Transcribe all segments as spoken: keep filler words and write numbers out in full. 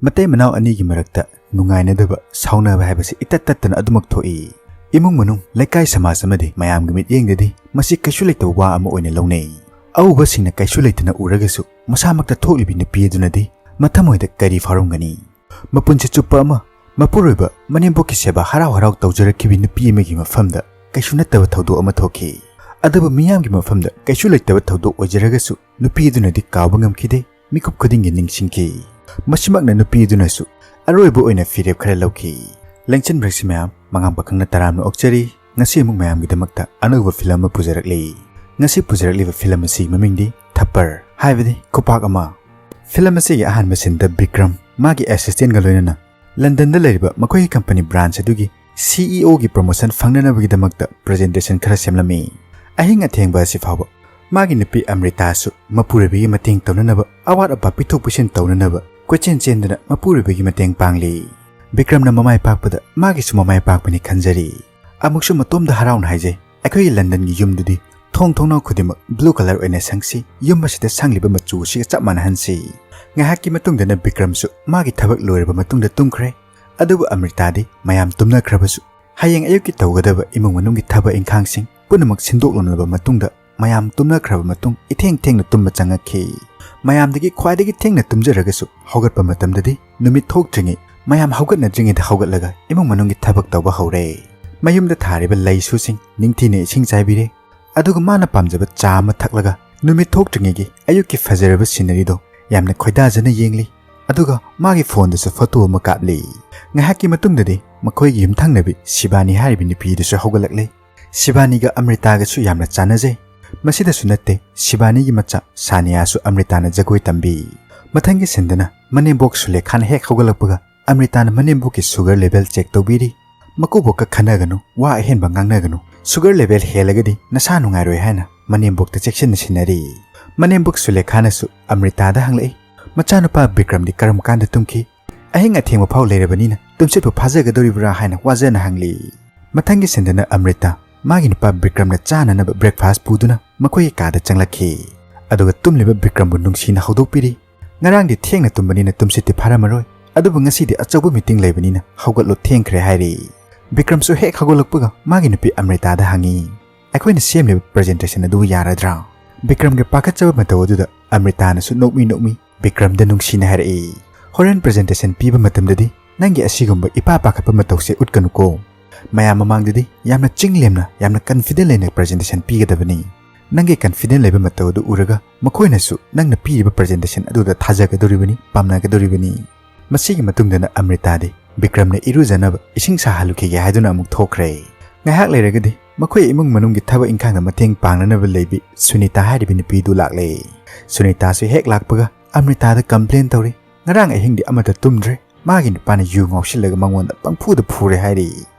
ꯃꯇꯩ ꯃꯅꯥꯎ ꯑꯅꯤꯒꯤ ꯃꯔꯛꯇ ꯅꯨꯡꯉꯥꯏꯅꯗꯕ, ꯁꯥꯎꯅꯕ ꯍꯥꯏꯕꯁꯤ ꯏꯇꯠ ꯇꯠꯇꯅ ꯑꯗꯨꯃꯛ ꯊꯣꯛꯏ꯫ ꯏꯃꯨꯡ ꯃꯅꯨꯡ, ꯂꯩꯀꯥꯏ ꯁꯃꯥꯖ ꯑꯃꯗꯤ ꯃꯌꯥꯝꯒꯤ ꯃꯤꯠꯌꯦꯡꯗꯗꯤ ꯃꯁꯤ ꯀꯩꯁꯨ ꯂꯩꯇꯕ ꯋꯥ ꯑꯃ ꯑꯣꯏꯅ ꯂꯧꯅꯩ꯫ ꯑꯎꯕꯁꯤꯡꯅ ꯀꯩꯁꯨ ꯂꯩꯇꯅ ꯎꯔꯒꯁꯨ ꯃꯁꯥꯃꯛꯇ ꯊꯣꯛꯂꯤꯕꯤ ꯅꯨꯄꯤ ꯑꯗꯨꯅꯗꯤ ꯃꯊꯃꯣꯏꯗ ꯀꯔꯤ ꯐꯥꯎꯔꯝꯒꯅꯤ? ꯃꯄꯨꯟꯁꯤ ꯆꯨꯞꯄ ꯑꯃ ꯃꯄꯨꯔꯣꯏꯕ ꯃꯅꯦꯝꯕꯣꯛꯀꯤ ꯁꯦꯕꯥ ꯍꯔꯥꯎ ꯍꯔꯥꯎ ꯇꯧꯖꯔꯛꯈꯤꯕꯤ ꯅꯨꯄꯤ ꯑꯃꯒꯤ ꯃꯐꯝꯗ ꯀꯩꯁꯨ ꯅꯠꯇꯕ ꯊꯧꯗꯣꯛ ꯑꯃ ꯊꯣꯛꯈꯤ꯫ ꯑꯗꯨꯕꯨ ꯃꯤꯌꯥꯝꯒꯤ ꯃꯐꯝꯗ ꯀꯩꯁꯨ ꯂꯩꯇꯕ ꯊꯧꯗꯣꯛ ꯑꯣꯏꯖꯔꯒꯁꯨ ꯅꯨꯄꯤ ꯑꯗꯨꯅꯗꯤ ꯀꯥꯎꯕ ꯉꯝꯈꯤꯗꯦ꯫ ꯃꯤꯀꯨꯞ ꯈꯨꯗꯤꯡꯒꯤ ꯅꯤꯡꯁꯤꯡꯈꯤ꯫ ꯃꯁꯤꯃꯛꯅ ꯅꯨꯄꯤ ꯑꯗꯨꯅꯁꯨ ꯑꯔꯣꯏꯕ ꯑꯣꯏꯅ ꯐꯤꯔꯦꯞ ꯈꯔ ꯂꯧꯈꯤ꯫ ꯂꯦꯡꯆꯟꯕꯤꯔꯛꯁꯤ ꯃꯌꯥꯝ, ꯃꯉꯥꯡ ꯄꯥꯈꯪꯅ ꯇꯔꯥꯝꯅ ꯑꯣꯛꯆꯔꯤ꯫ ꯉꯁꯤ ꯑꯃꯨꯛ ꯃꯌꯥꯝꯒꯤꯗꯃꯛꯇ ꯑꯅꯧꯕ ꯐꯤꯂꯝ ꯑꯃ ꯄꯨꯖꯔꯛꯂꯤ꯫ ꯉꯁꯤ ꯄꯨꯖꯔꯛꯂꯤꯕ ꯐꯤꯂꯝ ꯑꯁꯤꯒꯤ ꯃꯃꯤꯡꯗꯤ ꯊꯞꯄꯔ, ꯍꯥꯏꯕꯗꯤ ꯈꯨꯄꯥꯛ ꯑꯃ꯫ ꯐꯤꯂꯝ ꯑꯁꯤꯒꯤ ꯑꯍꯥꯟꯕ ꯁꯤꯟꯗ ꯕꯤꯀ꯭ꯔꯝ ꯃꯥꯒꯤ ꯑꯦꯁꯤꯁꯇꯦꯟꯒ ꯂꯣꯏꯅꯅ ꯂꯟꯗꯟꯗ ꯂꯩꯔꯤꯕ ꯃꯈꯣꯏꯒꯤ ꯀꯝꯄꯅꯤ ꯕ꯭ꯔꯥꯟꯆ ꯑꯗꯨꯒꯤ ꯁꯤ ꯏ ꯑꯣꯒꯤ ꯄ꯭ꯔꯣꯃꯣꯁꯟ ꯐꯪꯅꯅꯕꯒꯤꯗꯃꯛꯇ ꯄ꯭ꯔꯖꯦꯟꯇꯦꯁꯟ ꯈꯔ ꯁꯦꯝꯂꯝꯃꯤ꯫ ꯑꯍꯤꯡ ꯑꯊꯦꯡꯕ ꯑꯁꯤ ꯐꯥꯎꯕ ꯃꯥꯒꯤ ꯅꯨꯄꯤ ꯑꯃ꯭ꯔꯤꯇꯥꯁꯨ ꯃꯄꯨꯔꯣꯏꯕꯒꯤ ꯃꯇꯦꯡ ꯇꯧꯅꯅꯕ, ꯑꯋꯥꯠ ꯑꯄꯥ ꯄꯤꯊꯣꯛ ꯄꯤꯁꯤꯟ ꯇꯧꯅꯅꯕ ꯀꯣꯏꯆꯦꯟ ꯆꯦꯟꯗꯨꯅ ꯃꯄꯨꯔꯣꯏꯕꯒꯤ ꯃꯇꯦꯡ ꯄꯥꯡꯂꯤ꯫ ꯕꯤꯀ꯭ꯔꯝꯅ ꯃꯃꯥꯏ ꯄꯥꯛꯄꯗ ꯃꯥꯒꯤꯁꯨ ꯃꯃꯥꯏ ꯄꯥꯛꯄꯅꯤ ꯈꯟꯖꯔꯤ꯫ ꯑꯃꯨꯛꯁꯨ ꯃꯇꯣꯝꯗ ꯍꯔꯥꯎꯅ ꯍꯥꯏꯖꯩ, ꯑꯩꯈꯣꯏꯒꯤ ꯂꯟꯗꯟꯒꯤ ꯌꯨꯝꯗꯨꯗꯤ ꯊꯣꯡ ꯊꯣꯡꯅꯥꯎ ꯈꯨꯗꯤꯡꯃꯛ ꯕ꯭ꯂꯨ ꯀꯂꯔ ꯑꯣꯏꯅ ꯁꯪꯁꯤ, ꯌꯨꯝ ꯑꯁꯤꯗ ꯁꯪꯂꯤꯕ ꯃꯆꯨ ꯑꯁꯤꯒ ꯆꯞ ꯃꯥꯟꯅꯍꯟꯁꯤ꯫ ꯉꯥꯏꯍꯥꯛꯀꯤ ꯃꯇꯨꯡꯗꯅ ꯕꯤꯀ꯭ꯔꯝꯁꯨ ꯃꯥꯒꯤ ꯊꯕꯛ ꯂꯣꯏꯔꯕ ꯃꯇꯨꯡꯗ ꯇꯨꯝꯈ꯭ꯔꯦ꯫ ꯑꯗꯨꯕꯨ ꯑꯃ꯭ꯔꯤꯇꯥꯗꯤ ꯃꯌꯥꯝ ꯇꯨꯝꯅꯈ꯭ꯔꯕꯁꯨ ꯍꯌꯦꯡ ꯑꯌꯨꯛꯀꯤ ꯇꯧꯒꯗꯕ ꯏꯃꯨꯡ ꯃꯅꯨꯡꯒꯤ ꯊꯕꯛ ꯏꯪꯈꯥꯡꯁꯤꯡ ꯄꯨꯝꯅꯃꯛ ꯁꯤꯟꯗꯣꯛꯂꯨꯅꯕ ꯃꯇꯨꯡꯗ ꯃꯌꯥꯝ ꯇꯨꯝꯅꯈ꯭ꯔꯕ ꯃꯇꯨꯡ ꯏꯊꯦꯡ ꯊꯦꯡꯅ ꯇꯨꯝꯕ ꯆꯪꯉꯛꯈꯤ꯫ ꯃꯌꯥꯝꯗꯒꯤ ꯈ꯭ꯋꯥꯏꯗꯒꯤ ꯊꯦꯡꯅ ꯇꯨꯝꯖꯔꯒꯁꯨ ꯍꯧꯒꯠꯄ ꯃꯇꯝꯗꯗꯤ ꯅꯨꯃꯤꯠ ꯊꯣꯛꯇ꯭ꯔꯤꯉꯩ, ꯃꯌꯥꯝ ꯍꯧꯒꯠꯅꯗ꯭ꯔꯤꯉꯩꯗ ꯍꯧꯒꯠꯂꯒ ꯏꯃꯨꯡ ꯃꯅꯨꯡꯒꯤ ꯊꯕꯛ ꯇꯧꯕ ꯍꯧꯔꯦ꯫ ꯃꯌꯨꯝꯗ ꯊꯥꯔꯤꯕ ꯂꯩꯁꯨꯁꯤꯡ ꯅꯤꯡꯊꯤꯅ ꯏꯁꯤꯡ ꯆꯥꯏꯕꯤꯔꯦ꯫ ꯑꯗꯨꯒ ꯃꯥꯅ ꯄꯥꯝꯖꯕ ꯆꯥ ꯑꯃ ꯊꯛꯂꯒ ꯅꯨꯃꯤꯠ ꯊꯣꯛꯇ꯭ꯔꯤꯉꯩꯒꯤ ꯑꯌꯨꯛꯀꯤ ꯐꯖꯔꯕ ꯁꯤꯅꯔꯤꯗꯣ ꯌꯥꯝꯅ ꯈꯣꯏꯗꯥꯖꯅ ꯌꯦꯡꯂꯤ꯫ ꯑꯗꯨꯒ ꯃꯥꯒꯤ ꯐꯣꯟꯗꯁꯨ ꯐꯣꯇꯣ ꯑꯃ ꯀꯥꯞꯂꯤ꯫ ꯉꯥꯏꯍꯥꯛꯀꯤ ꯃꯇꯨꯡꯗꯗꯤ ꯃꯈꯣꯏꯒꯤ ꯌꯨꯝꯊꯪꯅꯕꯤ ꯁꯤꯕꯥꯅꯤ ꯍꯥꯏꯔꯤꯕ ꯅꯨꯄꯤꯗꯨꯁꯨ ꯍꯧꯒꯠꯂꯛꯂꯦ꯫ ꯁꯤꯕꯥꯅꯤꯒ ꯑꯃ꯭ꯔꯤꯇꯥꯒꯁꯨ ꯌꯥꯝꯅ ꯆꯥꯟꯅꯖꯩ꯫ ꯃꯁꯤꯗꯁꯨ ꯅꯠꯇꯦ, ꯁꯤꯕꯥꯅꯤꯒꯤ ꯃꯆꯥ ꯁꯥꯅꯤꯌꯥꯁꯨ ꯑꯃ꯭ꯔꯤꯇꯥꯅ ꯖꯒꯣꯏ ꯇꯝꯕꯤ꯫ ꯃꯊꯪꯒꯤ ꯁꯤꯟꯗꯅ ꯃꯅꯦꯝꯕꯣꯛ ꯁꯨꯂꯦꯈꯥꯅ ꯍꯦꯛ ꯍꯧꯒꯠꯂꯛꯄꯒ ꯑꯃ꯭ꯔꯤꯇꯥꯅ ꯃꯅꯦꯝꯕꯣꯛꯀꯤ ꯁꯨꯒꯔ ꯂꯦꯚꯦꯜ ꯆꯦꯛ ꯇꯧꯕꯤꯔꯤ꯫ ꯃꯀꯨꯕꯣꯛꯀ ꯈꯟꯅꯒꯅꯨ, ꯋꯥ ꯑꯍꯦꯟꯕ ꯉꯥꯡꯅꯒꯅꯨ, ꯁꯨꯒꯔ ꯂꯦꯚꯦꯜ ꯍꯦꯜꯂꯒꯗꯤ ꯅꯁꯥ ꯅꯨꯡꯉꯥꯏꯔꯣꯏ ꯍꯥꯏꯅ ꯃꯅꯦꯝꯕꯣꯛꯇ ꯆꯦꯛꯁꯤꯟꯅ ꯁꯤꯟꯅꯔꯤ꯫ ꯃꯅꯦꯝꯕꯣꯛ ꯁꯨꯂꯦꯈꯥꯅꯁꯨ ꯑꯃ꯭ꯔꯤꯇꯥꯗ ꯍꯪꯂꯛꯏ, ꯃꯆꯥꯅꯨꯄꯥ ꯕꯤꯀ꯭ꯔꯝꯗꯤ ꯀꯔꯝ ꯀꯥꯟꯗ ꯇꯨꯝꯈꯤ? ꯑꯍꯤꯡ ꯑꯊꯦꯡꯕ ꯐꯥꯎ ꯂꯩꯔꯕꯅꯤꯅ ꯇꯨꯝꯁꯤꯠꯄꯨ ꯐꯥꯖꯒꯗꯧꯔꯤꯕ꯭ꯔꯥ ꯍꯥꯏꯅ ꯋꯥꯖꯅ ꯍꯪꯂꯤ꯫ ꯃꯊꯪꯒꯤ ꯁꯤꯟꯗꯅ ꯑꯃ꯭ꯔꯤꯇꯥ ꯃꯥꯒꯤ ꯅꯨꯄꯥ ꯕꯤꯀ꯭ꯔꯝꯅ ꯆꯥꯅꯅꯕ ꯕ꯭ꯔꯦꯛꯐꯥꯁ ꯄꯨꯗꯨꯅ ꯃꯈꯣꯏꯒꯤ ꯀꯥꯗ ꯆꯪꯂꯛꯈꯤ꯫ ꯑꯗꯨꯒ ꯇꯨꯝꯂꯤꯕ ꯕꯤꯀ꯭ꯔꯝꯕꯨ ꯅꯨꯡꯁꯤꯅ ꯍꯧꯗꯣꯛꯄꯤꯔꯤ꯫ ꯉꯔꯥꯡꯗꯤ ꯊꯦꯡꯅ ꯇꯨꯝꯕꯅꯤꯅ ꯇꯨꯝꯁꯤꯠꯇꯤ ꯐꯥꯔꯝꯃꯔꯣꯏ꯫ "ꯑꯗꯨꯕꯨ ꯉꯁꯤꯗꯤ ꯑꯆꯧꯕ ꯃꯤꯇꯤꯡ ꯂꯩꯕꯅꯤꯅ ꯍꯧꯒꯠꯂꯣ, ꯊꯦꯡꯈ꯭ꯔꯦ" ꯍꯥꯏꯔꯤ꯫ ꯕꯤꯀ꯭ꯔꯝꯁꯨ ꯍꯦꯛ ꯍꯧꯒꯠꯂꯛꯄꯒ ꯃꯥꯒꯤ ꯅꯨꯄꯤ ꯑꯃ꯭ꯔꯤꯇꯥꯗ ꯍꯪꯉꯤ, "ꯑꯩꯈꯣꯏꯅ ꯁꯦꯝꯂꯤꯕ ꯄ꯭ꯔꯖꯦꯟꯇꯦꯁꯟ ꯑꯗꯨ ꯌꯥꯔꯗ꯭ꯔꯥ?" ꯕꯤꯀ꯭ꯔꯝꯒꯤ ꯄꯥꯈꯠꯆꯕ ꯃꯇꯧ ꯑꯗꯨꯗ ꯑꯃ꯭ꯔꯤꯇꯥꯅꯁꯨ ꯅꯣꯛꯃꯤ ꯅꯣꯛꯃꯤ ꯕꯤꯀ꯭ꯔꯝꯗ ꯅꯨꯡꯁꯤꯅ ꯍꯥꯏꯔꯛꯏ, "ꯍꯣꯔꯦꯟ ꯄ꯭ꯔꯖꯦꯟꯇꯦꯁꯟ ꯄꯤꯕ ꯃꯇꯝꯗꯗꯤ ꯅꯪꯒꯤ ꯑꯁꯤꯒꯨꯝꯕ ꯏꯄꯥ ꯄꯥꯈꯠꯄ ꯃꯇꯧꯁꯦ ꯎꯠꯀꯅꯨꯀꯣ꯫ ꯃꯌꯥꯝ ꯃꯃꯥꯡꯗꯗꯤ ꯌꯥꯝꯅ ꯆꯤꯡ ꯂꯦꯝꯅ, ꯌꯥꯝꯅ ꯀꯟꯐꯤꯗꯦꯟ ꯂꯩꯅ ꯄ꯭ꯔꯖꯦꯟꯇꯦꯁꯟ ꯄꯤꯒꯗꯕꯅꯤ꯫ ꯅꯪꯒꯤ ꯀꯟꯐꯤꯗꯦꯟ ꯂꯩꯕ ꯃꯇꯧ ꯑꯗꯨ ꯎꯔꯒ ꯃꯈꯣꯏꯅꯁꯨ ꯅꯪꯅ ꯄꯤꯔꯤꯕ ꯄ꯭ꯔꯖꯦꯟꯇꯦꯁꯟ ꯑꯗꯨꯗ ꯊꯥꯖꯒꯗꯧꯔꯤꯕꯅꯤ, ꯄꯥꯝꯅꯒꯗꯧꯔꯤꯕꯅꯤ꯫" ꯃꯁꯤꯒꯤ ꯃꯇꯨꯡꯗꯅ ꯑꯃ꯭ꯔꯤꯇꯥꯗꯤ ꯕꯤꯀ꯭ꯔꯝꯅ ꯏꯔꯨꯖꯅꯕ ꯏꯁꯤꯡ ꯁꯥꯍꯜꯂꯨꯈꯤꯒꯦ ꯍꯥꯏꯗꯨꯅ ꯑꯃꯨꯛ ꯊꯣꯛꯈ꯭ꯔꯦ꯫ ꯉꯥꯏꯍꯥꯛ ꯂꯩꯔꯒꯗꯤ ꯃꯈꯣꯏ ꯏꯃꯨꯡ ꯃꯅꯨꯡꯒꯤ ꯊꯕꯛ ꯏꯪꯈꯥꯡꯗ ꯃꯇꯦꯡ ꯄꯥꯡꯅꯅꯕ ꯂꯩꯕꯤ ꯁꯨꯅꯤꯇꯥ ꯍꯥꯏꯔꯤꯕ ꯅꯨꯄꯤꯗꯨ ꯂꯥꯛꯂꯦ꯫ ꯁꯨꯅꯤꯇꯥꯁꯨ ꯍꯦꯛ ꯂꯥꯛꯄꯒ ꯑꯃ꯭ꯔꯤꯇꯥꯗ ꯀꯝꯄ꯭ꯂꯦꯟ ꯇꯧꯔꯤ, "ꯉꯔꯥꯡ ꯑꯍꯤꯡꯗꯤ ꯑꯃꯠꯇ ꯇꯨꯝꯗ꯭ꯔꯦ, ꯃꯥꯒꯤ ꯅꯨꯄꯥꯅ ꯌꯨ ꯉꯥꯎꯁꯤꯜꯂꯒ ꯃꯉꯣꯟꯗ ꯄꯪꯐꯨꯗ ꯐꯨꯔꯦ" ꯍꯥꯏꯔꯤ꯫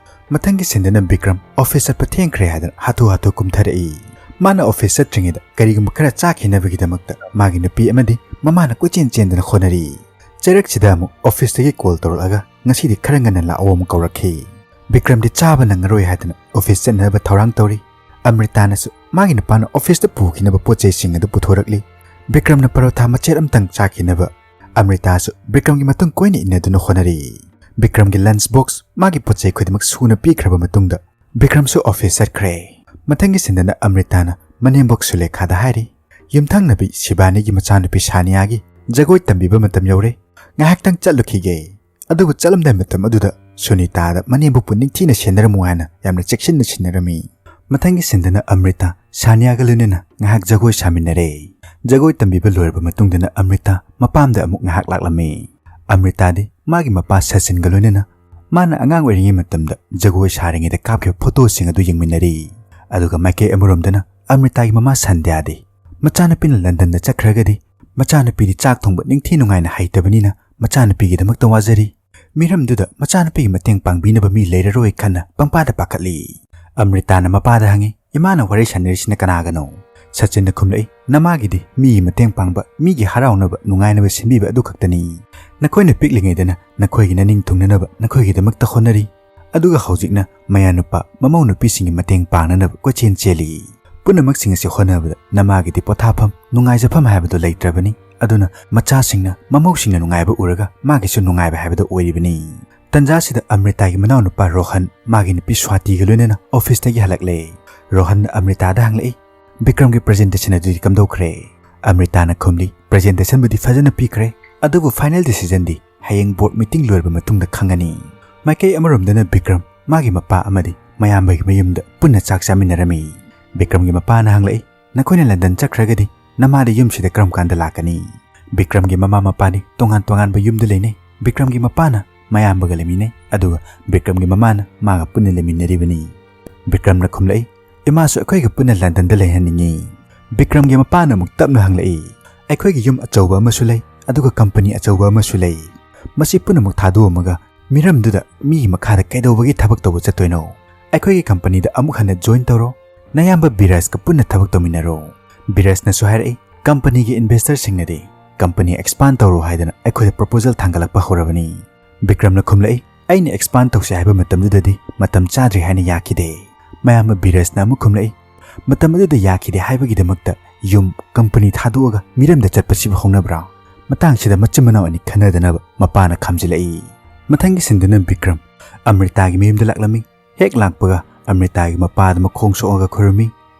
ꯃꯊꯪꯒꯤ ꯁꯤꯟꯗꯅ ꯕꯤꯀ꯭ꯔꯝ ꯑꯣꯐꯤꯁ ꯆꯠꯄ ꯊꯦꯡꯈ꯭ꯔꯦ ꯍꯥꯏꯗꯅ ꯍꯥꯊꯨ ꯍꯥꯊꯨ ꯀꯨꯝꯊꯔꯛꯏ꯫ ꯃꯥꯅ ꯑꯣꯐꯤꯁ ꯆꯠꯇ꯭ꯔꯤꯉꯩꯗ ꯀꯔꯤꯒꯨꯝꯕ ꯈꯔ ꯆꯥꯈꯤꯅꯕꯒꯤꯗꯃꯛꯇ ꯃꯥꯒꯤ ꯅꯨꯄꯤ ꯑꯃꯗꯤ ꯃꯃꯥꯅ ꯀꯣꯏꯆꯦꯟ ꯆꯦꯟꯗꯅ ꯍꯣꯠꯅꯔꯤ꯫ ꯆꯩꯔꯛꯁꯤꯗ ꯑꯃꯨꯛ ꯑꯣꯐꯤꯁꯇꯒꯤ ꯀꯣꯜ ꯇꯧꯔꯛꯂꯒ ꯉꯁꯤꯗꯤ ꯈꯔ ꯉꯟꯅ ꯂꯥꯛꯑꯣ ꯑꯃꯨꯛ ꯀꯧꯔꯛꯈꯤ꯫ ꯕꯤꯀ꯭ꯔꯝꯗꯤ ꯆꯥꯕ ꯅꯪꯉꯔꯣꯏ ꯍꯥꯏꯗꯅ ꯑꯣꯐꯤꯁ ꯆꯠꯅꯕ ꯊꯧꯔꯥꯡ ꯇꯧꯔꯤ꯫ ꯑꯃ꯭ꯔꯤꯇꯥꯅꯁꯨ ꯃꯥꯒꯤ ꯅꯨꯄꯥꯅ ꯑꯣꯐꯤꯁꯇ ꯄꯨꯈꯤꯅꯕ ꯄꯣꯠ ꯆꯩꯁꯤꯡ ꯑꯗꯨ ꯄꯨꯊꯣꯔꯛꯂꯤ꯫ ꯕꯤꯀ꯭ꯔꯝꯅ ꯄꯔꯣꯊꯥ ꯃꯆꯦꯠ ꯑꯃꯇꯪ ꯆꯥꯈꯤꯅꯕ ꯑꯃ꯭ꯔꯤꯇꯥꯁꯨ ꯕꯤꯀ꯭ꯔꯝꯒꯤ ꯃꯇꯨꯡ ꯀꯣꯏꯅ ꯏꯟꯅꯗꯨꯅ ꯍꯣꯠꯅꯔꯤ꯫ ꯕꯤꯀ꯭ꯔꯝꯒꯤ ꯂꯟꯆ ꯕꯣꯛꯁ ꯃꯥꯒꯤ ꯄꯣꯠ ꯆꯩ ꯈꯨꯗꯤꯡꯃꯛ ꯁꯨꯅ ꯄꯤꯈ꯭ꯔꯕ ꯃꯇꯨꯡꯗ ꯕꯤꯀ꯭ꯔꯝꯁꯨ ꯑꯣꯐꯤꯁ ꯆꯠꯈ꯭ꯔꯦ꯫ ꯃꯊꯪꯒꯤ ꯁꯤꯟꯗꯅ ꯑꯃ꯭ꯔꯤꯇꯥꯅ ꯃꯅꯦꯝꯕꯣꯛ ꯁꯨꯂꯦꯈꯥꯗ ꯍꯥꯏꯔꯤ, "ꯌꯨꯝꯊꯪꯅꯕꯤ ꯁꯤꯕꯥꯅꯤꯒꯤ ꯃꯆꯥꯅꯨꯄꯤ ꯁꯥꯅꯤꯌꯥꯒꯤ ꯖꯒꯣꯏ ꯇꯝꯕꯤꯕ ꯃꯇꯝ ꯌꯧꯔꯦ꯫ ꯉꯥꯏꯍꯥꯛꯇꯪ ꯆꯠꯂꯨꯈꯤꯒꯦ꯫" ꯑꯗꯨꯕꯨ ꯆꯠꯂꯝꯗꯥꯏ ꯃꯇꯝ ꯑꯗꯨꯗ ꯁꯨꯅꯤꯇꯥꯗ ꯃꯅꯦꯝꯕꯣꯛꯄꯨ ꯅꯤꯡꯊꯤꯅ ꯁꯦꯟꯅꯔꯝꯃꯨ ꯍꯥꯏꯅ ꯌꯥꯝꯅ ꯆꯦꯛꯁꯤꯟꯅ ꯁꯤꯟꯅꯔꯝꯃꯤ꯫ ꯃꯊꯪꯒꯤ ꯁꯤꯟꯗꯅ ꯑꯃ꯭ꯔꯤꯇꯥ ꯁꯥꯅꯤꯌꯥꯒ ꯂꯣꯏꯅꯅ ꯉꯥꯏꯍꯥꯛ ꯖꯒꯣꯏ ꯁꯥꯃꯤꯟꯅꯔꯦ꯫ ꯖꯒꯣꯏ ꯇꯝꯕꯤꯕ ꯂꯣꯏꯔꯕ ꯃꯇꯨꯡꯗꯅ ꯑꯃ꯭ꯔꯤꯇꯥ ꯃꯄꯥꯝꯗ ꯑꯃꯨꯛ ꯉꯥꯏꯍꯥꯛ ꯂꯥꯛꯂꯝꯃꯤ꯫ ꯑꯃ꯭ꯔꯤꯇꯥꯗꯤ ꯃꯥꯒꯤ ꯃꯄꯥ ꯁꯆꯤꯟꯒ ꯂꯣꯏꯅꯅ ꯃꯥꯅ ꯑꯉꯥꯡ ꯑꯣꯏꯔꯤꯉꯩ ꯃꯇꯝꯗ ꯖꯒꯣꯏ ꯁꯥꯔꯤꯉꯩꯗ ꯀꯥꯞꯈꯤꯕ ꯐꯣꯇꯣꯁꯤꯡ ꯑꯗꯨ ꯌꯦꯡꯃꯤꯟꯅꯔꯤ꯫ ꯑꯗꯨꯒ ꯃꯥꯏꯀꯩ ꯑꯃꯔꯣꯝꯗꯅ ꯑꯃ꯭ꯔꯤꯇꯥꯒꯤ ꯃꯃꯥ ꯁꯟꯙ꯭ꯌꯥꯗꯤ ꯃꯆꯥꯅꯨꯄꯤꯅ ꯂꯟꯗꯟꯗ ꯆꯠꯈ꯭ꯔꯒꯗꯤ ꯃꯆꯥꯅꯨꯄꯤꯗꯤ ꯆꯥꯛ ꯊꯣꯡꯕ ꯅꯤꯡꯊꯤ ꯅꯨꯡꯉꯥꯏꯅ ꯍꯩꯇꯕꯅꯤꯅ ꯃꯆꯥꯅꯨꯄꯤꯒꯤꯗꯃꯛꯇ ꯋꯥꯖꯔꯤ꯫ ꯃꯤꯔꯝꯗꯨꯗ ꯃꯆꯥꯅꯨꯄꯤꯒꯤ ꯃꯇꯦꯡ ꯄꯥꯡꯕꯤꯅꯕ ꯃꯤ ꯂꯩꯔꯔꯣꯏ ꯈꯟꯅ ꯄꯪꯄꯥꯗ ꯄꯥꯈꯠꯂꯤ꯫ ꯑꯃ꯭ꯔꯤꯇꯥꯅ ꯃꯄꯥꯗ ꯍꯪꯉꯤ, "ꯏꯃꯥꯅ ꯋꯥꯔꯤ ꯁꯥꯟꯅꯔꯤꯁꯤꯅ ꯀꯅꯥꯒꯅꯣ?" ꯁꯆꯤꯟꯅ ꯈꯨꯝꯂꯛꯏ, "ꯅꯃꯥꯒꯤꯗꯤ ꯃꯤꯒꯤ ꯃꯇꯦꯡ ꯄꯥꯡꯕ, ꯃꯤꯒꯤ ꯍꯔꯥꯎꯅꯕ, ꯅꯨꯡꯉꯥꯏꯅꯕ ꯁꯤꯟꯕꯤꯕ ꯑꯗꯨ ꯈꯛꯇꯅꯤ꯫ ꯅꯈꯣꯏꯅ ꯄꯤꯛꯂꯤꯉꯩꯗꯅ ꯅꯈꯣꯏꯒꯤ ꯅꯅꯤꯡ ꯊꯨꯡꯅꯅꯕ ꯅꯈꯣꯏꯒꯤꯗꯃꯛꯇ ꯍꯣꯠꯅꯔꯤ꯫ ꯑꯗꯨꯒ ꯍꯧꯖꯤꯛꯅ ꯃꯌꯥꯅꯨꯄꯥ, ꯃꯃꯧ ꯅꯨꯄꯤꯁꯤꯡꯒꯤ ꯃꯇꯦꯡ ꯄꯥꯡꯅꯅꯕ ꯀꯣꯏꯆꯦꯟ ꯆꯦꯜꯂꯤ꯫ ꯄꯨꯝꯅꯃꯛꯁꯤꯡ ꯑꯁꯤ ꯍꯣꯠꯅꯕꯗ ꯅꯃꯥꯒꯤꯗꯤ ꯄꯣꯊꯥꯐꯝ, ꯅꯨꯡꯉꯥꯏꯖꯐꯝ ꯍꯥꯏꯕꯗꯨ ꯂꯩꯇ꯭ꯔꯕꯅꯤ꯫ ꯑꯗꯨꯅ ꯃꯆꯥꯁꯤꯡꯅ, ꯃꯃꯧꯁꯤꯡꯅ ꯅꯨꯡꯉꯥꯏꯕ ꯎꯔꯒ ꯃꯥꯒꯤꯁꯨ ꯅꯨꯡꯉꯥꯏꯕ ꯍꯥꯏꯕꯗꯨ ꯑꯣꯏꯔꯤꯕꯅꯤ꯫ ꯇꯟꯖꯥꯁꯤꯗ ꯑꯃ꯭ꯔꯤꯇꯥꯒꯤ ꯃꯅꯥꯎꯅꯨꯄꯥ ꯔꯣꯍꯟ ꯃꯥꯒꯤ ꯅꯨꯄꯤ ꯁ꯭ꯋꯥꯇꯤꯒ ꯂꯣꯏꯅꯅ ꯑꯣꯐꯤꯁꯇꯒꯤ ꯍꯜꯂꯛꯂꯦ꯫ ꯔꯣꯍꯟꯅ ꯑꯃ꯭ꯔꯤꯇꯥꯗ ꯍꯪꯂꯛꯏ, "ꯕꯤꯀ꯭ꯔꯝꯒꯤ ꯄ꯭ꯔꯖꯦꯟꯇꯦꯁꯟ ꯑꯗꯨꯗꯤ ꯀꯝꯗꯧꯈ꯭ꯔꯦ?" ꯑꯃ꯭ꯔꯤꯇꯥꯅ ꯈꯨꯝꯂꯤ, "ꯄ꯭ꯔꯖꯦꯟꯇꯦꯁꯟꯕꯨꯗꯤ ꯐꯖꯅ ꯄꯤꯈ꯭ꯔꯦ, ꯑꯗꯨꯕꯨ ꯐꯥꯏꯅꯦꯜ ꯗꯤꯁꯤꯖꯟꯗꯤ ꯍꯌꯦꯡ ꯕꯣꯔꯗ ꯃꯤꯇꯤꯡ ꯂꯣꯏꯔꯕ ꯃꯇꯨꯡꯗ ꯈꯪꯒꯅꯤ"꯫ ꯃꯥꯏꯀꯩ ꯑꯃꯔꯣꯝꯗꯅ ꯕꯤꯀ꯭ꯔꯝ ꯃꯥꯒꯤ ꯃꯄꯥ ꯑꯃꯗꯤ ꯃꯌꯥꯝꯕꯒꯤ ꯃꯌꯨꯝꯗ ꯄꯨꯟꯅ ꯆꯥꯛ ꯆꯥꯃꯤꯟꯅꯔꯝꯃꯤ꯫ ꯕꯤꯀ꯭ꯔꯝꯒꯤ ꯃꯄꯥꯅ ꯍꯪꯂꯛꯏ, "ꯅꯈꯣꯏꯅ ꯂꯟꯗꯟ ꯆꯠꯈ꯭ꯔꯒꯗꯤ ꯅꯃꯥꯗꯤ ꯌꯨꯝꯁꯤꯗ ꯀꯔꯝ ꯀꯥꯟꯗ ꯂꯥꯛꯀꯅꯤ?" ꯕꯤꯀ꯭ꯔꯝꯒꯤ ꯃꯃꯥ ꯃꯄꯥꯗꯤ ꯇꯣꯉꯥꯟ ꯇꯣꯉꯥꯟꯕ ꯌꯨꯝꯗ ꯂꯩꯅꯩ꯫ ꯕꯤꯀ꯭ꯔꯝꯒꯤ ꯃꯄꯥꯅ ꯃꯌꯥꯝꯕꯒ ꯂꯩꯃꯤꯟꯅꯩ, ꯑꯗꯨꯒ ꯕꯤꯀ꯭ꯔꯝꯒꯤ ꯃꯃꯥꯅ ꯃꯥꯒ ꯄꯨꯟꯅ ꯂꯩꯃꯤꯟꯅꯔꯤꯕꯅꯤ꯫ ꯕꯤꯀ꯭ꯔꯝꯅ ꯈꯨꯝꯂꯛꯏ, "ꯏꯃꯥꯁꯨ ꯑꯩꯈꯣꯏꯒ ꯄꯨꯟꯅ ꯂꯟꯗꯟꯗ ꯂꯩꯍꯟꯅꯤꯡꯉꯤ"꯫ ꯕꯤꯀ꯭ꯔꯝꯒꯤ ꯃꯄꯥꯅ ꯑꯃꯨꯛ ꯇꯞꯅ ꯍꯪꯂꯛꯏ, "ꯑꯩꯈꯣꯏꯒꯤ ꯌꯨꯝ ꯑꯆꯧꯕ ꯑꯃꯁꯨ ꯂꯩ, ꯑꯗꯨꯒ ꯀꯝꯄꯅꯤ ꯑꯆꯧꯕ ꯑꯃꯁꯨ ꯂꯩ꯫ ꯃꯁꯤ ꯄꯨꯝꯅꯃꯛ ꯊꯥꯗꯣꯛꯑꯝꯃꯒ ꯃꯤꯔꯝꯗꯨꯗ ꯃꯤꯒꯤ ꯃꯈꯥꯗ ꯀꯩꯗꯧꯕꯒꯤ ꯊꯕꯛ ꯇꯧꯕ ꯆꯠꯇꯣꯏꯅꯣ? ꯑꯩꯈꯣꯏꯒꯤ ꯀꯝꯄꯅꯤꯗ ꯑꯃꯨꯛ ꯍꯟꯅ ꯖꯣꯏꯟ ꯇꯧꯔꯣ, ꯅꯌꯥꯝꯕ ꯕꯤꯔꯥꯖꯀ ꯄꯨꯟꯅ ꯊꯕꯛ ꯇꯧꯃꯤꯟꯅꯔꯣ"꯫ ꯕꯤꯔꯥꯖꯅꯁꯨ ꯍꯥꯏꯔꯛꯏ, "ꯀꯝꯄꯅꯤꯒꯤ ꯏꯟꯚꯦꯁꯇꯔꯁꯤꯡꯅꯗꯤ ꯀꯝꯄꯅꯤ ꯑꯦꯛꯁꯄꯥꯟ ꯇꯧꯔꯣ ꯍꯥꯏꯗꯅ ꯑꯩꯈꯣꯏꯗ ꯄ꯭ꯔꯣꯄꯣꯖꯦꯜ ꯊꯥꯡꯒꯠꯂꯛꯄ ꯍꯧꯔꯕꯅꯤ"꯫ ꯕꯤꯀ꯭ꯔꯝꯅ ꯈꯨꯝꯂꯛꯏ, "ꯑꯩꯅ ꯑꯦꯛꯁꯄꯥꯟ ꯇꯧꯁꯦ ꯍꯥꯏꯕ ꯃꯇꯝꯗꯨꯗꯗꯤ ꯃꯇꯝ ꯆꯥꯗ꯭ꯔꯤ" ꯍꯥꯏꯅ ꯌꯥꯈꯤꯗꯦ꯫ ꯃꯌꯥꯝꯕ ꯕꯤꯔꯥꯖꯅ ꯑꯃꯨꯛ ꯈꯨꯝꯂꯛꯏ, "ꯃꯇꯝ ꯑꯗꯨꯗ ꯌꯥꯈꯤꯗꯦ ꯍꯥꯏꯕꯒꯤꯗꯃꯛꯇ ꯌꯨꯝ, ꯀꯝꯄꯅꯤ ꯊꯥꯗꯣꯛꯑꯒ ꯃꯤꯔꯝꯗ ꯆꯠꯄꯁꯤꯕꯨ ꯍꯧꯅꯕ꯭ꯔꯥ?" ꯃꯇꯥꯡꯁꯤꯗ ꯃꯆꯤꯟ ꯃꯅꯥꯎ ꯑꯅꯤ ꯈꯟꯅꯗꯅꯕ ꯃꯄꯥꯅ ꯈꯥꯝꯖꯤꯜꯂꯛꯏ꯫ ꯃꯊꯪꯒꯤ ꯁꯤꯟꯗꯅ ꯕꯤꯀ꯭ꯔꯝ ꯑꯃ꯭ꯔꯤꯇꯥꯒꯤ ꯃꯌꯨꯝꯗ ꯂꯥꯛꯂꯝꯃꯤ꯫ ꯍꯦꯛ ꯂꯥꯛꯄꯒ ꯑꯃ꯭ꯔꯤꯇꯥꯒꯤ ꯃꯄꯥꯗ ꯃꯈꯣꯡ ꯁꯣꯛꯑꯒ ꯈꯨꯔꯨꯝꯃꯤ꯫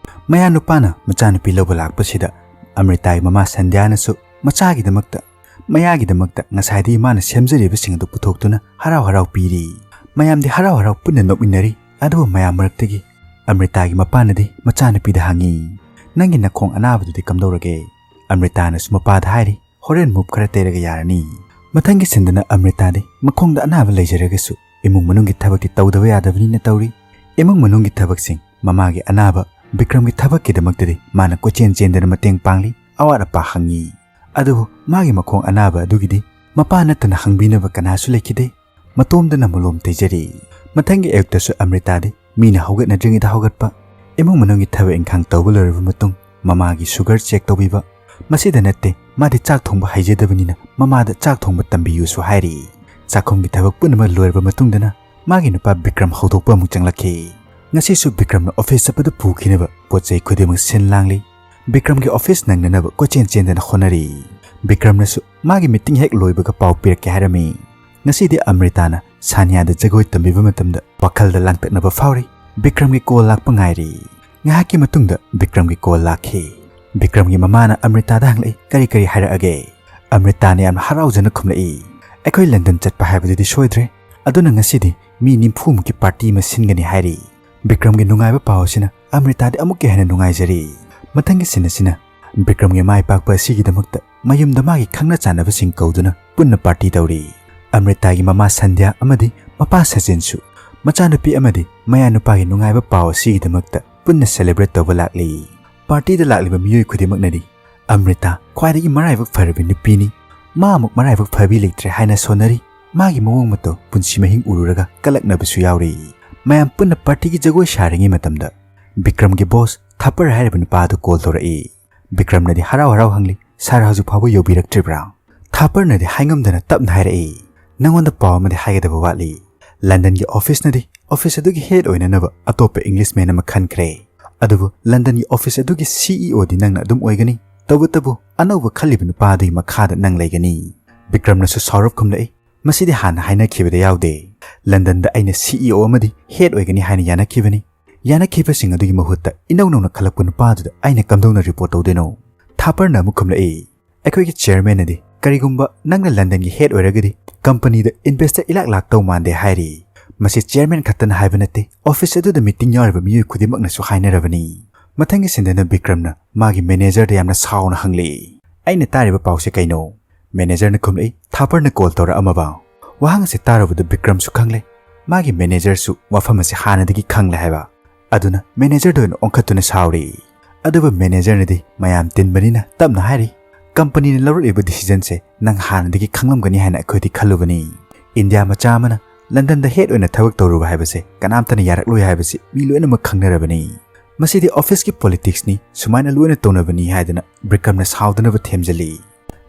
ꯃꯌꯥꯅꯨꯄꯥꯅ ꯃꯆꯥꯅꯨꯄꯤ ꯂꯧꯕ ꯂꯥꯛꯄꯁꯤꯗ ꯑꯃ꯭ꯔꯤꯇꯥꯒꯤ ꯃꯃꯥ ꯁꯟꯙ꯭ꯌꯥꯅꯁꯨ ꯃꯆꯥꯒꯤꯗꯃꯛꯇ, ꯃꯌꯥꯒꯤꯗꯃꯛꯇ ꯉꯁꯥꯏꯗꯒꯤ ꯃꯥꯅ ꯁꯦꯝꯖꯔꯤꯕꯁꯤꯡ ꯑꯗꯨ ꯄꯨꯊꯣꯛꯇꯨꯅ ꯍꯔꯥꯎ ꯍꯔꯥꯎ ꯄꯤꯔꯤ꯫ ꯃꯌꯥꯝꯗꯤ ꯍꯔꯥꯎ ꯍꯔꯥꯎ ꯄꯨꯟꯅ ꯅꯣꯛꯃꯤꯟꯅꯔꯤ꯫ ꯑꯗꯨꯕꯨ ꯃꯌꯥꯝ ꯃꯔꯛꯇꯒꯤ ꯑꯃ꯭ꯔꯤꯇꯥꯒꯤ ꯃꯄꯥꯅꯗꯤ ꯃꯆꯥꯅꯨꯄꯤꯗ ꯍꯪꯉꯤ, "ꯅꯪꯒꯤ ꯅꯈꯣꯡ ꯑꯅꯥꯕꯗꯨꯗꯤ ꯀꯝꯗꯧꯔꯒꯦ?" ꯑꯃ꯭ꯔꯤꯇꯥꯅꯁꯨ ꯃꯄꯥꯗ ꯍꯥꯏꯔꯤ, "ꯍꯣꯔꯦꯟ ꯃꯨꯚ ꯈꯔ ꯇꯩꯔꯒ ꯌꯥꯔꯅꯤ"꯫ ꯃꯊꯪꯒꯤ ꯁꯤꯟꯗꯅ ꯑꯃ꯭ꯔꯤꯇꯥꯗꯤ ꯃꯈꯣꯡꯗ ꯑꯅꯥꯕ ꯂꯩꯖꯔꯒꯁꯨ ꯏꯃꯨꯡ ꯃꯅꯨꯡꯒꯤ ꯊꯕꯛꯇꯤ ꯇꯧꯗꯕ ꯌꯥꯗꯕꯅꯤꯅ ꯇꯧꯔꯤ꯫ ꯏꯃꯨꯡ ꯃꯅꯨꯡꯒꯤ ꯊꯕꯛꯁꯤꯡ, ꯃꯃꯥꯒꯤ ꯑꯅꯥꯕ, ꯕꯤꯀ꯭ꯔꯝꯒꯤ ꯊꯕꯛꯀꯤꯗꯃꯛꯇꯗꯤ ꯃꯥꯅ ꯀꯣꯏꯆꯦꯟ ꯆꯦꯟꯗꯅ ꯃꯇꯦꯡ ꯄꯥꯡꯂꯤ, ꯑꯋꯥꯠ ꯑꯄꯥ ꯍꯪꯉꯤ꯫ ꯑꯗꯨꯕꯨ ꯃꯥꯒꯤ ꯃꯈꯣꯡ ꯑꯅꯥꯕ ꯑꯗꯨꯒꯤꯗꯤ ꯃꯄꯥ ꯅꯠꯇꯅ ꯍꯪꯕꯤꯅꯕ ꯀꯅꯥꯁꯨ ꯂꯩꯈꯤꯗꯦ꯫ ꯃꯇꯣꯝꯗꯅ ꯃꯣꯂꯣꯝ ꯇꯩꯖꯔꯤ꯫ ꯃꯊꯪꯒꯤ ꯑꯌꯨꯛꯇꯁꯨ ꯑꯃ꯭ꯔꯤꯇꯥꯗꯤ ꯃꯤꯅ ꯍꯧꯒꯠꯅꯗ꯭ꯔꯤꯉꯩꯗ ꯍꯧꯒꯠꯄ, ꯏꯃꯨꯡ ꯃꯅꯨꯡꯒꯤ ꯊꯕꯛ ꯏꯪꯈꯥꯡ ꯇꯧꯕ ꯂꯣꯏꯔꯕ ꯃꯇꯨꯡ ꯃꯃꯥꯒꯤ ꯁꯨꯒꯔ ꯆꯦꯛ ꯇꯧꯕꯤꯕ꯫ ꯃꯁꯤꯗ ꯅꯠꯇꯦ, ꯃꯥꯗꯤ ꯆꯥꯛ ꯊꯣꯡꯕ ꯍꯩꯖꯗꯕꯅꯤꯅ ꯃꯃꯥꯗ ꯆꯥꯛ ꯊꯣꯡꯕ ꯇꯝꯕꯤꯌꯨꯁꯨ ꯍꯥꯏꯔꯤ꯫ ꯆꯥꯛꯈꯨꯝꯒꯤ ꯊꯕꯛ ꯄꯨꯝꯅꯃꯛ ꯂꯣꯏꯔꯕ ꯃꯇꯨꯡꯗꯅ ꯃꯥꯒꯤ ꯅꯨꯄꯥ ꯕꯤꯀ꯭ꯔꯝ ꯍꯧꯗꯣꯛꯄ ꯑꯃꯨꯛ ꯆꯪꯂꯛꯈꯤ꯫ ꯉꯁꯤꯁꯨ ꯕꯤꯀ꯭ꯔꯝꯅ ꯑꯣꯐꯤꯁ ꯆꯠꯄꯗ ꯄꯨꯈꯤꯅꯕ ꯄꯣꯠ ꯆꯩ ꯈꯨꯗꯤꯡꯃꯛ ꯁꯤꯟ ꯂꯥꯡꯂꯤ꯫ ꯕꯤꯀ꯭ꯔꯝꯒꯤ ꯑꯣꯐꯤꯁ ꯅꯪꯅꯅꯕ ꯀꯣꯏꯆꯦꯟ ꯆꯦꯟꯗꯅ ꯍꯣꯠꯅꯔꯤ꯫ ꯕꯤꯀ꯭ꯔꯝꯅꯁꯨ ꯃꯥꯒꯤ ꯃꯤꯇꯤꯡ ꯍꯦꯛ ꯂꯣꯏꯕꯒ ꯄꯥꯎ ꯄꯤꯔꯛꯀꯦ ꯍꯥꯏꯔꯝꯃꯤ꯫ ꯉꯁꯤꯗꯤ ꯑꯃ꯭ꯔꯤꯇꯥꯅ ꯁꯥꯅꯤꯌꯥꯗ ꯖꯒꯣꯏ ꯇꯝꯕꯤꯕ ꯃꯇꯝꯗ ꯋꯥꯈꯜꯗ ꯂꯥꯡꯇꯛꯅꯕ ꯐꯥꯎꯔꯤ꯫ ꯕꯤꯀ꯭ꯔꯝꯒꯤ ꯀꯣꯜ ꯂꯥꯛꯄ ꯉꯥꯏꯔꯤ꯫ ꯉꯥꯏꯍꯥꯛꯀꯤ ꯃꯇꯨꯡꯗ ꯕꯤꯀ꯭ꯔꯝꯒꯤ ꯀꯣꯜ ꯂꯥꯛꯈꯤ꯫ ꯕꯤꯀ꯭ꯔꯝꯒꯤ ꯃꯃꯥꯅ ꯑꯃ꯭ꯔꯤꯇꯥꯗ ꯍꯪꯂꯛꯏ, "ꯀꯔꯤ ꯀꯔꯤ ꯍꯥꯏꯔꯛꯑꯒꯦ?" ꯑꯃ꯭ꯔꯤꯇꯥꯅ ꯌꯥꯝꯅ ꯍꯔꯥꯎꯖꯅ ꯈꯨꯝꯂꯛꯏ, "ꯑꯩꯈꯣꯏ ꯂꯟꯗꯟ ꯆꯠꯄ ꯍꯥꯏꯕꯗꯨꯗꯤ ꯁꯣꯏꯗ꯭ꯔꯦ, ꯑꯗꯨꯅ ꯉꯁꯤꯗꯤ ꯃꯤ ꯅꯤꯐꯨꯃꯨꯛꯀꯤ ꯄꯥꯔꯇꯤ ꯑꯃ ꯁꯤꯟꯒꯅꯤ" ꯍꯥꯏꯔꯤ꯫ ꯕꯤꯀ꯭ꯔꯝꯒꯤ ꯅꯨꯡꯉꯥꯏꯕ ꯄꯥꯎ ꯑꯁꯤꯅ ꯑꯃ꯭ꯔꯤꯇꯥꯗꯤ ꯑꯃꯨꯛꯀ ꯍꯦꯟꯅ ꯅꯨꯡꯉꯥꯏꯖꯔꯤ꯫ ꯃꯊꯪꯒꯤ ꯁꯤꯟ ꯑꯁꯤꯅ ꯕꯤꯀ꯭ꯔꯝꯒꯤ ꯃꯥꯏ ꯄꯥꯛꯄ ꯑꯁꯤꯒꯤꯗꯃꯛꯇ ꯃꯌꯨꯝꯗ ꯃꯥꯒꯤ ꯈꯪꯅ ꯆꯥꯟꯅꯕꯁꯤꯡ ꯀꯧꯗꯨꯅ ꯄꯨꯟꯅ ꯄꯥꯔꯇꯤ ꯇꯧꯔꯤ꯫ ꯑꯃ꯭ꯔꯤꯇꯥꯒꯤ ꯃꯃꯥ ꯁꯟꯙ꯭ꯌꯥ ꯑꯃꯗꯤ ꯃꯄꯥ ꯁꯆꯤꯟꯁꯨ ꯃꯆꯥꯅꯨꯄꯤ ꯑꯃꯗꯤ ꯃꯌꯥꯅꯨꯄꯥꯒꯤ ꯅꯨꯡꯉꯥꯏꯕ ꯄꯥꯎ ꯑꯁꯤꯒꯤꯗꯃꯛꯇ ꯄꯨꯟꯅ ꯁꯦꯂꯦꯕ꯭ꯔꯦꯠ ꯇꯧꯕ ꯂꯥꯛꯂꯤ꯫ ꯄꯥꯔꯇꯤꯗ ꯂꯥꯛꯂꯤꯕ ꯃꯤꯑꯣꯏ ꯈꯨꯗꯤꯡꯃꯛꯅꯗꯤ "ꯑꯃ꯭ꯔꯤꯇꯥ ꯈ꯭ꯋꯥꯏꯗꯒꯤ ꯃꯔꯥꯏꯕꯛ ꯐꯔꯕꯤ ꯅꯨꯄꯤꯅꯤ, ꯃꯥ ꯑꯃꯨꯛ ꯃꯔꯥꯏꯕꯛ ꯐꯕꯤ ꯂꯩꯇ꯭ꯔꯦ" ꯍꯥꯏꯅ ꯁꯣꯟꯅꯔꯤ꯫ ꯃꯥꯒꯤ ꯃꯑꯣꯡ ꯃꯇꯧ, ꯄꯨꯟꯁꯤ ꯃꯍꯤꯡ ꯎꯔꯨꯔꯒ ꯀꯂꯛꯅꯕꯁꯨ ꯌꯥꯎꯔꯤ꯫ ꯃꯌꯥꯝ ꯄꯨꯟꯅ ꯄꯥꯔꯇꯤꯒꯤ ꯖꯒꯣꯏ ꯁꯥꯔꯤꯉꯩ ꯃꯇꯝꯗ ꯕꯤꯀ꯭ꯔꯝꯒꯤ ꯕꯣꯁ ꯊꯥꯄꯔ ꯍꯥꯏꯔꯤꯕ ꯅꯨꯄꯥ ꯑꯗꯨ ꯀꯣꯜ ꯇꯧꯔꯛꯏ꯫ ꯕꯤꯀ꯭ꯔꯝꯅꯗꯤ ꯍꯔꯥꯎ ꯍꯔꯥꯎ ꯍꯪꯂꯤ, "ꯁꯥꯔ ꯍꯧꯖꯤꯛ ꯐꯥꯎꯕ ꯌꯧꯕꯤꯔꯛꯇ꯭ꯔꯤꯕ꯭ꯔꯥ?" ꯊꯥꯄꯔꯅꯗꯤ ꯍꯥꯏꯉꯝꯗꯅ ꯇꯞꯅ ꯍꯥꯏꯔꯛꯏ, "ꯅꯉꯣꯟꯗ ꯄꯥꯎ ꯑꯃꯗꯤ ꯍꯥꯏꯒꯗꯕ ꯋꯥꯠꯂꯤ꯫ ꯂꯟꯗꯟꯒꯤ ꯑꯣꯐꯤꯁꯅꯗꯤ ꯑꯣꯐꯤꯁ ꯑꯗꯨꯒꯤ ꯍꯦꯗ ꯑꯣꯏꯅꯅꯕ ꯑꯇꯣꯞꯄ ꯏꯪꯂꯤꯁꯃꯦꯟ ꯑꯃ ꯈꯟꯈ꯭ꯔꯦ, ꯑꯗꯨꯕꯨ ꯂꯟꯗꯟꯒꯤ ꯑꯣꯐꯤꯁ ꯑꯗꯨꯒꯤ ꯁꯤꯏꯑꯣꯗꯤ ꯅꯪꯅ ꯑꯗꯨꯝ ꯑꯣꯏꯒꯅꯤ꯫ ꯇꯧꯕꯇꯕꯨ ꯑꯅꯧꯕ ꯈꯜꯂꯤꯕ ꯅꯨꯄꯥ ꯑꯗꯨꯒꯤ ꯃꯈꯥꯗ ꯅꯪ ꯂꯩꯒꯅꯤ꯫" ꯕꯤꯀ꯭ꯔꯝꯅꯁꯨ ꯁꯥꯎꯔꯞ ꯈꯨꯝꯂꯛꯏ, "ꯃꯁꯤꯗꯤ ꯍꯥꯟꯅ ꯍꯥꯏꯅꯈꯤꯕꯗ ꯌꯥꯎꯗꯦ꯫ ꯂꯟꯗꯟꯗ ꯑꯩꯅ ꯁꯤꯏꯑꯣ ꯑꯃꯗꯤ ꯍꯦꯗ ꯑꯣꯏꯒꯅꯤ ꯍꯥꯏꯅ ꯌꯥꯅꯈꯤꯕꯅꯤ꯫ ꯌꯥꯅꯈꯤꯕꯁꯤꯡ ꯑꯗꯨꯒꯤ ꯃꯍꯨꯠꯇ ꯏꯅꯧ ꯅꯧꯅ ꯈꯜꯂꯛꯄ ꯅꯨꯄꯥꯗꯨꯗ ꯑꯩꯅ ꯀꯝꯗꯧꯅ ꯔꯤꯄꯣꯔꯠ ꯇꯧꯗꯣꯏꯅꯣ?" ꯊꯥꯄꯔꯅ ꯑꯃꯨꯛ ꯈꯨꯝꯂꯛꯏ, "ꯑꯩꯈꯣꯏꯒꯤ ꯆꯤꯌꯔꯃꯦꯟꯅꯗꯤ ꯀꯔꯤꯒꯨꯝꯕ ꯅꯪꯅ ꯂꯟꯗꯟꯒꯤ ꯍꯦꯗ ꯑꯣꯏꯔꯒꯗꯤ ꯀꯝꯄꯅꯤꯗ ꯏꯟꯚꯦꯁꯇꯔ ꯏꯂꯥꯛ ꯂꯥꯛꯇꯧ ꯃꯥꯟꯗꯦ ꯍꯥꯏꯔꯤ꯫ ꯃꯁꯤ ꯆꯤꯌꯔꯃꯦꯟ ꯈꯛꯇꯅ ꯍꯥꯏꯕ ꯅꯠꯇꯦ, ꯑꯣꯐꯤꯁ ꯑꯗꯨꯗ ꯃꯤꯇꯤꯡ ꯌꯥꯎꯔꯤꯕ ꯃꯤꯑꯣꯏ ꯈꯨꯗꯤꯡꯃꯛꯅꯁꯨ ꯍꯥꯏꯅꯔꯕꯅꯤ꯫" ꯃꯊꯪꯒꯤ ꯁꯤꯟꯗꯅ ꯕꯤꯀ꯭ꯔꯝꯅ ꯃꯥꯒꯤ ꯃꯦꯅꯦꯖꯔꯗ ꯌꯥꯝꯅ ꯁꯥꯎꯅ ꯍꯪꯂꯛꯏ, "ꯑꯩꯅ ꯇꯥꯔꯤꯕ ꯄꯥꯎꯁꯦ ꯀꯩꯅꯣ?" ꯃꯦꯅꯦꯖꯔꯅ ꯈꯨꯝꯂꯛꯏ, "ꯊꯥꯄꯔꯅ ꯀꯣꯜ ꯇꯧꯔꯛꯑꯝꯃꯕ?" ꯋꯥꯍꯪ ꯑꯁꯤ ꯇꯥꯔꯨꯕꯗ ꯕꯤꯀ꯭ꯔꯝꯁꯨ ꯈꯪꯂꯦ, ꯃꯥꯒꯤ ꯃꯦꯅꯦꯖꯔꯁꯨ ꯋꯥꯐꯝ ꯑꯁꯤ ꯍꯥꯟꯅꯗꯒꯤ ꯈꯪꯂꯦ ꯍꯥꯏꯕ꯫ ꯑꯗꯨꯅ ꯃꯦꯅꯦꯖꯔꯗ ꯑꯣꯏꯅ ꯑꯣꯟꯈꯠꯇꯨꯅ ꯁꯥꯎꯔꯤ꯫ ꯑꯗꯨꯕꯨ ꯃꯦꯅꯦꯖꯔꯅꯗꯤ ꯃꯌꯥꯝ ꯇꯤꯟꯕꯅꯤꯅ ꯇꯞꯅ ꯍꯥꯏꯔꯤ, "ꯀꯝꯄꯅꯤꯅ ꯂꯧꯔꯛꯂꯤꯕ ꯗꯤꯁꯤꯖꯟꯁꯦ ꯅꯪ ꯍꯥꯟꯅꯗꯒꯤ ꯈꯪꯂꯝꯒꯅꯤ ꯍꯥꯏꯅ ꯑꯩꯈꯣꯏꯗꯤ ꯈꯜꯂꯨꯕꯅꯤ꯫ ꯏꯟꯗꯤꯌꯥ ꯃꯆꯥ ꯑꯃꯅ ꯂꯟꯗꯟꯗ ꯍꯦꯗ ꯑꯣꯏꯅ ꯊꯕꯛ ꯇꯧꯔꯨꯕ ꯍꯥꯏꯕꯁꯦ ꯀꯅꯥꯝꯇꯅ ꯌꯥꯔꯛꯂꯣꯏ ꯍꯥꯏꯕꯁꯤ ꯃꯤ ꯂꯣꯏꯅꯃꯛ ꯈꯪꯅꯔꯕꯅꯤ꯫ ꯃꯁꯤꯗꯤ ꯑꯣꯐꯤꯁꯀꯤ ꯄꯣꯂꯤꯇꯤꯛꯁꯅꯤ, ꯁꯨꯃꯥꯏꯅ ꯂꯣꯏꯅ ꯇꯧꯅꯕꯅꯤ" ꯍꯥꯏꯗꯨꯅ ꯕꯤꯀ꯭ꯔꯝꯅ ꯁꯥꯎꯗꯅꯕ ꯊꯦꯝꯖꯤꯜꯂꯤ꯫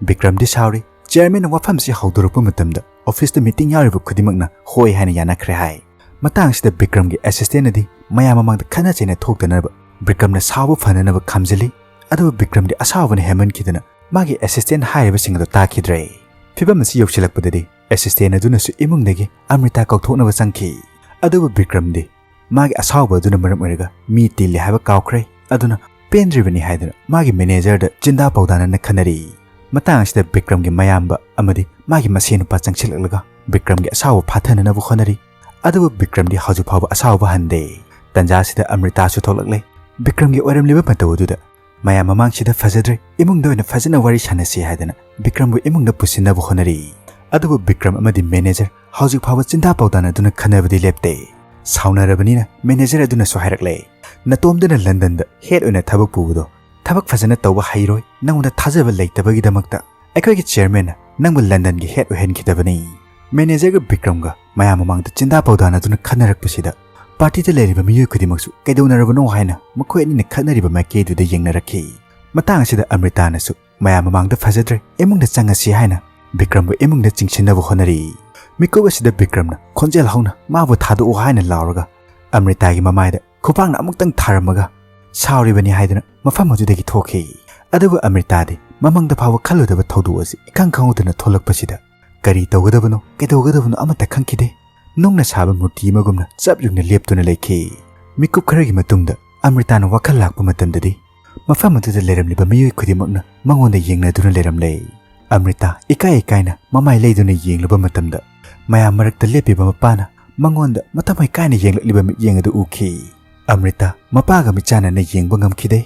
ꯕꯤꯀ꯭ꯔꯝꯗꯤ ꯁꯥꯎꯔꯤ꯫ ꯆꯤꯌꯔꯃꯦꯟꯅ ꯋꯥꯐꯝꯁꯤ ꯍꯧꯗꯣꯔꯛꯄ ꯃꯇꯝꯗ ꯑꯣꯐꯤꯁꯇ ꯃꯤꯇꯤꯡ ꯌꯥꯎꯔꯤꯕ ꯈꯨꯗꯤꯡꯃꯛꯅ ꯍꯣꯏ ꯍꯥꯏꯅ ꯌꯥꯅꯈ꯭ꯔꯦ ꯍꯥꯏ꯫ ꯃꯇꯥꯡꯁꯤꯗ ꯕꯤꯀ꯭ꯔꯝꯒꯤ ꯑꯦꯁꯤꯁꯇꯦꯟꯅꯗꯤ ꯃꯌꯥꯝ ꯃꯃꯥꯡꯗ ꯈꯠꯅ ꯆꯩꯅ ꯊꯣꯛꯇꯅꯕ ꯕꯤꯀ꯭ꯔꯝꯅ ꯁꯥꯎꯕ ꯐꯅꯅꯕ ꯈꯥꯝꯖꯤꯜꯂꯤ꯫ ꯑꯗꯨꯕꯨ ꯕꯤꯀ꯭ꯔꯝꯗꯤ ꯑꯁꯥꯎꯕꯅ ꯍꯦꯟꯃꯟꯈꯤꯗꯅ ꯃꯥꯒꯤ ꯑꯦꯁꯤꯁꯇꯦꯟ ꯍꯥꯏꯔꯤꯕꯁꯤꯡ ꯑꯗꯨ ꯇꯥꯈꯤꯗ꯭ꯔꯦ꯫ ꯐꯤꯕꯝ ꯑꯁꯤ ꯌꯧꯁꯤꯜꯂꯛꯄꯗꯗꯤ ꯑꯦꯁꯤꯁꯇꯦꯟ ꯑꯗꯨꯅꯁꯨ ꯏꯃꯨꯡꯗꯒꯤ ꯑꯃ꯭ꯔꯤꯇꯥ ꯀꯧꯊꯣꯛꯅꯕ ꯆꯪꯈꯤ꯫ ꯑꯗꯨꯕꯨ ꯕꯤꯀ꯭ꯔꯝꯗꯤ ꯃꯥꯒꯤ ꯑꯁꯥꯎꯕ ꯑꯗꯨꯅ ꯃꯔꯝ ꯑꯣꯏꯔꯒ ꯃꯤ ꯇꯤꯜꯂꯤ ꯍꯥꯏꯕ ꯀꯥꯎꯈ꯭ꯔꯦ꯫ ꯑꯗꯨꯅ ꯄꯦꯟꯗ꯭ꯔꯤꯕꯅꯤ ꯍꯥꯏꯗꯨꯅ ꯃꯥꯒꯤ ꯃꯦꯅꯦꯖꯔꯗ ꯆꯤꯟꯗꯥ ꯄꯥꯎꯗꯥꯅꯅ ꯈꯟꯅꯔꯤ꯫ ꯃꯇꯥꯡ ꯑꯁꯤꯗ ꯕꯤꯀ꯭ꯔꯝꯒꯤ ꯃꯌꯥꯝꯕ ꯑꯃꯗꯤ ꯃꯥꯒꯤ ꯃꯁꯦꯟ ꯅꯨꯄꯥ ꯆꯪꯁꯤꯜꯂꯛꯂꯒ ꯕꯤꯀ꯭ꯔꯝꯒꯤ ꯑꯁꯥꯎꯕ ꯐꯥꯊꯅꯅꯕ ꯍꯣꯠꯅꯔꯤ꯫ ꯑꯗꯨꯕꯨ ꯕꯤꯀ꯭ꯔꯝꯗꯤ ꯍꯧꯖꯤꯛ ꯐꯥꯎꯕ ꯑꯁꯥꯎꯕ ꯍꯟꯗꯦ꯫ ꯇꯟꯖꯥ ꯑꯁꯤꯗ ꯑꯃ꯭ꯔꯤꯇꯥꯁꯨ ꯊꯣꯛꯂꯛꯂꯦ꯫ ꯕꯤꯀ꯭ꯔꯝꯒꯤ ꯑꯣꯏꯔꯝꯂꯤꯕ ꯃꯇꯧ ꯑꯗꯨꯗ ꯃꯌꯥꯝ ꯃꯃꯥꯡꯁꯤꯗ ꯐꯖꯗ꯭ꯔꯦ, ꯏꯃꯨꯡꯗ ꯑꯣꯏꯅ ꯐꯖꯅ ꯋꯥꯔꯤ ꯁꯥꯟꯅꯁꯤ ꯍꯥꯏꯗꯅ ꯕꯤꯀ꯭ꯔꯝꯕꯨ ꯏꯃꯨꯡꯗ ꯄꯨꯁꯤꯟꯅꯕ ꯍꯣꯠꯅꯔꯤ꯫ ꯑꯗꯨꯕꯨ ꯕꯤꯀ꯭ꯔꯝ ꯑꯃꯗꯤ ꯃꯦꯅꯦꯖꯔ ꯍꯧꯖꯤꯛ ꯐꯥꯎꯕ ꯆꯤꯟꯗꯥ ꯄꯥꯎꯗꯥꯅꯗꯨꯅ ꯈꯟꯅꯕꯗꯤ ꯂꯦꯞꯇꯦ꯫ ꯁꯥꯎꯅꯔꯕꯅꯤꯅ ꯃꯦꯅꯦꯖꯔ ꯑꯗꯨꯅꯁꯨ ꯍꯥꯏꯔꯛꯂꯦ, "ꯅꯇꯣꯝꯗꯅ ꯂꯟꯗꯟꯗ ꯍꯦꯠ ꯑꯣꯏꯅ ꯊꯕꯛ ꯄꯨꯕꯗꯣ ꯊꯕꯛ ꯐꯖꯅ ꯇꯧꯕ ꯍꯩꯔꯣꯏ, ꯅꯉꯣꯟꯗ ꯊꯥꯖꯕ ꯂꯩꯇꯕꯒꯤꯗꯃꯛꯇ ꯑꯩꯈꯣꯏꯒꯤ ꯆꯤꯌꯔꯃꯦꯟꯅ ꯅꯪꯕꯨ ꯂꯟꯗꯟꯒꯤ ꯍꯦꯠ ꯑꯣꯏꯍꯟꯈꯤꯗꯕꯅꯤ꯫" ꯃꯦꯅꯦꯖꯔꯒ ꯕꯤꯀ꯭ꯔꯝꯒ ꯃꯌꯥꯝ ꯃꯃꯥꯡꯗ ꯆꯤꯟꯗꯥ ꯄꯥꯎꯗꯥꯅꯗꯨꯅ ꯈꯟꯅꯔꯛꯄꯁꯤꯗ ꯄꯥꯔꯇꯤꯗ ꯂꯩꯔꯤꯕ ꯃꯤꯑꯣꯏ ꯈꯨꯗꯤꯡꯃꯛꯁꯨ ꯀꯩꯗꯧꯅꯔꯕꯅꯣ ꯍꯥꯏꯅ ꯃꯈꯣꯏ ꯑꯅꯤꯅ ꯈꯠꯅꯔꯤꯕ ꯃꯥꯏꯀꯩꯗꯨꯗ ꯌꯦꯡꯅꯔꯛꯈꯤ꯫ ꯃꯇꯥꯡ ꯑꯁꯤꯗ ꯑꯃ꯭ꯔꯤꯇꯥꯅꯁꯨ ꯃꯌꯥꯝ ꯃꯃꯥꯡꯗ ꯐꯖꯗ꯭ꯔꯦ, ꯏꯃꯨꯡꯗ ꯆꯪꯉꯁꯤ ꯍꯥꯏꯅ ꯕꯤꯀ꯭ꯔꯝꯕꯨ ꯏꯃꯨꯡꯗ ꯆꯤꯡꯁꯤꯟꯅꯕ ꯍꯣꯠꯅꯔꯤ꯫ ꯃꯤꯀꯨꯞ ꯑꯁꯤꯗ ꯕꯤꯀ꯭ꯔꯝꯅ ꯈꯣꯟꯖꯦꯜ ꯍꯧꯅ ꯃꯥꯕꯨ ꯊꯥꯗꯣꯛꯎ ꯍꯥꯏꯅ ꯂꯥꯎꯔꯒ ꯑꯃ꯭ꯔꯤꯇꯥꯒꯤ ꯃꯃꯥꯏꯗ ꯈꯨꯄꯥꯛꯅ ꯑꯃꯨꯛꯇꯪ ꯊꯥꯔꯝꯃꯒ ꯁꯥꯎꯔꯤꯕꯅꯤ ꯍꯥꯏꯗꯨꯅ ꯃꯐꯝ ꯑꯗꯨꯗꯒꯤ ꯊꯣꯛꯈꯤ꯫ ꯑꯗꯨꯕꯨ ꯑꯃ꯭ꯔꯤꯇꯥꯗꯤ ꯃꯃꯥꯡꯗ ꯐꯥꯎꯕ ꯈꯜꯂꯨꯗꯕ ꯊꯧꯗꯣꯛ ꯑꯁꯤ ꯏꯈꯪ ꯈꯪꯍꯧꯗꯅ ꯊꯣꯛꯂꯛꯄꯁꯤꯗ ꯀꯔꯤ ꯇꯧꯒꯗꯕꯅꯣ ꯀꯩꯗꯧꯒꯗꯕꯅꯣ ꯑꯃꯠꯇ ꯈꯪꯈꯤꯗꯦ꯫ ꯅꯨꯡꯅ ꯁꯥꯕ ꯃꯨꯔꯇꯤ ꯑꯃꯒꯨꯝꯅ ꯆꯞ ꯌꯨꯡꯅ ꯂꯦꯞꯇꯨꯅ ꯂꯩꯈꯤ꯫ ꯃꯤꯀꯨꯞ ꯈꯔꯒꯤ ꯃꯇꯨꯡꯗ ꯑꯃ꯭ꯔꯤꯇꯥꯅ ꯋꯥꯈꯜ ꯂꯥꯛꯄ ꯃꯇꯝꯗꯗꯤ ꯃꯐꯝ ꯑꯗꯨꯗ ꯂꯩꯔꯝꯂꯤꯕ ꯃꯤꯑꯣꯏ ꯈꯨꯗꯤꯡꯃꯛꯅ ꯃꯉꯣꯟꯗ ꯌꯦꯡꯅꯗꯨꯅ ꯂꯩꯔꯝꯂꯦ꯫ ꯑꯃ꯭ꯔꯤꯇꯥ ꯏꯀꯥꯏ ꯏꯀꯥꯏꯅ ꯃꯃꯥꯏ ꯂꯩꯗꯨꯅ ꯌꯦꯡꯂꯨꯕ ꯃꯇꯝꯗ ꯃꯌꯥꯝ ꯃꯔꯛꯇ ꯂꯦꯞꯄꯤꯕ ꯃꯄꯥꯅ ꯃꯉꯣꯟꯗ ꯃꯇꯝ ꯏꯀꯥꯏꯅ ꯌꯦꯡꯂꯛꯂꯤꯕ ꯃꯤꯠꯌꯦꯡ ꯑꯗꯨ ꯎꯈꯤ꯫ ꯑꯃ꯭ꯔꯤꯇꯥ ꯃꯄꯥꯒ ꯃꯤꯠꯆꯥꯟꯅꯅ ꯌꯦꯡꯕ ꯉꯝꯈꯤꯗꯦ꯫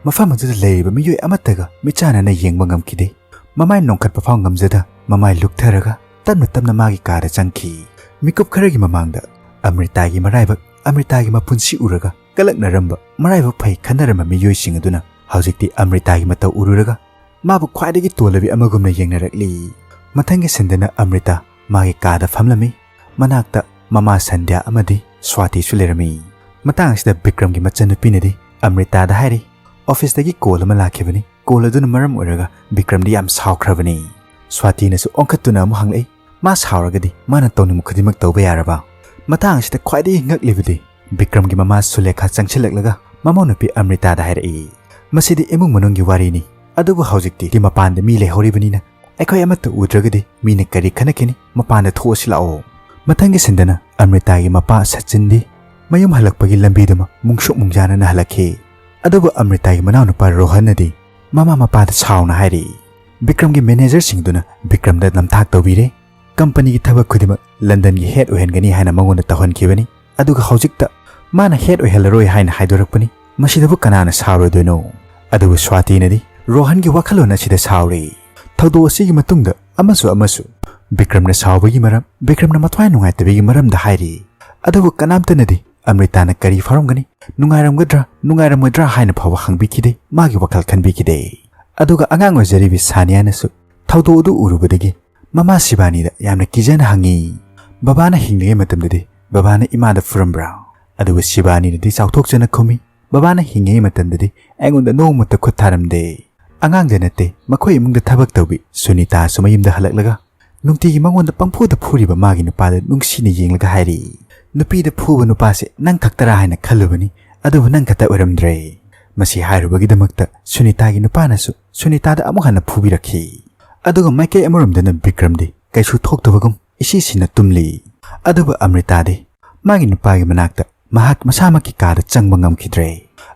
ꯃꯐꯝ ꯑꯗꯨꯗ ꯂꯩꯔꯤꯕ ꯃꯤꯑꯣꯏ ꯑꯃꯠꯇꯒ ꯃꯤꯠꯆꯥꯟꯅꯅ ꯌꯦꯡꯕ ꯉꯝꯈꯤꯗꯦ꯫ ꯃꯃꯥꯏ ꯅꯣꯡꯈꯠꯄ ꯐꯥꯎ ꯉꯝꯖꯗ ꯃꯃꯥꯏ ꯂꯨꯛꯊꯔꯒ ꯇꯞꯅ ꯇꯞꯅ ꯃꯥꯒꯤ ꯀꯥꯗ ꯆꯪꯈꯤ꯫ ꯃꯤꯀꯨꯞ ꯈꯔꯒꯤ ꯃꯃꯥꯡꯗ ꯑꯃ꯭ꯔꯤꯇꯥꯒꯤ ꯃꯔꯥꯏꯕꯛ, ꯑꯃ꯭ꯔꯤꯇꯥꯒꯤ ꯃꯄꯨꯟꯁꯤ ꯎꯔꯒ ꯀꯂꯛꯅꯔꯝꯕ, ꯃꯔꯥꯏꯕꯛ ꯐꯩ ꯈꯟꯅꯔꯝꯕ ꯃꯤꯑꯣꯏꯁꯤꯡ ꯑꯗꯨꯅ ꯍꯧꯖꯤꯛꯇꯤ ꯑꯃ꯭ꯔꯤꯇꯥꯒꯤ ꯃꯇꯧ ꯎꯔꯨꯔꯒ ꯃꯥꯕꯨ ꯈ꯭ꯋꯥꯏꯗꯒꯤ ꯇꯣꯜꯂꯕꯤ ꯑꯃꯒꯨꯝꯅ ꯌꯦꯡꯅꯔꯛꯂꯤ꯫ ꯃꯊꯪꯒꯤ ꯁꯤꯟꯗꯅ ꯑꯃ꯭ꯔꯤꯇꯥ ꯃꯥꯒꯤ ꯀꯥꯗ ꯐꯝꯂꯝꯃꯤ꯫ ꯃꯅꯥꯛꯇ ꯃꯃꯥ ꯁꯟꯙ꯭ꯌꯥ ꯑꯃꯗꯤ ꯁ꯭ꯋꯥꯇꯤꯁꯨ ꯂꯩꯔꯝꯃꯤ꯫ ꯃꯇꯥꯡ ꯑꯁꯤꯗ ꯕꯤꯀ꯭ꯔꯝꯒꯤ ꯃꯆꯟꯅꯨꯄꯤꯅꯗꯤ ꯑꯃ꯭ꯔꯤꯇꯥꯗ ꯍꯥꯏꯔꯤ, "ꯑꯣꯐꯤꯁꯇꯒꯤ ꯀꯣꯜ ꯑꯃ ꯂꯥꯛꯈꯤꯕꯅꯤ꯫ ꯀꯣꯜ ꯑꯗꯨꯅ ꯃꯔꯝ ꯑꯣꯏꯔꯒ ꯕꯤꯀ꯭ꯔꯝꯗꯤ ꯌꯥꯝ ꯁꯥꯎꯈ꯭ꯔꯕꯅꯤ꯫" ꯁ꯭ꯋꯥꯇꯤꯅꯁꯨ ꯑꯣꯟꯈꯠꯇꯨꯅ ꯑꯃꯨꯛ ꯍꯪꯂꯛꯏ, "ꯃꯥ ꯁꯥꯎꯔꯒꯗꯤ ꯃꯥꯅ ꯇꯧꯅꯤꯡꯕ ꯈꯨꯗꯤꯡꯃꯛ ꯇꯧꯕ ꯌꯥꯔꯕ?" ꯃꯇꯥꯡ ꯑꯁꯤꯗ ꯈ꯭ꯋꯥꯏꯗꯒꯤ ꯉꯛꯂꯤꯕꯗꯤ ꯕꯤꯀ꯭ꯔꯝꯒꯤ ꯃꯃꯥ ꯁꯨꯂꯦꯈꯥ ꯆꯪꯁꯤꯜꯂꯛꯂꯒ ꯃꯃꯧ ꯅꯨꯄꯤ ꯑꯃ꯭ꯔꯤꯇꯥꯗ ꯍꯥꯏꯔꯛꯏ, "ꯃꯁꯤꯗꯤ ꯏꯃꯨꯡ ꯃꯅꯨꯡꯒꯤ ꯋꯥꯔꯤꯅꯤ꯫ ꯑꯗꯨꯕꯨ ꯍꯧꯖꯤꯛꯇꯤ ꯃꯄꯥꯟꯗ ꯃꯤ ꯂꯩꯍꯧꯔꯤꯕꯅꯤꯅ ꯑꯩꯈꯣꯏ ꯑꯃꯠꯇ ꯎꯗ꯭ꯔꯒꯗꯤ ꯃꯤꯅ ꯀꯔꯤ ꯈꯟꯅꯈꯤꯅꯤ? ꯃꯄꯥꯟꯗ ꯊꯣꯛꯑꯁꯤ ꯂꯥꯛꯑꯣ꯫ ꯃꯊꯪꯒꯤ ꯁꯤꯟꯗꯅ ꯑꯃ꯭ꯔꯤꯇꯥꯒꯤ ꯃꯄꯥ ꯁꯆꯤꯟꯗꯤ ꯃꯌꯨꯝ ꯍꯜꯂꯛꯄꯒꯤ ꯂꯝꯕꯤꯗꯨꯃ ꯃꯨꯡꯁꯨꯛ ꯃꯨꯡꯖꯥꯅꯅ ꯍꯜꯂꯛꯈꯤ꯫ ꯑꯗꯨꯕꯨ ꯑꯃ꯭ꯔꯤꯇꯥꯒꯤ ꯃꯅꯥꯎꯅꯨꯄꯥ ꯔꯣꯍꯟꯅꯗꯤ ꯃꯃꯥ ꯃꯄꯥꯗ ꯁꯥꯎꯅ ꯍꯥꯏꯔꯤ꯫ ꯕꯤꯀ꯭ꯔꯝꯒꯤ ꯃꯦꯅꯦꯖꯔꯁꯤꯡꯗꯨꯅ ꯕꯤꯀ꯭ꯔꯝꯗ ꯅꯝꯊꯥꯛ ꯇꯧꯕꯤꯔꯦ꯫ ꯀꯝꯄꯅꯤꯒꯤ ꯊꯕꯛ ꯈꯨꯗꯤꯡꯃꯛ ꯂꯟꯗꯟꯒꯤ ꯍꯦꯗ ꯑꯣꯏꯍꯟꯒꯅꯤ ꯍꯥꯏꯅ ꯃꯉꯣꯟꯗ ꯇꯧꯍꯟꯈꯤꯕꯅꯤ꯫ ꯑꯗꯨꯒ ꯍꯧꯖꯤꯛꯇ ꯃꯥꯅ ꯍꯦꯗ ꯑꯣꯏꯍꯜꯂꯔꯣꯏ ꯍꯥꯏꯅ ꯍꯥꯏꯗꯣꯔꯛꯄꯅꯤ꯫ ꯃꯁꯤꯗꯕꯨ ꯀꯅꯥꯅ ꯁꯥꯎꯔꯣꯏꯗꯣꯏꯅꯣ? ꯑꯗꯨꯕꯨ ꯁ꯭ꯋꯥꯇꯤꯅꯗꯤ ꯔꯣꯍꯟꯒꯤ ꯋꯥꯈꯜꯂꯣꯟ ꯑꯁꯤꯗ ꯁꯥꯎꯔꯤ꯫ ꯊꯧꯗꯣꯛ ꯑꯁꯤꯒꯤ ꯃꯇꯨꯡꯗ ꯑꯃꯁꯨ ꯑꯃꯁꯨ ꯕꯤꯀ꯭ꯔꯝꯅ ꯁꯥꯎꯕꯒꯤ ꯃꯔꯝ, ꯕꯤꯀ꯭ꯔꯝꯅ ꯃꯊ꯭ꯋꯥꯏ ꯅꯨꯡꯉꯥꯏꯇꯕꯒꯤ ꯃꯔꯝꯗ ꯍꯥꯏꯔꯤ꯫ ꯑꯗꯨꯕꯨ ꯀꯅꯥꯝꯇꯅꯗꯤ ꯑꯃ꯭ꯔꯤꯇꯥꯅ ꯀꯔꯤ ꯐꯥꯎꯔꯝꯒꯅꯤ, ꯅꯨꯡꯉꯥꯏꯔꯝꯒꯗ꯭ꯔꯥ ꯅꯨꯡꯉꯥꯏꯔꯝꯃꯣꯏꯗ꯭ꯔꯥ ꯍꯥꯏꯅ ꯐꯥꯎꯕ ꯍꯪꯕꯤꯈꯤꯗꯦ, ꯃꯥꯒꯤ ꯋꯥꯈꯜ ꯈꯟꯕꯤꯈꯤꯗꯦ꯫ ꯑꯗꯨꯒ ꯑꯉꯥꯡ ꯑꯣꯏꯖꯔꯤꯕꯤ ꯁꯥꯅꯤꯌꯥꯅꯁꯨ ꯊꯧꯗꯣꯛ ꯑꯗꯨ ꯎꯔꯨꯕꯗꯒꯤ ꯃꯃꯥ ꯁꯤꯕꯥꯅꯤꯗ ꯌꯥꯝꯅ ꯀꯤꯖꯅ ꯍꯪꯉꯤ, "ꯕꯕꯥꯅ ꯍꯤꯡꯂꯤꯉꯩ ꯃꯇꯝꯗꯗꯤ ꯕꯕꯥꯅ ꯏꯃꯥꯗ ꯐꯨꯔꯝꯕ꯭ꯔꯥ?" ꯑꯗꯨꯒ ꯁꯤꯕꯥꯅꯤꯅꯗꯤ ꯆꯥꯎꯊꯣꯛꯆꯅ ꯈꯨꯝꯃꯤ, "ꯕꯕꯥꯅ ꯍꯤꯡꯂꯤꯉꯩ ꯃꯇꯝꯗꯗꯤ ꯑꯩꯉꯣꯟꯗ ꯅꯣꯡꯃꯇ ꯈꯨꯠ ꯊꯥꯔꯝꯗꯦ꯫" ꯑꯉꯥꯡꯗ ꯅꯠꯇꯦ, ꯃꯈꯣꯏ ꯏꯃꯨꯡꯗ ꯊꯕꯛ ꯇꯧꯕꯤ ꯁꯨꯅꯤꯇꯥꯁꯨ ꯃꯌꯨꯝꯗ ꯍꯜꯂꯛꯂꯒ ꯅꯨꯡꯇꯤꯒꯤ ꯃꯉꯣꯟꯗ ꯄꯪꯐꯨꯗ ꯐꯨꯔꯤꯕ ꯃꯥꯒꯤ ꯅꯨꯄꯥꯗ ꯅꯨꯡꯁꯤꯅ ꯌꯦꯡꯂꯒ ꯍꯥꯏꯔꯤ, "ꯅꯨꯄꯤꯗ ꯐꯨꯕ ꯅꯨꯄꯥꯁꯦ ꯅꯪ ꯈꯛꯇꯔꯥ ꯍꯥꯏꯅ ꯈꯜꯂꯨꯕꯅꯤ, ꯑꯗꯨꯕꯨ ꯅꯪ ꯈꯛꯇ ꯑꯣꯏꯔꯝꯗ꯭ꯔꯦ꯫" ꯃꯁꯤ ꯍꯥꯏꯔꯨꯕꯒꯤꯗꯃꯛꯇ ꯁꯨꯅꯤꯇꯥꯒꯤ ꯅꯨꯄꯥꯅꯁꯨ ꯁꯨꯅꯤꯇꯥꯗ ꯑꯃꯨꯛ ꯍꯟꯅ ꯐꯨꯕꯤꯔꯛꯈꯤ꯫ ꯑꯗꯨꯒ ꯃꯥꯏꯀꯩ ꯑꯃꯔꯣꯝꯗꯅ ꯕꯤꯀ꯭ꯔꯝꯗꯤ ꯀꯩꯁꯨ ꯊꯣꯛꯇꯕꯒꯨꯝ ꯏꯁꯤꯁꯤꯅ ꯇꯨꯝꯂꯤ꯫ ꯑꯗꯨꯕꯨ ꯑꯃ꯭ꯔꯤꯇꯥꯗꯤ ꯃꯥꯒꯤ ꯅꯨꯄꯥꯒꯤ ꯃꯅꯥꯛꯇ ꯃꯍꯥꯛ ꯃꯁꯥꯃꯛꯀꯤ ꯀꯥꯗ ꯆꯪꯕ ꯉꯝꯈꯤꯗ꯭ꯔꯦ꯫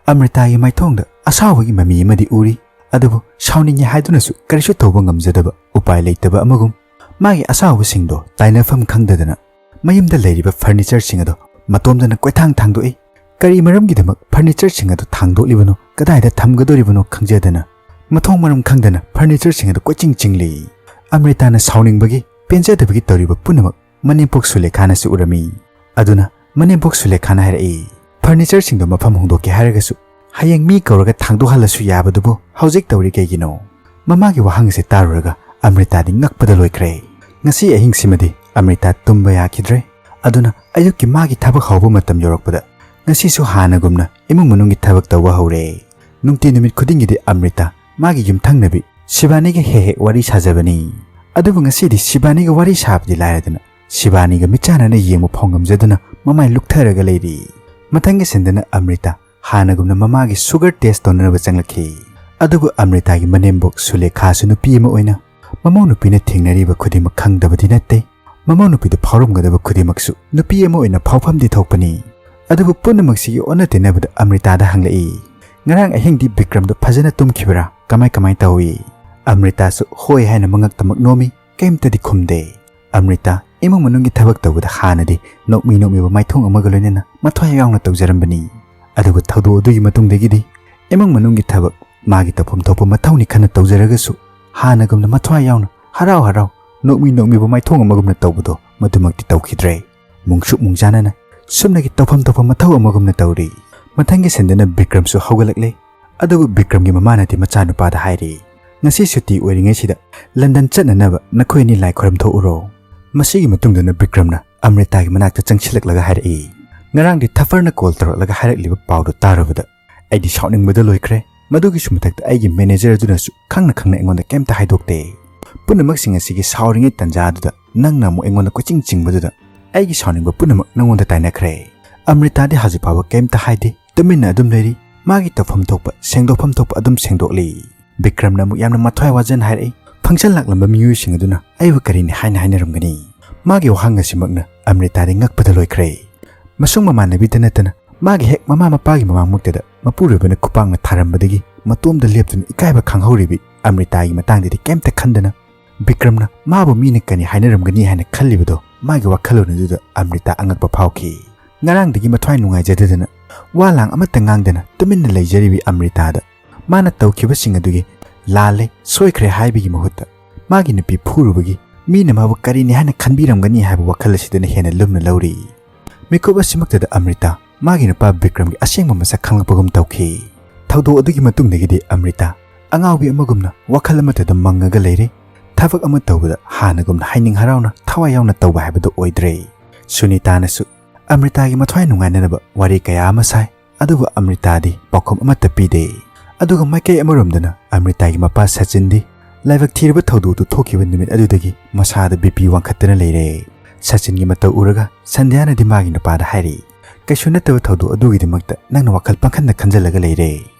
ꯑꯃ꯭ꯔꯤꯇꯥꯒꯤ ꯃꯥꯏꯊꯣꯡꯗ ꯑꯁꯥꯎꯕꯒꯤ ꯃꯃꯤ ꯑꯃꯗꯤ ꯎꯔꯤ, ꯑꯗꯨꯕꯨ ꯁꯥꯎꯅꯤꯡꯉꯤ ꯍꯥꯏꯗꯨꯅꯁꯨ ꯀꯔꯤꯁꯨ ꯇꯧꯕ ꯉꯝꯖꯗꯕ, ꯎꯄꯥꯏ ꯂꯩꯇꯕ ꯑꯃꯒꯨꯝ ꯃꯥꯒꯤ ꯑꯁꯥꯎꯕꯁꯤꯡꯗꯣ ꯇꯥꯏꯅꯐꯝ ꯈꯪꯗꯗꯅ ꯃꯌꯨꯝꯗ ꯂꯩꯔꯤꯕ ꯐꯔꯅꯤꯆꯔꯁꯤꯡ ꯑꯗꯣ ꯃꯇꯣꯝꯗꯅ ꯀꯣꯏꯊꯥꯡ ꯊꯥꯡꯗꯣꯛꯏ꯫ ꯀꯔꯤ ꯃꯔꯝꯒꯤꯗꯃꯛ ꯐꯔꯅꯤꯆꯔꯁꯤꯡ ꯑꯗꯨ ꯊꯥꯡꯗꯣꯛꯂꯤꯕꯅꯣ, ꯀꯗꯥꯏꯗ ꯊꯝꯒꯗꯧꯔꯤꯕꯅꯣ ꯈꯪꯖꯗꯅ ꯃꯊꯣꯡ ꯃꯔꯝ ꯈꯪꯗꯅ ꯐꯔꯅꯤꯆꯔꯁꯤꯡ ꯑꯗꯨ ꯀꯣꯏꯆꯤꯡ ꯆꯤꯡꯂꯤ꯫ ꯑꯃ꯭ꯔꯤꯇꯥꯅ ꯁꯥꯎꯅꯤꯡꯕꯒꯤ, ꯄꯦꯟꯖꯗꯕꯒꯤ ꯇꯧꯔꯤꯕ ꯄꯨꯝꯅꯃꯛ ꯃꯅꯦꯝꯄꯣꯛ ꯁꯨꯂꯦꯈꯥꯅꯁꯨ ꯎꯔꯝꯃꯤ꯫ ꯑꯗꯨꯅ ꯃꯅꯦꯝꯄꯣꯛ ꯁꯨꯂꯦꯈꯥꯅ ꯍꯥꯏꯔꯛꯏ, "ꯐꯔꯅꯤꯆꯔꯁꯤꯡꯗꯣ ꯃꯐꯝ ꯍꯣꯡꯗꯣꯛꯀꯦ ꯍꯥꯏꯔꯒꯁꯨ ꯍꯌꯦꯡ ꯃꯤ ꯀꯧꯔꯒ ꯊꯥꯡꯗꯣꯛꯍꯜꯂꯁꯨ ꯌꯥꯕꯗꯨꯕꯨ ꯍꯧꯖꯤꯛ ꯇꯧꯔꯤ ꯀꯩꯒꯤꯅꯣ?" ꯃꯃꯥꯒꯤ ꯋꯥꯍꯪ ꯑꯁꯤ ꯇꯥꯔꯨꯔꯒ ꯑꯃ꯭ꯔꯤꯇꯥꯗꯤ ꯉꯛꯄꯗ ꯂꯣꯏꯈ꯭ꯔꯦ꯫ ꯉꯁꯤ ꯑꯍꯤꯡꯁꯤꯃꯗꯤ ꯑꯃ꯭ꯔꯤꯇꯥ ꯇꯨꯝꯕ ꯌꯥꯈꯤꯗ꯭ꯔꯦ꯫ ꯑꯗꯨꯅ ꯑꯌꯨꯛꯀꯤ ꯃꯥꯒꯤ ꯊꯕꯛ ꯍꯧꯕ ꯃꯇꯝ ꯌꯧꯔꯛꯄꯗ ꯉꯁꯤꯁꯨ ꯍꯥꯟꯅꯒꯨꯝꯅ ꯏꯃꯨꯡ ꯃꯅꯨꯡꯒꯤ ꯊꯕꯛ ꯇꯧꯕ ꯍꯧꯔꯦ꯫ ꯅꯨꯡꯇꯤ ꯅꯨꯃꯤꯠ ꯈꯨꯗꯤꯡꯒꯤꯗꯤ ꯑꯃ꯭ꯔꯤꯇꯥ ꯃꯥꯒꯤ ꯌꯨꯝꯊꯪꯅꯕꯤ ꯁꯤꯕꯥꯅꯤꯒ ꯍꯦꯛ ꯍꯦꯛ ꯋꯥꯔꯤ ꯁꯥꯖꯕꯅꯤ꯫ ꯑꯗꯨꯕꯨ ꯉꯁꯤꯗꯤ ꯁꯤꯕꯥꯅꯤꯒ ꯋꯥꯔꯤ ꯁꯥꯕꯗꯤ ꯂꯥꯏꯔꯗꯅ ꯁꯤꯕꯥꯅꯤꯒ ꯃꯤꯠꯆꯥꯟꯅꯅ ꯌꯦꯡꯕ ꯐꯥꯎ ꯉꯝꯖꯗꯅ ꯃꯃꯥꯏ ꯂꯨꯛꯊꯔꯒ ꯂꯩꯔꯤ꯫ ꯃꯊꯪꯒꯤ ꯁꯤꯟꯗꯅ ꯑꯃ꯭ꯔꯤꯇꯥ ꯍꯥꯟꯅꯒꯨꯝꯅ ꯃꯃꯥꯒꯤ ꯁꯨꯒꯔ ꯇꯦꯁ ꯇꯧꯅꯅꯕ ꯆꯪꯂꯛꯈꯤ꯫ ꯑꯗꯨꯕꯨ ꯑꯃ꯭ꯔꯤꯇꯥꯒꯤ ꯃꯅꯦꯝꯕꯣꯛ ꯁꯨꯂꯦꯈꯥꯁꯨ ꯅꯨꯄꯤ ꯑꯃ ꯑꯣꯏꯅ ꯃꯃꯧ ꯅꯨꯄꯤꯅ ꯊꯦꯡꯅꯔꯤꯕ ꯈꯨꯗꯤꯡꯃꯛ ꯈꯪꯗꯕꯗꯤ ꯅꯠꯇꯦ꯫ ꯃꯃꯧ ꯅꯨꯄꯤꯗ ꯐꯥꯎꯔꯝꯒꯗꯕ ꯈꯨꯗꯤꯡꯃꯛꯁꯨ ꯅꯨꯄꯤ ꯑꯃ ꯑꯣꯏꯅ ꯐꯥꯎꯐꯝꯗꯤ ꯊꯣꯛꯄꯅꯤ꯫ ꯑꯗꯨꯕꯨ ꯄꯨꯝꯅꯃꯛꯁꯤꯒꯤ ꯑꯣꯟꯅ ꯇꯩꯅꯕꯗ ꯑꯃ꯭ꯔꯤꯇꯥꯗ ꯍꯪꯂꯛꯏ, "ꯉꯔꯥꯡ ꯑꯍꯤꯡꯗꯤ ꯕꯤꯀ꯭ꯔꯝꯗꯣ ꯐꯖꯅ ꯇꯨꯝꯈꯤꯕ꯭ꯔꯥ? ꯀꯃꯥꯏ ꯀꯃꯥꯏ ꯇꯧꯏ?" ꯑꯃ꯭ꯔꯤꯇꯥꯁꯨ ꯍꯣꯏ ꯍꯥꯏꯅ ꯃꯉꯛꯇꯃꯛ ꯅꯣꯝꯃꯤ, ꯀꯔꯤꯝꯇꯗꯤ ꯈꯨꯝꯗꯦ꯫ ꯑꯃ꯭ꯔꯤꯇꯥ ꯏꯃꯨꯡ ꯃꯅꯨꯡꯒꯤ ꯊꯕꯛ ꯇꯧꯕꯗ ꯍꯥꯟꯅꯗꯤ ꯅꯣꯛꯃꯤ ꯅꯣꯛꯃꯤꯕ ꯃꯥꯏꯊꯣꯡ ꯑꯃꯒ ꯂꯣꯏꯅꯅ ꯃꯊ꯭ꯋꯥꯏ ꯌꯥꯎꯅ ꯇꯧꯖꯔꯝꯕꯅꯤ꯫ ꯑꯗꯨꯕꯨ ꯊꯧꯗꯣꯛ ꯑꯗꯨꯒꯤ ꯃꯇꯨꯡꯗꯒꯤꯗꯤ ꯏꯃꯨꯡ ꯃꯅꯨꯡꯒꯤ ꯊꯕꯛ ꯃꯥꯒꯤ ꯇꯧꯐꯝ ꯊꯣꯛꯄ ꯃꯊꯧꯅꯤ ꯈꯟꯅ ꯇꯧꯖꯔꯒꯁꯨ ꯍꯥꯟꯅꯒꯨꯝꯅ ꯃꯊ꯭ꯋꯥꯏ ꯌꯥꯎꯅ ꯍꯔꯥꯎ ꯍꯔꯥꯎ ꯅꯣꯛꯃꯤ ꯅꯣꯛꯃꯤꯕ ꯃꯥꯏꯊꯣꯡ ꯑꯃꯒꯨꯝꯅ ꯇꯧꯕꯗꯣ ꯃꯗꯨꯃꯛꯇꯤ ꯇꯧꯈꯤꯗ꯭ꯔꯦ꯫ ꯃꯨꯡꯁꯨꯛ ꯃꯨꯡꯖꯥꯅꯅ ꯁꯨꯞꯅꯒꯤ ꯇꯧꯐꯝ ꯊꯣꯛꯄ ꯃꯊꯧ ꯑꯃꯒꯨꯝꯅ ꯇꯧꯔꯤ꯫ ꯃꯊꯪꯒꯤ ꯁꯟꯗꯅ ꯕꯤꯀ꯭ꯔꯝꯁꯨ ꯍꯧꯒꯠꯂꯛꯂꯦ꯫ ꯑꯗꯨꯕꯨ ꯕꯤꯀ꯭ꯔꯝꯒꯤ ꯃꯃꯥꯅꯗꯤ ꯃꯆꯥꯅꯨꯄꯥꯗ ꯍꯥꯏꯔꯤ, "ꯉꯁꯤ ꯁꯨꯇꯤ ꯑꯣꯏꯔꯤꯉꯩꯁꯤꯗ ꯂꯟꯗꯟ ꯆꯠꯅꯅꯕ ꯅꯈꯣꯏ ꯑꯅꯤ ꯂꯥꯏ ꯈꯣꯏꯔꯝ ꯊꯣꯛꯎꯔꯣ꯫" ꯃꯁꯤꯒꯤ ꯃꯇꯨꯡꯗꯅ ꯕꯤꯀ꯭ꯔꯝꯅ ꯑꯃ꯭ꯔꯤꯇꯥꯒꯤ ꯃꯅꯥꯛꯇ ꯆꯪꯁꯤꯜꯂꯛꯂꯒ ꯍꯥꯏꯔꯛꯏ, "ꯉꯔꯥꯡꯗꯤ ꯊꯐꯔꯅ ꯀꯣꯜ ꯇꯧꯔꯛꯂꯒ ꯍꯥꯏꯔꯛꯂꯤꯕ ꯄꯥꯎꯗꯨ ꯇꯥꯔꯨꯕꯗ ꯑꯩꯗꯤ ꯁꯥꯎꯅꯤꯡꯕꯗ ꯂꯣꯏꯈ꯭ꯔꯦ꯫ ꯃꯗꯨꯒꯤꯁꯨ ꯃꯊꯛꯇ ꯑꯩꯒꯤ ꯃꯦꯅꯦꯖꯔ ꯑꯗꯨꯅꯁꯨ ꯈꯪꯅ ꯈꯪꯅ ꯑꯩꯉꯣꯟꯗ ꯀꯩꯝꯇ ꯍꯥꯏꯗꯣꯛꯇꯦ꯫ ꯄꯨꯝꯅꯃꯛꯁꯤꯡ ꯑꯁꯤꯒꯤ ꯁꯥꯎꯔꯤꯉꯩ ꯇꯥꯟꯖꯥ ꯑꯗꯨꯗ ꯅꯪꯅ ꯑꯃꯨꯛ ꯑꯩꯉꯣꯟꯗ ꯀꯣꯏꯆꯤꯡ ꯆꯤꯡꯕꯗꯨꯗ ꯑꯩꯒꯤ ꯁꯥꯎꯅꯤꯡꯕ ꯄꯨꯝꯅꯃꯛ ꯅꯪꯉꯣꯟꯗ ꯇꯥꯏꯅꯈ꯭ꯔꯦ꯫" ꯑꯃ꯭ꯔꯤꯇꯥꯗꯤ ꯍꯧꯖꯤꯛ ꯐꯥꯎꯕ ꯀꯩꯝꯇ ꯍꯥꯏꯗꯦ, ꯇꯨꯃꯤꯟꯅ ꯑꯗꯨꯝ ꯂꯩꯔꯤ꯫ ꯃꯥꯒꯤ ꯇꯧꯐꯝ ꯊꯣꯛꯄ, ꯁꯦꯡꯗꯣꯛꯐꯝ ꯊꯣꯛꯄ ꯑꯗꯨꯝ ꯁꯦꯡꯗꯣꯛꯂꯤ꯫ ꯕꯤꯀ꯭ꯔꯝꯅ ꯑꯃꯨꯛ ꯌꯥꯝꯅ ꯃꯊ꯭ꯋꯥꯏ ꯋꯥꯖꯅ ꯍꯥꯏꯔꯛꯏ, "ꯐꯪꯁꯟ ꯂꯥꯛꯂꯝꯕ ꯃꯤꯑꯣꯏꯁꯤꯡ ꯑꯗꯨꯅ ꯑꯩꯕꯨ ꯀꯔꯤꯅꯤ ꯍꯥꯏꯅ ꯍꯥꯏꯅꯔꯝꯒꯅꯤ?" ꯃꯥꯒꯤ ꯋꯥꯍꯪ ꯑꯁꯤꯃꯛꯅ ꯑꯃ꯭ꯔꯤꯇꯥꯗꯤ ꯉꯛꯄꯗ ꯂꯣꯏꯈ꯭ꯔꯦ꯫ ꯃꯁꯨꯡ ꯃꯃꯥꯟꯅꯕꯤꯗ ꯅꯠꯇꯅ ꯃꯥꯒꯤ ꯍꯦꯛ ꯃꯃꯥ ꯃꯄꯥꯒꯤ ꯃꯃꯥꯡꯃꯛꯇꯗ ꯃꯄꯨꯔꯣꯏꯕꯅ ꯈꯨꯄꯥꯛꯅ ꯊꯥꯔꯝꯕꯗꯒꯤ ꯃꯇꯣꯝꯗ ꯂꯦꯞꯇꯨꯅ ꯏꯀꯥꯏꯕ ꯈꯪꯍꯧꯔꯤꯕꯤ ꯑꯃ꯭ꯔꯤꯇꯥꯒꯤ ꯃꯇꯥꯡꯗꯗꯤ ꯀꯩꯝꯇ ꯈꯟꯗꯅ ꯕꯤꯀ꯭ꯔꯝꯅ ꯃꯥꯕꯨ ꯃꯤꯅ ꯀꯔꯤ ꯍꯥꯏꯅꯔꯝꯒꯅꯤ ꯍꯥꯏꯅ ꯈꯜꯂꯤꯕꯗꯣ ꯃꯥꯒꯤ ꯋꯥꯈꯜꯂꯣꯟ ꯑꯗꯨꯗ ꯑꯃ꯭ꯔꯤꯇꯥ ꯑꯉꯛꯄ ꯐꯥꯎꯈꯤ꯫ ꯉꯔꯥꯡꯗꯒꯤ ꯃꯊ꯭ꯋꯥꯏ ꯅꯨꯡꯉꯥꯏꯖꯗꯗꯅ ꯋꯥ ꯂꯥꯡ ꯑꯃꯠꯇ ꯉꯥꯡꯗꯅ ꯇꯨꯃꯤꯟꯅ ꯂꯩꯖꯔꯤꯕꯤ ꯑꯃ꯭ꯔꯤꯇꯥꯗ ꯃꯥꯅ ꯇꯧꯈꯤꯕꯁꯤꯡ ꯑꯗꯨꯒꯤ ꯂꯥꯜꯂꯦ, ꯁꯣꯏꯈ꯭ꯔꯦ ꯍꯥꯏꯕꯒꯤ ꯃꯍꯨꯠꯇ ꯃꯥꯒꯤ ꯅꯨꯄꯤ ꯐꯨꯔꯨꯕꯒꯤ ꯃꯤꯅ ꯃꯥꯕꯨ ꯀꯔꯤꯅꯤ ꯍꯥꯏꯅ ꯈꯟꯕꯤꯔꯝꯒꯅꯤ ꯍꯥꯏꯕ ꯋꯥꯈꯜ ꯑꯁꯤꯗꯅ ꯍꯦꯟꯅ ꯂꯨꯝꯅ ꯂꯧꯔꯤ꯫ ꯃꯤꯀꯨꯞ ꯑꯁꯤꯃꯛꯇꯗ ꯑꯃ꯭ꯔꯤꯇꯥ ꯃꯥꯒꯤ ꯅꯨꯄꯥ ꯕꯤꯀ꯭ꯔꯝꯒꯤ ꯑꯁꯦꯡꯕ ꯃꯁꯛ ꯈꯪꯂꯛꯄꯒꯨꯝ ꯇꯧꯈꯤ꯫ ꯊꯧꯗꯣꯛ ꯑꯗꯨꯒꯤ ꯃꯇꯨꯡꯗꯒꯤꯗꯤ ꯑꯃ꯭ꯔꯤꯇꯥ ꯑꯉꯥꯎꯕꯤ ꯑꯃꯒꯨꯝꯅ ꯋꯥꯈꯜ ꯑꯃꯠꯇꯗ ꯃꯪꯉꯒ ꯂꯩꯔꯦ꯫ ꯊꯕꯛ ꯑꯃ ꯇꯧꯕꯗ ꯍꯥꯟꯅꯒꯨꯝꯅ ꯍꯥꯏꯅꯤꯡ ꯍꯔꯥꯎꯅ ꯊꯋꯥꯏ ꯌꯥꯎꯅ ꯇꯧꯕ ꯍꯥꯏꯕꯗꯨ ꯑꯣꯏꯗ꯭ꯔꯦ꯫ ꯁꯨꯅꯤꯇꯥꯅꯁꯨ ꯑꯃ꯭ꯔꯤꯇꯥꯒꯤ ꯃꯊ꯭ꯋꯥꯏ ꯅꯨꯡꯉꯥꯏꯅꯅꯕ ꯋꯥꯔꯤ ꯀꯌꯥ ꯑꯃ ꯁꯥꯏ, ꯑꯗꯨꯕꯨ ꯑꯃ꯭ꯔꯤꯇꯥꯗꯤ ꯄꯥꯎꯈꯨꯝ ꯑꯃꯠꯇ ꯄꯤꯗꯦ꯫ ꯑꯗꯨꯒ ꯃꯥꯏꯀꯩ ꯑꯃꯔꯣꯝꯗꯅ ꯑꯃ꯭ꯔꯤꯇꯥꯒꯤ ꯃꯄꯥ ꯁꯆꯤꯟꯗꯤ ꯂꯥꯏꯕꯛ ꯊꯤꯔꯕ ꯊꯧꯗꯣꯛꯇꯨ ꯊꯣꯛꯈꯤꯕ ꯅꯨꯃꯤꯠ ꯑꯗꯨꯗꯒꯤ ꯃꯁꯥꯗ ꯕꯤ ꯄꯤ ꯋꯥꯡꯈꯠꯇꯅ ꯂꯩꯔꯦ꯫ ꯁꯆꯤꯟꯒꯤ ꯃꯇꯧ ꯎꯔꯒ ꯁꯟꯙ꯭ꯌꯥꯅꯗꯤ ꯃꯥꯒꯤ ꯅꯨꯄꯥꯗ ꯍꯥꯏꯔꯤ, "ꯀꯩꯁꯨ ꯅꯠꯇꯕ ꯊꯧꯗꯣꯛ ꯑꯗꯨꯒꯤꯗꯃꯛꯇ ꯅꯪꯅ ꯋꯥꯈꯜ ꯄꯪꯈꯟꯗ ꯈꯟꯖꯜꯂꯒ ꯂꯩꯔꯦ꯫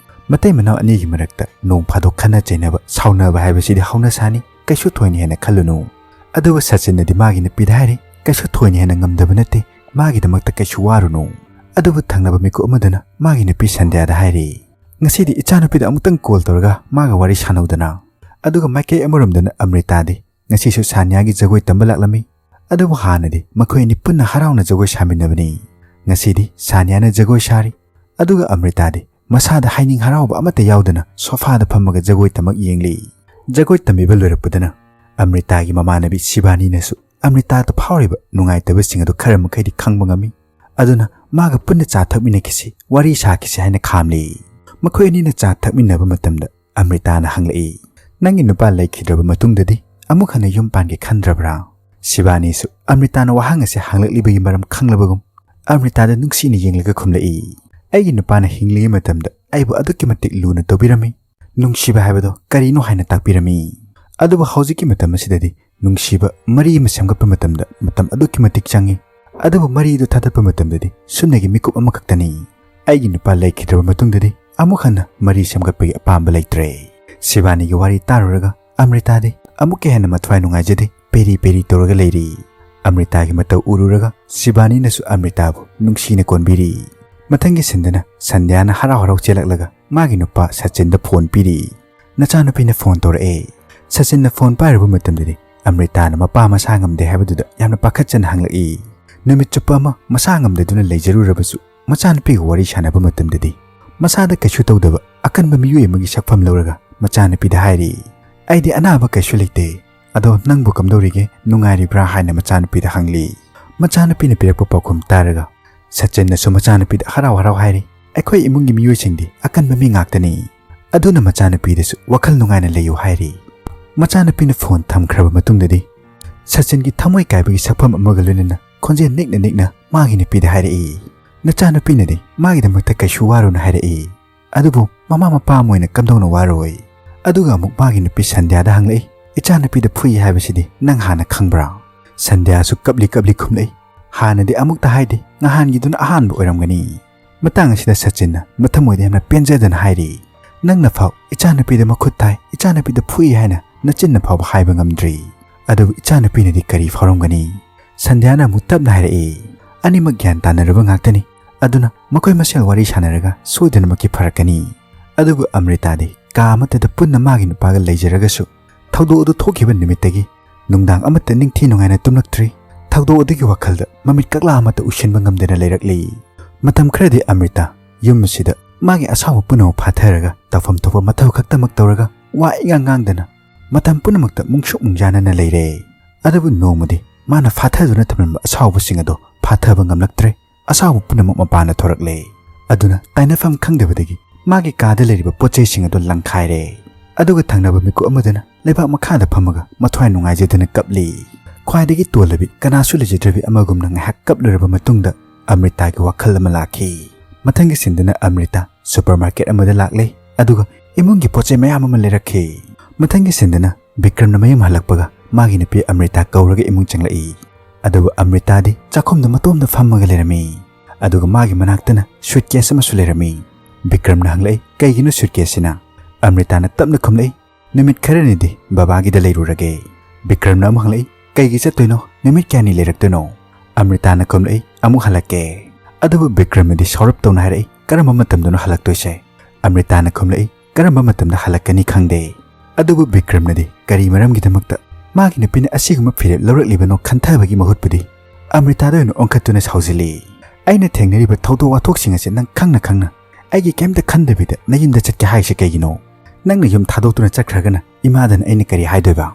ꯃꯇꯩ ꯃꯅꯥꯎ ꯑꯅꯤꯒꯤ ꯃꯔꯛꯇ ꯅꯣꯡ ꯐꯥꯗꯣꯛ ꯈꯠꯅ ꯆꯩꯅꯕ, ꯁꯥꯎꯅꯕ ꯍꯥꯏꯕꯁꯤꯗꯤ ꯍꯧꯅꯁꯥꯅꯤ, ꯀꯩꯁꯨ ꯊꯣꯏꯅ ꯍꯦꯟꯅ ꯈꯜꯂꯨꯅꯨ꯫ ꯑꯗꯨꯕꯨ ꯁꯆꯤꯟꯅꯗꯤ ꯃꯥꯒꯤ ꯅꯨꯄꯤꯗ ꯍꯥꯏꯔꯤ, "ꯀꯩꯁꯨ ꯊꯣꯏꯅ ꯍꯦꯟꯅ ꯉꯝꯗꯕ ꯅꯠꯇꯦ, ꯃꯥꯒꯤꯗꯃꯛꯇ ꯀꯩꯁꯨ ꯋꯥꯔꯨꯅꯨ"꯫ ꯑꯗꯨꯕꯨ ꯊꯪꯅꯕ ꯃꯤꯀꯨꯞ ꯑꯃꯗꯨꯅ ꯃꯥꯒꯤ ꯅꯨꯄꯤ ꯁꯟꯙ꯭ꯌꯥꯗ ꯍꯥꯏꯔꯤ, "ꯉꯁꯤꯗꯤ ꯏꯆꯥꯅꯨꯄꯤꯗ ꯑꯃꯨꯛꯇꯪ ꯀꯣꯜ ꯇꯧꯔꯒ ꯃꯥꯒ ꯋꯥꯔꯤ ꯁꯥꯟꯅꯧꯗꯅ"꯫ ꯑꯗꯨꯒ ꯃꯥꯏꯀꯩ ꯑꯃꯔꯣꯝꯗꯅ ꯑꯃ꯭ꯔꯤꯇꯥꯗꯤ ꯉꯁꯤꯁꯨ ꯁꯥꯅꯤꯌꯥꯒꯤ ꯖꯒꯣꯏ ꯇꯝꯕ ꯂꯥꯛꯂꯝꯃꯤ꯫ ꯑꯗꯨꯕꯨ ꯍꯥꯟꯅꯗꯤ ꯃꯈꯣꯏ ꯑꯅꯤ ꯄꯨꯟꯅ ꯍꯔꯥꯎꯅ ꯖꯒꯣꯏ ꯁꯥꯃꯤꯟꯅꯕꯅꯤ꯫ ꯉꯁꯤꯗꯤ ꯁꯥꯅꯤꯌꯥꯅ ꯖꯒꯣꯏ ꯁꯥꯔꯤ, ꯑꯗꯨꯒ ꯑꯃ꯭ꯔꯤꯇꯥꯗꯤ ꯃꯁꯥꯗ ꯍꯥꯏꯅꯤꯡ ꯍꯔꯥꯎꯕ ꯑꯃꯠꯇ ꯌꯥꯎꯗꯅ ꯁꯣꯐꯥꯗ ꯐꯝꯃꯒ ꯖꯒꯣꯏ ꯇꯝꯃꯛ ꯌꯦꯡꯂꯤ꯫ ꯖꯒꯣꯏ ꯇꯝꯕꯤꯕ ꯂꯣꯏꯔꯛꯄꯗꯅ ꯑꯃ꯭ꯔꯤꯇꯥꯒꯤ ꯃꯃꯥꯟꯅꯕꯤ ꯁꯤꯕꯥꯅꯤꯅꯁꯨ ꯑꯃ꯭ꯔꯤꯇꯥꯗ ꯐꯥꯎꯔꯤꯕ ꯅꯨꯡꯉꯥꯏꯇꯕꯁꯤꯡ ꯑꯗꯨ ꯈꯔ ꯃꯈꯩꯗꯤ ꯈꯪꯕ ꯉꯝꯃꯤ꯫ ꯑꯗꯨꯅ ꯃꯥꯒ ꯄꯨꯟꯅ ꯆꯥ ꯊꯛꯃꯤꯟꯅꯈꯤꯁꯤ, ꯋꯥꯔꯤ ꯁꯥꯈꯤꯁꯤ ꯍꯥꯏꯅ ꯈꯥꯝꯂꯤ꯫ ꯃꯈꯣꯏ ꯑꯅꯤꯅ ꯆꯥ ꯊꯛꯃꯤꯟꯅꯕ ꯃꯇꯝꯗ ꯑꯃ꯭ꯔꯤꯇꯥꯅ ꯍꯪꯂꯛꯏ, "ꯅꯪꯒꯤ ꯅꯨꯄꯥ ꯂꯩꯈꯤꯗ꯭ꯔꯕ ꯃꯇꯨꯡꯗꯗꯤ ꯑꯃꯨꯛ ꯍꯟꯅ ꯌꯨꯝ ꯄꯥꯟꯒꯦ ꯈꯟꯗ꯭ꯔꯕ꯭ꯔꯥ?" ꯁꯤꯕꯥꯅꯤꯁꯨ ꯑꯃ꯭ꯔꯤꯇꯥꯅ ꯋꯥꯍꯪ ꯑꯁꯤ ꯍꯪꯂꯛꯂꯤꯕꯒꯤ ꯃꯔꯝ ꯈꯪꯂꯕꯒꯨꯝ ꯑꯃ꯭ꯔꯤꯇꯥꯗ ꯅꯨꯡꯁꯤꯅ ꯌꯦꯡꯂꯒ ꯈꯨꯝꯂꯛꯏ, "ꯑꯩꯒꯤ ꯅꯨꯄꯥꯅ ꯍꯤꯡꯂꯤꯉꯩ ꯃꯇꯝꯗ ꯑꯩꯕꯨ ꯑꯗꯨꯛꯀꯤ ꯃꯇꯤꯛ ꯂꯨꯅ ꯇꯧꯕꯤꯔꯝꯃꯤ, ꯅꯨꯡꯁꯤꯕ ꯍꯥꯏꯕꯗꯣ ꯀꯔꯤꯅꯣ ꯍꯥꯏꯅ ꯇꯥꯛꯄꯤꯔꯝꯃꯤ꯫ ꯑꯗꯨꯕꯨ ꯍꯧꯖꯤꯛꯀꯤ ꯃꯇꯝ ꯑꯁꯤꯗꯗꯤ ꯅꯨꯡꯁꯤꯕ ꯃꯔꯤ ꯑꯃ ꯁꯦꯝꯒꯠꯄ ꯃꯇꯝꯗ ꯃꯇꯝ ꯑꯗꯨꯛꯀꯤ ꯃꯇꯤꯛ ꯆꯪꯏ꯫ ꯑꯗꯨꯕꯨ ꯃꯔꯤꯗꯨ ꯊꯥꯗꯠꯄ ꯃꯇꯝꯗꯗꯤ ꯁꯨꯞꯅꯒꯤ ꯃꯤꯀꯨꯞ ꯑꯃꯈꯛꯇꯅꯤ꯫ ꯑꯩꯒꯤ ꯅꯨꯄꯥ ꯂꯩꯈꯤꯗ꯭ꯔꯕ ꯃꯇꯨꯡꯗꯗꯤ ꯑꯃꯨꯛ ꯍꯟꯅ ꯃꯔꯤ ꯁꯦꯝꯒꯠꯄꯒꯤ ꯑꯄꯥꯝꯕ ꯂꯩꯇ꯭ꯔꯦ"꯫ ꯁꯤꯕꯥꯅꯤꯒꯤ ꯋꯥꯔꯤ ꯇꯥꯔꯨꯔꯒ ꯑꯃ꯭ꯔꯤꯇꯥꯗꯤ ꯑꯃꯨꯛꯀ ꯍꯦꯟꯅ ꯃꯊ꯭ꯋꯥꯏ ꯅꯨꯡꯉꯥꯏꯖꯗꯦ, ꯄꯦꯔꯤ ꯄꯦꯔꯤ ꯇꯧꯔꯒ ꯂꯩꯔꯤ꯫ ꯑꯃ꯭ꯔꯤꯇꯥꯒꯤ ꯃꯇꯧ ꯎꯔꯨꯔꯒ ꯁꯤꯕꯥꯅꯤꯅꯁꯨ ꯑꯃ꯭ꯔꯤꯇꯥꯕꯨ ꯅꯨꯡꯁꯤꯅ ꯀꯣꯟꯕꯤꯔꯤ꯫ ꯃꯊꯪꯒꯤ ꯁꯤꯟꯗꯅ ꯁꯟꯙ꯭ꯌꯥꯅ ꯍꯔꯥꯎ ꯍꯔꯥꯎ ꯆꯦꯜꯂꯛꯂꯒ ꯃꯥꯒꯤ ꯅꯨꯄꯥ ꯁꯆꯤꯟꯗ ꯐꯣꯟ ꯄꯤꯔꯤ꯫ ꯅꯆꯥꯅꯨꯄꯤꯅ ꯐꯣꯟ ꯇꯧꯔꯛꯑꯦ꯫ ꯁꯆꯤꯟꯅ ꯐꯣꯟ ꯄꯥꯏꯔꯨꯕ ꯃꯇꯝꯗꯗꯤ ꯑꯃ꯭ꯔꯤꯇꯥꯅ ꯃꯄꯥ ꯃꯁꯥ ꯉꯝꯗꯦ ꯍꯥꯏꯕꯗꯨꯗ ꯌꯥꯝꯅ ꯄꯥꯈꯠꯆꯅ ꯍꯪꯂꯛꯏ꯫ ꯅꯨꯃꯤꯠ ꯆꯨꯞꯄ ꯑꯃ ꯃꯁꯥ ꯉꯝꯗꯗꯨꯅ ꯂꯩꯖꯔꯨꯔꯕꯁꯨ ꯃꯆꯥꯅꯨꯄꯤꯒ ꯋꯥꯔꯤ ꯁꯥꯟꯅꯕ ꯃꯇꯝꯗꯗꯤ ꯃꯁꯥꯗ ꯀꯩꯁꯨ ꯇꯧꯗꯕ ꯑꯀꯟꯕ ꯃꯤꯑꯣꯏ ꯑꯃꯒꯤ ꯁꯛꯐꯝ ꯂꯧꯔꯒ ꯃꯆꯥꯅꯨꯄꯤꯗ ꯍꯥꯏꯔꯤ, "ꯑꯩꯗꯤ ꯑꯅꯥꯕ ꯀꯩꯁꯨ ꯂꯩꯇꯦ꯫ ꯑꯗꯣ ꯅꯪꯕꯨ ꯀꯝꯗꯧꯔꯤꯒꯦ? ꯅꯨꯡꯉꯥꯏꯔꯤꯕ꯭ꯔꯥ?" ꯍꯥꯏꯅ ꯃꯆꯥꯅꯨꯄꯤꯗ ꯍꯪꯂꯤ꯫ ꯃꯆꯥꯅꯨꯄꯤꯅ ꯄꯤꯔꯛꯄ ꯄꯥꯎꯈꯨꯝ ꯇꯥꯔꯒ ꯁꯆꯤꯟꯅꯁꯨ ꯃꯆꯥꯅꯨꯄꯤꯗ ꯍꯔꯥꯎ ꯍꯔꯥꯎ ꯍꯥꯏꯔꯤ, "ꯑꯩꯈꯣꯏ ꯏꯃꯨꯡꯒꯤ ꯃꯤꯑꯣꯏꯁꯤꯡꯗꯤ ꯑꯀꯟꯕ ꯃꯤ ꯉꯥꯛꯇꯅꯤ"꯫ ꯑꯗꯨꯅ ꯃꯆꯥꯅꯨꯄꯤꯗꯁꯨ ꯋꯥꯈꯜ ꯅꯨꯡꯉꯥꯏꯅ ꯂꯩꯌꯨ ꯍꯥꯏꯔꯤ꯫ ꯃꯆꯥꯅꯨꯄꯤꯅ ꯐꯣꯟ ꯊꯝꯈ꯭ꯔꯕ ꯃꯇꯨꯡꯗꯗꯤ ꯁꯆꯤꯟꯒꯤ ꯊꯃꯣꯏ ꯀꯥꯏꯕꯒꯤ ꯁꯛꯐꯝ ꯑꯃꯒ ꯂꯣꯏꯅꯅ ꯈꯣꯟꯖꯦꯜ ꯅꯤꯛꯅ ꯅꯤꯛꯅ ꯃꯥꯒꯤ ꯅꯨꯄꯤꯗ ꯍꯥꯏꯔꯛꯏ꯫ ꯅꯆꯥꯅꯨꯄꯤꯅꯗꯤ ꯃꯥꯒꯤꯗꯃꯛꯇ ꯀꯩꯁꯨ ꯋꯥꯔꯨꯅ ꯍꯥꯏꯔꯛꯏ꯫ ꯑꯗꯨꯕꯨ ꯃꯃꯥ ꯃꯄꯥ ꯑꯃ ꯑꯣꯏꯅ ꯀꯝꯗꯧꯅ ꯋꯥꯔꯣꯏ? ꯑꯗꯨꯒ ꯑꯃꯨꯛ ꯃꯥꯒꯤ ꯅꯨꯄꯤ ꯁꯟꯙ꯭ꯌꯥꯗ ꯍꯪꯂꯛꯏ, "ꯏꯆꯥꯅꯨꯄꯤꯗ ꯐꯨꯏ ꯍꯥꯏꯕꯁꯤꯗꯤ ꯅꯪ ꯍꯥꯟꯅ ꯈꯪꯕ꯭ꯔꯥ?" ꯁꯟꯙ꯭ꯌꯥꯁꯨ ꯀꯞꯂꯤ ꯀꯞꯂꯤ ꯈꯨꯝꯂꯛꯏ, "ꯍꯥꯟꯅꯗꯤ ꯑꯃꯨꯛꯇ ꯍꯥꯏꯗꯦ, ꯅꯍꯥꯟꯒꯤꯗꯨꯅ ꯑꯍꯥꯟꯕ ꯑꯣꯏꯔꯝꯒꯅꯤ"꯫ ꯃꯇꯥꯡ ꯑꯁꯤꯗ ꯁꯆꯤꯟꯅ ꯃꯊꯃꯣꯏꯗ ꯌꯥꯝꯅ ꯄꯦꯟꯖꯗꯅ ꯍꯥꯏꯔꯤ, "ꯅꯪꯅ ꯐꯥꯎ ꯏꯆꯥꯅꯨꯄꯤꯗ ꯃꯈꯨꯠ ꯊꯥꯏ, ꯏꯆꯥꯅꯨꯄꯤꯗ ꯐꯨꯏ ꯍꯥꯏꯅ ꯅꯆꯤꯟꯅ ꯐꯥꯎꯕ ꯍꯥꯏꯕ ꯉꯝꯗ꯭ꯔꯤ꯫ ꯑꯗꯨꯕꯨ ꯏꯆꯥꯅꯨꯄꯤꯅꯗꯤ ꯀꯔꯤ ꯐꯥꯎꯔꯝꯒꯅꯤ?" ꯁꯟꯙ꯭ꯌꯥꯅ ꯑꯃꯨꯛ ꯇꯞꯅ ꯍꯥꯏꯔꯛꯏ, "ꯑꯅꯤꯃꯛ ꯒ꯭ꯌꯥꯟ ꯇꯥꯅꯔꯕ ꯉꯥꯛꯇꯅꯤ꯫ ꯑꯗꯨꯅ ꯃꯈꯣꯏ ꯃꯁꯦꯜ ꯋꯥꯔꯤ ꯁꯥꯟꯅꯔꯒ ꯁꯣꯏꯗꯅꯃꯛꯀꯤ ꯐꯔꯛꯀꯅꯤ꯫" ꯑꯗꯨꯕꯨ ꯑꯃ꯭ꯔꯤꯇꯥꯗꯤ ꯀꯥ ꯑꯃꯠꯇꯗ ꯄꯨꯟꯅ ꯃꯥꯒꯤ ꯅꯨꯄꯥꯒ ꯂꯩꯖꯔꯒꯁꯨ, ꯊꯧꯗꯣꯛ ꯑꯗꯨ ꯊꯣꯛꯈꯤꯕ ꯅꯨꯃꯤꯠꯇꯒꯤ ꯅꯨꯡꯗꯥꯡ ꯑꯃꯠꯇ ꯅꯤꯡꯊꯤ ꯅꯨꯡꯉꯥꯏꯅ ꯇꯨꯝꯂꯛꯇ꯭ꯔꯤ꯫ ꯊꯧꯗꯣꯛ ꯑꯗꯨꯒꯤ ꯋꯥꯈꯜꯗ ꯃꯃꯤꯠ ꯀꯛꯂꯥ ꯑꯃꯠꯇ ꯎꯏꯁꯤꯟꯕ ꯉꯝꯗꯅ ꯂꯩꯔꯛꯂꯤ꯫ ꯃꯇꯝ ꯈꯔꯗꯤ ꯑꯃ꯭ꯔꯤꯇꯥ ꯌꯨꯝ ꯑꯁꯤꯗ ꯃꯥꯒꯤ ꯑꯁꯥꯎꯕ ꯄꯨꯝꯅꯃꯛ ꯐꯥꯊꯔꯒ ꯇꯧꯐꯝ ꯊꯣꯛꯄ ꯃꯊꯧ ꯈꯛꯇꯃꯛ ꯇꯧꯔꯒ ꯋꯥ ꯏꯉꯥꯡ ꯉꯥꯡꯗꯅ ꯃꯇꯝ ꯄꯨꯝꯅꯃꯛꯇ ꯃꯨꯡꯁꯨꯛ ꯃꯨꯡꯖꯥꯅꯅ ꯂꯩꯔꯦ꯫ ꯑꯗꯨꯕꯨ ꯅꯣꯡꯃꯗꯤ ꯃꯥꯅ ꯐꯥꯊꯗꯨꯅ ꯊꯝꯂꯝꯕ ꯑꯁꯥꯎꯕꯁꯤꯡ ꯑꯗꯣ ꯐꯥꯊꯕ ꯉꯝꯂꯛꯇ꯭ꯔꯦ꯫ ꯑꯁꯥꯎꯕ ꯄꯨꯝꯅꯃꯛ ꯃꯄꯥꯟꯗ ꯊꯣꯔꯛꯂꯦ꯫ ꯑꯗꯨꯅ ꯇꯥꯏꯅꯐꯝ ꯈꯪꯗꯕꯗꯒꯤ ꯃꯥꯒꯤ ꯀꯥꯗ ꯂꯩꯔꯤꯕ ꯄꯣꯠ ꯆꯩꯁꯤꯡ ꯑꯗꯨ ꯂꯪꯈꯥꯏꯔꯦ꯫ ꯑꯗꯨꯒ ꯊꯪꯅꯕ ꯃꯤꯀꯨꯞ ꯑꯃꯗꯅ ꯂꯩꯕꯥꯛ ꯃꯈꯥꯗ ꯐꯝꯃꯒ ꯃꯊ꯭ꯋꯥꯏ ꯅꯨꯡꯉꯥꯏꯖꯗꯅ ꯀꯞꯂꯤ꯫ ꯈ꯭ꯋꯥꯏꯗꯒꯤ ꯇꯣꯜꯂꯕꯤ ꯀꯅꯥꯁꯨ ꯂꯩꯖꯗ꯭ꯔꯕꯤ ꯑꯃꯒꯨꯝꯅ ꯉꯥꯏꯍꯥꯛ ꯀꯞꯂꯨꯔꯕ ꯃꯇꯨꯡꯗ ꯑꯃ꯭ꯔꯤꯇꯥꯒꯤ ꯋꯥꯈꯜ ꯑꯃ ꯂꯥꯛꯈꯤ꯫ ꯃꯊꯪꯒꯤ ꯁꯤꯟꯗꯅ ꯑꯃ꯭ꯔꯤꯇꯥ ꯁꯨꯄꯔ ꯃꯥꯔꯀꯦꯠ ꯑꯃꯗ ꯂꯥꯛꯂꯦ, ꯑꯗꯨꯒ ꯏꯃꯨꯡꯒꯤ ꯄꯣꯠ ꯆꯩ ꯃꯌꯥꯝ ꯑꯃ ꯂꯩꯔꯛꯈꯤ꯫ ꯃꯊꯪꯒꯤ ꯁꯤꯟꯗꯅ ꯕꯤꯀ꯭ꯔꯝꯅ ꯃꯌꯨꯝ ꯍꯜꯂꯛꯄꯒ ꯃꯥꯒꯤ ꯅꯨꯄꯤ ꯑꯃ꯭ꯔꯤꯇꯥ ꯀꯧꯔꯒ ꯏꯃꯨꯡ ꯆꯪꯂꯛꯏ꯫ ꯑꯗꯨꯕꯨ ꯑꯃ꯭ꯔꯤꯇꯥꯗꯤ ꯆꯥꯛꯈꯨꯝꯗ ꯃꯇꯣꯝꯗ ꯐꯝꯃꯒ ꯂꯩꯔꯝꯃꯤ꯫ ꯑꯗꯨꯒ ꯃꯥꯒꯤ ꯃꯅꯥꯛꯇꯅ ꯁꯨꯠꯀꯦꯁ ꯑꯃꯁꯨ ꯂꯩꯔꯝꯃꯤ꯫ ꯕꯤꯀ꯭ꯔꯝꯅ ꯍꯪꯂꯛꯏ, "ꯀꯩꯒꯤꯅꯣ ꯁꯨꯠꯀꯦꯁꯁꯤꯅ?" ꯑꯃ꯭ꯔꯤꯇꯥꯅ ꯇꯞꯅ ꯈꯨꯝꯂꯛꯏ, "ꯅꯨꯃꯤꯠ ꯈꯔꯅꯤꯗꯤ ꯕꯕꯥꯒꯤꯗ ꯂꯩꯔꯨꯔꯒꯦ꯫" ꯕꯤꯀ꯭ꯔꯝꯅ ꯑꯃꯨꯛ ꯍꯪꯂꯛꯏ, "ꯀꯩꯒꯤ ꯆꯠꯇꯣꯏꯅꯣ? ꯅꯨꯃꯤꯠ ꯀꯌꯥꯅꯤ ꯂꯩꯔꯛꯇꯣꯏꯅꯣ?" ꯑꯃ꯭ꯔꯤꯇꯥꯅ ꯈꯨꯝꯂꯛꯏ, "ꯑꯃꯨꯛ ꯍꯜꯂꯛꯀꯦ꯫" ꯑꯗꯨꯕꯨ ꯕꯤꯀ꯭ꯔꯝꯅꯗꯤ ꯁꯥꯎꯔꯞ ꯇꯧꯅ ꯍꯥꯏꯔꯛꯏ, "ꯀꯔꯝꯕ ꯃꯇꯝꯗꯅꯣ ꯍꯜꯂꯛꯇꯣꯏꯁꯦ?" ꯑꯃ꯭ꯔꯤꯇꯥꯅ ꯈꯨꯝꯂꯛꯏ, "ꯀꯔꯝꯕ ꯃꯇꯝꯗ ꯍꯜꯂꯛꯀꯅꯤ ꯈꯪꯗꯦ꯫" ꯑꯗꯨꯕꯨ ꯕꯤꯀ꯭ꯔꯝꯅꯗꯤ ꯀꯔꯤ ꯃꯔꯝꯒꯤꯗꯃꯛꯇ ꯃꯥꯒꯤ ꯅꯨꯄꯤꯅ ꯑꯁꯤꯒꯨꯝꯕ ꯐꯤꯔꯦꯞ ꯂꯧꯔꯛꯂꯤꯕꯅꯣ ꯈꯟꯊꯕꯒꯤ ꯃꯍꯨꯠꯄꯨꯗꯤ ꯑꯃ꯭ꯔꯤꯇꯥꯗ ꯑꯣꯏꯅ ꯑꯣꯟꯈꯠꯇꯨꯅ ꯁꯥꯎꯖꯤꯜꯂꯤ꯫ "ꯑꯩꯅ ꯊꯦꯡꯅꯔꯤꯕ ꯊꯧꯗꯣꯛ ꯋꯥꯊꯣꯛꯁꯤꯡ ꯑꯁꯤ ꯅꯪ ꯈꯪꯅ ꯈꯪꯅ ꯑꯩꯒꯤ ꯀꯩꯝꯇ ꯈꯟꯗꯕꯤꯗ ꯅꯌꯨꯝꯗ ꯆꯠꯀꯦ ꯍꯥꯏꯔꯤꯁꯦ ꯀꯩꯒꯤꯅꯣ? ꯅꯪꯅ ꯌꯨꯝ ꯊꯥꯗꯣꯛꯇꯨꯅ ꯆꯠꯈ꯭ꯔꯒꯅ ꯏꯃꯥꯗꯅ ꯑꯩꯅ ꯀꯔꯤ ꯍꯥꯏꯗꯣꯏꯕ?"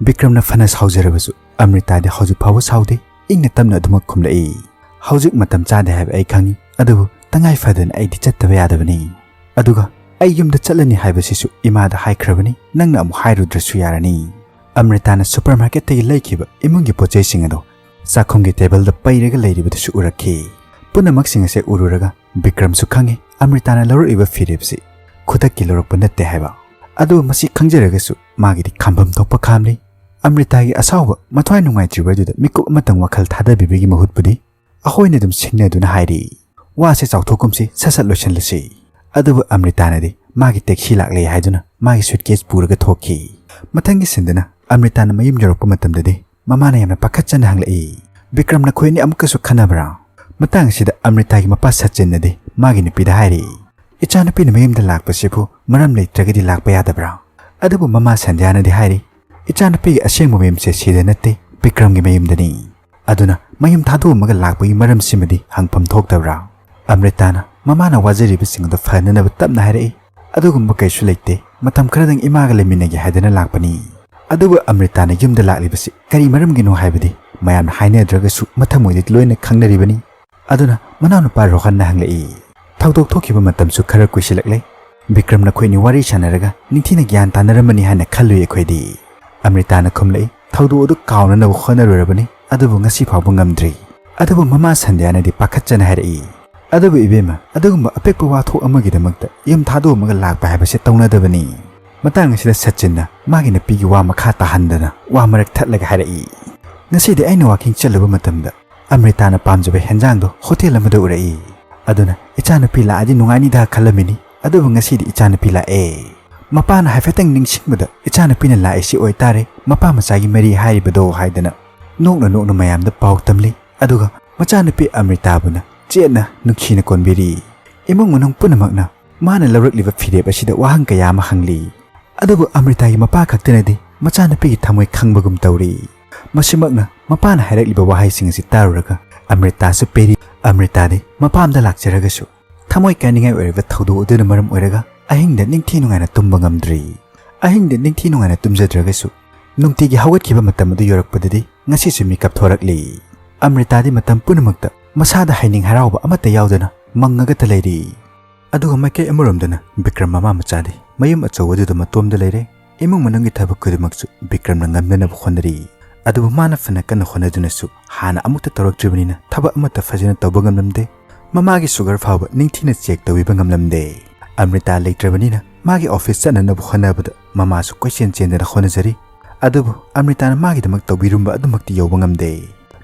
ꯕꯤꯀ꯭ꯔꯝꯅ ꯐꯅ ꯁꯥꯎꯖꯔꯕꯁꯨ ꯑꯃ꯭ꯔꯤꯇꯥꯗꯤ ꯍꯧꯖꯤꯛ ꯐꯥꯎꯕ ꯁꯥꯎꯗꯦ, ꯏꯪꯅ ꯇꯞꯅ ꯑꯗꯨꯃꯛ ꯈꯨꯝꯂꯛꯏ꯫ "ꯍꯧꯖꯤꯛ ꯃꯇꯝ ꯆꯥꯗꯦ ꯍꯥꯏꯕ ꯑꯩ ꯈꯪꯏ, ꯑꯗꯨꯕꯨ ꯇꯉꯥꯏ ꯐꯗꯅ ꯑꯩꯗꯤ ꯆꯠꯇꯕ ꯌꯥꯗꯕꯅꯤ꯫ ꯑꯗꯨꯒ ꯑꯩ ꯌꯨꯝꯗ ꯆꯠꯂꯅꯤ ꯍꯥꯏꯕꯁꯤꯁꯨ ꯏꯃꯥꯗ ꯍꯥꯏꯈ꯭ꯔꯕꯅꯤ, ꯅꯪꯅ ꯑꯃꯨꯛ ꯍꯥꯏꯔꯨꯗ꯭ꯔꯁꯨ ꯌꯥꯔꯅꯤ꯫" ꯑꯃ꯭ꯔꯤꯇꯥꯅ ꯁꯨꯄꯔ ꯃꯥꯔꯀꯦꯠꯇꯒꯤ ꯂꯩꯈꯤꯕ ꯏꯃꯨꯡꯒꯤ ꯄꯣꯠ ꯆꯩꯁꯤꯡ ꯑꯗꯨ ꯆꯥꯛꯈꯨꯝꯒꯤ ꯇꯦꯕꯜꯗ ꯄꯩꯔꯒ ꯂꯩꯔꯤꯕꯗꯨꯁꯨ ꯎꯔꯛꯈꯤ꯫ ꯄꯨꯝꯅꯃꯛꯁꯤꯡ ꯑꯁꯦ ꯎꯔꯨꯔꯒ ꯕꯤꯀ꯭ꯔꯝꯁꯨ ꯈꯪꯉꯤ ꯑꯃ꯭ꯔꯤꯇꯥꯅ ꯂꯧꯔꯛꯂꯤꯕ ꯐꯤꯔꯦꯞꯁꯤ ꯈꯨꯗꯛꯀꯤ ꯂꯧꯔꯛꯄ ꯅꯠꯇꯦ ꯍꯥꯏꯕ꯫ ꯑꯗꯨꯕꯨ ꯃꯁꯤ ꯈꯪꯖꯔꯒꯁꯨ ꯃꯥꯒꯤꯗꯤ ꯈꯥꯝꯐꯝ ꯊꯣꯛꯄ ꯈꯥꯝꯂꯤ꯫ ꯑꯃ꯭ꯔꯤꯇꯥꯒꯤ ꯑꯁꯥꯎꯕ, ꯃꯊ꯭ꯋꯥꯏ ꯅꯨꯡꯉꯥꯏꯇ꯭ꯔꯤꯕ ꯑꯗꯨꯗ ꯃꯤꯀꯨꯞ ꯑꯃꯇꯪ ꯋꯥꯈꯜ ꯊꯥꯗꯕꯤꯕꯒꯤ ꯃꯍꯨꯠꯄꯨꯗꯤ ꯑꯩꯈꯣꯏꯅ ꯑꯗꯨꯝ ꯁꯤꯡꯅꯗꯨꯅ ꯍꯥꯏꯔꯤ, ꯋꯥꯁꯦ ꯆꯥꯎꯊꯣꯛꯀꯨꯝꯁꯤ, ꯁꯠ ꯁꯠ ꯂꯣꯏꯁꯤꯜꯂꯁꯤ꯫ ꯑꯗꯨꯕꯨ ꯑꯃ꯭ꯔꯤꯇꯥꯅꯗꯤ ꯃꯥꯒꯤ ꯇꯦꯛꯁꯤ ꯂꯥꯛꯂꯦ ꯍꯥꯏꯗꯨꯅ ꯃꯥꯒꯤ ꯁꯨꯠꯀꯦꯁ ꯄꯨꯔꯒ ꯊꯣꯛꯈꯤ꯫ ꯃꯊꯪꯒꯤ ꯁꯤꯟꯗꯅ ꯑꯃ꯭ꯔꯤꯇꯥꯅ ꯃꯌꯨꯝ ꯌꯧꯔꯛꯄ ꯃꯇꯝꯗꯗꯤ ꯃꯃꯥꯅ ꯌꯥꯝꯅ ꯄꯥꯈꯠꯆꯅ ꯍꯪꯂꯛꯏ, "ꯕꯤꯀ꯭ꯔꯝ, ꯅꯈꯣꯏ ꯑꯅꯤ ꯑꯃꯨꯛꯀꯁꯨ ꯈꯟꯅꯕ꯭ꯔꯥ?" ꯃꯇꯥꯡ ꯑꯁꯤꯗ ꯑꯃ꯭ꯔꯤꯇꯥꯒꯤ ꯃꯄꯥ ꯁꯆꯤꯟꯅꯗꯤ ꯃꯥꯒꯤ ꯅꯨꯄꯤꯗ ꯍꯥꯏꯔꯤ, "ꯏꯆꯥꯅꯨꯄꯤꯅ ꯃꯌꯨꯝꯗ ꯂꯥꯛꯄꯁꯤꯕꯨ ꯃꯔꯝ ꯂꯩꯇ꯭ꯔꯒꯗꯤ ꯂꯥꯛꯄ ꯌꯥꯗꯕ꯭ꯔꯥ?" ꯑꯗꯨꯕꯨ ꯃꯃꯥ ꯁꯟꯙ꯭ꯌꯥꯅꯗꯤ ꯍꯥꯏꯔꯤ, "ꯏꯆꯥꯅꯨꯄꯤꯒꯤ ꯑꯁꯦꯡꯕ ꯃꯌꯨꯝꯁꯦ ꯁꯤꯗ ꯅꯠꯇꯦ, ꯕꯤꯀ꯭ꯔꯝꯒꯤ ꯃꯌꯨꯝꯗꯅꯤ꯫ ꯑꯗꯨꯅ ꯃꯌꯨꯝ ꯊꯥꯗꯣꯛꯑꯝꯃꯒ ꯂꯥꯛꯄꯒꯤ ꯃꯔꯝꯁꯤꯃꯗꯤ ꯍꯪꯐꯝ ꯊꯣꯛꯇꯕ꯭ꯔꯥ?" ꯑꯃ꯭ꯔꯤꯇꯥꯅ ꯃꯃꯥꯅ ꯋꯥꯖꯔꯤꯕꯁꯤꯡ ꯑꯗꯨ ꯐꯅꯅꯕ ꯇꯞꯅ ꯍꯥꯏꯔꯛꯏ, "ꯑꯗꯨꯒꯨꯝꯕ ꯀꯩꯁꯨ ꯂꯩꯇꯦ, ꯃꯇꯝ ꯈꯔꯗꯪ ꯏꯃꯥꯒ ꯂꯩꯃꯤꯟꯅꯒꯦ ꯍꯥꯏꯗꯅ ꯂꯥꯛꯄꯅꯤ꯫ ꯑꯗꯨꯕꯨ ꯑꯃ꯭ꯔꯤꯇꯥꯅ ꯌꯨꯝꯗ ꯂꯥꯛꯂꯤꯕꯁꯤ ꯀꯔꯤ ꯃꯔꯝꯒꯤꯅꯣ ꯍꯥꯏꯕꯗꯤ ꯃꯌꯥꯝꯅ ꯍꯥꯏꯅꯗ꯭ꯔꯒꯁꯨ ꯃꯊꯃꯣꯏꯗꯗꯤ ꯂꯣꯏꯅ ꯈꯪꯅꯔꯤꯕꯅꯤ꯫" ꯑꯗꯨꯅ ꯃꯅꯥꯎꯅꯨꯄꯥ ꯔꯣꯍꯟꯅ ꯍꯪꯂꯛꯏ, "ꯊꯧꯗꯣꯛ ꯊꯣꯛꯈꯤꯕ ꯃꯇꯝꯁꯨ ꯈꯔ ꯀꯨꯏꯁꯤꯜꯂꯛꯂꯦ꯫ ꯕꯤꯀ꯭ꯔꯝ, ꯅꯈꯣꯏꯅꯤ ꯋꯥꯔꯤ ꯁꯥꯟꯅꯔꯒ ꯅꯤꯡꯊꯤꯅ ꯒ꯭ꯌꯥꯟ ꯇꯥꯅꯔꯝꯃꯅꯤ ꯍꯥꯏꯅ ꯈꯜꯂꯨꯏ ꯑꯩꯈꯣꯏꯗꯤ꯫" ꯑꯃ꯭ꯔꯤꯇꯥꯅ ꯈꯨꯝꯂꯛꯏ, "ꯊꯧꯗꯣꯛ ꯑꯗꯨ ꯀꯥꯎꯅꯅꯕ ꯍꯣꯠꯅꯔꯨꯔꯕꯅꯤ, ꯑꯗꯨꯕꯨ ꯉꯁꯤ ꯐꯥꯎꯕ ꯉꯝꯗ꯭ꯔꯤ꯫" ꯑꯗꯨꯕꯨ ꯃꯃꯥ ꯁꯟꯙ꯭ꯌꯥꯅꯗꯤ ꯄꯥꯈꯠꯆꯅ ꯍꯥꯏꯔꯛꯏ, "ꯑꯗꯨꯕꯨ ꯏꯕꯦꯝꯃ, ꯑꯗꯨꯒꯨꯝꯕ ꯑꯄꯤꯛꯄ ꯋꯥꯊꯣꯛ ꯑꯃꯒꯤꯗꯃꯛꯇ ꯌꯨꯝ ꯊꯥꯗꯣꯛꯑꯝꯃꯒ ꯂꯥꯛꯄ ꯍꯥꯏꯕꯁꯦ ꯇꯧꯅꯗꯕꯅꯤ꯫" ꯃꯇꯥꯡ ꯑꯁꯤꯗ ꯁꯆꯤꯟꯅ ꯃꯥꯒꯤ ꯅꯨꯄꯤꯒꯤ ꯋꯥ ꯃꯈꯥ ꯇꯥꯍꯟꯗꯅ ꯋꯥ ꯃꯔꯛ ꯊꯠꯂꯒ ꯍꯥꯏꯔꯛꯏ, "ꯉꯁꯤꯗꯤ ꯑꯩꯅ ꯋꯥꯀꯤꯡ ꯆꯠꯂꯨꯕ ꯃꯇꯝꯗ ꯑꯃ꯭ꯔꯤꯇꯥꯅ ꯄꯥꯝꯖꯕ ꯍꯦꯟꯖꯥꯡꯗꯣ ꯍꯣꯇꯦꯜ ꯑꯃꯗ ꯎꯔꯛꯏ꯫ ꯑꯗꯨꯅ ꯏꯆꯥꯅꯨꯄꯤ ꯂꯥꯛꯑꯗꯤ ꯅꯨꯡꯉꯥꯏꯅꯤꯗ ꯈꯜꯂꯝꯃꯤꯅꯤ, ꯑꯗꯨꯕꯨ ꯉꯁꯤꯗꯤ ꯏꯆꯥꯅꯨꯄꯤ ꯂꯥꯛꯑꯦ꯫ ꯃꯄꯥꯅ ꯍꯥꯏꯐꯦꯠꯇꯪ ꯅꯤꯡꯁꯤꯡꯕꯗ ꯏꯆꯥꯅꯨꯄꯤꯅ ꯂꯥꯛꯏꯁꯤ ꯑꯣꯏꯇꯥꯔꯦ, ꯃꯄꯥ ꯃꯆꯥꯒꯤ ꯃꯔꯤ ꯍꯥꯏꯔꯤꯕꯗꯣ" ꯍꯥꯏꯗꯅ ꯅꯣꯛꯅ ꯅꯣꯛꯅ ꯃꯌꯥꯝꯗ ꯄꯥꯎ ꯇꯝꯂꯤ꯫ ꯑꯗꯨꯒ ꯃꯆꯥꯅꯨꯄꯤ ꯑꯃ꯭ꯔꯤꯇꯥꯕꯨꯅ ꯆꯦꯠꯅ ꯅꯨꯡꯁꯤꯅ ꯀꯣꯟꯕꯤꯔꯤ꯫ ꯏꯃꯨꯡ ꯃꯅꯨꯡ ꯄꯨꯝꯅꯃꯛꯅ ꯃꯥꯅ ꯂꯧꯔꯛꯂꯤꯕ ꯐꯤꯔꯦꯞ ꯑꯁꯤꯗ ꯋꯥꯍꯪ ꯀꯌꯥ ꯑꯃ ꯍꯪꯂꯤ꯫ ꯑꯗꯨꯕꯨ ꯑꯃ꯭ꯔꯤꯇꯥꯒꯤ ꯃꯄꯥ ꯈꯛꯇꯅꯗꯤ ꯃꯆꯥꯅꯨꯄꯤꯒꯤ ꯊꯃꯣꯏ ꯈꯪꯕꯒꯨꯝ ꯇꯧꯔꯤ꯫ ꯃꯁꯤꯃꯛꯅ ꯃꯄꯥꯅ ꯍꯥꯏꯔꯛꯂꯤꯕ ꯋꯥꯍꯩꯁꯤꯡ ꯑꯁꯤ ꯇꯥꯔꯨꯔꯒ ꯑꯃ꯭ꯔꯤꯇꯥꯁꯨ ꯄꯦꯔꯤ꯫ ꯑꯃ꯭ꯔꯤꯇꯥꯗꯤ ꯃꯄꯥꯝꯗ ꯂꯥꯛꯆꯔꯒꯁꯨ ꯊꯃꯣꯏ ꯀꯥꯏꯅꯤꯡꯉꯥꯏ ꯑꯣꯏꯔꯕ ꯊꯧꯗꯣꯛ ꯑꯗꯨꯅ ꯃꯔꯝ ꯑꯣꯏꯔꯒ ꯑꯍꯤꯡꯗ ꯅꯤꯡꯊꯤ ꯅꯨꯡꯉꯥꯏꯅ ꯇꯨꯝꯕ ꯉꯝꯗ꯭ꯔꯤ꯫ ꯑꯍꯤꯡꯗ ꯅꯤꯡꯊꯤ ꯅꯨꯡꯉꯥꯏꯅ ꯇꯨꯝꯖꯗ꯭ꯔꯒꯁꯨ ꯅꯨꯡꯇꯤꯒꯤ ꯍꯧꯒꯠꯈꯤꯕ ꯃꯇꯝ ꯑꯗꯨ ꯌꯧꯔꯛꯄꯗꯗꯤ ꯉꯁꯤꯁꯨ ꯃꯤꯀꯞ ꯊꯣꯔꯛꯂꯤ꯫ ꯑꯃ꯭ꯔꯤꯇꯥꯗꯤ ꯃꯇꯝ ꯄꯨꯝꯅꯃꯛꯇ ꯃꯁꯥꯗ ꯍꯥꯏꯅꯤꯡ ꯍꯔꯥꯎꯕ ꯑꯃꯠꯇ ꯌꯥꯎꯗꯅ ꯃꯪꯉꯒꯇ ꯂꯩꯔꯤ꯫ ꯑꯗꯨꯒ ꯃꯥꯏꯀꯩ ꯑꯃꯔꯣꯝꯗꯅ ꯕꯤꯀ꯭ꯔꯝ ꯃꯃꯥ ꯃꯆꯥꯗꯤ ꯃꯌꯨꯝ ꯑꯆꯧꯕꯗꯨꯗ ꯃꯇꯣꯝꯗ ꯂꯩꯔꯦ꯫ ꯏꯃꯨꯡ ꯃꯅꯨꯡꯒꯤ ꯊꯕꯛ ꯈꯨꯗꯤꯡꯃꯛꯁꯨ ꯕꯤꯀ꯭ꯔꯝꯅ ꯉꯝꯅꯅꯕ ꯍꯣꯠꯅꯔꯤ꯫ ꯑꯗꯨꯕꯨ ꯃꯥꯅ ꯐꯅ ꯀꯟꯅ ꯍꯣꯠꯅꯗꯨꯅꯁꯨ ꯍꯥꯟꯅ ꯑꯃꯨꯛꯇ ꯇꯧꯔꯛꯇ꯭ꯔꯤꯕꯅꯤꯅ ꯊꯕꯛ ꯑꯃꯠꯇ ꯐꯖꯅ ꯇꯧꯕ ꯉꯝꯂꯝꯗꯦ꯫ ꯃꯃꯥꯒꯤ ꯁꯨꯒꯔ ꯐꯥꯎꯕ ꯅꯤꯡꯊꯤꯅ ꯆꯦꯛ ꯇꯧꯕꯤꯕ ꯉꯝꯂꯝꯗꯦ꯫ ꯑꯃ꯭ꯔꯤꯇꯥ ꯂꯩꯇ꯭ꯔꯕꯅꯤꯅ ꯃꯥꯒꯤ ꯑꯣꯐꯤꯁ ꯆꯠꯅꯅꯕ ꯍꯣꯠꯅꯕꯗ ꯃꯃꯥꯁꯨ ꯀꯣꯏꯆꯦꯟ ꯆꯦꯟꯗꯅ ꯍꯣꯠꯅꯖꯔꯤ꯫ ꯑꯗꯨꯕꯨ ꯑꯃ꯭ꯔꯤꯇꯥꯅ ꯃꯥꯒꯤꯗꯃꯛ ꯇꯧꯕꯤꯔꯝꯕ ꯑꯗꯨꯃꯛꯇꯤ ꯌꯧꯕ ꯉꯝꯗꯦ꯫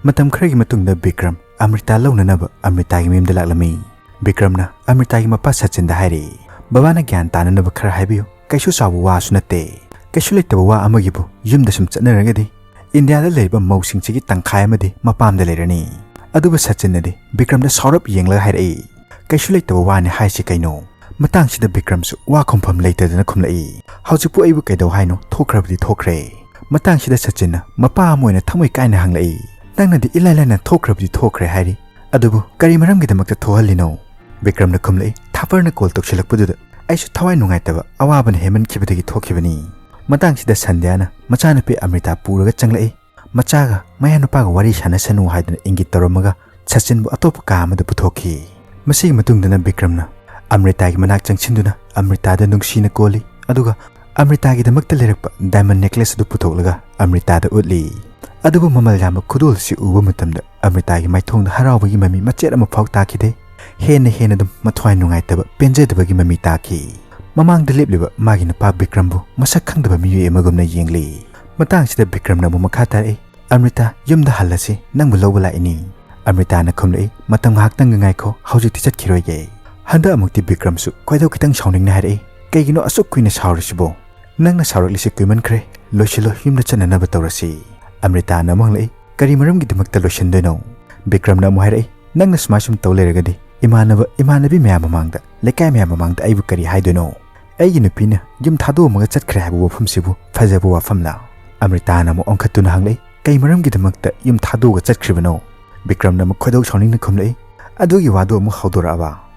ꯃꯇꯝ ꯈꯔꯒꯤ ꯃꯇꯨꯡꯗ ꯕꯤꯀ꯭ꯔꯝ ꯑꯃ꯭ꯔꯤꯇꯥ ꯂꯧꯅꯅꯕ ꯑꯃ꯭ꯔꯤꯇꯥꯒꯤ ꯃꯌꯨꯝꯗ ꯂꯥꯛꯂꯝꯃꯤ꯫ ꯕꯤꯀ꯭ꯔꯝꯅ ꯑꯃ꯭ꯔꯤꯇꯥꯒꯤ ꯃꯄꯥ ꯁꯆꯤꯟꯗ ꯍꯥꯏꯔꯛꯏ, "ꯕꯕꯥꯅ ꯒ꯭ꯌꯥꯟ ꯇꯥꯅꯅꯕ ꯈꯔ ꯍꯥꯏꯕꯤꯌꯨ, ꯀꯩꯁꯨ ꯆꯥꯎꯕ ꯋꯥꯁꯨ ꯅꯠꯇꯦ, ꯀꯩꯁꯨ ꯂꯩꯇꯕ ꯋꯥ ꯑꯃꯒꯤꯕꯨ ꯌꯨꯝꯗ ꯁꯨꯝ ꯆꯠꯅꯔꯒꯗꯤ ꯏꯟꯗꯤꯌꯥꯗ ꯂꯩꯔꯤꯕ ꯃꯧꯁꯤꯡꯁꯤꯒꯤ ꯇꯪꯈꯥꯏ ꯑꯃꯗꯤ ꯃꯄꯥꯝꯗ ꯂꯩꯔꯅꯤ"꯫ ꯑꯗꯨꯕꯨ ꯁꯆꯤꯟꯅꯗꯤ ꯕꯤꯀ꯭ꯔꯝꯗ ꯁꯥꯎꯔꯞ ꯌꯦꯡꯂꯒ ꯍꯥꯏꯔꯛꯏ, "ꯀꯩꯁꯨ ꯂꯩꯇꯕ ꯋꯥꯅꯤ ꯍꯥꯏꯁꯤ ꯀꯩꯅꯣ? ꯃꯇꯥꯡꯁꯤꯗ ꯕꯤꯀ꯭ꯔꯝꯁꯨ ꯋꯥ ꯈꯨꯝꯐꯝ ꯂꯩꯇꯗꯅ ꯈꯨꯝꯂꯛꯏ, "ꯍꯧꯖꯤꯛꯄꯨ ꯑꯩꯕꯨ ꯀꯩꯗꯧ ꯍꯥꯏꯅꯣ? ꯊꯣꯛꯈ꯭ꯔꯕꯗꯤ ꯊꯣꯛꯈ꯭ꯔꯦ"꯫ ꯃꯇꯥꯡꯁꯤꯗ ꯁꯆꯤꯟꯅ ꯃꯄꯥ ꯑꯃ ꯑꯣꯏꯅ ꯊꯃꯣꯏ ꯀꯥꯏꯅ ꯍꯪꯂꯛꯏ, "ꯅꯪꯅꯗꯤ ꯏꯂꯥꯏ ꯂꯥꯏꯅ ꯊꯣꯛꯈ꯭ꯔꯕꯗꯤ ꯊꯣꯛꯈ꯭ꯔꯦ ꯍꯥꯏꯔꯤ, ꯑꯗꯨꯕꯨ ꯀꯔꯤ ꯃꯔꯝꯒꯤꯗꯃꯛꯇ ꯊꯣꯛꯍꯜꯂꯤꯅꯣ?" ꯕꯤꯀ꯭ꯔꯝꯅ ꯈꯨꯝꯂꯛꯏ, "ꯊꯥꯄꯔꯅ ꯀꯣꯜ ꯇꯧꯁꯤꯜꯂꯛꯄꯗꯨꯗ ꯑꯩꯁꯨ ꯊꯋꯥꯏ ꯅꯨꯡꯉꯥꯏꯇꯕ ꯑꯋꯥꯕꯅ ꯍꯦꯟꯃꯟꯈꯤꯕꯗꯒꯤ ꯊꯣꯛꯈꯤꯕꯅꯤ"꯫ ꯃꯇꯥꯡꯁꯤꯗ ꯁꯟꯙ꯭ꯌꯥꯅ ꯃꯆꯥꯅꯨꯄꯤ ꯑꯃ꯭ꯔꯤꯇꯥ ꯄꯨꯔꯒ ꯆꯪꯂꯛꯏ꯫ ꯃꯆꯥꯒ ꯃꯌꯥꯅꯨꯄꯥꯒ ꯋꯥꯔꯤ ꯁꯥꯟꯅꯁꯅꯨ ꯍꯥꯏꯗꯨꯅ ꯏꯪꯒꯤꯠ ꯇꯧꯔꯝꯃꯒ ꯁꯆꯤꯟꯕꯨ ꯑꯇꯣꯞꯄ ꯀꯥ ꯑꯃꯗ ꯄꯨꯊꯣꯛꯈꯤ꯫ ꯃꯁꯤꯒꯤ ꯃꯇꯨꯡꯗꯅ ꯕꯤꯀ꯭ꯔꯝꯅ ꯑꯃ꯭ꯔꯤꯇꯥꯒꯤ ꯃꯅꯥꯛ ꯆꯪꯁꯤꯟꯗꯨꯅ ꯑꯃ꯭ꯔꯤꯇꯥꯗ ꯅꯨꯡꯁꯤꯅ ꯀꯣꯜꯂꯤ, ꯑꯗꯨꯒ ꯑꯃ꯭ꯔꯤꯇꯥꯒꯤꯗꯃꯛꯇ ꯂꯩꯔꯛꯄ ꯗꯥꯏꯃꯟ ꯅꯦꯀ꯭ꯂꯦꯁ ꯑꯗꯨ ꯄꯨꯊꯣꯛꯂꯒ ꯑꯃ꯭ꯔꯤꯇꯥꯗ ꯎꯠꯂꯤ꯫ ꯑꯗꯨꯕꯨ ꯃꯃꯜ ꯌꯥꯝꯕ ꯈꯨꯗꯣꯜ ꯑꯁꯤ ꯎꯕ ꯃꯇꯝꯗ ꯑꯃ꯭ꯔꯤꯇꯥꯒꯤ ꯃꯥꯏꯊꯣꯡꯗ ꯍꯔꯥꯎꯕꯒꯤ ꯃꯃꯤ ꯃꯆꯦꯠ ꯑꯃ ꯐꯥꯎ ꯇꯥꯈꯤꯗꯦ꯫ ꯍꯦꯟꯅ ꯍꯦꯟꯅ ꯑꯗꯨꯝ ꯃꯊ꯭ꯋꯥꯏ ꯅꯨꯡꯉꯥꯏꯇꯕ, ꯄꯦꯟꯖꯗꯕꯒꯤ ꯃꯃꯤ ꯇꯥꯈꯤ꯫ ꯃꯃꯥꯡꯗ ꯂꯦꯞꯂꯤꯕ ꯃꯥꯒꯤ ꯅꯨꯄꯥ ꯕꯤꯀ꯭ꯔꯝꯕꯨ ꯃꯁꯛ ꯈꯪꯗꯕ ꯃꯤꯑꯣꯏ ꯑꯃꯒꯨꯝꯅ ꯌꯦꯡꯂꯤ꯫ ꯃꯇꯥꯡꯁꯤꯗ ꯕꯤꯀ꯭ꯔꯝꯅ ꯑꯃꯨꯛ ꯃꯈꯥ ꯇꯥꯔꯛꯏ, "ꯑꯃ꯭ꯔꯤꯇꯥ, ꯌꯨꯝꯗ ꯍꯜꯂꯁꯤ, ꯅꯪꯕꯨ ꯂꯧꯕ ꯂꯥꯛꯏꯅꯤ"꯫ ꯑꯃ꯭ꯔꯤꯇꯥꯅ ꯈꯨꯝꯂꯛꯏ, "ꯃꯇꯝ ꯉꯥꯏꯍꯥꯛꯇꯪꯒ ꯉꯥꯏꯈꯣ, ꯍꯧꯖꯤꯛꯇꯤ ꯆꯠꯈꯤꯔꯣꯏꯒꯦ"꯫ ꯍꯟꯗꯛ ꯑꯃꯨꯛꯇꯤ ꯕꯤꯀ꯭ꯔꯝꯁꯨ ꯈꯣꯏꯗꯧ ꯈꯤꯇꯪ ꯁꯥꯎꯅꯤꯡꯅ ꯍꯥꯏꯔꯛꯏ, "ꯀꯩꯒꯤꯅꯣ ꯑꯁꯨꯛ ꯀꯨꯏꯅ ꯁꯥꯎꯔꯤꯁꯤꯕꯣ? ꯅꯪꯅ ꯁꯥꯎꯔꯛꯂꯤꯁꯤ ꯀꯨꯏꯃꯟꯈ꯭ꯔꯦ, ꯂꯣꯏꯁꯤꯜꯂꯣ, ꯌꯨꯝꯗ ꯆꯠꯅꯅꯕ ꯇꯧꯔꯁꯤ"꯫ ꯑꯃ꯭ꯔꯤꯇꯥꯅ ꯑꯃꯨꯛ ꯍꯪꯂꯛꯏ, "ꯀꯔꯤ ꯃꯔꯝꯒꯤꯗꯃꯛꯇ ꯂꯣꯏꯁꯤꯟꯗꯣꯏꯅꯣ?" ꯕꯤꯀ꯭ꯔꯝꯅ ꯑꯃꯨꯛ ꯍꯥꯏꯔꯛꯏ, "ꯅꯪꯅ ꯁꯨꯃꯥꯏ ꯁꯨꯝ ꯇꯧ ꯂꯩꯔꯒꯗꯤ ꯏꯃꯥꯟꯅꯕ ꯏꯃꯥꯟꯅꯕꯤ ꯃꯌꯥꯝ ꯃꯃꯥꯡꯗ, ꯂꯩꯀꯥꯏ ꯃꯌꯥꯝ ꯃꯃꯥꯡꯗ ꯑꯩꯕꯨ ꯀꯔꯤ ꯍꯥꯏꯗꯣꯏꯅꯣ? ꯑꯩꯒꯤ ꯅꯨꯄꯤꯅ ꯌꯨꯝ ꯊꯥꯗꯣꯛꯑꯝꯃꯒ ꯆꯠꯈ꯭ꯔꯦ ꯍꯥꯏꯕ ꯋꯥꯐꯝꯁꯤꯕꯨ ꯐꯖꯕ ꯋꯥꯐꯝꯂꯥ?" ꯑꯃ꯭ꯔꯤꯇꯥꯅ ꯑꯃꯨꯛ ꯑꯣꯟꯈꯠꯇꯨꯅ ꯍꯪꯂꯛꯏ, "ꯀꯩ ꯃꯔꯝꯒꯤꯗꯃꯛꯇ ꯌꯨꯝ ꯊꯥꯗꯣꯛꯑꯒ ꯆꯠꯈ꯭ꯔꯤꯕꯅꯣ?" ꯕꯤꯀ꯭ꯔꯝꯅ ꯑꯃꯨꯛ ꯈꯣꯏꯗꯧ ꯁꯥꯎꯅꯤꯡꯅ ꯈꯨꯝꯂꯛꯏ, "ꯑꯗꯨꯒꯤ ꯋꯥꯗꯨ ꯑꯃꯨꯛ ꯍꯧꯗꯣꯔꯛꯑꯕ?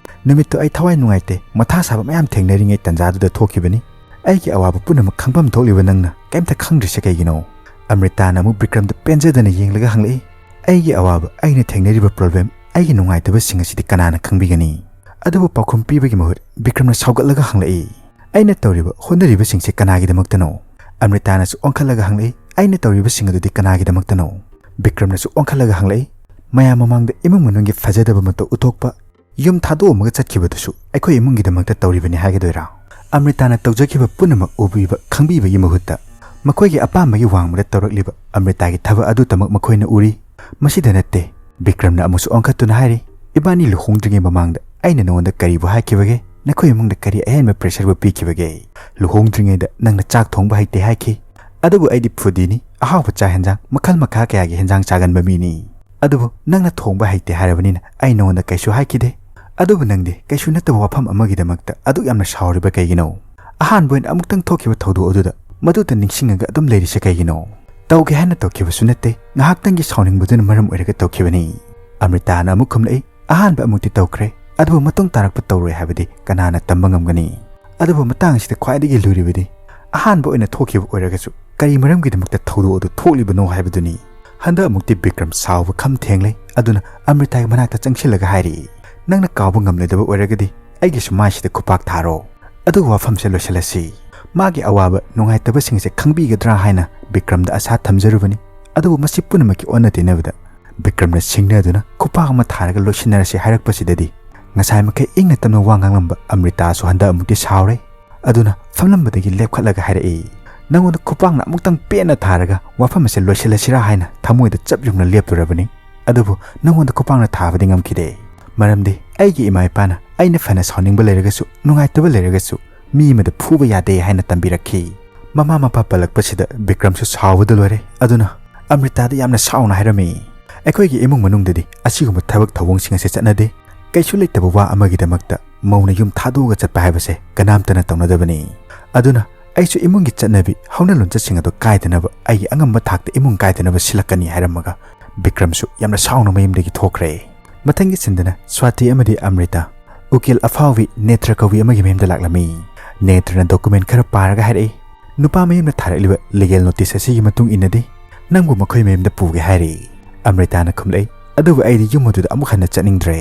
ꯅꯨꯃꯤꯠꯇꯨ ꯑꯩ ꯊꯋꯥꯏ ꯅꯨꯡꯉꯥꯏꯇꯦ, ꯃꯊꯥ ꯁꯥꯕ ꯃꯌꯥꯝ ꯊꯦꯡꯅꯔꯤꯉꯩ ꯇꯥꯟꯖꯥꯗꯨꯗ ꯊꯣꯛꯈꯤꯕꯅꯤ꯫ ꯑꯩꯒꯤ ꯑꯋꯥꯕ ꯄꯨꯝꯅꯃꯛ ꯈꯪꯐꯝ ꯊꯣꯛꯂꯤꯕ ꯅꯪꯅ ꯀꯩꯝꯇ ꯈꯪꯗ꯭ꯔꯤꯁꯦ ꯀꯩꯒꯤꯅꯣ?" ꯑꯃ꯭ꯔꯤꯇꯥꯅ ꯑꯃꯨꯛ ꯕꯤꯀ꯭ꯔꯝꯗ ꯄꯦꯟꯖꯗꯅ ꯌꯦꯡꯂꯒ ꯍꯪꯂꯛꯏ, "ꯑꯩꯒꯤ ꯑꯋꯥꯕ, ꯑꯩꯅ ꯊꯦꯡꯅꯔꯤꯕ ꯄ꯭ꯔꯣꯕ꯭ꯂꯦꯝ, ꯑꯩꯒꯤ ꯅꯨꯡꯉꯥꯏꯇꯕꯁꯤꯡ ꯑꯁꯤꯗꯤ ꯀꯅꯥꯅ ꯈꯪꯕꯤꯒꯅꯤ?" ꯑꯗꯨꯕꯨ ꯄꯥꯎꯈꯨꯝ ꯄꯤꯕꯒꯤ ꯃꯍꯨꯠ ꯕꯤꯀ꯭ꯔꯝꯅ ꯁꯥꯎꯒꯠꯂꯒ ꯍꯪꯂꯛꯏ, "ꯑꯩꯅ ꯇꯧꯔꯤꯕ ꯍꯣꯠꯅꯔꯤꯕꯁꯤꯡꯁꯦ ꯀꯅꯥꯒꯤꯗꯃꯛꯇꯅꯣ?" ꯑꯃ꯭ꯔꯤꯇꯥꯅꯁꯨ ꯑꯣꯟꯈꯠꯂꯒ ꯍꯪꯂꯛꯏ, "ꯑꯩꯅ ꯇꯧꯔꯤꯕꯁꯤꯡ ꯑꯗꯨꯗꯤ ꯀꯅꯥꯒꯤꯗꯃꯛꯇꯅꯣ?" ꯕꯤꯀ꯭ꯔꯝꯅꯁꯨ ꯑꯣꯟꯈꯠꯂꯒ ꯍꯪꯂꯛꯏ, "ꯃꯌꯥꯝ ꯃꯃꯥꯡꯗ ꯏꯃꯨꯡ ꯃꯅꯨꯡꯒꯤ ꯐꯖꯗꯕ ꯃꯇꯧ ꯎꯠꯊꯣꯛꯄ, ꯌꯨꯝ ꯊꯥꯗꯣꯛꯑꯝꯃꯒ ꯆꯠꯈꯤꯕꯗꯨꯁꯨ ꯑꯩꯈꯣꯏ ꯏꯃꯨꯡꯒꯤꯗꯃꯛꯇ ꯇꯧꯔꯤꯕꯅꯤ ꯍꯥꯏꯒꯗꯣꯏꯔꯥ?" ꯑꯃ꯭ꯔꯤꯇꯥꯅ ꯇꯧꯖꯈꯤꯕ ꯄꯨꯝꯅꯃꯛ ꯎꯕꯤꯕ, ꯈꯪꯕꯤꯕꯒꯤ ꯃꯍꯨꯠꯇ ꯃꯈꯣꯏꯒꯤ ꯑꯄꯥꯝꯕꯒꯤ ꯋꯥꯡꯃꯗ ꯇꯧꯔꯛꯂꯤꯕ ꯑꯃ꯭ꯔꯤꯇꯥꯒꯤ ꯊꯕꯛ ꯑꯗꯨꯇꯃꯛ ꯃꯈꯣꯏꯅ ꯎꯔꯤ꯫ ꯃꯁꯤꯗ ꯅꯠꯇꯦ, ꯕꯤꯀ꯭ꯔꯝꯅ ꯑꯃꯨꯛꯁꯨ ꯑꯣꯟꯈꯠꯇꯨꯅ ꯍꯥꯏꯔꯤ, "ꯏꯕꯥꯅꯤ ꯂꯨꯍꯣꯡꯗ꯭ꯔꯤꯉꯩ ꯃꯃꯥꯡꯗ ꯑꯩꯅ ꯅꯉꯣꯟꯗ ꯀꯔꯤꯕꯨ ꯍꯥꯏꯈꯤꯕꯒꯦ? ꯅꯈꯣꯏ ꯏꯃꯨꯡꯗ ꯀꯔꯤ ꯑꯍꯦꯟꯕ pressureꯕꯨ ꯄꯤꯈꯤꯕꯒꯦ? ꯂꯨꯍꯣꯡꯗ꯭ꯔꯤꯉꯩꯗ ꯅꯪꯅ ꯆꯥꯛ ꯊꯣꯡꯕ ꯍꯩꯇꯦ ꯍꯥꯏꯈꯤ, ꯑꯗꯨꯕꯨ ꯑꯩꯗꯤ foodiesꯅꯤ, ꯑꯍꯥꯎꯕ ꯆꯥꯛ ꯍꯦꯟꯖꯥꯡ ꯃꯈꯜ ꯃꯈꯥ ꯀꯌꯥꯒꯤ ꯍꯦꯟꯖꯥꯡ ꯆꯥꯒꯟꯕ ꯃꯤꯅꯤ꯫ ꯑꯗꯨꯕꯨ ꯅꯪꯅ ꯊꯣꯡꯕ ꯍꯩꯇꯦ ꯍꯥꯏꯔꯕꯅꯤꯅ ꯑꯩ ꯅꯉꯣꯟꯗ ꯀꯩꯁꯨ ꯍꯥꯏꯈꯤꯗꯦ꯫ ꯑꯗꯨꯕꯨ ꯅꯪꯗꯤ ꯀꯩꯁꯨ ꯅꯠꯇꯕ ꯋꯥꯐꯝ ꯑꯃꯒꯤꯗꯃꯛꯇ ꯑꯗꯨꯛ ꯌꯥꯝꯅ ꯁꯥꯎꯔꯤꯕ ꯀꯩꯒꯤꯅꯣ? ꯑꯍꯥꯟꯕ ꯑꯣꯏꯅ ꯑꯃꯨꯛꯇꯪ ꯊꯣꯛꯈꯤꯕ ꯊꯧꯗꯣꯛ ꯑꯗꯨꯗ ꯃꯗꯨꯇ ꯅꯤꯡꯁꯤꯡꯉꯒ ꯑꯗꯨꯝ ꯂꯩꯔꯤꯁꯦ ꯀꯩꯒꯤꯅꯣ? ꯇꯧꯒꯦ ꯍꯥꯏꯅ ꯇꯧꯈꯤꯕꯁꯨ ꯅꯠꯇꯦ, ꯉꯥꯏꯍꯥꯛꯇꯪꯒꯤ ꯁꯥꯎꯅꯤꯡꯕꯗꯨꯅ ꯃꯔꯝ ꯑꯣꯏꯔꯒ ꯇꯧꯈꯤꯕꯅꯤ꯫" ꯑꯃ꯭ꯔꯤꯇꯥꯅ ꯑꯃꯨꯛ ꯈꯨꯝꯂꯛꯏ, "ꯑꯍꯥꯟꯕ ꯑꯃꯨꯛꯇꯤ ꯇꯧꯈ꯭ꯔꯦ, ꯑꯗꯨꯕꯨ ꯃꯇꯨꯡ ꯇꯥꯔꯛꯄ ꯇꯧꯔꯣꯏ ꯍꯥꯏꯕꯗꯤ ꯀꯅꯥꯅ ꯇꯝꯕ ꯉꯝꯒꯅꯤ? ꯑꯗꯨꯕꯨ ꯃꯇꯥꯡ ꯑꯁꯤꯗ ꯈ꯭ꯋꯥꯏꯗꯒꯤ ꯂꯨꯔꯤꯕꯗꯤ, ꯑꯍꯥꯟꯕ ꯑꯣꯏꯅ ꯊꯣꯛꯈꯤꯕ ꯑꯣꯏꯔꯒꯁꯨ ꯀꯔꯤ ꯃꯔꯝꯒꯤꯗꯃꯛꯇ ꯊꯧꯗꯣꯛ ꯑꯗꯨ ꯊꯣꯛꯂꯤꯕꯅꯣ ꯍꯥꯏꯕꯗꯨꯅꯤ꯫" ꯍꯟꯗꯛ ꯑꯃꯨꯛꯇꯤ ꯕꯤꯀ꯭ꯔꯝ ꯁꯥꯎꯕ ꯈꯝ ꯊꯦꯡꯂꯦ꯫ ꯑꯗꯨꯅ ꯑꯃ꯭ꯔꯤꯇꯥꯒꯤ ꯃꯅꯥꯛꯇ ꯆꯪꯁꯤꯜꯂꯒ ꯍꯥꯏꯔꯛꯏ, "ꯅꯪꯅ ꯀꯥꯎꯕ ꯉꯝꯂꯣꯏꯗꯕ ꯑꯣꯏꯔꯒꯗꯤ ꯑꯩꯒꯤꯁꯨ ꯃꯥꯏꯁꯤꯗ ꯈꯨꯄꯥꯛ ꯊꯥꯔꯣ꯫ ꯑꯗꯨꯒ ꯋꯥꯐꯝꯁꯦ ꯂꯣꯏꯁꯤꯜꯂꯁꯤ꯫" ꯃꯥꯒꯤ ꯑꯋꯥꯕ ꯅꯨꯡꯉꯥꯏꯇꯕꯁꯤꯡꯁꯦ ꯈꯪꯕꯤꯒꯗ꯭ꯔꯥ ꯍꯥꯏꯅ ꯕꯤꯀ꯭ꯔꯝꯗ ꯑꯁꯥ ꯊꯝꯖꯔꯨꯕꯅꯤ꯫ ꯑꯗꯨꯕꯨ ꯃꯁꯤ ꯄꯨꯝꯅꯃꯛꯀꯤ ꯑꯣꯟꯅ ꯇꯩꯅꯕꯗ ꯕꯤꯀ꯭ꯔꯝꯅ ꯁꯤꯡꯅꯗꯨꯅ ꯈꯨꯄꯥꯛ ꯑꯃ ꯊꯥꯔꯒ ꯂꯣꯏꯁꯤꯟꯅꯔꯁꯤ ꯍꯥꯏꯔꯛꯄꯁꯤꯗꯗꯤ ꯉꯁꯥꯏ ꯃꯈꯩ ꯏꯪꯅ ꯇꯞꯅ ꯋꯥ ꯉꯥꯡꯂꯝꯕ ꯑꯃ꯭ꯔꯤꯇꯥꯁꯨ ꯍꯟꯗꯛ ꯑꯃꯨꯛꯇꯤ ꯁꯥꯎꯔꯦ꯫ ꯑꯗꯨꯅ ꯐꯝꯂꯝꯕꯗꯒꯤ ꯂꯦꯞꯈꯠꯂꯒ ꯍꯥꯏꯔꯛꯏ, "ꯅꯉꯣꯟꯗ ꯈꯨꯄꯥꯛꯅ ꯑꯃꯨꯛꯇꯪ ꯄꯦꯟꯅ ꯊꯥꯔꯒ ꯋꯥꯐꯝ ꯑꯁꯦ ꯂꯣꯏꯁꯤꯜꯂꯁꯤꯔꯥ ꯍꯥꯏꯅ ꯊꯃꯣꯏꯗ ꯆꯞ ꯌꯨꯡꯅ ꯂꯦꯞꯂꯨꯔꯕꯅꯤ꯫ ꯑꯗꯨꯕꯨ ꯅꯉꯣꯟꯗ ꯈꯨꯄꯥꯛꯅ ꯊꯥꯕꯗꯤ ꯉꯝꯈꯤꯗꯦ꯫ ꯃꯔꯝꯗꯤ ꯑꯩꯒꯤ ꯏꯃꯥ ꯏꯄꯥꯅ ꯑꯩꯅ ꯐꯅ ꯁꯥꯎꯅꯤꯡꯕ ꯂꯩꯔꯒꯁꯨ, ꯅꯨꯡꯉꯥꯏꯇꯕ ꯂꯩꯔꯒꯁꯨ ꯃꯤ ꯑꯃꯗ ꯐꯨꯕ ꯌꯥꯗꯦ ꯍꯥꯏꯅ ꯇꯝꯕꯤꯔꯛꯈꯤ꯫" ꯃꯃꯥ ꯃꯄꯥ ꯄꯜꯂꯛꯄꯁꯤꯗ ꯕꯤꯀ꯭ꯔꯝꯁꯨ ꯁꯥꯎꯕꯗ ꯂꯣꯏꯔꯦ꯫ ꯑꯗꯨꯅ ꯑꯃ꯭ꯔꯤꯇꯥꯗ ꯌꯥꯝꯅ ꯁꯥꯎꯅ ꯍꯥꯏꯔꯝꯃꯤ, "ꯑꯩꯈꯣꯏꯒꯤ ꯏꯃꯨꯡ ꯃꯅꯨꯡꯗꯗꯤ ꯑꯁꯤꯒꯨꯝꯕ ꯊꯕꯛ ꯊꯧꯑꯣꯡꯁꯤꯡ ꯑꯁꯤ ꯆꯠꯅꯗꯦ꯫ ꯀꯩꯁꯨ ꯂꯩꯇꯕ ꯋꯥ ꯑꯃꯒꯤꯗꯃꯛꯇ ꯃꯧꯅ ꯌꯨꯝ ꯊꯥꯗꯣꯛꯑꯒ ꯆꯠꯄ ꯍꯥꯏꯕꯁꯦ ꯀꯅꯥꯝꯇꯅ ꯇꯧꯅꯗꯕꯅꯤ꯫ ꯑꯗꯨꯅ ꯑꯩꯁꯨ ꯏꯃꯨꯡꯒꯤ ꯆꯠꯅꯕꯤ, ꯍꯧꯅ ꯂꯣꯟꯆꯠꯁꯤꯡ ꯑꯗꯨ ꯀꯥꯏꯗꯅꯕ ꯑꯩꯒꯤ ꯑꯉꯝꯕ ꯊꯥꯛꯇ ꯏꯃꯨꯡ ꯀꯥꯏꯗꯅꯕ ꯁꯤꯜꯂꯛꯀꯅꯤ" ꯍꯥꯏꯔꯝꯃꯒ ꯕꯤꯀ꯭ꯔꯝꯁꯨ ꯌꯥꯝꯅ ꯁꯥꯎꯅ ꯃꯌꯨꯝꯗꯒꯤ ꯊꯣꯛꯈ꯭ꯔꯦ꯫ ꯃꯊꯪꯒꯤ ꯁꯤꯟꯗꯅ ꯁ꯭ꯋꯥꯇꯤ ꯑꯃꯗꯤ ꯑꯃ꯭ꯔꯤꯇꯥ ꯎꯀꯤꯜ ꯑꯐꯥꯎꯕꯤ ꯅꯦꯇ꯭ꯔ ꯀꯧꯕꯤ ꯑꯃꯒꯤ ꯃꯌꯨꯝꯗ ꯂꯥꯛꯂꯝꯃꯤ꯫ ꯅꯦꯇ꯭ꯔꯅ document ꯈꯔ ꯄꯥꯔꯒ ꯍꯥꯏꯔꯛꯏ, "ꯅꯨꯄꯥ ꯃꯌꯨꯝꯅ ꯊꯥꯔꯛꯂꯤꯕ legal notice ꯑꯁꯤꯒꯤ ꯃꯇꯨꯡ ꯏꯟꯅꯗꯤ ꯅꯪꯕꯨ ꯃꯈꯣꯏ ꯃꯌꯨꯝꯗ ꯄꯨꯒꯦ ꯍꯥꯏꯔꯤ꯫" ꯑꯃ꯭ꯔꯤꯇꯥꯅ ꯈꯨꯝꯂꯛꯏ, "ꯑꯗꯨꯕꯨ ꯑꯩꯗꯤ ꯌꯨꯝ ꯑꯗꯨꯗ ꯑꯃꯨꯛ ꯍꯟꯅ ꯆꯠꯅꯤꯡꯗ꯭ꯔꯦ꯫"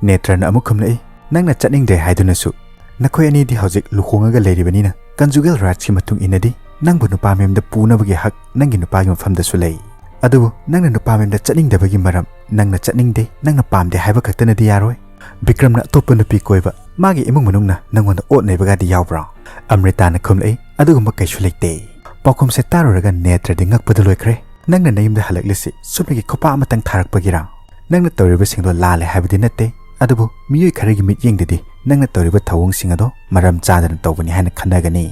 ꯅꯦꯇ꯭ꯔꯅ ꯑꯃꯨꯛ ꯈꯨꯝꯂꯛꯏ, "ꯅꯪꯅ ꯆꯠꯅꯤꯡꯗ꯭ꯔꯦ ꯍꯥꯏꯗꯨꯅꯁꯨ ꯅꯈꯣꯏ ꯑꯅꯤꯗꯤ ꯍꯧꯖꯤꯛ ꯂꯨꯍꯣꯡꯉꯒ ꯂꯩꯔꯤꯕꯅꯤꯅ conjugal rightsꯀꯤ ꯃꯇꯨꯡ ꯏꯟꯅꯗꯤ ꯅꯪꯕꯨ ꯅꯨꯄꯥ ꯃꯌꯨꯝꯗ ꯄꯨꯅꯕꯒꯤ ꯍꯛ ꯅꯪꯒꯤ ꯅꯨꯄꯥꯒꯤ ꯃꯐꯝꯗꯁꯨ ꯂꯩ꯫ ꯑꯗꯨꯕꯨ ꯅꯪꯅ ꯅꯨꯄꯥ ꯃꯌꯨꯝꯗ ꯆꯠꯅꯤꯡꯗꯕꯒꯤ ꯃꯔꯝ ꯅꯪꯅ ꯆꯠꯅꯤꯡꯗꯦ, ꯅꯪꯅ ꯄꯥꯝꯗꯦ ꯍꯥꯏꯕ ꯈꯛꯇꯅꯗꯤ ꯌꯥꯔꯣꯏ꯫ ꯕꯤꯀ꯭ꯔꯝꯅ ꯑꯇꯣꯞꯄ ꯅꯨꯄꯤ ꯀꯣꯏꯕ ꯃꯥꯒꯤ ꯏꯃꯨꯡ ꯃꯅꯨꯡꯅ ꯅꯪꯉꯣꯟꯗ ꯑꯣꯠ ꯅꯩꯕꯒꯗꯤ ꯌꯥꯎꯕ꯭ꯔꯥ?" ꯑꯃ꯭ꯔꯤꯇꯥꯅ ꯈꯨꯝꯂꯛꯏ, "ꯑꯗꯨꯒꯨꯝꯕ ꯀꯩꯁꯨ ꯂꯩꯇꯦ꯫" ꯄꯥꯎꯈꯨꯝꯁꯦ ꯇꯥꯔꯨꯔꯒ ꯅꯦꯇ꯭ꯔꯗꯤ ꯉꯛꯄꯗ ꯂꯣꯏꯈ꯭ꯔꯦ꯫ "ꯅꯪꯅ ꯅꯌꯨꯝꯗ ꯍꯜꯂꯛꯂꯤꯁꯤ ꯆꯨꯝꯅꯒꯤ ꯈꯨꯄꯥꯛ ꯑꯃꯇꯪ ꯊꯥꯔꯛꯄꯒꯤꯔꯥ?" ꯅꯪꯅ ꯇꯧꯔꯤꯕꯁꯤꯡꯗꯣ ꯂꯥꯜꯂꯦ ꯍꯥꯏꯕꯗꯤ ꯅꯠꯇꯦ, ꯑꯗꯨꯕꯨ ꯃꯤꯑꯣꯏ ꯈꯔꯒꯤ ꯃꯤꯠꯌꯦꯡꯗꯗꯤ ꯅꯪꯅ ꯇꯧꯔꯤꯕ ꯊꯧꯑꯣꯡꯁꯤꯡ ꯑꯗꯣ ꯃꯔꯝ ꯆꯥꯗꯅ ꯇꯧꯕꯅꯤ ꯍꯥꯏꯅ ꯈꯟꯅꯒꯅꯤ꯫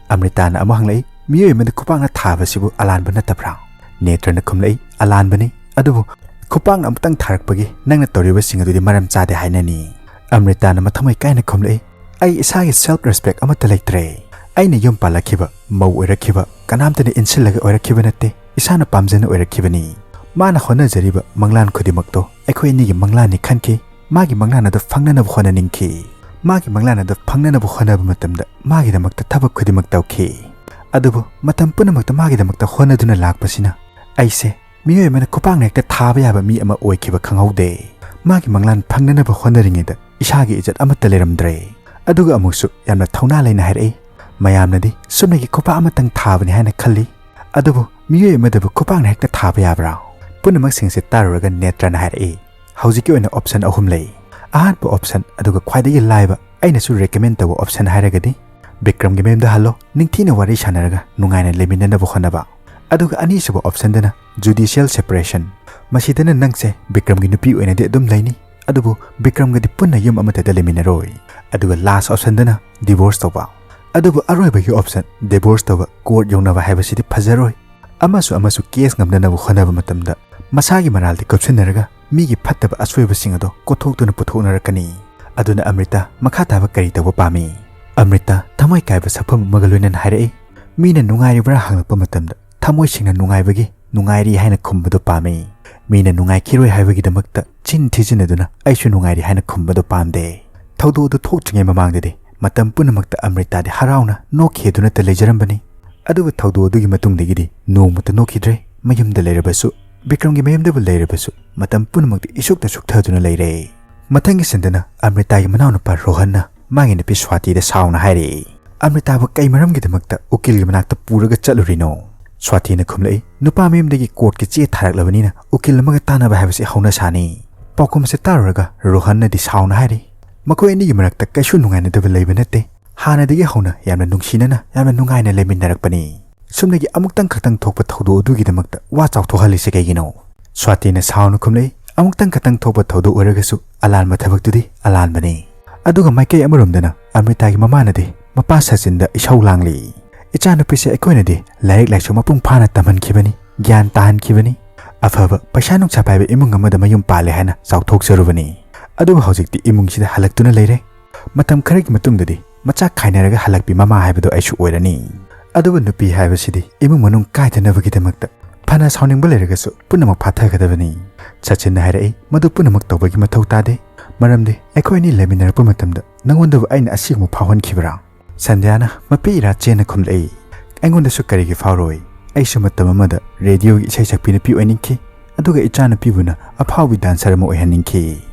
ꯑꯃ꯭ꯔꯤꯇꯥꯅ ꯑꯃꯨꯛ ꯍꯪꯂꯛꯏ, "ꯃꯤꯑꯣꯏ ꯑꯃꯗ ꯈꯨꯄꯥꯛꯅ ꯊꯥꯕꯁꯤꯕꯨ ꯑꯂꯥꯟꯕ ꯅꯠꯇꯕ꯭ꯔꯥ?" ꯅꯦꯇ꯭ꯔꯅ ꯈꯨꯝꯂꯛꯏ, "ꯑꯂꯥꯟꯕꯅꯤ, ꯑꯗꯨꯕꯨ ꯈꯨꯄꯥꯛꯅ ꯑꯃꯨꯛꯇꯪ ꯊꯥꯔꯛꯄꯒꯤ ꯅꯪꯅ ꯇꯧꯔꯤꯕꯁꯤꯡ ꯑꯗꯨꯗꯤ ꯃꯔꯝ ꯆꯥꯗꯦ ꯍꯥꯏꯅꯅꯤ꯫" ꯑꯃ꯭ꯔꯤꯇꯥꯅ ꯃꯊꯃꯣꯏ ꯀꯥꯏꯅ ꯈꯨꯝꯂꯛꯏ, "ꯑꯩ ꯏꯁꯥꯒꯤ self respect ꯑꯃꯠꯇ ꯂꯩꯇ꯭ꯔꯦ꯫ ꯑꯩꯅ ꯌꯨꯝ ꯄꯥꯜꯂꯛꯈꯤꯕ, ꯃꯧ ꯑꯣꯏꯔꯛꯈꯤꯕ, ꯀꯅꯥꯝꯇꯅ ꯏꯟꯁꯤꯜꯂꯒ ꯑꯣꯏꯔꯛꯈꯤꯕ ꯅꯠꯇꯦ, ꯏꯁꯥꯅ ꯄꯥꯝꯖꯅ ꯑꯣꯏꯔꯛꯈꯤꯕꯅꯤ꯫ ꯃꯥꯅ ꯍꯣꯠꯅꯖꯔꯤꯕ ꯃꯪꯂꯥꯟ ꯈꯨꯗꯤꯡꯃꯛꯇꯣ ꯑꯩꯈꯣꯏ ꯑꯅꯤꯒꯤ ꯃꯪꯂꯥꯟꯅꯤ ꯈꯟꯈꯤ꯫ ꯃꯥꯒꯤ ꯃꯪꯂꯥꯟ ꯑꯗꯨ ꯐꯪꯅꯅꯕ ꯍꯣꯠꯅꯅꯤꯡꯈꯤ꯫ ꯃꯥꯒꯤ ꯃꯪꯂꯥꯟ ꯑꯗꯨ ꯐꯪꯅꯅꯕ ꯍꯣꯠꯅꯕ ꯃꯇꯝꯗ ꯃꯥꯒꯤꯗꯃꯛꯇ ꯊꯕꯛ ꯈꯨꯗꯤꯡꯃꯛ ꯇꯧꯈꯤ꯫ ꯑꯗꯨꯕꯨ ꯃꯇꯝ ꯄꯨꯝꯅꯃꯛꯇ ꯃꯥꯒꯤꯗꯃꯛꯇ ꯍꯣꯠꯅꯗꯨꯅ ꯂꯥꯛꯄꯁꯤꯅ ꯑꯩꯁꯦ ꯃꯤꯑꯣꯏ ꯑꯃꯅ ꯈꯨꯄꯥꯛꯅ ꯍꯦꯛꯇ ꯊꯥꯕ ꯌꯥꯕ ꯃꯤ ꯑꯃ ꯑꯣꯏꯈꯤꯕ ꯈꯪꯍꯧꯗꯦ꯫ ꯃꯥꯒꯤ ꯃꯪꯂꯥꯟ ꯐꯪꯅꯅꯕ ꯍꯣꯠꯅꯔꯤꯉꯩꯗ ꯏꯁꯥꯒꯤ ꯏꯖꯠ ꯑꯃꯠꯇ ꯂꯩꯔꯝꯗ꯭ꯔꯦ꯫" ꯑꯗꯨꯒ ꯑꯃꯨꯛꯁꯨ ꯌꯥꯝꯅ ꯊꯧꯅꯥ ꯂꯩꯅ ꯍꯥꯏꯔꯛꯏ, "ꯃꯌꯥꯝꯅꯗꯤ ꯁꯨꯞꯅꯒꯤ ꯈꯨꯄꯥꯛ ꯑꯃꯇꯪ ꯊꯥꯕꯅꯤ ꯍꯥꯏꯅ ꯈꯜꯂꯤ, ꯑꯗꯨꯕꯨ ꯃꯤꯑꯣꯏ ꯑꯃꯗꯕꯨ ꯈꯨꯄꯥꯛꯅ ꯍꯦꯛꯇ ꯊꯥꯕ ꯌꯥꯕ꯭ꯔꯥ?" ꯄꯨꯝꯅꯃꯛꯁꯤꯡꯁꯦ ꯇꯥꯔꯨꯔꯒ ꯅꯦꯇ꯭ꯔꯅ ꯍꯥꯏꯔꯛꯏ, "ꯍꯧꯖꯤꯛꯀꯤ ꯑꯣꯏꯅ option ꯑꯍꯨꯝ ꯂꯩ꯫ ꯑꯍꯥꯟꯕ option, ꯑꯗꯨꯒ ꯈ꯭ꯋꯥꯏꯗꯒꯤ ꯂꯥꯏꯕ, ꯑꯩꯅꯁꯨ recommend ꯇꯧꯕ option ꯍꯥꯏꯔꯒꯗꯤ ꯕꯤꯀ꯭ꯔꯝꯒꯤ ꯃꯌꯨꯝꯗ ꯍꯜꯂꯣ, ꯅꯤꯡꯊꯤꯅ ꯋꯥꯔꯤ ꯁꯥꯟꯅꯔꯒ ꯅꯨꯡꯉꯥꯏꯅ ꯂꯩꯃꯤꯟꯅꯅꯕ ꯍꯣꯠꯅꯕ꯫ ꯑꯗꯨꯒ ꯑꯅꯤꯁꯨꯕ optionꯗꯅ judicial separation꯫ ꯃꯁꯤꯗꯅ ꯅꯪꯁꯦ ꯕꯤꯀ꯭ꯔꯝꯒꯤ ꯅꯨꯄꯤ ꯑꯣꯏꯅꯗꯤ ꯑꯗꯨꯝ ꯂꯩꯅꯤ, ꯑꯗꯨꯕꯨ ꯕꯤꯀ꯭ꯔꯝꯒꯗꯤ ꯄꯨꯟꯅ ꯌꯨꯝ ꯑꯃꯠꯇꯗ ꯂꯩꯃꯤꯟꯅꯔꯣꯏ꯫" ꯑꯗꯨꯒ last optionꯗꯅ divorce ꯇꯧꯕ꯫ ꯑꯗꯨꯕꯨ ꯑꯔꯣꯏꯕꯒꯤ option, divorce ꯇꯧꯕ, court ꯌꯧꯅꯕ ꯍꯥꯏꯕꯁꯤꯗꯤ ꯐꯖꯔꯣꯏ꯫ ꯑꯃꯁꯨ ꯑꯃꯁꯨ case ꯉꯝꯅꯅꯕ ꯍꯣꯠꯅꯕ ꯃꯇꯝꯗ ꯃꯁꯥꯒꯤ ꯃꯔꯥꯜꯗꯤ ꯀꯨꯞꯁꯤꯟꯅꯔꯒ ꯃꯤꯒꯤ ꯐꯠꯇꯕ ꯑꯁꯣꯏꯕꯁꯤꯡ ꯑꯗꯣ ꯀꯣꯠꯊꯣꯛꯇꯨꯅ ꯄꯨꯊꯣꯛꯅꯔꯛꯀꯅꯤ꯫ ꯑꯗꯨꯅ ꯑꯃ꯭ꯔꯤꯇꯥ ꯃꯈꯥ ꯇꯥꯕ ꯀꯔꯤ ꯇꯧꯕ ꯄꯥꯝꯃꯤ? ꯑꯃ꯭ꯔꯤꯇꯥ ꯊꯃꯣꯏ ꯀꯥꯏꯕ ꯁꯛꯐꯝ ꯑꯃꯒ ꯂꯣꯏꯅꯅ ꯍꯥꯏꯔꯛꯏ, "ꯃꯤꯅ ꯅꯨꯡꯉꯥꯏꯔꯤꯕ꯭ꯔꯥ ꯍꯪꯂꯛꯄ ꯃꯇꯝꯗ ꯊꯃꯣꯏ ꯁꯦꯡꯅ ꯅꯨꯡꯉꯥꯏꯕꯒꯤ ꯅꯨꯡꯉꯥꯏꯔꯤ ꯍꯥꯏꯅ ꯈꯨꯝꯕꯗꯨ ꯄꯥꯝꯃꯤ꯫ ꯃꯤꯅ ꯅꯨꯡꯉꯥꯏꯈꯤꯔꯣꯏ ꯍꯥꯏꯕꯒꯤꯗꯃꯛꯇ ꯆꯤꯟ ꯊꯤꯖꯤꯟꯅꯗꯨꯅ ꯑꯩꯁꯨ ꯅꯨꯡꯉꯥꯏꯔꯤ ꯍꯥꯏꯅ ꯈꯨꯝꯕꯗꯨ ꯄꯥꯝꯗꯦ꯫ ꯊꯧꯗꯣꯛ ꯑꯗꯨ ꯊꯣꯛꯇ꯭ꯔꯤꯉꯩ ꯃꯃꯥꯡꯗꯗꯤ ꯃꯇꯝ ꯄꯨꯝꯅꯃꯛꯇ ꯑꯃ꯭ꯔꯤꯇꯥꯗꯤ ꯍꯔꯥꯎꯅ ꯅꯣꯛꯈꯤ ꯑꯗꯨꯅꯇ ꯂꯩꯖꯔꯝꯕꯅꯤ꯫ ꯑꯗꯨꯕꯨ ꯊꯧꯗꯣꯛ ꯑꯗꯨꯒꯤ ꯃꯇꯨꯡꯗꯒꯤꯗꯤ ꯅꯣꯡꯃꯇ ꯅꯣꯛꯈꯤꯗ꯭ꯔꯦ꯫ ꯃꯌꯨꯝꯗ ꯂꯩꯔꯕꯁꯨ, ꯕꯤꯀ꯭ꯔꯝꯒꯤ ꯃꯌꯨꯝꯗꯕꯨ ꯂꯩꯔꯕꯁꯨ, ꯃꯇꯝ ꯄꯨꯝꯅꯃꯛꯇ ꯏꯁꯨꯛꯇ ꯁꯨꯛꯊꯗꯨꯅ ꯂꯩꯔꯦ꯫" ꯃꯊꯪꯒꯤ ꯁꯤꯟꯗꯅ ꯑꯃ꯭ꯔꯤꯇꯥꯒꯤ ꯃꯅꯥꯎꯅꯨꯄꯥ ꯔꯣꯍꯟꯅ ꯃꯥꯒꯤ ꯅꯨꯄꯤ ꯁ꯭ꯋꯥꯇꯤꯗ ꯁꯥꯎꯅ ꯍꯥꯏꯔꯛꯏ, "ꯑꯃ꯭ꯔꯤꯇꯥꯕꯨ ꯀꯩ ꯃꯔꯝꯒꯤꯗꯃꯛꯇ ꯎꯀꯤꯜꯒꯤ ꯃꯅꯥꯛꯇ ꯄꯨꯔꯒ ꯆꯠꯂꯨꯔꯤꯅꯣ?" ꯁ꯭ꯋꯥꯇꯤꯅ ꯈꯨꯝꯂꯛꯏ, "ꯅꯨꯄꯥ ꯃꯌꯨꯝꯗꯒꯤ courtꯀꯤ ꯆꯦ ꯊꯥꯔꯛꯂꯕꯅꯤꯅ ꯎꯀꯤꯜ ꯑꯃꯒ ꯇꯥꯟꯅꯕ ꯍꯥꯏꯕꯁꯤ ꯍꯧꯅꯁꯥꯅꯤ꯫" ꯄꯥꯎꯈꯨꯝ ꯑꯁꯤ ꯇꯥꯔꯨꯔꯒ ꯔꯣꯍꯟꯅꯗꯤ ꯁꯥꯎꯅ ꯍꯥꯏꯔꯤ, "ꯃꯈꯣꯏ ꯑꯅꯤꯒꯤ ꯃꯔꯛꯇ ꯀꯩꯁꯨ ꯅꯨꯡꯉꯥꯏꯅꯗꯕ ꯂꯩꯕ ꯅꯠꯇꯦ꯫ ꯍꯥꯟꯅꯗꯒꯤ ꯍꯧꯅ ꯌꯥꯝꯅ ꯅꯨꯡꯁꯤꯅꯅ, ꯌꯥꯝꯅ ꯅꯨꯡꯉꯥꯏꯅ ꯂꯩꯃꯤꯟꯅꯔꯛꯄꯅꯤ꯫ ꯁꯨꯞꯅꯒꯤ ꯑꯃꯨꯛꯇꯪ ꯈꯛꯇꯪ ꯊꯣꯛꯄ ꯊꯧꯗꯣꯛ ꯑꯗꯨꯒꯤꯗꯃꯛꯇ ꯋꯥ ꯆꯥꯎꯊꯣꯛꯍꯜꯂꯤꯁꯦ ꯀꯩꯒꯤꯅꯣ?" ꯁ꯭ꯋꯥꯇꯤꯅ ꯁꯥꯎꯅ ꯈꯨꯝꯂꯛꯏ, ꯑꯃꯨꯛꯇꯪ ꯈꯛꯇꯪ ꯊꯣꯛꯄ ꯊꯧꯗꯣꯛ ꯑꯣꯏꯔꯒꯁꯨ ꯑꯂꯥꯟꯕ ꯊꯕꯛꯇꯨꯗꯤ ꯑꯂꯥꯟꯕꯅꯤ꯫ ꯑꯗꯨꯒ ꯃꯥꯏꯀꯩ ꯑꯃꯔꯣꯝꯗꯅ ꯑꯃ꯭ꯔꯤꯇꯥꯒꯤ ꯃꯃꯥꯅꯗꯤ ꯃꯄꯥ ꯁꯆꯤꯟꯗ ꯏꯁꯧ ꯂꯥꯡꯂꯤ꯫ "ꯏꯆꯥꯅꯨꯄꯤꯁꯦ ꯑꯩꯈꯣꯏꯅꯗꯤ ꯂꯥꯏꯔꯤꯛ ꯂꯥꯏꯁꯨ ꯃꯄꯨꯡ ꯐꯥꯅ ꯇꯝꯍꯟꯈꯤꯕꯅꯤ, ꯒ꯭ꯌꯥꯟ ꯇꯥꯍꯟꯈꯤꯕꯅꯤ, ꯑꯐꯕ ꯄꯩꯁꯥ ꯅꯨꯡꯁꯥ ꯄꯥꯏꯕ ꯏꯃꯨꯡ ꯑꯃꯗ ꯃꯌꯨꯝ ꯄꯥꯜꯂꯦ ꯍꯥꯏꯅ ꯆꯥꯎꯊꯣꯛꯆꯔꯨꯕꯅꯤ꯫ ꯑꯗꯨꯕꯨ ꯍꯧꯖꯤꯛꯇꯤ ꯏꯃꯨꯡꯁꯤꯗ ꯍꯜꯂꯛꯇꯨꯅ ꯂꯩꯔꯦ꯫ ꯃꯇꯝ ꯈꯔꯒꯤ ꯃꯇꯨꯡꯗꯗꯤ ꯃꯆꯥ ꯈꯥꯏꯅꯔꯒ ꯍꯜꯂꯛꯄꯤ ꯃꯃꯥ ꯍꯥꯏꯕꯗꯣ ꯑꯩꯁꯨ ꯑꯣꯏꯔꯅꯤ꯫ ꯑꯗꯨꯕꯨ ꯅꯨꯄꯤ ꯍꯥꯏꯕꯁꯤꯗꯤ ꯏꯃꯨꯡ ꯃꯅꯨꯡ ꯀꯥꯏꯗꯅꯕꯒꯤꯗꯃꯛꯇ ꯐꯅ ꯁꯥꯎꯅꯤꯡꯕ ꯂꯩꯔꯒꯁꯨ ꯄꯨꯝꯅꯃꯛ ꯐꯥꯊꯒꯗꯕꯅꯤ꯫" ꯁꯆꯤꯟꯅ ꯍꯥꯏꯔꯛꯏ, "ꯃꯗꯨ ꯄꯨꯝꯅꯃꯛ ꯇꯧꯕꯒꯤ ꯃꯊꯧ ꯇꯥꯗꯦ꯫ ꯃꯔꯝꯗꯤ ꯑꯩꯈꯣꯏ ꯑꯅꯤ ꯂꯩꯃꯤꯟꯅꯔꯛꯄ ꯃꯇꯝꯗ ꯅꯉꯣꯟꯗꯕꯨ ꯑꯩꯅ ꯑꯁꯤꯒꯨꯝꯕ ꯐꯥꯎꯍꯟꯈꯤꯕ꯭ꯔꯥ?" ꯁꯟꯙ꯭ꯌꯥꯅ ꯃꯄꯤ ꯏꯔꯥ ꯆꯦꯟꯅ ꯈꯨꯝꯂꯛꯏ, "ꯑꯩꯉꯣꯟꯗꯁꯨ ꯀꯔꯤꯒꯤ ꯐꯥꯎꯔꯣꯏ? ꯑꯩꯁꯨ ꯃꯇꯝ ꯑꯃꯗ ꯔꯦꯗꯤꯑꯣꯒꯤ ꯏꯁꯩ ꯁꯛꯄꯤ ꯅꯨꯄꯤ ꯑꯣꯏꯅꯤꯡꯈꯤ, ꯑꯗꯨꯒ ꯏꯆꯥꯅꯨꯄꯤꯕꯨꯅ ꯑꯐꯥꯎꯕꯤ ꯗꯥꯟꯁꯔ ꯑꯃ ꯑꯣꯏꯍꯟꯅꯤꯡꯈꯤ꯫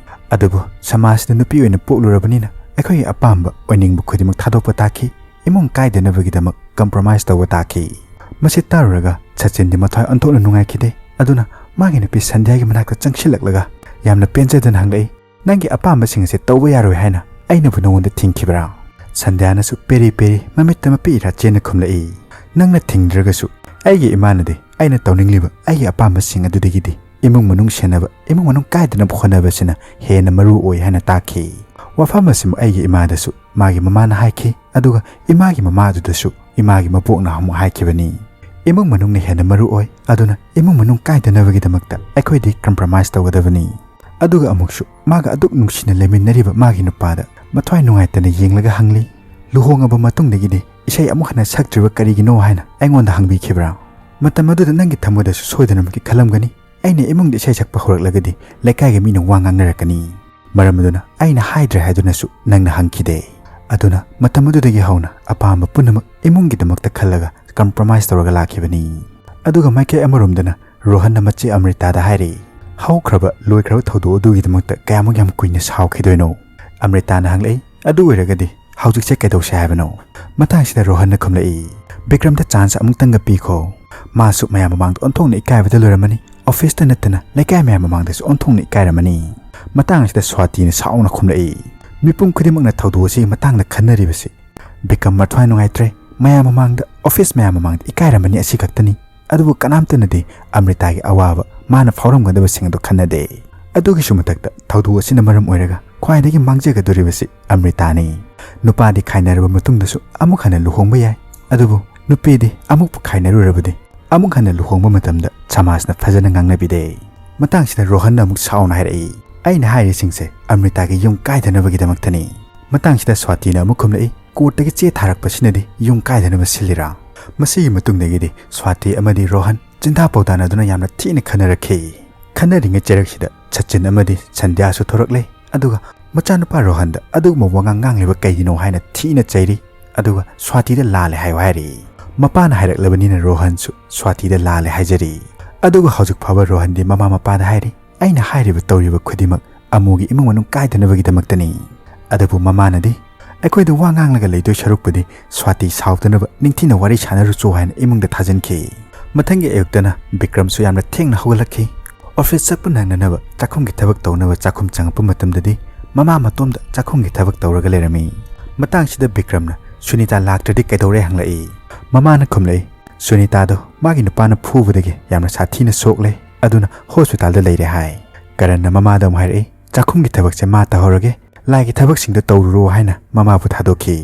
ꯑꯗꯨꯕꯨ ꯁꯃꯥꯖꯇ ꯅꯨꯄꯤ ꯑꯣꯏꯅ ꯄꯣꯛꯂꯨꯔꯕꯅꯤꯅ ꯑꯩꯈꯣꯏꯒꯤ ꯑꯄꯥꯝꯕ ꯑꯣꯏꯅꯤꯡꯕ ꯈꯨꯗꯤꯡꯃꯛ ꯊꯥꯗꯣꯛꯄ ꯇꯥꯈꯤ꯫ ꯏꯃꯨꯡ ꯀꯥꯏꯗꯅꯕꯒꯤꯗꯃꯛ ꯀꯝꯄ꯭ꯔꯣꯃꯥꯏꯁ ꯇꯧꯕ ꯇꯥꯈꯤ꯫" ꯃꯁꯤ ꯇꯥꯔꯨꯔꯒ ꯁꯆꯤꯟꯗꯤ ꯃꯊ꯭ꯋꯥꯏ ꯑꯣꯟꯊꯣꯛꯅ ꯅꯨꯡꯉꯥꯏꯈꯤꯗꯦ꯫ ꯑꯗꯨꯅ ꯃꯥꯒꯤ ꯅꯨꯄꯤ ꯁꯟꯙ꯭ꯌꯥꯒꯤ ꯃꯅꯥꯛꯇ ꯆꯪꯁꯤꯜꯂꯛꯂꯒ ꯌꯥꯝꯅ ꯄꯦꯟꯖꯗꯅ ꯍꯪꯂꯛꯏ, "ꯅꯪꯒꯤ ꯑꯄꯥꯝꯕꯁꯤꯡ ꯑꯁꯦ ꯇꯧꯕ ꯌꯥꯔꯣꯏ ꯍꯥꯏꯅ ꯑꯩꯅꯕꯨ ꯅꯉꯣꯟꯗ ꯊꯤꯡꯈꯤꯕ꯭ꯔꯥ?" ꯁꯟꯙ꯭ꯌꯥꯅꯁꯨ ꯄꯦꯔꯤ ꯄꯦꯔꯤ ꯃꯃꯤꯠꯇ ꯃꯄꯤ ꯏꯔꯥ ꯆꯦꯟꯅ ꯈꯨꯝꯂꯛꯏ, "ꯅꯪꯅ ꯊꯤꯡꯗ꯭ꯔꯒꯁꯨ ꯑꯩꯒꯤ ꯏꯃꯥꯅꯗꯤ ꯑꯩꯅ ꯇꯧꯅꯤꯡꯂꯤꯕ ꯑꯩꯒꯤ ꯑꯄꯥꯝꯕꯁꯤꯡ ꯑꯗꯨꯗꯒꯤꯗꯤ ꯏꯃꯨꯡ ꯃꯅꯨꯡ ꯁꯦꯟꯅꯕ, ꯏꯃꯨꯡ ꯃꯅꯨꯡ ꯀꯥꯏꯗꯅꯕ ꯍꯣꯠꯅꯕꯁꯤꯅ ꯍꯦꯟꯅ ꯃꯔꯨ ꯑꯣꯏ ꯍꯥꯏꯅ ꯇꯥꯛꯈꯤ꯫" ꯋꯥꯐꯝ ꯑꯁꯤꯃ ꯑꯩꯒꯤ ꯏꯃꯥꯗꯁꯨ ꯃꯥꯒꯤ ꯃꯃꯥꯅ ꯍꯥꯏꯈꯤ, ꯑꯗꯨꯒ ꯏꯃꯥꯒꯤ ꯃꯃꯥ ꯑꯗꯨꯗꯁꯨ ꯏꯃꯥꯒꯤ ꯃꯕꯣꯛꯅ ꯑꯃꯨꯛ ꯍꯥꯏꯈꯤꯕꯅꯤ꯫ "ꯏꯃꯨꯡ ꯃꯅꯨꯡꯅ ꯍꯦꯟꯅ ꯃꯔꯨ ꯑꯣꯏ, ꯑꯗꯨꯅ ꯏꯃꯨꯡ ꯃꯅꯨꯡ ꯀꯥꯏꯗꯅꯕꯒꯤꯗꯃꯛꯇ ꯑꯩꯈꯣꯏꯗꯤ ꯀꯝꯄ꯭ꯔꯣꯃꯥꯏꯁ ꯇꯧꯒꯗꯕꯅꯤ꯫" ꯑꯗꯨꯒ ꯑꯃꯨꯛꯁꯨ ꯃꯥꯒ ꯑꯗꯨꯛ ꯅꯨꯡꯁꯤꯅ ꯂꯩꯃꯤꯟꯅꯔꯤꯕ ꯃꯥꯒꯤ ꯅꯨꯄꯥꯗ ꯃꯊ꯭ꯋꯥꯏ ꯅꯨꯡꯉꯥꯏꯇꯅ ꯌꯦꯡꯂꯒ ꯍꯪꯂꯤ, "ꯂꯨꯍꯣꯡꯉꯕ ꯃꯇꯨꯡꯗꯒꯤꯗꯤ ꯏꯁꯩ ꯑꯃꯨꯛ ꯍꯟꯅ ꯁꯛꯇ꯭ꯔꯤꯕ ꯀꯔꯤꯒꯤꯅꯣ?" ꯍꯥꯏꯅ ꯑꯩꯉꯣꯟꯗ ꯍꯪꯕꯤꯈꯤꯕ꯭ꯔꯥ? ꯃꯇꯝ ꯑꯗꯨꯗ ꯅꯪꯒꯤ ꯊꯃꯣꯏꯗꯁꯨ ꯁꯣꯏꯗꯅꯃꯛꯀꯤ ꯈꯜꯂꯝꯒꯅꯤ, "ꯑꯩꯅ ꯏꯃꯨꯡꯗ ꯏꯁꯩ ꯁꯛꯄ ꯍꯧꯔꯛꯂꯒꯗꯤ ꯂꯩꯀꯥꯏꯒꯤ ꯃꯤꯅ ꯋꯥ ꯉꯥꯡꯅꯔꯛꯀꯅꯤ꯫ ꯃꯔꯝ ꯑꯗꯨꯅ ꯑꯩꯅ ꯍꯥꯏꯗ꯭ꯔꯦ" ꯍꯥꯏꯗꯨꯅꯁꯨ ꯅꯪꯅ ꯍꯪꯈꯤꯗꯦ꯫ ꯑꯗꯨꯅ ꯃꯇꯝ ꯑꯗꯨꯗꯒꯤ ꯍꯧꯅ ꯑꯄꯥꯝꯕ ꯄꯨꯝꯅꯃꯛ ꯏꯃꯨꯡꯒꯤꯗꯃꯛꯇ ꯈꯜꯂꯒ ꯀꯝꯄ꯭ꯔꯣꯃꯥꯏꯁ ꯇꯧꯔꯒ ꯂꯥꯛꯈꯤꯕꯅꯤ꯫ ꯑꯗꯨꯒ ꯃꯥꯏꯀꯩ ꯑꯃꯔꯣꯝꯗꯅ ꯔꯣꯍꯟꯅ ꯃꯆꯦ ꯑꯃ꯭ꯔꯤꯇꯥꯗ ꯍꯥꯏꯔꯤ, "ꯍꯧꯈ꯭ꯔꯕ ꯂꯣꯏꯈ꯭ꯔꯕ ꯊꯧꯗꯣꯛ ꯑꯗꯨꯒꯤꯗꯃꯛꯇ ꯀꯌꯥꯃꯨꯛ ꯌꯥꯝ ꯀꯨꯏꯅ ꯁꯥꯎꯈꯤꯗꯣꯏꯅꯣ?" ꯑꯃ꯭ꯔꯤꯇꯥꯅ ꯍꯪꯂꯛꯏ, "ꯑꯗꯨ ꯑꯣꯏꯔꯒꯗꯤ ꯍꯧꯖꯤꯛꯁꯦ ꯀꯩꯗꯧꯁꯦ ꯍꯥꯏꯕꯅꯣ?" ꯃꯇꯥꯡꯁꯤꯗ ꯔꯣꯍꯟꯅ ꯈꯨꯝꯂꯛꯏ, "ꯕꯤꯀ꯭ꯔꯝꯗ ꯆꯥꯟꯁ ꯑꯃꯨꯛꯇꯪꯒ ꯄꯤꯈꯣ꯫ ꯃꯥꯁꯨ ꯃꯌꯥꯝ ꯃꯃꯥꯡꯗ ꯑꯣꯟꯊꯣꯛꯅ ꯏꯀꯥꯏꯕꯗ ꯂꯣꯏꯔꯝꯃꯅꯤ, ꯑꯣꯐꯤꯁꯇ ꯅꯠꯇꯅ ꯂꯩꯀꯥꯏ ꯃꯌꯥꯝ ꯃꯃꯥꯡꯗꯁꯨ ꯑꯣꯟꯊꯣꯛꯅ ꯏꯀꯥꯏꯔꯝꯃꯅꯤ꯫" ꯃꯇꯥꯡ ꯑꯁꯤꯗ ꯁ꯭ꯋꯥꯇꯤꯅ ꯁꯥꯎꯅ ꯈꯨꯝꯂꯛꯏ, "ꯃꯤꯄꯨꯝ ꯈꯨꯗꯤꯡꯃꯛꯅ ꯊꯧꯗꯣꯛ ꯑꯁꯤꯒꯤ ꯃꯇꯥꯡꯗ ꯈꯟꯅꯔꯤꯕꯁꯤ ꯕꯤꯀ꯭ꯔꯝ ꯃꯊ꯭ꯋꯥꯏ ꯅꯨꯡꯉꯥꯏꯇ꯭ꯔꯦ, ꯃꯌꯥꯝ ꯃꯃꯥꯡꯗ, ꯑꯣꯐꯤꯁ ꯃꯌꯥꯝ ꯃꯃꯥꯡꯗ ꯏꯀꯥꯏꯔꯝꯃꯅꯤ, ꯑꯁꯤ ꯈꯛꯇꯅꯤ꯫ ꯑꯗꯨꯕꯨ ꯀꯅꯥꯝꯇꯅꯗꯤ ꯑꯃ꯭ꯔꯤꯇꯥꯒꯤ ꯑꯋꯥꯕ, ꯃꯥꯅ ꯐꯥꯎꯔꯝꯒꯗꯕꯁꯤꯡ ꯑꯗꯨ ꯈꯟꯅꯗꯦ꯫ ꯑꯗꯨꯒꯤꯁꯨ ꯃꯊꯛꯇ ꯊꯧꯗꯣꯛ ꯑꯁꯤꯅ ꯃꯔꯝ ꯑꯣꯏꯔꯒ ꯈ꯭ꯋꯥꯏꯗꯒꯤ ꯃꯥꯡꯖꯒꯗꯧꯔꯤꯕꯁꯤ ꯑꯃ꯭ꯔꯤꯇꯥꯅꯤ꯫ ꯅꯨꯄꯥꯗꯤ ꯈꯥꯏꯅꯔꯕ ꯃꯇꯨꯡꯗꯁꯨ ꯑꯃꯨꯛ ꯍꯟꯅ ꯂꯨꯍꯣꯡꯕ ꯌꯥꯏ, ꯑꯗꯨꯕꯨ ꯅꯨꯄꯤꯗꯤ ꯑꯃꯨꯛꯄꯨ ꯈꯥꯏꯅꯔꯨꯔꯕꯗꯤ ꯑꯃꯨꯛ ꯍꯟꯅ ꯂꯨꯍꯣꯡꯕ ꯃꯇꯝꯗ ꯁꯃꯥꯖꯅ ꯐꯖꯅ ꯉꯥꯡꯅꯕꯤꯗꯦ꯫ ꯃꯇꯥꯡꯁꯤꯗ ꯔꯣꯍꯟꯅ ꯑꯃꯨꯛ ꯁꯥꯎꯅ ꯍꯥꯏꯔꯛꯏ, "ꯑꯩꯅ ꯍꯥꯏꯔꯤꯁꯤꯡꯁꯦ ꯑꯃ꯭ꯔꯤꯇꯥꯒꯤ ꯌꯨꯝ ꯀꯥꯏꯗꯅꯕꯒꯤꯗꯃꯛꯇꯅꯤ꯫" ꯃꯇꯥꯡꯁꯤꯗ ꯁ꯭ꯋꯥꯇꯤꯅ ꯑꯃꯨꯛ ꯈꯨꯝꯂꯛꯏ, "ꯀꯣꯔꯠꯇꯒꯤ ꯆꯦ ꯊꯥꯔꯛꯄꯁꯤꯅꯗꯤ ꯌꯨꯝ ꯀꯥꯏꯗꯅꯕ ꯁꯤꯜꯂꯤꯔꯥ?" ꯃꯁꯤꯒꯤ ꯃꯇꯨꯡꯗꯒꯤꯗꯤ ꯁ꯭ꯋꯥꯇꯤ ꯑꯃꯗꯤ ꯔꯣꯍꯟ ꯆꯤꯟꯗꯥ ꯄꯥꯎꯗꯥꯅꯗꯨꯅ ꯌꯥꯝꯅ ꯊꯤꯅ ꯈꯟꯅꯔꯛꯈꯤ꯫ ꯈꯟꯅꯔꯤꯉꯩ ꯆꯩꯔꯛꯁꯤꯗ ꯁꯆꯤꯟ ꯑꯃꯗꯤ ꯁꯟꯙ꯭ꯌꯥꯁꯨ ꯊꯣꯔꯛꯂꯦ꯫ ꯑꯗꯨꯒ ꯃꯆꯥꯅꯨꯄꯥ ꯔꯣꯍꯟꯗ ꯑꯗꯨꯒꯨꯝꯕ ꯋꯥꯉꯥꯡ ꯉꯥꯡꯂꯤꯕ ꯀꯩꯒꯤꯅꯣ ꯍꯥꯏꯅ ꯊꯤꯅ ꯆꯩꯔꯤ꯫ ꯑꯗꯨꯒ ꯁ꯭ꯋꯥꯇꯤꯗ ꯂꯥꯜꯂꯦ ꯍꯥꯏꯌꯨ ꯍꯥꯏꯔꯤ꯫ ꯃꯄꯥꯅ ꯍꯥꯏꯔꯛꯂꯕꯅꯤꯅ ꯔꯣꯍꯟꯁꯨ ꯁ꯭ꯋꯥꯇꯤꯗ ꯂꯥꯜꯂꯦ ꯍꯥꯏꯖꯔꯤ꯫ ꯑꯗꯨꯒ ꯍꯧꯖꯤꯛ ꯐꯥꯎꯕ ꯔꯣꯍꯟꯗꯤ ꯃꯃꯥ ꯃꯄꯥꯗ ꯍꯥꯏꯔꯤ, "ꯑꯩꯅ ꯍꯥꯏꯔꯤꯕ ꯇꯧꯔꯤꯕ ꯈꯨꯗꯤꯡꯃꯛ ꯑꯃꯨꯒꯤ ꯏꯃꯨꯡ ꯃꯅꯨꯡ ꯀꯥꯏꯗꯅꯕꯒꯤꯗꯃꯛꯇꯅꯤ꯫" ꯑꯗꯨꯕꯨ ꯃꯃꯥꯅꯗꯤ, "ꯑꯩꯈꯣꯏꯗ ꯋꯥ ꯉꯥꯡꯂꯒ ꯂꯩꯗꯣꯏ ꯁꯔꯨꯛꯄꯨꯗꯤ ꯁ꯭ꯋꯥꯇꯤ ꯁꯥꯎꯗꯅꯕ ꯅꯤꯡꯊꯤꯅ ꯋꯥꯔꯤ ꯁꯥꯟꯅꯔꯨꯆꯣ" ꯍꯥꯏꯅ ꯏꯃꯨꯡꯗ ꯊꯥꯖꯤꯟꯈꯤ꯫ ꯃꯊꯪꯒꯤ ꯑꯌꯨꯛꯇꯅ ꯕꯤꯀ꯭ꯔꯝꯁꯨ ꯌꯥꯝꯅ ꯊꯦꯡꯅ ꯍꯧꯒꯠꯂꯛꯈꯤ꯫ ꯑꯣꯐꯤꯁ ꯆꯠꯄ ꯅꯪꯅꯅꯕ ꯆꯥꯛꯈꯨꯝꯒꯤ ꯊꯕꯛ ꯇꯧꯅꯕ ꯆꯥꯛꯈꯨꯝ ꯆꯪꯉꯛꯄ ꯃꯇꯝꯗꯗꯤ ꯃꯃꯥ ꯃꯇꯣꯝꯗ ꯆꯥꯛꯈꯨꯝꯒꯤ ꯊꯕꯛ ꯇꯧꯔꯒ ꯂꯩꯔꯝꯃꯤ꯫ ꯃꯇꯥꯡꯁꯤꯗ ꯕꯤꯀ꯭ꯔꯝꯅ, "ꯁꯨꯅꯤꯇꯥ ꯂꯥꯛꯇ꯭ꯔꯗꯤ ꯀꯩꯗꯧꯔꯦ?" ꯍꯪꯂꯛꯏ꯫ ꯃꯃꯥꯅ ꯈꯨꯝꯂꯛꯏ, "ꯁꯨꯅꯤꯇꯥꯗꯣ ꯃꯥꯒꯤ ꯅꯨꯄꯥꯅ ꯐꯨꯕꯗꯒꯤ ꯌꯥꯝꯅ ꯁꯥꯊꯤꯅ ꯁꯣꯛꯂꯦ, ꯑꯗꯨꯅ ꯍꯣꯁꯄꯤꯇꯥꯜꯗ ꯂꯩꯔꯦ" ꯍꯥꯏ꯫ ꯀꯔꯟꯅ ꯃꯃꯥꯗ ꯑꯃꯨꯛ ꯍꯥꯏꯔꯛꯏ, "ꯆꯥꯛꯈꯨꯝꯒꯤ ꯊꯕꯛꯁꯦ ꯃꯥ ꯇꯧꯍꯧꯔꯒꯦ, ꯂꯥꯏꯒꯤ ꯊꯕꯛꯁꯤꯡꯗꯣ ꯇꯧꯔꯨꯔꯣ" ꯍꯥꯏꯅ ꯃꯃꯥꯕꯨ ꯊꯥꯗꯣꯛꯈꯤ꯫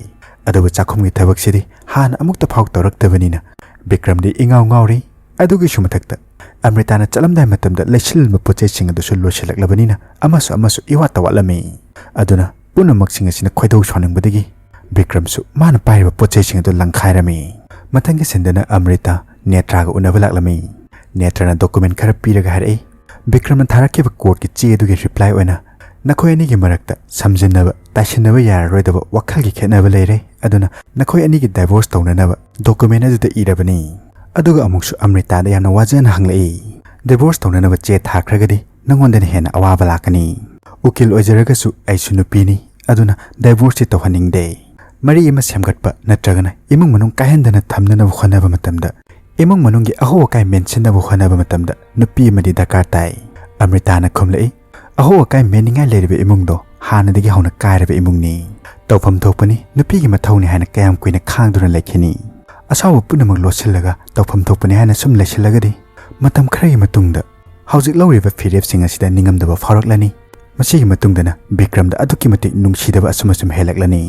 ꯑꯗꯨꯕꯨ ꯆꯥꯛꯈꯨꯝꯒꯤ ꯊꯕꯛꯁꯤꯗꯤ ꯍꯥꯟꯅ ꯑꯃꯨꯛꯇ ꯐꯥꯎ ꯇꯧꯔꯛꯇꯕꯅꯤꯅ ꯕꯤꯀ꯭ꯔꯝꯗꯤ ꯏꯉꯥꯎ ꯉꯥꯎꯔꯤ꯫ ꯑꯗꯨꯒꯤꯁꯨ ꯃꯊꯛꯇ ꯑꯃ꯭ꯔꯤꯇꯥꯅ ꯆꯠꯂꯝꯗꯥꯏ ꯃꯇꯝꯗ ꯂꯩꯁꯤꯜꯂꯝꯕ ꯄꯣꯠ ꯆꯩꯁꯤꯡ ꯑꯗꯨꯁꯨ ꯂꯣꯏꯁꯤꯜꯂꯛꯂꯕꯅꯤꯅ ꯑꯃꯁꯨ ꯑꯃꯁꯨ ꯏꯋꯥꯠꯇ ꯋꯥꯠꯂꯝꯃꯤ꯫ ꯑꯗꯨꯅ ꯄꯨꯝꯅꯃꯛꯁꯤꯡ ꯑꯁꯤꯅ ꯈꯣꯏꯗꯧ ꯁꯥꯎꯅꯤꯡꯕꯗꯒꯤ ꯕꯤꯀ꯭ꯔꯝꯁꯨ ꯃꯥꯅ ꯄꯥꯏꯔꯤꯕ ꯄꯣꯠ ꯆꯩꯁꯤꯡ ꯑꯗꯨ ꯂꯪꯈꯥꯏꯔꯝꯃꯤ꯫ ꯃꯊꯪꯒꯤ ꯁꯤꯟꯗꯅ ꯑꯃ꯭ꯔꯤꯇꯥ ꯅꯦꯇ꯭ꯔꯥꯒ ꯎꯅꯕ ꯂꯥꯛꯂꯝꯃꯤ꯫ ꯅꯦꯇ꯭ꯔꯥꯅ ꯗꯣꯀꯨꯃꯦꯟ ꯈꯔ ꯄꯤꯔꯒ ꯍꯥꯏꯔꯛꯏ, ꯕꯤꯀ꯭ꯔꯝꯅ ꯊꯥꯔꯛꯈꯤꯕ ꯀꯣꯔꯠꯀꯤ ꯆꯦ ꯑꯗꯨꯒꯤ ꯔꯤꯄ꯭ꯂꯥꯏ ꯑꯣꯏꯅ ꯅꯈꯣꯏ ꯑꯅꯤꯒꯤ ꯃꯔꯛꯇ ꯁꯝꯖꯤꯟꯅꯕ, ꯇꯥꯏꯁꯤꯟꯅꯕ ꯌꯥꯔꯔꯣꯏꯗꯕ ꯋꯥꯈꯜꯒꯤ ꯈꯦꯠꯅꯕ ꯂꯩꯔꯦ, ꯑꯗꯨꯅ ꯅꯈꯣꯏ ꯑꯅꯤꯒꯤ ꯗꯥꯏꯚꯣꯔꯁ ꯇꯧꯅꯅꯕ ꯗꯣꯀꯨꯃꯦꯟ ꯑꯗꯨꯗ ꯏꯔꯕꯅꯤ꯫ ꯑꯗꯨꯒ ꯑꯃꯨꯛꯁꯨ ꯑꯃ꯭ꯔꯤꯇꯥꯗ ꯌꯥꯝꯅ ꯋꯥꯖꯅ ꯍꯪꯂꯛꯏ, "ꯗꯥꯏꯚꯣꯔꯁ ꯇꯧꯅꯅꯕ ꯆꯦ ꯊꯥꯈ꯭ꯔꯒꯗꯤ ꯅꯉꯣꯟꯗꯅ ꯍꯦꯟꯅ ꯑꯋꯥꯕ ꯂꯥꯛꯀꯅꯤ꯫ ꯎꯀꯤꯜ ꯑꯣꯏꯖꯔꯒꯁꯨ ꯑꯩꯁꯨ ꯅꯨꯄꯤꯅꯤ, ꯑꯗꯨꯅ ꯗꯥꯏꯚꯣꯔꯁꯇꯤ ꯇꯧꯍꯟꯅꯤꯡꯗꯦ꯫ ꯃꯔꯤ ꯑꯃ ꯁꯦꯝꯒꯠꯄ ꯅꯠꯇ꯭ꯔꯒꯅ ꯏꯃꯨꯡ ꯃꯅꯨꯡ ꯀꯥꯏꯍꯟꯗꯅ ꯊꯝꯅꯅꯕ ꯍꯣꯠꯅꯕ ꯃꯇꯝꯗ ꯏꯃꯨꯡ ꯃꯅꯨꯡꯒꯤ ꯑꯍꯣ ꯑꯀꯥꯏ ꯃꯦꯟꯁꯤꯟꯅꯕ ꯍꯣꯠꯅꯕ ꯃꯇꯝꯗ ꯅꯨꯄꯤ ꯑꯃꯗꯤ ꯗꯔꯀꯥꯔ ꯇꯥꯏ꯫" ꯑꯃ꯭ꯔꯤꯇꯥꯅ ꯈꯨꯝꯂꯛꯏ, "ꯑꯍꯣ ꯑꯀꯥꯏ ꯃꯦꯟꯅꯤꯡꯉꯥꯏ ꯂꯩꯔꯤꯕ ꯏꯃꯨꯡꯗꯣ ꯍꯥꯟꯅꯗꯒꯤ ꯍꯧꯅ ꯀꯥꯏꯔꯕ ꯏꯃꯨꯡꯅꯤ꯫ ꯇꯧꯐꯝ ꯊꯣꯛꯄꯅꯤ, ꯅꯨꯄꯤꯒꯤ ꯃꯊꯧꯅꯤ ꯍꯥꯏꯅ ꯀꯌꯥꯝ ꯀꯨꯏꯅ ꯈꯥꯡꯗꯨꯅ ꯂꯩꯈꯤꯅꯤ? ꯑꯁꯥꯎꯕ ꯄꯨꯝꯅꯃꯛ ꯂꯣꯠꯁꯤꯜꯂꯒ ꯇꯧꯐꯝ ꯊꯣꯛꯄꯅꯤ ꯍꯥꯏꯅ ꯁꯨꯝ ꯂꯩꯁꯤꯜꯂꯒꯗꯤ ꯃꯇꯝ ꯈꯔꯒꯤ ꯃꯇꯨꯡꯗ ꯍꯧꯖꯤꯛ ꯂꯧꯔꯤꯕ ꯐꯤꯔꯦꯞꯁꯤꯡ ꯑꯁꯤꯗ ꯅꯤꯡꯉꯝꯗꯕ ꯐꯥꯎꯔꯛꯂꯅꯤ꯫ ꯃꯁꯤꯒꯤ ꯃꯇꯨꯡꯗꯅ ꯕꯤꯀ꯭ꯔꯝꯗ ꯑꯗꯨꯛꯀꯤ ꯃꯇꯤꯛ ꯅꯨꯡꯁꯤꯗꯕ ꯑꯁꯨꯝ ꯑꯁꯨꯝ ꯍꯦꯜꯂꯛꯂꯅꯤ꯫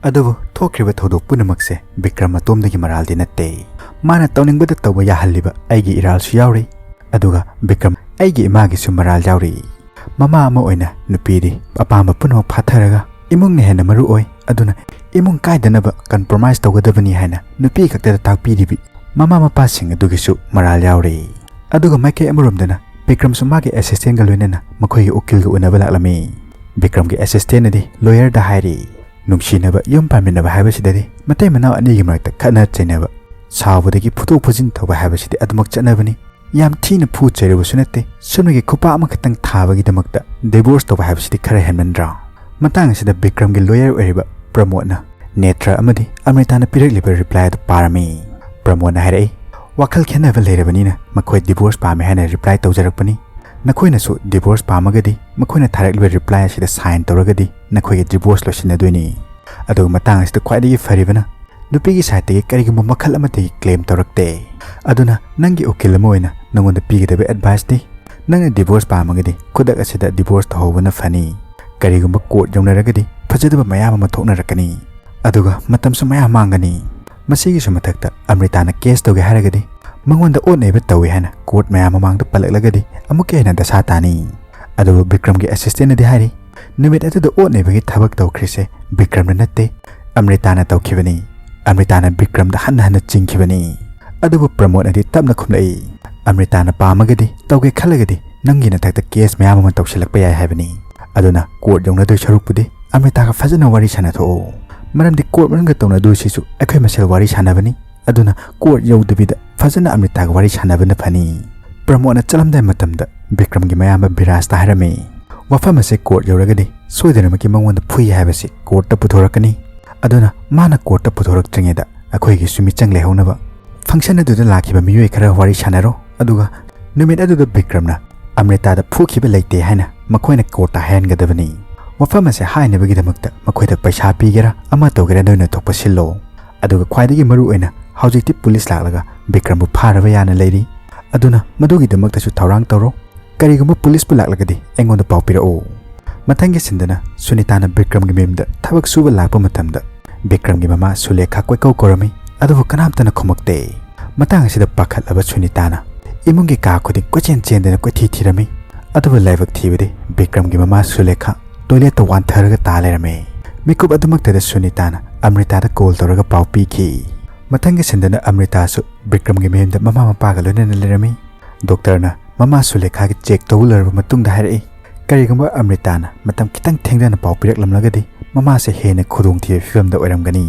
ꯑꯗꯨꯕꯨ ꯊꯣꯛꯈ꯭ꯔꯤꯕ ꯊꯧꯗꯣꯛ ꯄꯨꯝꯅꯃꯛꯁꯦ ꯕꯤꯀ꯭ꯔꯝ ꯑꯇꯣꯝꯗꯒꯤ ꯃꯔꯥꯜꯗꯤ ꯅꯠꯇꯦ꯫ ꯃꯥꯅ ꯇꯧꯅꯤꯡꯕꯗ ꯇꯧꯕ ꯌꯥꯍꯜꯂꯤꯕ ꯑꯩꯒꯤ ꯏꯔꯥꯜꯁꯨ ꯌꯥꯎꯔꯤ꯫ ꯑꯗꯨꯒ ꯕꯤꯀ꯭ꯔꯝ, ꯑꯩꯒꯤ ꯏꯃꯥꯒꯤꯁꯨ ꯃꯔꯥꯜ ꯌꯥꯎꯔꯤ꯫ ꯃꯃꯥ ꯑꯃ ꯑꯣꯏꯅ ꯅꯨꯄꯤꯗꯤ ꯑꯄꯥꯝꯕ ꯄꯨꯝꯅꯃꯛ ꯐꯥꯊꯔꯒ ꯏꯃꯨꯡꯅ ꯍꯦꯟꯅ ꯃꯔꯨ ꯑꯣꯏ, ꯑꯗꯨꯅ ꯏꯃꯨꯡ ꯀꯥꯏꯗꯅꯕ compromise ꯇꯧꯒꯗꯕꯅꯤ ꯍꯥꯏꯅ ꯅꯨꯄꯤ ꯈꯛꯇꯗ ꯇꯥꯛꯄꯤꯔꯤꯕꯤ ꯃꯃꯥ ꯃꯄꯥꯁꯤꯡ ꯑꯗꯨꯒꯤꯁꯨ ꯃꯔꯥꯜ ꯌꯥꯎꯔꯤ꯫ ꯑꯗꯨꯒ ꯃꯥꯏꯀꯩ ꯑꯃꯔꯣꯝꯗꯅ ꯕꯤꯀ꯭ꯔꯝꯁꯨ ꯃꯥꯒꯤ assistantꯒ ꯂꯣꯏꯅꯅ ꯃꯈꯣꯏꯒꯤ ꯎꯀꯤꯜꯒ ꯎꯅꯕ ꯂꯥꯛꯂꯝꯃꯤ꯫ ꯕꯤꯀ꯭ꯔꯝꯒꯤ assistantꯅꯗꯤ lawyerꯗ ꯍꯥꯏꯔꯤ, ꯅꯨꯡꯁꯤꯅꯕ, ꯌꯨꯝ ꯄꯥꯟꯃꯤꯟꯅꯕ ꯍꯥꯏꯕꯁꯤꯗꯗꯤ ꯃꯇꯩ ꯃꯅꯥꯎ ꯑꯅꯤꯒꯤ ꯃꯔꯛꯇ ꯈꯠꯅ ꯆꯩꯅꯕ, ꯁꯥꯎꯕꯗꯒꯤ ꯐꯨꯗꯣꯛ ꯐꯨꯖꯤꯟ ꯇꯧꯕ ꯍꯥꯏꯕꯁꯤꯗꯤ ꯑꯗꯨꯃꯛ ꯆꯠꯅꯕꯅꯤ꯫ ꯌꯥꯝ ꯊꯤꯅ ꯐꯨ ꯆꯩꯔꯨꯕꯁꯨ ꯅꯠꯇꯦ, ꯁꯨꯞꯅꯒꯤ ꯈꯨꯄꯥꯛ ꯑꯃꯈꯛꯇꯪ ꯊꯥꯕꯒꯤꯗꯃꯛꯇ divorce ꯇꯧꯕ ꯍꯥꯏꯕꯁꯤꯗꯤ ꯈꯔ ꯍꯦꯟꯃꯟꯗ꯭ꯔꯣ? ꯃꯇꯥꯡ ꯑꯁꯤꯗ ꯕꯤꯀ꯭ꯔꯝꯒꯤ lawyer ꯑꯣꯏꯔꯤꯕ ꯄ꯭ꯔꯃꯣꯗꯅ ꯅꯦꯇ꯭ꯔ ꯑꯃꯗꯤ ꯑꯃ꯭ꯔꯤꯇꯥꯅ ꯄꯤꯔꯛꯂꯤꯕ reply ꯑꯗꯨ ꯄꯥꯔꯝꯃꯤ꯫ ꯄ꯭ꯔꯃꯣꯗꯅ ꯍꯥꯏꯔꯛꯏ, "ꯋꯥꯈꯜ ꯈꯦꯠꯅꯕ ꯂꯩꯔꯕꯅꯤꯅ ꯃꯈꯣꯏ divorce ꯄꯥꯝꯃꯦ ꯍꯥꯏꯅ reply ꯇꯧꯖꯔꯛꯄꯅꯤ꯫ ꯅꯈꯣꯏꯅꯁꯨ divorce ꯄꯥꯝꯃꯒꯗꯤ ꯃꯈꯣꯏꯅ ꯊꯥꯔꯛꯂꯤꯕ reply ꯑꯁꯤꯗ sign ꯇꯧꯔꯒꯗꯤ ꯅꯈꯣꯏꯒꯤ divorce ꯂꯣꯏꯁꯤꯟꯅꯗꯣꯏꯅꯤ꯫ ꯑꯗꯨꯒ ꯃꯇꯥꯡ ꯑꯁꯤꯗ ꯈ꯭ꯋꯥꯏꯗꯒꯤ ꯐꯔꯤꯕꯅ ꯅꯨꯄꯤꯒꯤ sideꯇꯒꯤ ꯀꯔꯤꯒꯨꯝꯕ ꯃꯈꯜ ꯑꯃꯠꯇꯒꯤ claim ꯇꯧꯔꯛꯇꯦ꯫ ꯑꯗꯨꯅ ꯅꯪꯒꯤ ꯎꯀꯤꯜ ꯑꯃ ꯑꯣꯏꯅ ꯅꯉꯣꯟꯗ ꯄꯤꯒꯗꯕ adviceꯇꯤ ꯅꯪꯅ divorce ꯄꯥꯝꯃꯒꯗꯤ ꯈꯨꯗꯛ ꯑꯁꯤꯗ divorce ꯇꯧꯍꯧꯕꯅ ꯐꯅꯤ꯫ ꯀꯔꯤꯒꯨꯝꯕ court ꯌꯧꯅꯔꯒꯗꯤ ꯐꯖꯗꯕ ꯃꯌꯥꯝ ꯑꯃ ꯊꯣꯛꯅꯔꯛꯀꯅꯤ꯫ ꯑꯗꯨꯒ ꯃꯇꯝꯁꯨ ꯃꯌꯥꯝ ꯃꯥꯡꯒꯅꯤ꯫ ꯃꯁꯤꯒꯤꯁꯨ ꯃꯊꯛꯇ ꯑꯃ꯭ꯔꯤꯇꯥꯅ case ꯇꯧꯒꯦ ꯍꯥꯏꯔꯒꯗꯤ ꯃꯉꯣꯟꯗ ꯑꯣꯠ ꯅꯩꯕ ꯇꯧꯏ ꯍꯥꯏꯅ court ꯃꯌꯥꯝ ꯃꯃꯥꯡꯗ ꯄꯜꯂꯛꯂꯒꯗꯤ ꯑꯃꯨꯛꯀ ꯍꯦꯟꯅ ꯗꯁꯥ ꯇꯥꯅꯤ꯫" ꯑꯗꯨꯕꯨ ꯕꯤꯀ꯭ꯔꯝꯒꯤ assistantꯅꯗꯤ ꯍꯥꯏꯔꯤ, ꯅꯨꯃꯤꯠ ꯑꯗꯨꯗ ꯑꯣꯠ ꯅꯩꯕꯒꯤ ꯊꯕꯛ ꯇꯧꯈ꯭ꯔꯤꯁꯦ ꯕꯤꯀ꯭ꯔꯝꯅ ꯅꯠꯇꯦ, ꯑꯃ꯭ꯔꯤꯇꯥꯅ ꯇꯧꯈꯤꯕꯅꯤ꯫ ꯑꯃ꯭ꯔꯤꯇꯥꯅ ꯕꯤꯀ꯭ꯔꯝꯗ ꯍꯟꯅ ꯍꯟꯅ ꯆꯤꯡꯈꯤꯕꯅꯤ꯫ ꯑꯗꯨꯕꯨ ꯄ꯭ꯔꯃꯣꯗꯅꯗꯤ ꯇꯞꯅ ꯈꯨꯝꯂꯛꯏ, "ꯑꯃ꯭ꯔꯤꯇꯥꯅ ꯄꯥꯝꯃꯒꯗꯤ, ꯇꯧꯒꯦ ꯈꯜꯂꯒꯗꯤ ꯅꯪꯒꯤ ꯅꯊꯛꯇ case ꯃꯌꯥꯝ ꯑꯃ ꯇꯧꯁꯤꯜꯂꯛꯄ ꯌꯥꯏ ꯍꯥꯏꯕꯅꯤ꯫ ꯑꯗꯨꯅ court ꯌꯧꯅꯗꯣꯏ ꯁꯔꯨꯛꯄꯨꯗꯤ ꯑꯃ꯭ꯔꯤꯇꯥꯒ ꯐꯖꯅ ꯋꯥꯔꯤ ꯁꯥꯟꯅꯊꯣꯛꯑꯣ꯫ ꯃꯔꯝꯗꯤ court ꯃꯅꯨꯡꯗ ꯇꯧꯅꯗꯣꯏꯁꯤꯁꯨ ꯑꯩꯈꯣꯏ ꯃꯁꯦꯜ ꯋꯥꯔꯤ ꯁꯥꯟꯅꯕꯅꯤ꯫ ꯑꯗꯨꯅ court ꯌꯧꯗꯕꯤꯗ ꯐꯖꯅ ꯑꯃ꯭ꯔꯤꯇꯥꯒ ꯋꯥꯔꯤ ꯁꯥꯟꯅꯕꯅ ꯐꯅꯤ꯫" ꯄ꯭ꯔꯃꯣꯗꯅ ꯆꯠꯂꯝꯗꯥꯏ ꯃꯇꯝꯗ ꯕꯤꯀ꯭ꯔꯝꯒꯤ ꯃꯌꯥꯝꯕ ꯕꯤꯔꯥꯖꯇ ꯍꯥꯏꯔꯝꯃꯤ, "ꯋꯥꯐꯝ ꯑꯁꯦ court ꯌꯧꯔꯒꯗꯤ ꯁꯣꯏꯗꯅꯃꯛꯀꯤ ꯃꯉꯣꯟꯗ ꯐꯨꯏ ꯍꯥꯏꯕꯁꯤ courtꯇ ꯄꯨꯊꯣꯔꯛꯀꯅꯤ꯫ ꯑꯗꯨꯅ ꯃꯥꯅ courtꯇ ꯄꯨꯊꯣꯔꯛꯇ꯭ꯔꯤꯉꯩꯗ ꯑꯩꯈꯣꯏꯒꯤꯁꯨ ꯃꯤꯆꯪ ꯂꯩꯍꯧꯅꯕ function ꯑꯗꯨꯗ ꯂꯥꯛꯈꯤꯕ ꯃꯤꯑꯣꯏ ꯈꯔ ꯋꯥꯔꯤ ꯁꯥꯟꯅꯔꯣ, ꯑꯗꯨꯒ ꯅꯨꯃꯤꯠ ꯑꯗꯨꯗ ꯕꯤꯀ꯭ꯔꯝꯅ ꯑꯃ꯭ꯔꯤꯇꯥꯗ ꯐꯨꯈꯤꯕ ꯂꯩꯇꯦ ꯍꯥꯏꯅ ꯃꯈꯣꯏꯅ courtꯇ ꯍꯥꯏꯍꯟꯒꯗꯕꯅꯤ꯫ ꯋꯥꯐꯝ ꯑꯁꯦ ꯍꯥꯏꯅꯕꯒꯤꯗꯃꯛꯇ ꯃꯈꯣꯏꯗ ꯄꯩꯁꯥ ꯄꯤꯒꯦꯔꯥ ꯑꯃ ꯇꯧꯒꯦꯔꯥ ꯅꯣꯏꯅ ꯊꯣꯛꯄ ꯁꯤꯜꯂꯣ꯫ ꯑꯗꯨꯒ ꯈ꯭ꯋꯥꯏꯗꯒꯤ ꯃꯔꯨ ꯑꯣꯏꯅ ꯍꯧꯖꯤꯛꯇꯤ police ꯂꯥꯛꯂꯒ ꯕꯤꯀ꯭ꯔꯝꯕꯨ ꯐꯥꯔꯕ ꯌꯥꯅ ꯂꯩꯔꯤ꯫ ꯑꯗꯨꯅ ꯃꯗꯨꯒꯤꯗꯃꯛꯇꯁꯨ ꯊꯧꯔꯥꯡ ꯇꯧꯔꯣ꯫ "ꯀꯔꯤꯒꯨꯝꯕ ꯄꯨꯂꯤꯁꯄꯨ ꯂꯥꯛꯂꯒꯗꯤ ꯑꯩꯉꯣꯟꯗ ꯄꯥꯎ ꯄꯤꯔꯛꯎ"꯫ ꯃꯊꯪꯒꯤ ꯁꯤꯟꯗꯅ ꯁꯨꯅꯤꯇꯥꯅ ꯕꯤꯀ꯭ꯔꯝꯒꯤ ꯃꯌꯨꯝꯗ ꯊꯕꯛ ꯁꯨꯕ ꯂꯥꯛꯄ ꯃꯇꯝꯗ ꯕꯤꯀ꯭ꯔꯝꯒꯤ ꯃꯃꯥ ꯁꯨꯂꯦꯈꯥ ꯀꯣꯏꯀꯧ ꯀꯧꯔꯝꯃꯤ, ꯑꯗꯨꯕꯨ ꯀꯅꯥꯝꯇꯅ ꯈꯨꯝꯃꯛꯇꯦ꯫ ꯃꯇꯥꯡ ꯑꯁꯤꯗ ꯄꯥꯈꯠꯂꯕ ꯁꯨꯅꯤꯇꯥꯅ ꯏꯃꯨꯡꯒꯤ ꯀꯥ ꯈꯨꯗꯤꯡ ꯀꯣꯏꯆꯦꯟ ꯆꯦꯟꯗꯨꯅ ꯀꯣꯏꯊꯤ ꯊꯤꯔꯝꯃꯤ, ꯑꯗꯨꯕꯨ ꯂꯥꯏꯕꯛ ꯊꯤꯕꯗꯤ ꯕꯤꯀ꯭ꯔꯝꯒꯤ ꯃꯃꯥ ꯁꯨꯂꯦꯈꯥ ꯇꯣꯏꯂꯦꯠꯇ ꯋꯥꯟꯊꯔꯒ ꯇꯥ ꯂꯩꯔꯝꯃꯤ꯫ ꯃꯤꯀꯨꯞ ꯑꯗꯨꯃꯛꯇꯗ ꯁꯨꯅꯤꯇꯥꯅ ꯑꯃ꯭ꯔꯤꯇꯥꯗ ꯀꯣꯜ ꯇꯧꯔꯒ ꯄꯥꯎ ꯄꯤꯈꯤ꯫ ꯃꯊꯪꯒꯤ ꯁꯤꯟꯗꯅ ꯑꯃ꯭ꯔꯤꯇꯥꯁꯨ ꯕꯤꯀ꯭ꯔꯝꯒꯤ ꯃꯌꯨꯝꯗ ꯃꯃꯥ ꯃꯄꯥꯒ ꯂꯣꯏꯅꯅ ꯂꯩꯔꯝꯃꯤ꯫ ꯗꯣꯛꯇꯔꯅ ꯃꯃꯥ ꯁꯨꯂꯦꯈꯥꯒꯤ ꯆꯦꯛ ꯇꯧꯕ ꯂꯣꯏꯔꯕ ꯃꯇꯨꯡꯗ ꯍꯥꯏꯔꯛꯏ, ꯀꯔꯤꯒꯨꯝꯕ ꯑꯃ꯭ꯔꯤꯇꯥꯅ ꯃꯇꯝ ꯈꯤꯇꯪ ꯊꯦꯡꯊꯅ ꯄꯥꯎ ꯄꯤꯔꯛꯂꯝꯂꯒꯗꯤ ꯃꯃꯥꯁꯦ ꯍꯦꯟꯅ ꯈꯨꯗꯣꯡꯊꯤꯕ ꯐꯤꯕꯝꯗ ꯑꯣꯏꯔꯝꯒꯅꯤ꯫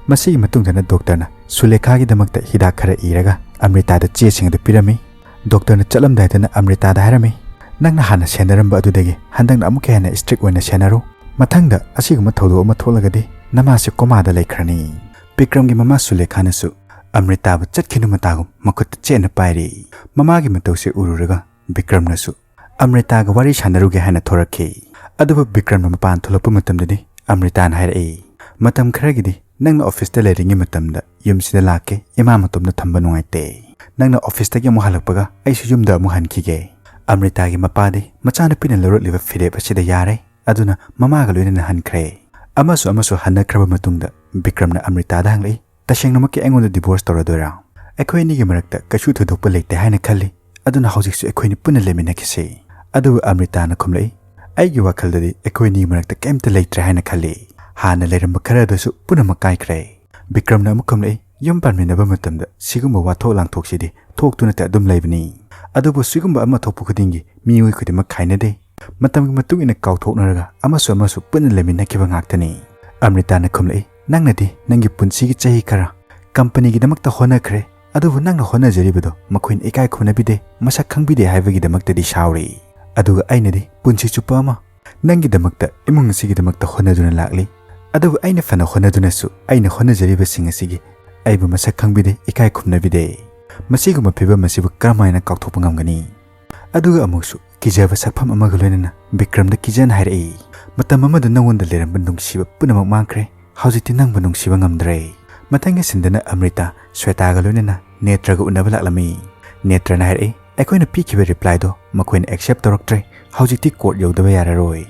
ꯃꯁꯤꯒꯤ ꯃꯇꯨꯡꯗꯅ ꯗꯣꯛꯇꯔꯅ ꯁꯨꯂꯦꯈꯥꯒꯤꯗꯃꯛꯇ ꯍꯤꯗꯥꯛ ꯈꯔ ꯏꯔꯒ ꯑꯃ꯭ꯔꯤꯇꯥꯗ ꯆꯦꯁꯤꯡ ꯑꯗꯨ ꯄꯤꯔꯝꯃꯤ꯫ ꯗꯣꯛꯇꯔꯅ ꯆꯠꯂꯝꯗꯥꯏꯗꯅ ꯑꯃ꯭ꯔꯤꯇꯥꯗ ꯍꯥꯏꯔꯝꯃꯤ, "ꯅꯪꯅ ꯍꯥꯟꯅ ꯁꯦꯟꯅꯔꯝꯕ ꯑꯗꯨꯗꯒꯤ ꯍꯟꯗꯛꯅ ꯑꯃꯨꯛꯀ ꯍꯦꯟꯅ ꯏꯁꯇ꯭ꯔꯤꯛ ꯑꯣꯏꯅ ꯁꯦꯟꯅꯔꯨ꯫ ꯃꯊꯪꯗ ꯑꯁꯤꯒꯨꯝꯕ ꯊꯧꯗꯣꯛ ꯑꯃ ꯊꯣꯛꯂꯒꯗꯤ ꯅꯃꯥꯁꯦ ꯀꯣꯃꯥꯗ ꯂꯩꯈ꯭ꯔꯅꯤ"꯫ ꯕꯤꯀ꯭ꯔꯝꯒꯤ ꯃꯃꯥ ꯁꯨꯂꯦꯈꯥꯅꯁꯨ ꯑꯃ꯭ꯔꯤꯇꯥꯕꯨ ꯆꯠꯈꯤꯅꯨ ꯃꯇꯥꯒꯨꯝ ꯃꯈꯨꯠꯇ ꯆꯦꯠꯅ ꯄꯥꯏꯔꯤ꯫ ꯃꯃꯥꯒꯤ ꯃꯇꯧꯁꯦ ꯎꯔꯨꯔꯒ ꯕꯤꯀ꯭ꯔꯝꯅꯁꯨ ꯑꯃ꯭ꯔꯤꯇꯥꯒ ꯋꯥꯔꯤ ꯁꯥꯟꯅꯔꯨꯒꯦ ꯍꯥꯏꯅ ꯊꯣꯔꯛꯈꯤ꯫ ꯑꯗꯨꯕꯨ ꯕꯤꯀ꯭ꯔꯝꯅ ꯃꯄꯥꯟ ꯊꯣꯛꯂꯛꯄ ꯃꯇꯝꯗꯗꯤ ꯑꯃ꯭ꯔꯤꯇꯥꯅ ꯍꯥꯏꯔꯛꯏ, "ꯃꯇꯝ ꯈꯔꯒꯤꯗꯤ ꯅꯪꯅ ꯑꯣꯐꯤꯁꯇ ꯂꯩꯔꯤꯉꯩ ꯃꯇꯝꯗ ꯌꯨꯝꯁꯤꯗ ꯂꯥꯛꯀꯦ, ꯏꯃꯥ ꯃꯇꯣꯝꯗ ꯊꯝꯕ ꯅꯨꯡꯉꯥꯏꯇꯦ꯫ ꯅꯪꯅ ꯑꯣꯐꯤꯁꯇꯒꯤ ꯑꯃꯨꯛ ꯍꯜꯂꯛꯄꯒ ꯑꯩꯁꯨ ꯌꯨꯝꯗ ꯑꯃꯨꯛ ꯍꯟꯈꯤꯒꯦ"꯫ ꯑꯃ꯭ꯔꯤꯇꯥꯒꯤ ꯃꯄꯥꯗꯤ ꯃꯆꯥꯅꯨꯄꯤꯅ ꯂꯧꯔꯛꯂꯤꯕ ꯐꯤꯔꯦꯞ ꯑꯁꯤꯗ ꯌꯥꯔꯦ꯫ ꯑꯗꯨꯅ ꯃꯃꯥꯒ ꯂꯣꯏꯅꯅ ꯍꯟꯈ꯭ꯔꯦ꯫ ꯑꯃꯁꯨ ꯑꯃꯁꯨ ꯍꯟꯅꯈ꯭ꯔꯕ ꯃꯇꯨꯡꯗ ꯕꯤꯀ꯭ꯔꯝꯅ ꯑꯃ꯭ꯔꯤꯇꯥꯗ ꯍꯪꯂꯛꯏ, "ꯇꯁꯦꯡꯅꯃꯛꯀꯤ ꯑꯩꯉꯣꯟꯗ ꯗꯤꯚꯣꯔꯁ ꯇꯧꯔꯗꯣꯏꯔꯥ? ꯑꯩꯈꯣꯏ ꯑꯅꯤꯒꯤ ꯃꯔꯛꯇ ꯀꯩꯁꯨ ꯊꯣꯏꯗꯣꯛꯄ ꯂꯩꯇꯦ ꯍꯥꯏꯅ ꯈꯜꯂꯤ, ꯑꯗꯨꯅ ꯍꯧꯖꯤꯛꯁꯨ ꯑꯩꯈꯣꯏꯅꯤ ꯄꯨꯟꯅ ꯂꯩꯃꯤꯟꯅꯈꯤꯁꯤ"꯫ ꯑꯗꯨꯕꯨ ꯑꯃ꯭ꯔꯤꯇꯥꯅ ꯈꯨꯝꯂꯛꯏ, "ꯑꯩꯒꯤ ꯋꯥꯈꯜꯗꯗꯤ ꯑꯩꯈꯣꯏ ꯑꯅꯤꯒꯤ ꯃꯔꯛꯇ ꯀꯩꯝꯇ ꯂꯩꯇ꯭ꯔꯦ ꯍꯥꯏꯅ ꯈꯜꯂꯤ꯫ ꯍꯥꯟꯅ ꯂꯩꯔꯝꯕ ꯈꯔ ꯑꯗꯨꯁꯨ ꯄꯨꯝꯅꯃꯛ ꯀꯥꯏꯈ꯭ꯔꯦ"꯫ ꯕꯤꯀ꯭ꯔꯝꯅ ꯑꯃꯨꯛ ꯈꯨꯝꯂꯛꯏ, "ꯌꯨꯝ ꯄꯥꯟꯃꯤꯟꯅꯕ ꯃꯇꯝꯗ ꯁꯤꯒꯨꯝꯕ ꯋꯥꯊꯣꯛ ꯂꯥꯡꯊꯣꯛꯁꯤꯗꯤ ꯊꯣꯛꯇꯨꯅꯇ ꯑꯗꯨꯝ ꯂꯩꯕꯅꯤ꯫ ꯑꯗꯨꯕꯨ ꯁꯤꯒꯨꯝꯕ ꯑꯃ ꯊꯣꯛꯄ ꯈꯨꯗꯤꯡꯒꯤ ꯃꯤꯑꯣꯏ ꯈꯨꯗꯤꯡꯃꯛ ꯈꯥꯏꯅꯗꯦ꯫ ꯃꯇꯝꯒꯤ ꯃꯇꯨꯡ ꯏꯟꯅ ꯀꯥꯎꯊꯣꯛꯅꯔꯒ ꯑꯃꯁꯨ ꯑꯃꯁꯨ ꯄꯨꯟꯅ ꯂꯩꯃꯤꯟꯅꯈꯤꯕ ꯉꯥꯛꯇꯅꯤ"꯫ ꯑꯃ꯭ꯔꯤꯇꯥꯅ ꯈꯨꯝꯂꯛꯏ, "ꯅꯪꯅꯗꯤ ꯅꯪꯒꯤ ꯄꯨꯟꯁꯤꯒꯤ ꯆꯍꯤ ꯈꯔ ꯀꯝꯄꯅꯤꯒꯤꯗꯃꯛꯇ ꯍꯣꯠꯅꯈ꯭ꯔꯦ, ꯑꯗꯨꯕꯨ ꯅꯪꯅ ꯍꯣꯠꯅꯖꯔꯤꯕꯗꯣ ꯃꯈꯣꯏꯅ ꯏꯀꯥꯏ ꯈꯨꯝꯅꯕꯤꯗꯦ, ꯃꯁꯛ ꯈꯪꯕꯤꯗꯦ ꯍꯥꯏꯕꯒꯤꯗꯃꯛꯇꯗꯤ ꯁꯥꯎꯔꯤ꯫ ꯑꯗꯨꯒ ꯑꯩꯅꯗꯤ ꯄꯨꯟꯁꯤ ꯆꯨꯞꯄ ꯑꯃ ꯅꯪꯒꯤꯗꯃꯛꯇ, ꯏꯃꯨꯡ ꯑꯁꯤꯒꯤꯗꯃꯛꯇ ꯍꯣꯠꯅꯗꯨꯅ ꯂꯥꯛꯂꯤ꯫ ꯑꯗꯨꯕꯨ ꯑꯩꯅ ꯐꯅ ꯍꯣꯠꯅꯗꯨꯅꯁꯨ ꯑꯩꯅ ꯍꯣꯠꯅꯖꯔꯤꯕꯁꯤꯡ ꯑꯁꯤꯒꯤ ꯑꯩꯕꯨ ꯃꯁꯛ ꯈꯪꯕꯤꯗꯦ, ꯏꯀꯥꯏ ꯈꯨꯝꯅꯕꯤꯗꯦ꯫ ꯃꯁꯤꯒꯨꯝꯕ ꯐꯤꯕꯝ ꯑꯁꯤꯕꯨ ꯀꯔꯝꯍꯥꯏꯅ ꯀꯥꯎꯊꯣꯛꯄ ꯉꯝꯒꯅꯤ?" ꯑꯗꯨꯒ ꯑꯃꯨꯛꯁꯨ ꯀꯤꯖꯕ ꯁꯛꯐꯝ ꯑꯃꯒ ꯂꯣꯏꯅꯅ ꯕꯤꯀ꯭ꯔꯝꯗ ꯀꯤꯖꯅ ꯍꯥꯏꯔꯛꯏ, "ꯃꯇꯝ ꯑꯃꯗ ꯅꯉꯣꯟꯗ ꯂꯩꯔꯝꯕ ꯅꯨꯡꯁꯤꯕ ꯄꯨꯝꯅꯃꯛ ꯃꯥꯡꯈ꯭ꯔꯦ꯫ ꯍꯧꯖꯤꯛꯇꯤ ꯅꯪꯕꯨ ꯅꯨꯡꯁꯤꯕ ꯉꯝꯗ꯭ꯔꯦ"꯫ ꯃꯊꯪꯒꯤ ꯁꯤꯟꯗꯅ ꯑꯃ꯭ꯔꯤꯇꯥ ꯁ꯭ꯋꯦꯇꯥꯒ ꯂꯣꯏꯅꯅ ꯅꯦꯇ꯭ꯔꯒ ꯎꯅꯕ ꯂꯥꯛꯂꯝꯃꯤ꯫ ꯅꯦꯇ꯭ꯔꯅ ꯍꯥꯏꯔꯛꯏ, ꯑꯩꯈꯣꯏꯅ ꯄꯤꯈꯤꯕ ꯔꯤꯄ꯭ꯂꯥꯏꯗꯣ ꯃꯈꯣꯏꯅ ꯑꯦꯛꯁꯦꯞ ꯇꯧꯔꯛꯇ꯭ꯔꯦ꯫ ꯍꯧꯖꯤꯛꯇꯤ ꯀꯣꯔꯠ ꯌꯧꯗꯕ ꯌꯥꯔꯔꯣꯏ꯫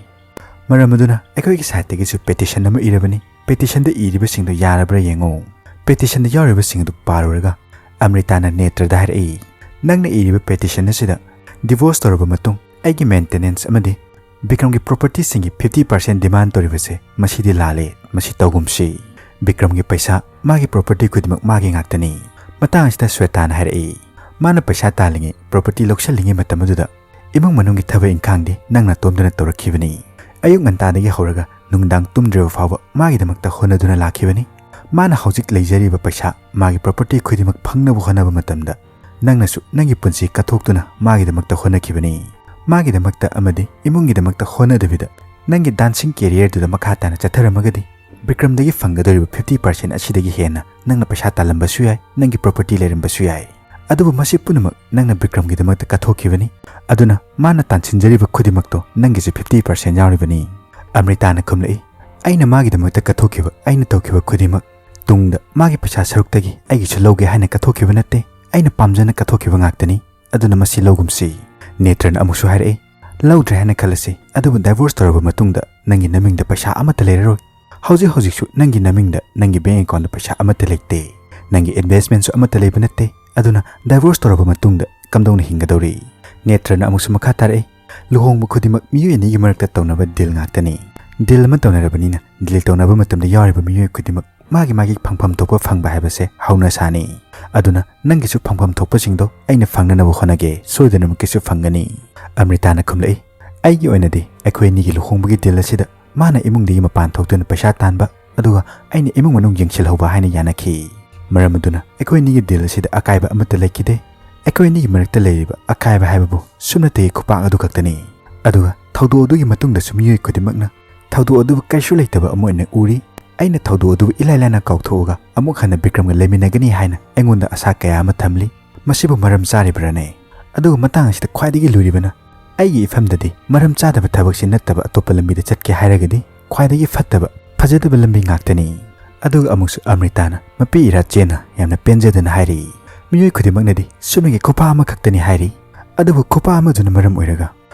ꯃꯔꯝ ꯑꯗꯨꯅ ꯑꯩꯈꯣꯏꯒꯤ ꯁꯥꯏꯠꯇꯒꯤꯁꯨ ꯄꯦꯇꯤꯁꯟ ꯑꯃ ꯏꯔꯕꯅꯤ꯫ ꯄꯦꯇꯤꯁꯟꯗ ꯏꯔꯤꯕꯁꯤꯡꯗꯣ ꯌꯥꯔꯕ꯭ꯔꯥ ꯌꯦꯡꯉꯨ꯫ ꯄꯦꯇꯤꯁꯟꯗ ꯌꯥꯎꯔꯤꯕꯁꯤꯡ ꯑꯗꯨ ꯄꯥꯔꯨꯔꯒ ꯑꯃ꯭ꯔꯤꯇꯥꯅ ꯅꯦꯇ꯭ꯔꯗ ꯍꯥꯏꯔꯛꯏ, "ꯅꯪꯅ ꯏꯔꯤꯕ ꯄꯦꯇꯤꯁꯟ ꯑꯁꯤꯗ ꯗꯤꯚꯣꯔꯁ ꯇꯧꯔꯕ ꯃꯇꯨꯡ ꯑꯩꯒꯤ ꯃꯦꯟꯇꯦꯅꯦꯟꯁ ꯑꯃꯗꯤ ꯕꯤꯀ꯭ꯔꯝꯒꯤ ꯄ꯭ꯔꯣꯄꯔꯇꯤꯁꯤꯡꯒꯤ ꯐꯤꯐꯇꯤ ꯄꯥꯔꯁꯦꯟ ꯗꯤꯃꯥꯟ ꯇꯧꯔꯤꯕꯁꯦ ꯃꯁꯤꯗꯤ ꯂꯥꯜꯂꯦ, ꯃꯁꯤ ꯇꯧꯒꯨꯝꯁꯤ꯫ ꯕꯤꯀ꯭ꯔꯝꯒꯤ ꯄꯩꯁꯥ, ꯃꯥꯒꯤ ꯄ꯭ꯔꯣꯄꯔꯇꯤ ꯈꯨꯗꯤꯡꯃꯛ ꯃꯥꯒꯤ ꯉꯥꯛꯇꯅꯤ"꯫ ꯃꯇꯥꯡ ꯑꯁꯤꯗ ꯁ꯭ꯋꯦꯇꯥꯅ ꯍꯥꯏꯔꯛꯏ, ꯃꯥꯅ ꯄꯩꯁꯥ ꯇꯥꯜꯂꯤꯉꯩ, ꯄ꯭ꯔꯣꯄꯔꯇꯤ ꯂꯧꯁꯤꯜꯂꯤꯉꯩ ꯃꯇꯝ ꯑꯗꯨꯗ ꯏꯃꯨꯡ ꯃꯅꯨꯡꯒꯤ ꯊꯕꯛ ꯏꯪꯈꯥꯡꯗꯤ ꯅꯪ ꯅꯇꯣꯝꯗꯅ ꯇꯧꯔꯛꯈꯤꯕꯅꯤ꯫ ꯑꯌꯨꯛ ꯉꯟꯇꯥꯗꯒꯤ ꯍꯧꯔꯒ ꯅꯨꯡꯗꯥꯡ ꯇꯨꯝꯗ꯭ꯔꯤꯕ ꯐꯥꯎꯕ ꯃꯥꯒꯤꯗꯃꯛꯇ ꯍꯣꯠꯅꯗꯨꯅ ꯂꯥꯛꯈꯤꯕꯅꯤ꯫ ꯃꯥꯅ ꯍꯧꯖꯤꯛ ꯂꯩꯖꯔꯤꯕ ꯄꯩꯁꯥ, ꯃꯥꯒꯤ ꯄ꯭ꯔꯣꯄꯔꯇꯤ ꯈꯨꯗꯤꯡꯃꯛ ꯐꯪꯅꯕ ꯍꯣꯠꯅꯕ ꯃꯇꯝꯗ ꯅꯪꯅꯁꯨ ꯅꯪꯒꯤ ꯄꯨꯟꯁꯤ ꯀꯠꯊꯣꯛꯇꯨꯅ ꯃꯥꯒꯤꯗꯃꯛꯇ ꯍꯣꯠꯅꯈꯤꯕꯅꯤ꯫ ꯃꯥꯒꯤꯗꯃꯛꯇ ꯑꯃꯗꯤ ꯏꯃꯨꯡꯒꯤꯗꯃꯛꯇ ꯍꯣꯠꯅꯗꯕꯤꯗ ꯅꯪꯒꯤ ꯗꯥꯟꯁꯤꯡ ꯀꯦꯔꯤꯌꯔꯗꯨꯗ ꯃꯈꯥ ꯇꯥꯅ ꯆꯠꯊꯔꯝꯃꯒꯗꯤ ꯕꯤꯀ꯭ꯔꯝꯗꯒꯤ ꯐꯪꯒꯗꯧꯔꯤꯕ ꯐꯤꯐꯇꯤ ꯄꯥꯔꯁꯦꯟ ꯑꯁꯤꯗꯒꯤ ꯍꯦꯟꯅ ꯅꯪꯅ ꯄꯩꯁꯥ ꯇꯥꯜꯂꯝꯕꯁꯨ ꯌꯥꯏ, ꯅꯪꯒꯤ ꯄ꯭ꯔꯣꯄꯔꯇꯤ ꯂꯩꯔꯝꯕꯁꯨ ꯌꯥꯏ꯫ ꯑꯗꯨꯕꯨ ꯃꯁꯤ ꯄꯨꯝꯅꯃꯛ ꯅꯪꯅ ꯕꯤꯀ꯭ꯔꯝꯒꯤꯗꯃꯛꯇ ꯀꯠꯊꯣꯛꯈꯤꯕꯅꯤ꯫ ꯑꯗꯨꯅ ꯃꯥꯅ ꯇꯥꯟꯁꯤꯟꯖꯔꯤꯕ ꯈꯨꯗꯤꯡꯃꯛꯇꯣ ꯅꯪꯒꯤꯁꯨ ꯐꯤꯐꯇꯤ ꯄꯥꯔꯁꯦꯟ ꯌꯥꯎꯔꯤꯕꯅꯤ꯫ ꯑꯃ꯭ꯔꯤꯇꯥꯅ ꯈꯨꯝꯂꯛꯏ, "ꯑꯩꯅ ꯃꯥꯒꯤꯗꯃꯛꯇ ꯀꯠꯊꯣꯛꯈꯤꯕ, ꯑꯩꯅ ꯇꯧꯈꯤꯕ ꯈꯨꯗꯤꯡꯃꯛ ꯇꯨꯡꯗ ꯃꯥꯒꯤ ꯄꯩꯁꯥ ꯁꯔꯨꯛꯇꯒꯤ ꯑꯩꯒꯤꯁꯨ ꯂꯧꯒꯦ ꯍꯥꯏꯅ ꯀꯠꯊꯣꯛꯈꯤꯕ ꯅꯠꯇꯦ꯫ ꯑꯩꯅ ꯄꯥꯝꯖꯅ ꯀꯠꯊꯣꯛꯈꯤꯕ ꯉꯥꯛꯇꯅꯤ꯫ ꯑꯗꯨꯅ ꯃꯁꯤ ꯂꯧꯒꯨꯝꯁꯤ"꯫ ꯅꯦꯇ꯭ꯔꯅ ꯑꯃꯨꯛꯁꯨ ꯍꯥꯏꯔꯛꯏ, "ꯂꯧꯗ꯭ꯔꯦ ꯍꯥꯏꯅ ꯈꯜꯂꯁꯤ, ꯑꯗꯨꯕꯨ ꯗꯥꯏꯚꯣꯔꯁ ꯇꯧꯔꯕ ꯃꯇꯨꯡꯗ ꯅꯪꯒꯤ ꯅꯃꯤꯡꯗ ꯄꯩꯁꯥ ꯑꯃꯠꯇ ꯂꯩꯔꯔꯣꯏ꯫ ꯍꯧꯖꯤꯛ ꯍꯧꯖꯤꯛꯁꯨ ꯅꯪꯒꯤ ꯅꯃꯤꯡꯗ ꯅꯪꯒꯤ ꯕꯦꯡ ꯑꯦꯀꯥꯎꯟꯗ ꯄꯩꯁꯥ ꯑꯃꯠꯇ ꯂꯩꯇꯦ꯫ ꯅꯪꯒꯤ ꯏꯟꯚꯦꯁ꯭ꯠꯃꯦꯟꯠꯁꯨ ꯑꯃꯠꯇ ꯂꯩꯕ ꯅꯠꯇꯦ꯫ ꯑꯗꯨꯅ ꯗꯥꯏꯚꯣꯔꯁ ꯇꯧꯔꯕ ꯃꯇꯨꯡꯗ ꯀꯝꯗꯧꯅ ꯍꯤꯡꯒꯗꯧꯔꯤ?" ꯅꯦꯇ꯭ꯔꯅ ꯑꯃꯨꯛꯁꯨ ꯃꯈꯥ ꯇꯥꯔꯛꯏ, "ꯂꯨꯍꯣꯡꯕ ꯈꯨꯗꯤꯡꯃꯛ ꯃꯤꯑꯣꯏ ꯑꯅꯤꯒꯤ ꯃꯔꯛꯇ ꯇꯧꯅꯕ ꯗꯤꯜ ꯉꯥꯛꯇꯅꯤ꯫ ꯗꯤꯜ ꯑꯃ ꯇꯧꯅꯔꯕꯅꯤꯅ ꯗꯤꯜ ꯇꯧꯅꯕ ꯃꯇꯝꯗ ꯌꯥꯎꯔꯤꯕ ꯃꯤꯑꯣꯏ ꯈꯨꯗꯤꯡꯃꯛ ꯃꯥꯒꯤ ꯃꯥꯒꯤ ꯐꯪꯐꯝ ꯊꯣꯛꯄ ꯐꯪꯕ ꯍꯥꯏꯕꯁꯦ ꯍꯧꯅꯁꯥꯅꯤ꯫ ꯑꯗꯨꯅ ꯅꯪꯒꯤꯁꯨ ꯐꯪꯐꯝ ꯊꯣꯛꯄꯁꯤꯡꯗꯣ ꯑꯩꯅ ꯐꯪꯅꯅꯕ ꯍꯣꯠꯅꯒꯦ, ꯁꯣꯏꯗꯅꯃꯛꯀꯤꯁꯨ ꯐꯪꯒꯅꯤ"꯫ ꯑꯃ꯭ꯔꯤꯇꯥꯅ ꯈꯨꯝꯂꯛꯏ, "ꯑꯩꯒꯤ ꯑꯣꯏꯅꯗꯤ ꯑꯩꯈꯣꯏ ꯑꯅꯤꯒꯤ ꯂꯨꯍꯣꯡꯕꯒꯤ ꯗꯤꯜ ꯑꯁꯤꯗ ꯃꯥꯅ ꯏꯃꯨꯡꯗꯒꯤ ꯃꯄꯥꯟ ꯊꯣꯛꯇꯨꯅ ꯄꯩꯁꯥ ꯇꯥꯟꯕ, ꯑꯗꯨꯒ ꯑꯩꯅ ꯏꯃꯨꯡ ꯃꯅꯨꯡ ꯌꯦꯡꯁꯤꯜꯍꯧꯕ ꯍꯥꯏꯅ ꯌꯥꯅꯈꯤ꯫ ꯃꯔꯝ ꯑꯗꯨꯅ ꯑꯩꯈꯣꯏ ꯑꯅꯤꯒꯤ ꯗꯤꯜ ꯑꯁꯤꯗ ꯑꯀꯥꯏꯕ ꯑꯃꯠꯇ ꯂꯩꯈꯤꯗꯦ꯫ ꯑꯩꯈꯣꯏ ꯑꯅꯤꯒꯤ ꯃꯔꯛꯇ ꯂꯩꯔꯤꯕ ꯑꯀꯥꯏꯕ ꯍꯥꯏꯕꯕꯨ ꯁꯨꯞꯅꯇꯒꯤ ꯈꯨꯄꯥꯛ ꯑꯗꯨ ꯈꯛꯇꯅꯤ꯫ ꯑꯗꯨꯒ ꯊꯧꯗꯣꯛ ꯑꯗꯨꯒꯤ ꯃꯇꯨꯡꯗꯁꯨ ꯃꯤꯑꯣꯏ ꯈꯨꯗꯤꯡꯃꯛꯅ ꯊꯧꯗꯣꯛ ꯑꯗꯨꯕꯨ ꯀꯩꯁꯨ ꯂꯩꯇꯕ ꯑꯃ ꯑꯣꯏꯅ ꯎꯔꯤ꯫ ꯑꯩꯅ ꯊꯧꯗꯣꯛ ꯑꯗꯨꯕꯨ ꯏꯂꯥꯏ ꯂꯥꯏꯅ ꯀꯥꯎꯊꯣꯛꯑꯒ ꯑꯃꯨꯛ ꯍꯟꯅ ꯕꯤꯀ꯭ꯔꯝꯒ ꯂꯩꯃꯤꯟꯅꯒꯅꯤ ꯍꯥꯏꯅ ꯑꯩꯉꯣꯟꯗ ꯑꯁꯥ ꯀꯌꯥ ꯑꯃ ꯊꯝꯂꯤ꯫ ꯃꯁꯤꯕꯨ ꯃꯔꯝ ꯆꯥꯔꯤꯕ꯭ꯔꯥꯅꯦ? ꯑꯗꯨꯒ ꯃꯇꯥꯡ ꯑꯁꯤꯗ ꯈ꯭ꯋꯥꯏꯗꯒꯤ ꯂꯨꯔꯤꯕꯅ, ꯑꯩꯒꯤ ꯏꯐꯝꯗꯗꯤ ꯃꯔꯝ ꯆꯥꯗꯕ ꯊꯕꯛꯁꯤ ꯅꯠꯇꯕ ꯑꯇꯣꯞꯄ ꯂꯝꯕꯤꯗ ꯆꯠꯀꯦ ꯍꯥꯏꯔꯒꯗꯤ ꯈ꯭ꯋꯥꯏꯗꯒꯤ ꯐꯠꯇꯕ, ꯐꯖꯗꯕ ꯂꯝꯕꯤ ꯉꯥꯛꯇꯅꯤ"꯫ ꯑꯗꯨꯒ ꯑꯃꯨꯛꯁꯨ ꯑꯃ꯭ꯔꯤꯇꯥꯅ ꯃꯄꯤ ꯏꯔꯥ ꯆꯦꯟꯅ ꯌꯥꯝꯅ ꯄꯦꯟꯖꯗꯅ ꯍꯥꯏꯔꯤ, "ꯃꯤꯑꯣꯏ ꯈꯨꯗꯤꯡꯃꯛꯅꯗꯤ ꯁꯨꯞꯅꯒꯤ ꯈꯨꯐꯥ ꯑꯃꯈꯛꯇꯅꯤ ꯍꯥꯏꯔꯤ꯫ ꯑꯗꯨꯕꯨ ꯈꯨꯄꯥ ꯑꯃꯗꯨꯅ ꯃꯔꯝ ꯑꯣꯏꯔꯒ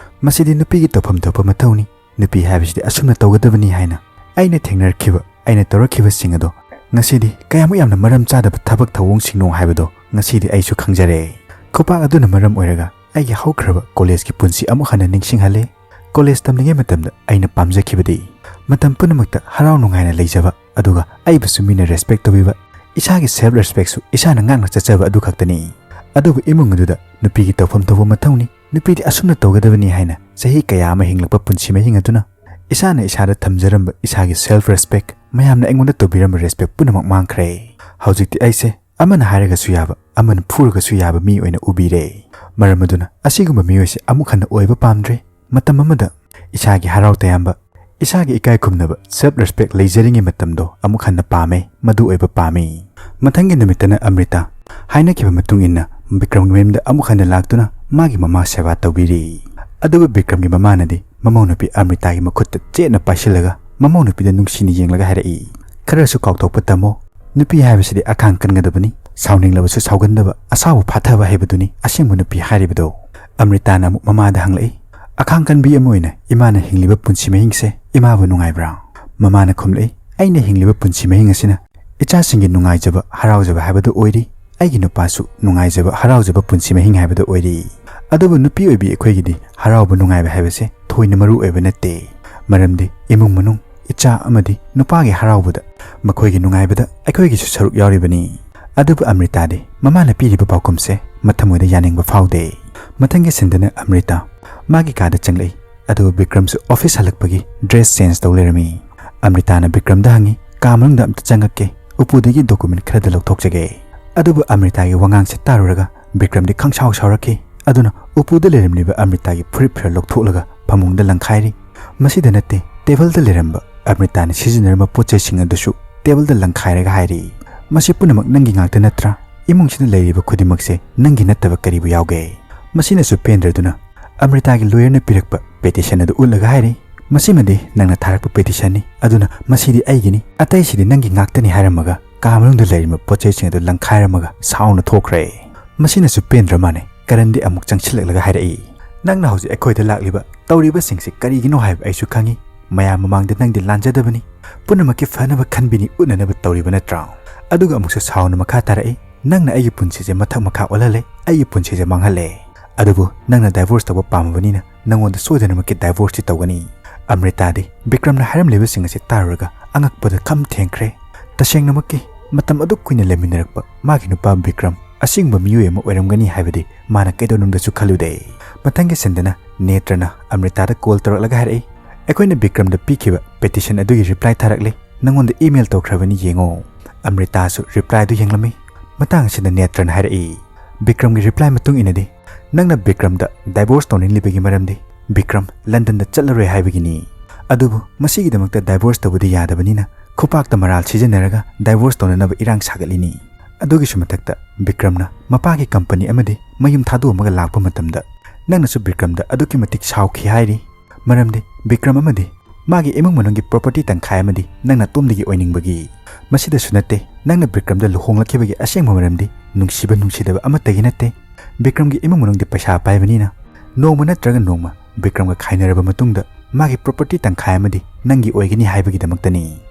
ꯃꯁꯤꯗꯤ ꯅꯨꯄꯤꯒꯤ ꯇꯧꯐꯝ ꯊꯣꯛꯄ ꯃꯊꯧꯅꯤ, ꯅꯨꯄꯤ ꯍꯥꯏꯕꯁꯤꯗꯤ ꯑꯁꯨꯝꯅ ꯇꯧꯒꯗꯕꯅꯤ ꯍꯥꯏꯅ ꯑꯩꯅ ꯊꯦꯡꯅꯔꯛꯈꯤꯕ, ꯑꯩꯅ ꯇꯧꯔꯛꯈꯤꯕꯁꯤꯡ ꯑꯗꯣ ꯉꯁꯤꯗꯤ ꯀꯌꯥꯃꯨꯛ ꯌꯥꯝꯅ ꯃꯔꯝ ꯆꯥꯗꯕ ꯊꯕꯛ ꯊꯧꯑꯣꯡꯁꯤꯡꯅꯣ ꯍꯥꯏꯕꯗꯣ ꯉꯁꯤꯗꯤ ꯑꯩꯁꯨ ꯈꯪꯖꯔꯦ꯫ ꯈꯨꯄꯥꯛ ꯑꯗꯨꯅ ꯃꯔꯝ ꯑꯣꯏꯔꯒ ꯑꯩꯒꯤ ꯍꯧꯈ꯭ꯔꯕ ꯀꯣꯂꯦꯖꯀꯤ ꯄꯨꯟꯁꯤ ꯑꯃꯨꯛ ꯍꯟꯅ ꯅꯤꯡꯁꯤꯡꯍꯜꯂꯦ꯫ ꯀꯣꯂꯦꯖ ꯇꯝꯂꯤꯉꯩ ꯃꯇꯝꯗ ꯑꯩꯅ ꯄꯥꯝꯖꯈꯤꯕꯗꯤ ꯃꯇꯝ ꯄꯨꯝꯅꯃꯛꯇ ꯍꯔꯥꯎ ꯅꯨꯡꯉꯥꯏꯅ ꯂꯩꯖꯕ, ꯑꯗꯨꯒ ꯑꯩꯕꯨꯁꯨ ꯃꯤꯅ ꯔꯦꯁꯄꯦꯛ ꯇꯧꯕꯤꯕ, ꯏꯁꯥꯒꯤ ꯁꯦꯜꯐ ꯔꯦꯁꯄꯦꯛꯁꯨ ꯏꯁꯥꯅ ꯉꯥꯛꯅ ꯆꯠꯆꯕ ꯑꯗꯨ ꯈꯛꯇꯅꯤ꯫ ꯑꯗꯨꯕꯨ ꯏꯃꯨꯡ ꯑꯗꯨꯗ ꯅꯨꯄꯤꯒꯤ ꯇꯧꯐꯝ ꯊꯣꯛꯄ ꯃꯊꯧꯅꯤ, ꯅꯨꯄꯤꯗꯤ ꯑꯁꯨꯝꯅ ꯇꯧꯒꯗꯕꯅꯤ ꯍꯥꯏꯅ ꯆꯍꯤ ꯀꯌꯥ ꯑꯃ ꯍꯤꯡꯂꯛꯄ ꯄꯨꯟꯁꯤ ꯃꯍꯤꯡ ꯑꯗꯨꯅ ꯏꯁꯥꯅ ꯏꯁꯥꯗ ꯊꯝꯖꯔꯝꯕ ꯏꯁꯥꯒꯤ ꯁꯦꯜꯐ ꯔꯦꯁꯄꯦꯛ, ꯃꯌꯥꯝꯅ ꯑꯩꯉꯣꯟꯗ ꯇꯧꯕꯤꯔꯝꯕ ꯔꯦꯁꯄꯦꯛ ꯄꯨꯝꯅꯃꯛ ꯃꯥꯡꯈ꯭ꯔꯦ꯫ ꯍꯧꯖꯤꯛꯇꯤ ꯑꯩꯁꯦ ꯑꯃꯅ ꯍꯥꯏꯔꯒꯁꯨ ꯌꯥꯕ, ꯑꯃꯅ ꯐꯨꯔꯒꯁꯨ ꯌꯥꯕ ꯃꯤ ꯑꯣꯏꯅ ꯎꯕꯤꯔꯦ꯫ ꯃꯔꯝ ꯑꯗꯨꯅ ꯑꯁꯤꯒꯨꯝꯕ ꯃꯤꯑꯣꯏꯁꯦ ꯑꯃꯨꯛ ꯍꯟꯅ ꯑꯣꯏꯕ ꯄꯥꯝꯗ꯭ꯔꯦ꯫ ꯃꯇꯝ ꯑꯃꯗ ꯏꯁꯥꯒꯤ ꯍꯔꯥꯎ ꯇꯌꯥꯝꯕ, ꯏꯁꯥꯒꯤ ꯏꯀꯥꯏ ꯈꯨꯝꯅꯕ, ꯁꯦꯜꯐ ꯔꯦꯁꯄꯦꯛ ꯂꯩꯖꯔꯤꯉꯩ ꯃꯇꯝꯗꯣ ꯑꯃꯨꯛ ꯍꯟꯅ ꯄꯥꯝꯃꯦ, ꯃꯗꯨ ꯑꯣꯏꯕ ꯄꯥꯝꯃꯤ꯫ ꯃꯊꯪꯒꯤ ꯅꯨꯃꯤꯠꯇꯅ ꯑꯃ꯭ꯔꯤꯇꯥ ꯍꯥꯏꯅꯈꯤꯕ ꯃꯇꯨꯡ ꯏꯟꯅ ꯕꯤꯀ꯭ꯔꯝꯒꯤ ꯃꯌꯨꯝꯗ ꯑꯃꯨꯛ ꯍꯟꯅ ꯂꯥꯛꯇꯨꯅ ꯃꯥꯒꯤ ꯃꯃꯥ ꯁꯦꯕꯥ ꯇꯧꯕꯤꯔꯤ꯫ ꯑꯗꯨꯕꯨ ꯕꯤꯀ꯭ꯔꯝꯒꯤ ꯃꯃꯥꯅꯗꯤ ꯃꯃꯧ ꯅꯨꯄꯤ ꯑꯃ꯭ꯔꯤꯇꯥꯒꯤ ꯃꯈꯨꯠꯇ ꯆꯦꯠꯅ ꯄꯥꯏꯁꯤꯜꯂꯒ ꯃꯃꯧ ꯅꯨꯄꯤꯗ ꯅꯨꯡꯁꯤꯅ ꯌꯦꯡꯂꯒ ꯍꯥꯏꯔꯛꯏ, "ꯈꯔꯁꯨ ꯀꯥꯎꯊꯣꯛꯄ ꯇꯝꯃꯣ꯫ ꯅꯨꯄꯤ ꯍꯥꯏꯕꯁꯤꯗꯤ ꯑꯈꯥꯡ ꯀꯟꯒꯗꯕꯅꯤ꯫ ꯁꯥꯎꯅꯤꯡꯂꯕꯁꯨ ꯁꯥꯎꯒꯟꯗꯕ, ꯑꯁꯥꯎꯕ ꯐꯥꯊꯕ ꯍꯥꯏꯕꯗꯨꯅꯤ ꯑꯁꯦꯡꯕ ꯅꯨꯄꯤ ꯍꯥꯏꯔꯤꯕꯗꯣ꯫" ꯑꯃ꯭ꯔꯤꯇꯥꯅ ꯑꯃꯨꯛ ꯃꯃꯥꯗ ꯍꯪꯂꯛꯏ, "ꯑꯈꯥꯡ ꯀꯟꯕꯤ ꯑꯃ ꯑꯣꯏꯅ ꯏꯃꯥꯅ ꯍꯤꯡꯂꯤꯕ ꯄꯨꯟꯁꯤ ꯃꯍꯤꯡꯁꯦ ꯏꯃꯥꯕꯨ ꯅꯨꯡꯉꯥꯏꯕ꯭ꯔꯥ?" ꯃꯃꯥꯅ ꯈꯨꯝꯂꯛꯏ, "ꯑꯩꯅ ꯍꯤꯡꯂꯤꯕ ꯄꯨꯟꯁꯤ ꯃꯍꯤꯡ ꯑꯁꯤꯅ ꯏꯆꯥꯁꯤꯡꯒꯤ ꯅꯨꯡꯉꯥꯏꯖꯕ, ꯍꯔꯥꯎꯖꯕ ꯍꯥꯏꯕꯗꯨ ꯑꯣꯏꯔꯤ꯫ ꯑꯩꯒꯤ ꯅꯨꯄꯥꯁꯨ ꯅꯨꯡꯉꯥꯏꯖꯕ, ꯍꯔꯥꯎꯖꯕ ꯄꯨꯟꯁꯤ ꯃꯍꯤꯡ ꯍꯥꯏꯕꯗꯨ ꯑꯣꯏꯔꯤ꯫ ꯑꯗꯨꯕꯨ ꯅꯨꯄꯤ ꯑꯣꯏꯕꯤ ꯑꯩꯈꯣꯏꯒꯤꯗꯤ ꯍꯔꯥꯎꯕ ꯅꯨꯡꯉꯥꯏꯕ ꯍꯥꯏꯕꯁꯦ ꯊꯣꯏꯅ ꯃꯔꯨ ꯑꯣꯏꯕ ꯅꯠꯇꯦ꯫ ꯃꯔꯝꯗꯤ ꯏꯃꯨꯡ ꯃꯅꯨꯡ, ꯏꯆꯥ ꯑꯃꯗꯤ ꯅꯨꯄꯥꯒꯤ ꯍꯔꯥꯎꯕꯗ, ꯃꯈꯣꯏꯒꯤ ꯅꯨꯡꯉꯥꯏꯕꯗ ꯑꯩꯈꯣꯏꯒꯤꯁꯨ ꯁꯔꯨꯛ ꯌꯥꯎꯔꯤꯕꯅꯤ꯫" ꯑꯗꯨꯕꯨ ꯑꯃ꯭ꯔꯤꯇꯥꯗꯤ ꯃꯃꯥꯅ ꯄꯤꯔꯤꯕ ꯄꯥꯎꯈꯨꯝꯁꯦ ꯃꯊꯃꯣꯏꯗ ꯌꯥꯅꯤꯡꯕ ꯐꯥꯎꯗꯦ꯫ ꯃꯊꯪꯒꯤ ꯁꯤꯟꯗꯅ ꯑꯃ꯭ꯔꯤꯇꯥ ꯃꯥꯒꯤ ꯀꯥꯗ ꯆꯪꯂꯛꯏ꯫ ꯑꯗꯨꯕꯨ ꯕꯤꯀ꯭ꯔꯝꯁꯨ ꯑꯣꯐꯤꯁ ꯍꯜꯂꯛꯄꯒꯤ ꯗ꯭ꯔꯦꯁ ꯆꯦꯟꯖ ꯇꯧ ꯂꯩꯔꯝꯃꯤ꯫ ꯑꯃ꯭ꯔꯤꯇꯥꯅ ꯕꯤꯀ꯭ꯔꯝꯗ ꯍꯪꯉꯤ, "ꯀꯥ ꯃꯅꯨꯡꯗ ꯑꯝꯇ ꯆꯪꯉꯛꯀꯦ, ꯎꯄꯨꯗꯒꯤ ꯗꯣꯀꯨꯃꯦꯟ ꯈꯔꯗ ꯂꯧꯊꯣꯛꯆꯒꯦ꯫" ꯑꯗꯨꯕꯨ ꯑꯃ꯭ꯔꯤꯇꯥꯒꯤ ꯋꯥꯉꯥꯡꯁꯦ ꯇꯥꯔꯨꯔꯒ ꯕꯤꯀ꯭ꯔꯝꯗꯤ ꯈꯪꯁꯥꯎ ꯁꯥꯎꯔꯛꯈꯤ꯫ ꯑꯗꯨꯅ ꯎꯄꯨꯗ ꯂꯩꯔꯝꯂꯤꯕ ꯑꯃ꯭ꯔꯤꯇꯥꯒꯤ ꯐꯨꯔꯤꯠ ꯐꯤꯔꯣꯜ ꯂꯧꯊꯣꯛꯂꯒ ꯐꯃꯨꯡꯗ ꯂꯪꯈꯥꯏꯔꯤ꯫ ꯃꯁꯤꯗ ꯅꯠꯇꯦ, ꯇꯦꯕꯜꯗ ꯂꯩꯔꯝꯕ ꯑꯃ꯭ꯔꯤꯇꯥꯅ ꯁꯤꯖꯤꯟꯅꯔꯝꯕ ꯄꯣꯠ ꯆꯩꯁꯤꯡ ꯑꯗꯨꯁꯨ ꯇꯦꯕꯜꯗ ꯂꯪꯈꯥꯏꯔꯒ ꯍꯥꯏꯔꯤ, "ꯃꯁꯤ ꯄꯨꯝꯅꯃꯛ ꯅꯪꯒꯤ ꯉꯥꯛꯇ ꯅꯠꯇ꯭ꯔꯥ? ꯏꯃꯨꯡꯁꯤꯗ ꯂꯩꯔꯤꯕ ꯈꯨꯗꯤꯡꯃꯛꯁꯦ ꯅꯪꯒꯤ ꯅꯠꯇꯕ ꯀꯔꯤꯕꯨ ꯌꯥꯎꯒꯦ?" ꯃꯁꯤꯅꯁꯨ ꯄꯦꯟꯗ꯭ꯔꯗꯨꯅ ꯑꯃ꯭ꯔꯤꯇꯥꯒꯤ ꯂꯣꯌꯔꯅ ꯄꯤꯔꯛꯄ ꯄꯦꯇꯤꯁꯟ ꯑꯗꯨ ꯎꯠꯂꯒ ꯍꯥꯏꯔꯤ, "ꯃꯁꯤꯃꯗꯤ ꯅꯪꯅ ꯊꯥꯔꯛꯄ ꯄꯦꯇꯤꯁꯟꯅꯤ, ꯑꯗꯨꯅ ꯃꯁꯤꯗꯤ ꯑꯩꯒꯤꯅꯤ, ꯑꯇꯩꯁꯤꯗꯤ ꯅꯪꯒꯤ ꯉꯥꯛꯇꯅꯤ" ꯍꯥꯏꯔꯝꯃꯒ ꯀꯥ ꯃꯅꯨꯡꯗ ꯂꯩꯔꯤꯕ ꯄꯣꯠ ꯆꯩꯁꯤꯡ ꯑꯗꯨ ꯂꯪꯈꯥꯏꯔꯝꯃꯒ ꯁꯥꯎꯅ ꯊꯣꯛꯈ꯭ꯔꯦ꯫ ꯃꯁꯤꯅꯁꯨ ꯄꯦꯟꯗ꯭ꯔ ꯃꯥꯅꯦ꯫ ꯀꯔꯟꯗꯤ ꯑꯃꯨꯛ ꯆꯪꯁꯤꯜꯂꯛꯂꯒ ꯍꯥꯏꯔꯛꯏ, "ꯅꯪꯅ ꯍꯧꯖꯤꯛ ꯑꯩꯈꯣꯏꯗ ꯂꯥꯛꯂꯤꯕ, ꯇꯧꯔꯤꯕꯁꯤꯡꯁꯤ ꯀꯔꯤꯒꯤꯅꯣ ꯍꯥꯏꯕ ꯑꯩꯁꯨ ꯈꯪꯏ꯫ ꯃꯌꯥꯝ ꯃꯃꯥꯡꯗ ꯅꯪꯗꯤ ꯂꯥꯟꯖꯗꯕꯅꯤ꯫ ꯄꯨꯝꯅꯃꯛꯀꯤ ꯐꯅꯕ ꯈꯟꯕꯤꯅꯤ ꯎꯠꯅꯅꯕ ꯇꯧꯔꯤꯕ ꯅꯠꯇ꯭ꯔꯥ?" ꯑꯗꯨꯒ ꯑꯃꯨꯛꯁꯨ ꯁꯥꯎꯅ ꯃꯈꯥ ꯇꯥꯔꯛꯏ, "ꯅꯪꯅ ꯑꯩꯒꯤ ꯄꯨꯟꯁꯤꯁꯦ ꯃꯊꯛ ꯃꯈꯥ ꯑꯣꯜꯍꯜꯂꯦ, ꯑꯩꯒꯤ ꯄꯨꯟꯁꯤꯁꯦ ꯃꯥꯡꯍꯜꯂꯦ꯫ ꯑꯗꯨꯕꯨ ꯅꯪꯅ divorce ꯇꯧꯕ ꯄꯥꯝꯃꯕꯅꯤꯅ ꯅꯪꯉꯣꯟꯗ ꯁꯣꯏꯗꯅꯃꯛꯀꯤ divorce ꯇꯤ ꯇꯧꯒꯅꯤ꯫" ꯑꯃ꯭ꯔꯤꯇꯥꯗꯤ ꯕꯤꯀ꯭ꯔꯝꯅ ꯍꯥꯏꯔꯝꯂꯤꯕꯁꯤꯡ ꯑꯁꯤ ꯇꯥꯔꯨꯔꯒ ꯑꯉꯛꯄꯗ ꯈꯝ ꯊꯦꯡꯈ꯭ꯔꯦ꯫ ꯇꯁꯦꯡꯅꯃꯛꯀꯤ ꯃꯇꯝ ꯑꯗꯨꯛ ꯀꯨꯏꯅ ꯂꯩꯃꯤꯟꯅꯔꯛꯄ ꯃꯥꯒꯤ ꯅꯨꯄꯥ ꯕꯤꯀ꯭ꯔꯝ ꯑꯁꯤꯒꯨꯝꯕ ꯃꯤꯑꯣꯏ ꯑꯃ ꯑꯣꯏꯔꯝꯒꯅꯤ ꯍꯥꯏꯕꯗꯤ ꯃꯥꯅ ꯀꯩꯗꯧꯅꯨꯡꯗꯁꯨ ꯈꯜꯂꯨꯗꯦ꯫ ꯃꯊꯪꯒꯤ ꯁꯤꯟꯗꯅ ꯅꯦꯇ꯭ꯔꯅ ꯑꯃ꯭ꯔꯤꯇꯥꯗ call ꯇꯧꯔꯛꯂꯒ ꯍꯥꯏꯔꯛꯏ, "ꯑꯩꯈꯣꯏꯅ ꯕꯤꯀ꯭ꯔꯝꯗ ꯄꯤꯈꯤꯕ petition ꯑꯗꯨꯒꯤ reply ꯊꯥꯔꯛꯂꯦ, ꯅꯪꯉꯣꯟꯗ email ꯇꯧꯈ꯭ꯔꯕꯅꯤ, ꯌꯦꯡꯉꯣ꯫" ꯑꯃ꯭ꯔꯤꯇꯥꯁꯨ reply ꯗꯨ ꯌꯦꯡꯂꯝꯃꯤ꯫ ꯃꯇꯥꯡ ꯑꯁꯤꯗ ꯅꯦꯇ꯭ꯔꯅ ꯍꯥꯏꯔꯛꯏ, ꯕꯤꯀ꯭ꯔꯝꯒꯤ reply ꯃꯇꯨꯡ ꯏꯟꯅꯗꯤ, "ꯅꯪꯅ ꯕꯤꯀ꯭ꯔꯝꯗ divorce ꯇꯧꯅꯤꯡꯂꯤꯕꯒꯤ ꯃꯔꯝꯗꯤ ꯕꯤꯀ꯭ꯔꯝ ꯂꯟꯗꯟꯗ ꯆꯠꯂꯔꯣꯏ ꯍꯥꯏꯕꯒꯤꯅꯤ꯫ ꯑꯗꯨꯕꯨ ꯃꯁꯤꯒꯤꯗꯃꯛꯇ divorce ꯇꯧꯕꯗꯤ ꯌꯥꯗꯕꯅꯤꯅ ꯈꯨꯄꯥꯛꯇ ꯃꯔꯥꯜ ꯁꯤꯖꯤꯟꯅꯔꯒ divorce ꯇꯧꯅꯅꯕ ꯏꯔꯥꯡ ꯁꯥꯒꯠꯂꯤꯅꯤ꯫ ꯑꯗꯨꯒꯤꯁꯨ ꯃꯊꯛꯇ ꯕꯤꯀ꯭ꯔꯝꯅ ꯃꯄꯥꯒꯤ company ꯑꯃꯗꯤ ꯃꯌꯨꯝ ꯊꯥꯗꯣꯛꯑꯝꯃꯒ ꯂꯥꯛꯄ ꯃꯇꯝꯗ ꯅꯪꯅꯁꯨ ꯕꯤꯀ꯭ꯔꯝꯗ ꯑꯗꯨꯛꯀꯤ ꯃꯇꯤꯛ ꯁꯥꯎꯈꯤ ꯍꯥꯏꯔꯤ꯫ ꯃꯔꯝꯗꯤ ꯕꯤꯀ꯭ꯔꯝ ꯑꯃꯗꯤ ꯃꯥꯒꯤ ꯏꯃꯨꯡ ꯃꯅꯨꯡꯒꯤ property ꯇꯪꯈꯥꯏ ꯑꯃꯗꯤ ꯅꯪ ꯅꯇꯣꯝꯗꯒꯤ ꯑꯣꯏꯅꯤꯡꯕꯒꯤ꯫ ꯃꯁꯤꯗꯁꯨ ꯅꯠꯇꯦ, ꯅꯪꯅ ꯕꯤꯀ꯭ꯔꯝꯗ ꯂꯨꯍꯣꯡꯂꯛꯈꯤꯕꯒꯤ ꯑꯁꯦꯡꯕ ꯃꯔꯝꯗꯤ ꯅꯨꯡꯁꯤꯕ ꯅꯨꯡꯁꯤꯗꯕ ꯑꯃꯠꯇꯒꯤ ꯅꯠꯇꯦ꯫ ꯕꯤꯀ꯭ꯔꯝꯒꯤ ꯏꯃꯨꯡ ꯃꯅꯨꯡꯗꯤ ꯄꯩꯁꯥ ꯄꯥꯏꯕꯅꯤꯅ ꯅꯣꯡꯃ ꯅꯠꯇ꯭ꯔꯒ ꯅꯣꯡꯃ ꯕꯤꯀ꯭ꯔꯝꯒ ꯈꯥꯏꯅꯔꯕ ꯃꯇꯨꯡꯗ ꯃꯥꯒꯤ property ꯇꯪꯈꯥꯏ ꯑꯃꯗꯤ ꯅꯪꯒꯤ ꯑꯣꯏꯒꯅꯤ ꯍꯥꯏꯕꯒꯤꯗꯃꯛꯇꯅꯤ꯫"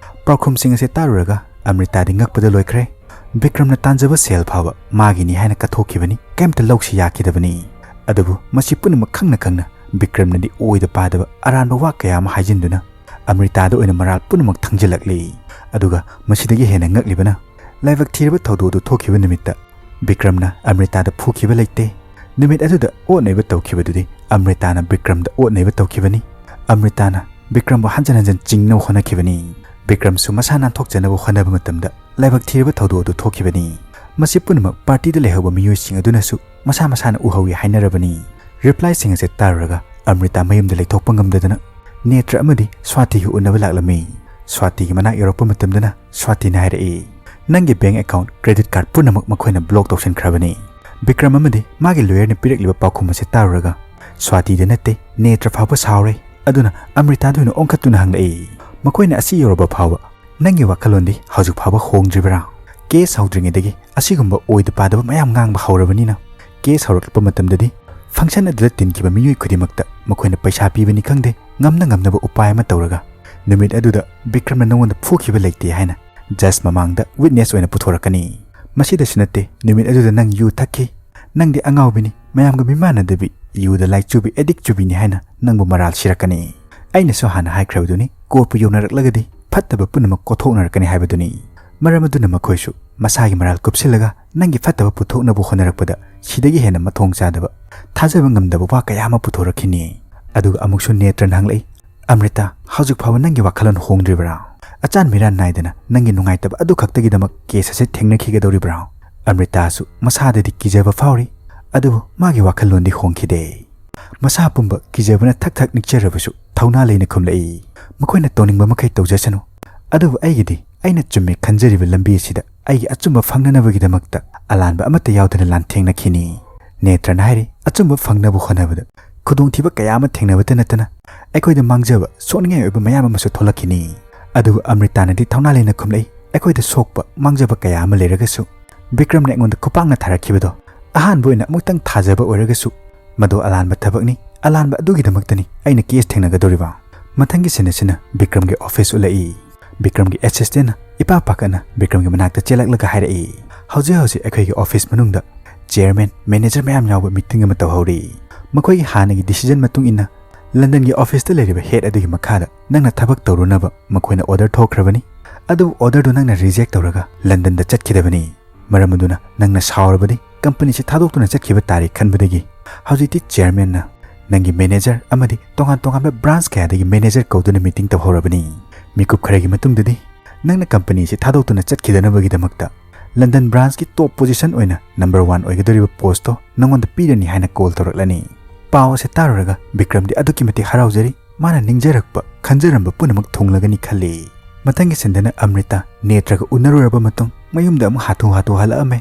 ꯄꯥꯎꯈꯨꯝꯁꯤꯡ ꯑꯁꯤ ꯇꯥꯔꯨꯔꯒ ꯑꯃ꯭ꯔꯤꯇꯥꯗꯤ ꯉꯛꯄꯗ ꯂꯣꯏꯈ꯭ꯔꯦ꯫ ꯕꯤꯀ꯭ꯔꯝꯅ ꯇꯥꯟꯖꯕ ꯁꯦꯜ ꯐꯥꯎꯕ ꯃꯥꯒꯤꯅꯤ ꯍꯥꯏꯅ ꯀꯠꯊꯣꯛꯈꯤꯕꯅꯤ, ꯀꯩꯝꯇ ꯂꯧꯁꯤ ꯌꯥꯈꯤꯗꯕꯅꯤ꯫ ꯑꯗꯨꯕꯨ ꯃꯁꯤ ꯄꯨꯝꯅꯃꯛ ꯈꯪꯅ ꯈꯪꯅ ꯕꯤꯀ꯭ꯔꯝꯅꯗꯤ ꯑꯣꯏꯗ ꯄꯥꯗꯕ ꯑꯔꯥꯟꯕ ꯋꯥ ꯀꯌꯥ ꯑꯃ ꯍꯥꯏꯖꯤꯟꯗꯨꯅ ꯑꯃ꯭ꯔꯤꯇꯥꯗ ꯑꯣꯏꯅ ꯃꯔꯥꯜ ꯄꯨꯝꯅꯃꯛ ꯊꯪꯖꯤꯜꯂꯛꯂꯤ꯫ ꯑꯗꯨꯒ ꯃꯁꯤꯗꯒꯤ ꯍꯦꯟꯅ ꯉꯛꯂꯤꯕꯅ, ꯂꯥꯏꯕꯛ ꯊꯤꯔꯕ ꯊꯧꯗꯣꯛ ꯑꯗꯨ ꯊꯣꯛꯈꯤꯕ ꯅꯨꯃꯤꯠꯇ ꯕꯤꯀ꯭ꯔꯝꯅ ꯑꯃ꯭ꯔꯤꯇꯥꯗ ꯐꯨꯈꯤꯕ ꯂꯩꯇꯦ꯫ ꯅꯨꯃꯤꯠ ꯑꯗꯨꯗ ꯑꯣꯠꯅꯩꯕ ꯇꯧꯈꯤꯕꯗꯨꯗꯤ ꯑꯃ꯭ꯔꯤꯇꯥꯅ ꯕꯤꯀ꯭ꯔꯝꯗ ꯑꯣꯠꯅꯩꯕ ꯇꯧꯈꯤꯕꯅꯤ꯫ ꯑꯃ꯭ꯔꯤꯇꯥꯅ ꯕꯤꯀ꯭ꯔꯝꯕꯨ ꯍꯟꯖꯟ ꯍꯟꯖꯟ ꯆꯤꯡꯅꯕ ꯍꯣꯠꯅꯈꯤꯕꯅꯤ꯫ ꯕꯤꯀ꯭ꯔꯝꯁꯨ ꯃꯁꯥ ꯅꯥꯟꯊꯣꯛꯆꯅꯕ ꯍꯣꯠꯅꯕ ꯃꯇꯝꯗ ꯂꯥꯏꯕꯛ ꯊꯤꯔꯕ ꯊꯧꯗꯣꯛ ꯑꯗꯨ ꯊꯣꯛꯈꯤꯕꯅꯤ꯫ ꯃꯁꯤ ꯄꯨꯝꯅꯃꯛ party ꯗ ꯂꯩꯍꯧꯕ ꯃꯤꯑꯣꯏꯁꯤꯡ ꯑꯗꯨꯅꯁꯨ ꯃꯁꯥ ꯃꯁꯥꯅ ꯎꯍꯧꯏ ꯍꯥꯏꯅꯔꯕꯅꯤ꯫ Reply ꯁꯤꯡ ꯑꯁꯤ ꯇꯥꯔꯨꯔꯒ ꯑꯃ꯭ꯔꯤꯇꯥ ꯃꯌꯨꯝꯗ ꯂꯩꯊꯣꯛꯄ ꯉꯝꯗꯗꯨꯅ ꯅꯦꯇ꯭ꯔ ꯑꯃꯗꯤ ꯁ꯭ꯋꯥꯇꯤꯒ ꯎꯅꯕ ꯂꯥꯛꯂꯝꯃꯤ꯫ ꯁ꯭ꯋꯥꯇꯤꯒꯤ ꯃꯅꯥꯛ ꯌꯧꯔꯛꯄ ꯃꯇꯝꯗꯅ ꯁ꯭ꯋꯥꯇꯤꯅ ꯍꯥꯏꯔꯛꯏ, "ꯅꯪꯒꯤ bank account, credit card ꯄꯨꯝꯅꯃꯛ ꯃꯈꯣꯏꯅ block ꯇꯧꯁꯤꯟꯈ꯭ꯔꯕꯅꯤ꯫" ꯕꯤꯀ꯭ꯔꯝ ꯑꯃꯗꯤ ꯃꯥꯒꯤ lawyer ꯅ ꯄꯤꯔꯛꯂꯤꯕ ꯄꯥꯎꯈꯨꯝ ꯑꯁꯤ ꯇꯥꯔꯨꯔꯒ ꯁ꯭ꯋꯥꯇꯤꯗ ꯅꯠꯇꯦ, ꯅꯦꯇ꯭ꯔ ꯐꯥꯎꯕ ꯁꯥꯎꯔꯦ꯫ ꯑꯗꯨꯅ ꯑꯃ꯭ꯔꯤꯇꯥꯗ ꯑꯣꯏꯅ ꯑꯣꯟꯈꯠꯇꯨꯅ ꯍꯪꯂꯛꯏ, "ꯃꯈꯣꯏꯅ ꯑꯁꯤ ꯌꯧꯔꯕ ꯐꯥꯎꯕ ꯅꯪꯒꯤ ꯋꯥꯈꯜꯂꯣꯟꯗꯤ ꯍꯧꯖꯤꯛ ꯐꯥꯎꯕ ꯍꯣꯡꯗ꯭ꯔꯤꯕꯔꯥ? Case ꯍꯧꯗ꯭ꯔꯤꯉꯩꯗꯒꯤ ꯑꯁꯤꯒꯨꯝꯕ ꯑꯣꯏꯗ ꯄꯥꯗꯕ ꯃꯌꯥꯝ ꯉꯥꯡꯕ ꯍꯧꯔꯕꯅꯤꯅ ꯀꯦꯁ ꯍꯧꯔꯛꯂꯛꯄ ꯃꯇꯝꯗꯗꯤ ꯐꯪꯁꯟ ꯑꯗꯨꯗ ꯇꯤꯟꯈꯤꯕ ꯃꯤꯑꯣꯏ ꯈꯨꯗꯤꯡꯃꯛꯇ ꯃꯈꯣꯏꯅ ꯄꯩꯁꯥ ꯄꯤꯕꯅꯤ ꯈꯪꯗꯦ, ꯉꯝꯅ ꯉꯝꯅꯕ ꯎꯄꯥꯏ ꯑꯃ ꯇꯧꯔꯒ ꯅꯨꯃꯤꯠ ꯑꯗꯨꯗ ꯕꯤꯀ꯭ꯔꯝꯅ ꯅꯉꯣꯟꯗ ꯐꯨꯈꯤꯕ ꯂꯩꯇꯦ ꯍꯥꯏꯅ ꯖꯖ ꯃꯃꯥꯡꯗ ꯋꯤꯠꯅꯦꯁ ꯑꯣꯏꯅ ꯄꯨꯊꯣꯔꯛꯀꯅꯤ꯫ ꯃꯁꯤꯗꯁꯨ ꯅꯠꯇꯦ, ꯅꯨꯃꯤꯠ ꯑꯗꯨꯗ ꯅꯪ ꯌꯨ ꯊꯛꯈꯤ, ꯅꯪꯗꯤ ꯑꯉꯥꯎꯕꯤꯅꯤ, ꯃꯌꯥꯝꯒ ꯃꯤꯃꯥꯟꯅꯗꯕꯤ ꯌꯨꯗ ꯂꯥꯏꯆꯨꯕꯤ ꯑꯦꯗꯤꯛ ꯆꯨꯕꯤꯅꯤ ꯍꯥꯏꯅ ꯅꯪꯕꯨ ꯃꯔꯥꯜ ꯁꯤꯔꯛꯀꯅꯤ꯫ ꯑꯩꯅꯁꯨ ꯍꯥꯟꯅ ꯍꯥꯏꯈ꯭ꯔꯕꯗꯨꯅꯤ, ꯀꯣꯔꯠꯄꯨ ꯌꯧꯅꯔꯛꯂꯒꯗꯤ ꯐꯠꯇꯕ ꯄꯨꯝꯅꯃꯛ ꯀꯣꯊꯣꯛꯅꯔꯛꯀꯅꯤ ꯍꯥꯏꯕꯗꯨꯅꯤ꯫ ꯃꯔꯝ ꯑꯗꯨꯅ ꯃꯈꯣꯏꯁꯨ ꯃꯁꯥꯒꯤ ꯃꯔꯥꯜ ꯀꯨꯞꯁꯤꯜꯂꯒ ꯅꯪꯒꯤ ꯐꯠꯇꯕ ꯄꯨꯊꯣꯛꯅꯕ ꯍꯣꯠꯅꯔꯛꯄꯗ ꯁꯤꯗꯒꯤ ꯍꯦꯟꯅ ꯃꯊꯣꯡ ꯆꯥꯗꯕ, ꯊꯥꯖꯕ ꯉꯝꯗꯕ ꯋꯥ ꯀꯌꯥ ꯑꯃ ꯄꯨꯊꯣꯔꯛꯈꯤꯅꯤ꯫ ꯑꯗꯨꯒ ꯑꯃꯨꯛꯁꯨ ꯅꯦꯇ꯭ꯔꯅ ꯍꯪꯂꯛꯏ, "ꯑꯃ꯭ꯔꯤꯇꯥ, ꯍꯧꯖꯤꯛ ꯐꯥꯎꯕ ꯅꯪꯒꯤ ꯋꯥꯈꯜꯂꯣꯟ ꯍꯣꯡꯗ꯭ꯔꯤꯕ꯭ꯔꯥ? ꯑꯆꯥꯟ ꯃꯤꯔꯥꯟ ꯅꯥꯏꯗꯅ ꯅꯪꯒꯤ ꯅꯨꯡꯉꯥꯏꯇꯕ ꯑꯗꯨ ꯈꯛꯇꯒꯤꯗꯃꯛ ꯀꯦꯁ ꯑꯁꯤ ꯊꯦꯡꯅꯈꯤꯒꯗꯧꯔꯤꯕ꯭ꯔꯥ?" ꯑꯃ꯭ꯔꯤꯇꯥꯁꯨ ꯃꯁꯥꯗꯗꯤ ꯀꯤꯖꯕ ꯐꯥꯎꯔꯤ, ꯑꯗꯨꯕꯨ ꯃꯥꯒꯤ ꯋꯥꯈꯜꯂꯣꯟꯗꯤ ꯍꯣꯡꯈꯤꯗꯦ꯫ ꯃꯁꯥ ꯄꯨꯝꯕ ꯀꯤꯖꯕꯅ ꯊꯛ ꯊꯛ ꯅꯤꯛꯆꯔꯕꯁꯨ ꯊꯧꯅꯥ ꯂꯩꯅ ꯈꯨꯝꯂꯛꯏ, "ꯃꯈꯣꯏꯅ ꯇꯧꯅꯤꯡꯕ ꯃꯈꯩ ꯇꯧꯖꯁꯅꯨ, ꯑꯗꯨꯕꯨ ꯑꯩꯒꯤꯗꯤ ꯑꯩꯅ ꯆꯨꯝꯃꯦ ꯈꯟꯖꯔꯤꯕ ꯂꯝꯕꯤ ꯑꯁꯤꯗ ꯑꯩꯒꯤ ꯑꯆꯨꯝꯕ ꯐꯪꯅꯅꯕꯒꯤꯗꯃꯛꯇ ꯑꯂꯥꯟꯕ ꯑꯃꯠꯇ ꯌꯥꯎꯗꯅ ꯂꯥꯟꯊꯦꯡꯅꯈꯤꯅꯤ꯫" ꯅꯦꯇ꯭ꯔꯅ ꯍꯥꯏꯔꯤ, "ꯑꯆꯨꯝꯕ ꯐꯪꯅꯕ ꯍꯣꯠꯅꯕꯗ ꯈꯨꯗꯣꯡꯊꯤꯕ ꯀꯌꯥ ꯑꯃ ꯊꯦꯡꯅꯕꯇ ꯅꯠꯇꯅ ꯑꯩꯈꯣꯏꯗ ꯃꯥꯡꯖꯕ, ꯁꯣꯛꯅꯤꯡꯉꯥꯏ ꯑꯣꯏꯕ ꯃꯌꯥꯝ ꯑꯃꯁꯨ ꯊꯣꯛꯂꯛꯈꯤꯅꯤ꯫" ꯑꯗꯨꯕꯨ ꯑꯃ꯭ꯔꯤꯇꯥꯅꯗꯤ ꯊꯧꯅꯥ ꯂꯩꯅ ꯈꯨꯝꯂꯛꯏ, "ꯑꯩꯈꯣꯏꯗ ꯁꯣꯛꯄ, ꯃꯥꯡꯖꯕ ꯀꯌꯥ ꯑꯃ ꯂꯩꯔꯒꯁꯨ ꯕꯤꯀ꯭ꯔꯝꯅ ꯑꯩꯉꯣꯟꯗ ꯈꯨꯄꯥꯛꯅ ꯊꯥꯔꯛꯈꯤꯕꯗꯣ ꯑꯍꯥꯟꯕ ꯑꯣꯏꯅ ꯑꯃꯨꯛꯇꯪ ꯊꯥꯖꯕ ꯑꯣꯏꯔꯒꯁꯨ ꯃꯗꯨ ꯑꯂꯥꯟꯕ ꯊꯕꯛꯅꯤ, ꯑꯂꯥꯟꯕ ꯑꯗꯨꯒꯤꯗꯃꯛꯇꯅꯤ ꯑꯩꯅ ꯀꯦꯁ ꯊꯦꯡꯅꯒꯗꯧꯔꯤꯕ꯫" ꯃꯊꯪꯒꯤ ꯁꯤꯟ ꯑꯁꯤꯅ ꯕꯤꯀ꯭ꯔꯝꯒꯤ ꯑꯣꯐꯤꯁ ꯎꯠꯂꯛꯏ꯫ ꯕꯤꯀ꯭ꯔꯝꯒꯤ ꯑꯦꯁꯤꯁꯇꯦꯟꯅ ꯏꯄꯥ ꯄꯥꯈꯠꯅ ꯕꯤꯀ꯭ꯔꯝꯒꯤ ꯃꯅꯥꯛꯇ ꯆꯦꯜꯂꯛꯂꯒ ꯍꯥꯏꯔꯛꯏ, "ꯍꯧꯖꯤꯛ ꯍꯧꯖꯤꯛ ꯑꯩꯈꯣꯏꯒꯤ ꯑꯣꯐꯤꯁ ꯃꯅꯨꯡꯗ ꯆꯤꯌꯔꯃꯦꯟ, ꯃꯦꯅꯦꯖꯔ ꯃꯌꯥꯝ ꯌꯥꯎꯕ ꯃꯤꯇꯤꯡ ꯑꯃ ꯇꯧꯍꯧꯔꯤ꯫ ꯃꯈꯣꯏꯒꯤ ꯍꯥꯟꯅꯒꯤ ꯗꯤꯁꯤꯖꯟ ꯃꯇꯨꯡ ꯏꯟꯅ ꯂꯟꯗꯟꯒꯤ ꯑꯣꯐꯤꯁꯇ ꯂꯩꯔꯤꯕ ꯍꯦꯗ ꯑꯗꯨꯒꯤ ꯃꯈꯥꯗ ꯅꯪꯅ ꯊꯕꯛ ꯇꯧꯔꯨꯅꯕ ꯃꯈꯣꯏꯅ ꯑꯣꯔꯗꯔ ꯊꯣꯛꯈ꯭ꯔꯕꯅꯤ꯫ ꯑꯗꯨꯕꯨ ꯑꯣꯔꯗꯔꯗꯨ ꯅꯪꯅ ꯔꯤꯖꯦꯛ ꯇꯧꯔꯒ ꯂꯟꯗꯟꯗ ꯆꯠꯈꯤꯗꯕꯅꯤ꯫ ꯃꯔꯝ ꯑꯗꯨꯅ ꯅꯪꯅ ꯁꯥꯎꯔꯕꯗꯤ ꯀꯝꯄꯅꯤꯁꯤ ꯊꯥꯗꯣꯛꯇꯨꯅ ꯆꯠꯈꯤꯕ ꯇꯥꯔꯦ ꯈꯟꯕꯗꯒꯤ ꯍꯧꯖꯤꯛꯇꯤ ꯆꯤꯌꯔꯃꯦꯟꯅ ꯅꯪꯒꯤ ꯃꯦꯅꯦꯖꯔ ꯑꯃꯗꯤ ꯇꯣꯉꯥꯟ ꯇꯣꯉꯥꯟꯕ ꯕ꯭ꯔꯥꯟꯁ ꯀꯌꯥꯗꯒꯤ ꯃꯦꯅꯦꯖꯔ ꯀꯧꯗꯨꯅ ꯃꯤꯇꯤꯡ ꯇꯧꯍꯧꯔꯕꯅꯤ꯫ ꯃꯤꯀꯨꯞ ꯈꯔꯒꯤ ꯃꯇꯨꯡꯗꯗꯤ ꯅꯪꯅ ꯀꯝꯄꯅꯤꯁꯤ ꯊꯥꯗꯣꯛꯇꯨꯅ ꯆꯠꯈꯤꯗꯅꯕꯒꯤꯗꯃꯛꯇ ꯂꯟꯗꯟ ꯕ꯭ꯔꯥꯟꯁꯀꯤ ꯇꯣꯞ ꯄꯣꯖꯤꯁꯟ ꯑꯣꯏꯅ ꯅꯝꯕꯔ ꯋꯥꯟ ꯑꯣꯏꯒꯗꯧꯔꯤꯕ ꯄꯣꯁꯇꯣ ꯅꯪꯉꯣꯟꯗ ꯄꯤꯔꯅꯤ ꯍꯥꯏꯅ ꯀꯣꯜ ꯇꯧꯔꯛꯂꯅꯤ꯫" ꯄꯥꯎ ꯑꯁꯤ ꯇꯥꯔꯨꯔꯒ ꯕꯤꯀ꯭ꯔꯝꯗꯤ ꯑꯗꯨꯛꯀꯤ ꯃꯇꯤꯛ ꯍꯔꯥꯎꯖꯔꯤ꯫ ꯃꯥꯅ ꯅꯤꯡꯖꯔꯛꯄ, ꯈꯟꯖꯔꯝꯕ ꯄꯨꯝꯅꯃꯛ ꯊꯨꯡꯂꯒꯅꯤ ꯈꯜꯂꯤ꯫ ꯃꯊꯪꯒꯤ ꯁꯤꯟꯗꯅ ꯑꯃ꯭ꯔꯤꯇꯥ ꯅꯦꯇ꯭ꯔꯒ ꯎꯅꯔꯨꯔꯕ ꯃꯇꯨꯡ ꯃꯌꯨꯝꯗ ꯑꯃꯨꯛ ꯍꯥꯊꯨ ꯍꯥꯊꯨ ꯍꯜꯂꯛꯑꯝꯃꯦ꯫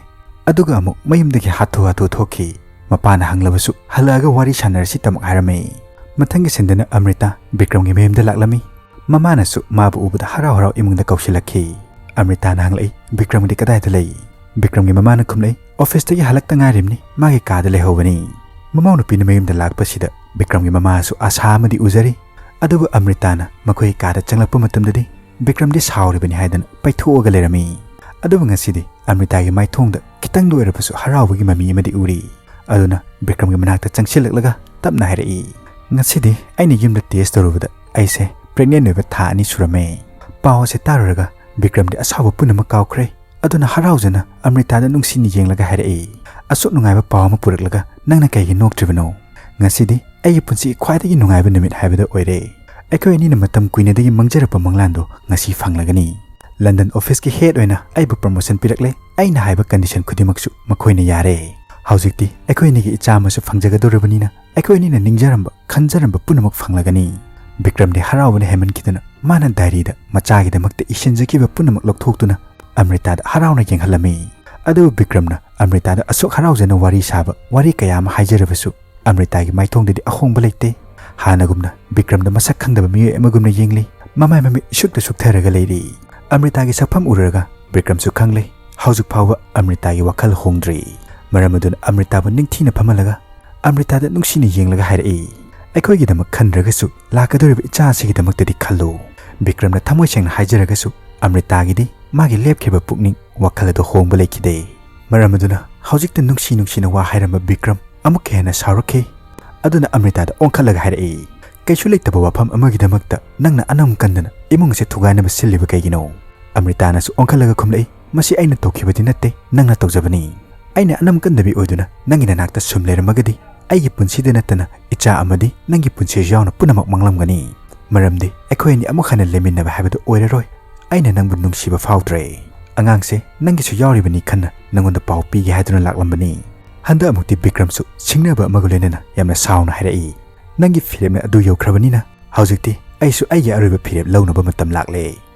ꯑꯗꯨꯒ ꯑꯃꯨꯛ ꯃꯌꯨꯝꯗꯒꯤ ꯍꯥꯊꯨ ꯍꯥꯊꯨ ꯊꯣꯛꯈꯤ꯫ ꯃꯄꯥꯅ ꯍꯪꯂꯕꯁꯨ ꯍꯜꯂꯛꯑꯒ ꯋꯥꯔꯤ ꯁꯥꯟꯅꯔꯁꯤ ꯇꯃꯛ ꯍꯥꯏꯔꯝꯃꯤ꯫ ꯃꯊꯪꯒꯤ ꯁꯤꯟꯗꯅ ꯑꯃ꯭ꯔꯤꯇꯥ ꯕꯤꯀ꯭ꯔꯝꯒꯤ ꯃꯌꯨꯝꯗ ꯂꯥꯛꯂꯝꯃꯤ꯫ ꯃꯃꯥꯅꯁꯨ ꯃꯥꯕꯨ ꯎꯕꯗ ꯍꯔꯥꯎ ꯍꯔꯥꯎ ꯏꯃꯨꯡꯗ ꯀꯧꯁꯤꯜꯂꯛꯈꯤ꯫ ꯑꯃ꯭ꯔꯤꯇꯥꯅ ꯍꯪꯂꯛꯏ, "ꯕꯤꯀ꯭ꯔꯝꯗꯤ ꯀꯗꯥꯏꯗ ꯂꯩ?" ꯕꯤꯀ꯭ꯔꯝꯒꯤ ꯃꯃꯥꯅ ꯈꯨꯝꯂꯛꯏ, ꯑꯣꯐꯤꯁꯇꯒꯤ ꯍꯜꯂꯛꯇ ꯉꯥꯏꯔꯤꯕꯅꯤ, ꯃꯥꯒꯤ ꯀꯥꯗ ꯂꯩꯍꯧꯕꯅꯤ꯫ ꯃꯃꯧ ꯅꯨꯄꯤꯅ ꯃꯌꯨꯝꯗ ꯂꯥꯛꯄꯁꯤꯗ ꯕꯤꯀ꯭ꯔꯝꯒꯤ ꯃꯃꯥꯁꯨ ꯑꯁꯥ ꯑꯃꯗꯤ ꯎꯖꯔꯤ꯫ ꯑꯗꯨꯕꯨ ꯑꯃ꯭ꯔꯤꯇꯥꯅ ꯃꯈꯣꯏꯒꯤ ꯀꯥꯗ ꯆꯪꯂꯛꯄ ꯃꯇꯝꯗꯗꯤ ꯕꯤꯀ꯭ꯔꯝꯗꯤ ꯁꯥꯎꯔꯤꯕꯅꯤ ꯍꯥꯏꯗꯅ ꯄꯩꯊꯣꯛꯑꯒ ꯂꯩꯔꯝꯃꯤ꯫ ꯑꯗꯨꯕꯨ ꯉꯁꯤꯗꯤ ꯑꯃ꯭ꯔꯤꯇꯥꯒꯤ ꯃꯥꯏꯊꯣꯡꯗ ꯈꯤꯇꯪꯗ ꯑꯣꯏꯔꯕꯁꯨ ꯍꯔꯥꯎꯕꯒꯤ ꯃꯃꯤ ꯑꯃꯗꯤ ꯎꯔꯤ꯫ ꯑꯗꯨꯅ ꯕꯤꯀ꯭ꯔꯝꯒꯤ ꯃꯅꯥꯛꯇ ꯆꯪꯁꯤꯜꯂꯛꯂꯒ ꯇꯞꯅ ꯍꯥꯏꯔꯛꯏ, "ꯉꯁꯤꯗꯤ ꯑꯩꯅ ꯌꯨꯝꯗ ꯇꯦꯁ ꯇꯧꯔꯨꯕꯗ ꯑꯩꯁꯦ ꯄ꯭ꯔꯦꯒꯅꯦꯟ ꯑꯣꯏꯕ ꯊꯥ ꯑꯅꯤ ꯁꯨꯔꯝꯃꯦ꯫" ꯄꯥꯎ ꯑꯁꯦ ꯇꯥꯔꯨꯔꯒ ꯕꯤꯀ꯭ꯔꯝꯗꯤ ꯑꯁꯥꯎꯕ ꯄꯨꯝꯅꯃꯛ ꯀꯥꯎꯈ꯭ꯔꯦ꯫ ꯑꯗꯨꯅ ꯍꯔꯥꯎꯖꯅ ꯑꯃ꯭ꯔꯤꯇꯥꯗ ꯅꯨꯡꯁꯤꯅ ꯌꯦꯡꯂꯒ ꯍꯥꯏꯔꯛꯏ, "ꯑꯁꯨꯛ ꯅꯨꯡꯉꯥꯏꯕ ꯄꯥꯎ ꯑꯃ ꯄꯨꯔꯛꯂꯒ ꯅꯪꯅ ꯀꯩꯒꯤ ꯅꯣꯛꯇ꯭ꯔꯤꯕꯅꯣ? ꯉꯁꯤꯗꯤ ꯑꯩꯒꯤ ꯄꯨꯟꯁꯤꯒꯤ ꯈ꯭ꯋꯥꯏꯗꯒꯤ ꯅꯨꯡꯉꯥꯏꯕ ꯅꯨꯃꯤꯠ ꯍꯥꯏꯕꯗꯨ ꯑꯣꯏꯔꯦ꯫ ꯑꯩꯈꯣꯏ ꯑꯅꯤꯅ ꯃꯇꯝ ꯀꯨꯏꯅꯗꯒꯤ ꯃꯪꯖꯔꯛꯄ ꯃꯪꯂꯥꯟꯗꯣ ꯉꯁꯤ ꯐꯪꯂꯒꯅꯤ꯫ ꯂꯟꯗꯟ ꯑꯣꯐꯤꯁꯀꯤ ꯍꯦꯗ ꯑꯣꯏꯅ ꯑꯩꯕꯨ ꯄ꯭ꯔꯃꯣꯁꯟ ꯄꯤꯔꯛꯂꯦ꯫ ꯑꯩꯅ ꯍꯥꯏꯕ ꯀꯟꯗꯤꯁꯟ ꯈꯨꯗꯤꯡꯃꯛꯁꯨ ꯃꯈꯣꯏꯅ ꯌꯥꯔꯦ꯫ ꯍꯧꯖꯤꯛꯇꯤ ꯑꯩꯈꯣꯏ ꯑꯅꯤꯒꯤ ꯏꯆꯥ ꯑꯃꯁꯨ ꯐꯪꯖꯒꯗꯧꯔꯕꯅꯤꯅ ꯑꯩꯈꯣꯏ ꯑꯅꯤꯅ ꯅꯤꯡꯖꯔꯝꯕ ꯈꯟꯖꯔꯝꯕ ꯄꯨꯝꯅꯃꯛ ꯐꯪꯂꯒꯅꯤ꯫" ꯕꯤꯀ꯭ꯔꯝꯗꯤ ꯍꯔꯥꯎꯕꯅ ꯍꯦꯟꯃꯟꯈꯤꯗꯅ ꯃꯥꯅ ꯗꯥꯏꯔꯤꯗ ꯃꯆꯥꯒꯤꯗꯃꯛꯇ ꯏꯁꯤꯟꯖꯈꯤꯕ ꯄꯨꯝꯅꯃꯛ ꯂꯧꯊꯣꯛꯇꯨꯅ ꯑꯃ꯭ꯔꯤꯇꯥꯗ ꯍꯔꯥꯎꯅ ꯌꯦꯡꯍꯜꯂꯝꯃꯤ꯫ ꯑꯗꯨꯕꯨ ꯕꯤꯀ꯭ꯔꯝꯅ ꯑꯃ꯭ꯔꯤꯇꯥꯗ ꯑꯁꯨꯛ ꯍꯔꯥꯎꯖꯅ ꯋꯥꯔꯤ ꯁꯥꯕ ꯋꯥꯔꯤ ꯀꯌꯥ ꯑꯃ ꯍꯥꯏꯖꯔꯕꯁꯨ ꯑꯃ꯭ꯔꯤꯇꯥꯒꯤ ꯃꯥꯏꯊꯣꯡꯗꯗꯤ ꯑꯍꯣꯡꯕ ꯂꯩꯇꯦ꯫ ꯍꯥꯟꯅꯒꯨꯝꯅ ꯕꯤꯀ꯭ꯔꯝꯗ ꯃꯁꯛ ꯈꯪꯗꯕ ꯃꯤꯑꯣꯏ ꯑꯃꯒꯨꯝꯅ ꯌꯦꯡꯂꯤ꯫ ꯃꯃꯥꯏ ꯃꯃꯤꯠ ꯏꯁꯨꯛꯇ ꯁꯨꯛꯊꯔꯒ ꯂꯩꯔꯤ꯫ ꯑꯃ꯭ꯔꯤꯇꯥꯒꯤ ꯁꯛꯐꯝ ꯎꯔꯨꯔꯒ ꯕꯤꯀ꯭ꯔꯝꯁꯨ ꯈꯪꯂꯦ꯫ ꯍꯧꯖꯤꯛ ꯐꯥꯎꯕ ꯑꯃ꯭ꯔꯤꯇꯥꯒꯤ ꯋꯥꯈꯜ ꯍꯣꯡꯗ꯭ꯔꯤ꯫ ꯃꯔꯝ ꯑꯗꯨꯅ ꯑꯃ꯭ꯔꯤꯇꯥꯕꯨ ꯅꯤꯡꯊꯤꯅ ꯐꯝꯍꯜꯂꯒ ꯑꯃ꯭ꯔꯤꯇꯥꯗ ꯅꯨꯡꯁꯤꯅ ꯌꯦꯡꯂꯒ ꯍꯥꯏꯔꯛꯏ, "ꯑꯩꯈꯣꯏꯒꯤꯗꯃꯛ ꯈꯟꯗ꯭ꯔꯒꯁꯨ ꯂꯥꯛꯀꯗꯧꯔꯤꯕ ꯏꯆꯥ ꯑꯁꯤꯒꯤꯗꯃꯛꯇꯗꯤ ꯈꯜꯂꯨ꯫" ꯕꯤꯀ꯭ꯔꯝꯅ ꯊꯃꯣꯏ ꯁꯦꯡꯅ ꯍꯥꯏꯖꯔꯒꯁꯨ ꯑꯃ꯭ꯔꯤꯇꯥꯒꯤꯗꯤ ꯃꯥꯒꯤ ꯂꯦꯞꯈꯤꯕ ꯄꯨꯛꯅꯤꯡ ꯋꯥꯈꯜ ꯑꯗꯨ ꯍꯣꯡꯕ ꯂꯩꯈꯤꯗꯦ꯫ ꯃꯔꯝ ꯑꯗꯨꯅ ꯍꯧꯖꯤꯛꯇ ꯅꯨꯡꯁꯤ ꯅꯨꯡꯁꯤꯅ ꯋꯥ ꯍꯥꯏꯔꯝꯕ ꯕꯤꯀ꯭ꯔꯝ ꯑꯃꯨꯛꯀ ꯍꯦꯟꯅ ꯁꯥꯎꯔꯛꯈꯤ꯫ ꯑꯗꯨꯅ ꯑꯃ꯭ꯔꯤꯇꯥꯗ ꯑꯣꯟꯈꯠꯂꯒ ꯍꯥꯏꯔꯛꯏ, "ꯀꯩꯁꯨ ꯂꯩꯇꯕ ꯋꯥꯐꯝ ꯑꯃꯒꯤꯗꯃꯛꯇ ꯅꯪꯅ ꯑꯅꯝ ꯀꯟꯗꯅ ꯏꯃꯨꯡ ꯑꯁꯤ ꯊꯨꯒꯥꯏꯅꯕ ꯁꯤꯜꯂꯤꯕ ꯀꯩꯒꯤꯅꯣ?" ꯑꯃ꯭ꯔꯤꯇꯥꯅꯁꯨ ꯑꯣꯟꯈꯠꯂꯒ ꯈꯨꯝꯂꯛꯏ, "ꯃꯁꯤ ꯑꯩꯅ ꯇꯧꯈꯤꯕꯗꯤ ꯅꯠꯇꯦ, ꯅꯪꯅ ꯇꯧꯖꯕꯅꯤ꯫ ꯑꯩꯅ ꯑꯅꯝ ꯀꯟꯗꯕꯤ ꯑꯣꯏꯗꯨꯅ ꯅꯪꯒꯤ ꯅꯅꯥꯛꯇ ꯁꯨꯝ ꯂꯩꯔꯝꯃꯒꯗꯤ ꯑꯩꯒꯤ ꯄꯨꯟꯁꯤꯗ ꯅꯠꯇꯅ ꯏꯆꯥ ꯑꯃꯗꯤ ꯅꯪꯒꯤ ꯄꯨꯟꯁꯤꯁꯨ ꯌꯥꯎꯅ ꯄꯨꯝꯅꯃꯛ ꯃꯥꯡꯂꯝꯒꯅꯤ꯫ ꯃꯔꯝꯗꯤ ꯑꯩꯈꯣꯏ ꯑꯅꯤ ꯑꯃꯨꯛ ꯍꯟꯅ ꯂꯩꯃꯤꯟꯅꯕ ꯍꯥꯏꯕꯗꯨ ꯑꯣꯏꯔꯔꯣꯏ꯫ ꯑꯩꯅ ꯅꯪꯕꯨ ꯅꯨꯡꯁꯤꯕ ꯐꯥꯎꯗ꯭ꯔꯦ꯫ ꯑꯉꯥꯡꯁꯦ ꯅꯪꯒꯤꯁꯨ ꯌꯥꯎꯔꯤꯕꯅꯤ ꯈꯟꯅ ꯅꯪꯉꯣꯟꯗ ꯄꯥꯎ ꯄꯤꯒꯦ ꯍꯥꯏꯗꯨꯅ ꯂꯥꯛꯂꯝꯕꯅꯤ꯫" ꯍꯟꯗꯛ ꯑꯃꯨꯛꯇꯤ ꯕꯤꯀ꯭ꯔꯝꯁꯨ ꯁꯤꯡꯅꯕ ꯑꯃꯒ ꯂꯣꯏꯅꯅ ꯌꯥꯝꯅ ꯁꯥꯎꯅ ꯍꯥꯏꯔꯛꯏ, "ꯅꯪꯒꯤ ꯐꯤꯔꯦꯞꯅ ꯑꯗꯨ ꯌꯧꯈ꯭ꯔꯕꯅꯤꯅ ꯍꯧꯖꯤꯛꯇꯤ ꯑꯩꯁꯨ ꯑꯩꯒꯤ ꯑꯔꯣꯏꯕ ꯐꯤꯔꯦꯞ ꯂꯧꯅꯕ ꯃꯇꯝ ꯂꯥꯛꯂꯦ꯫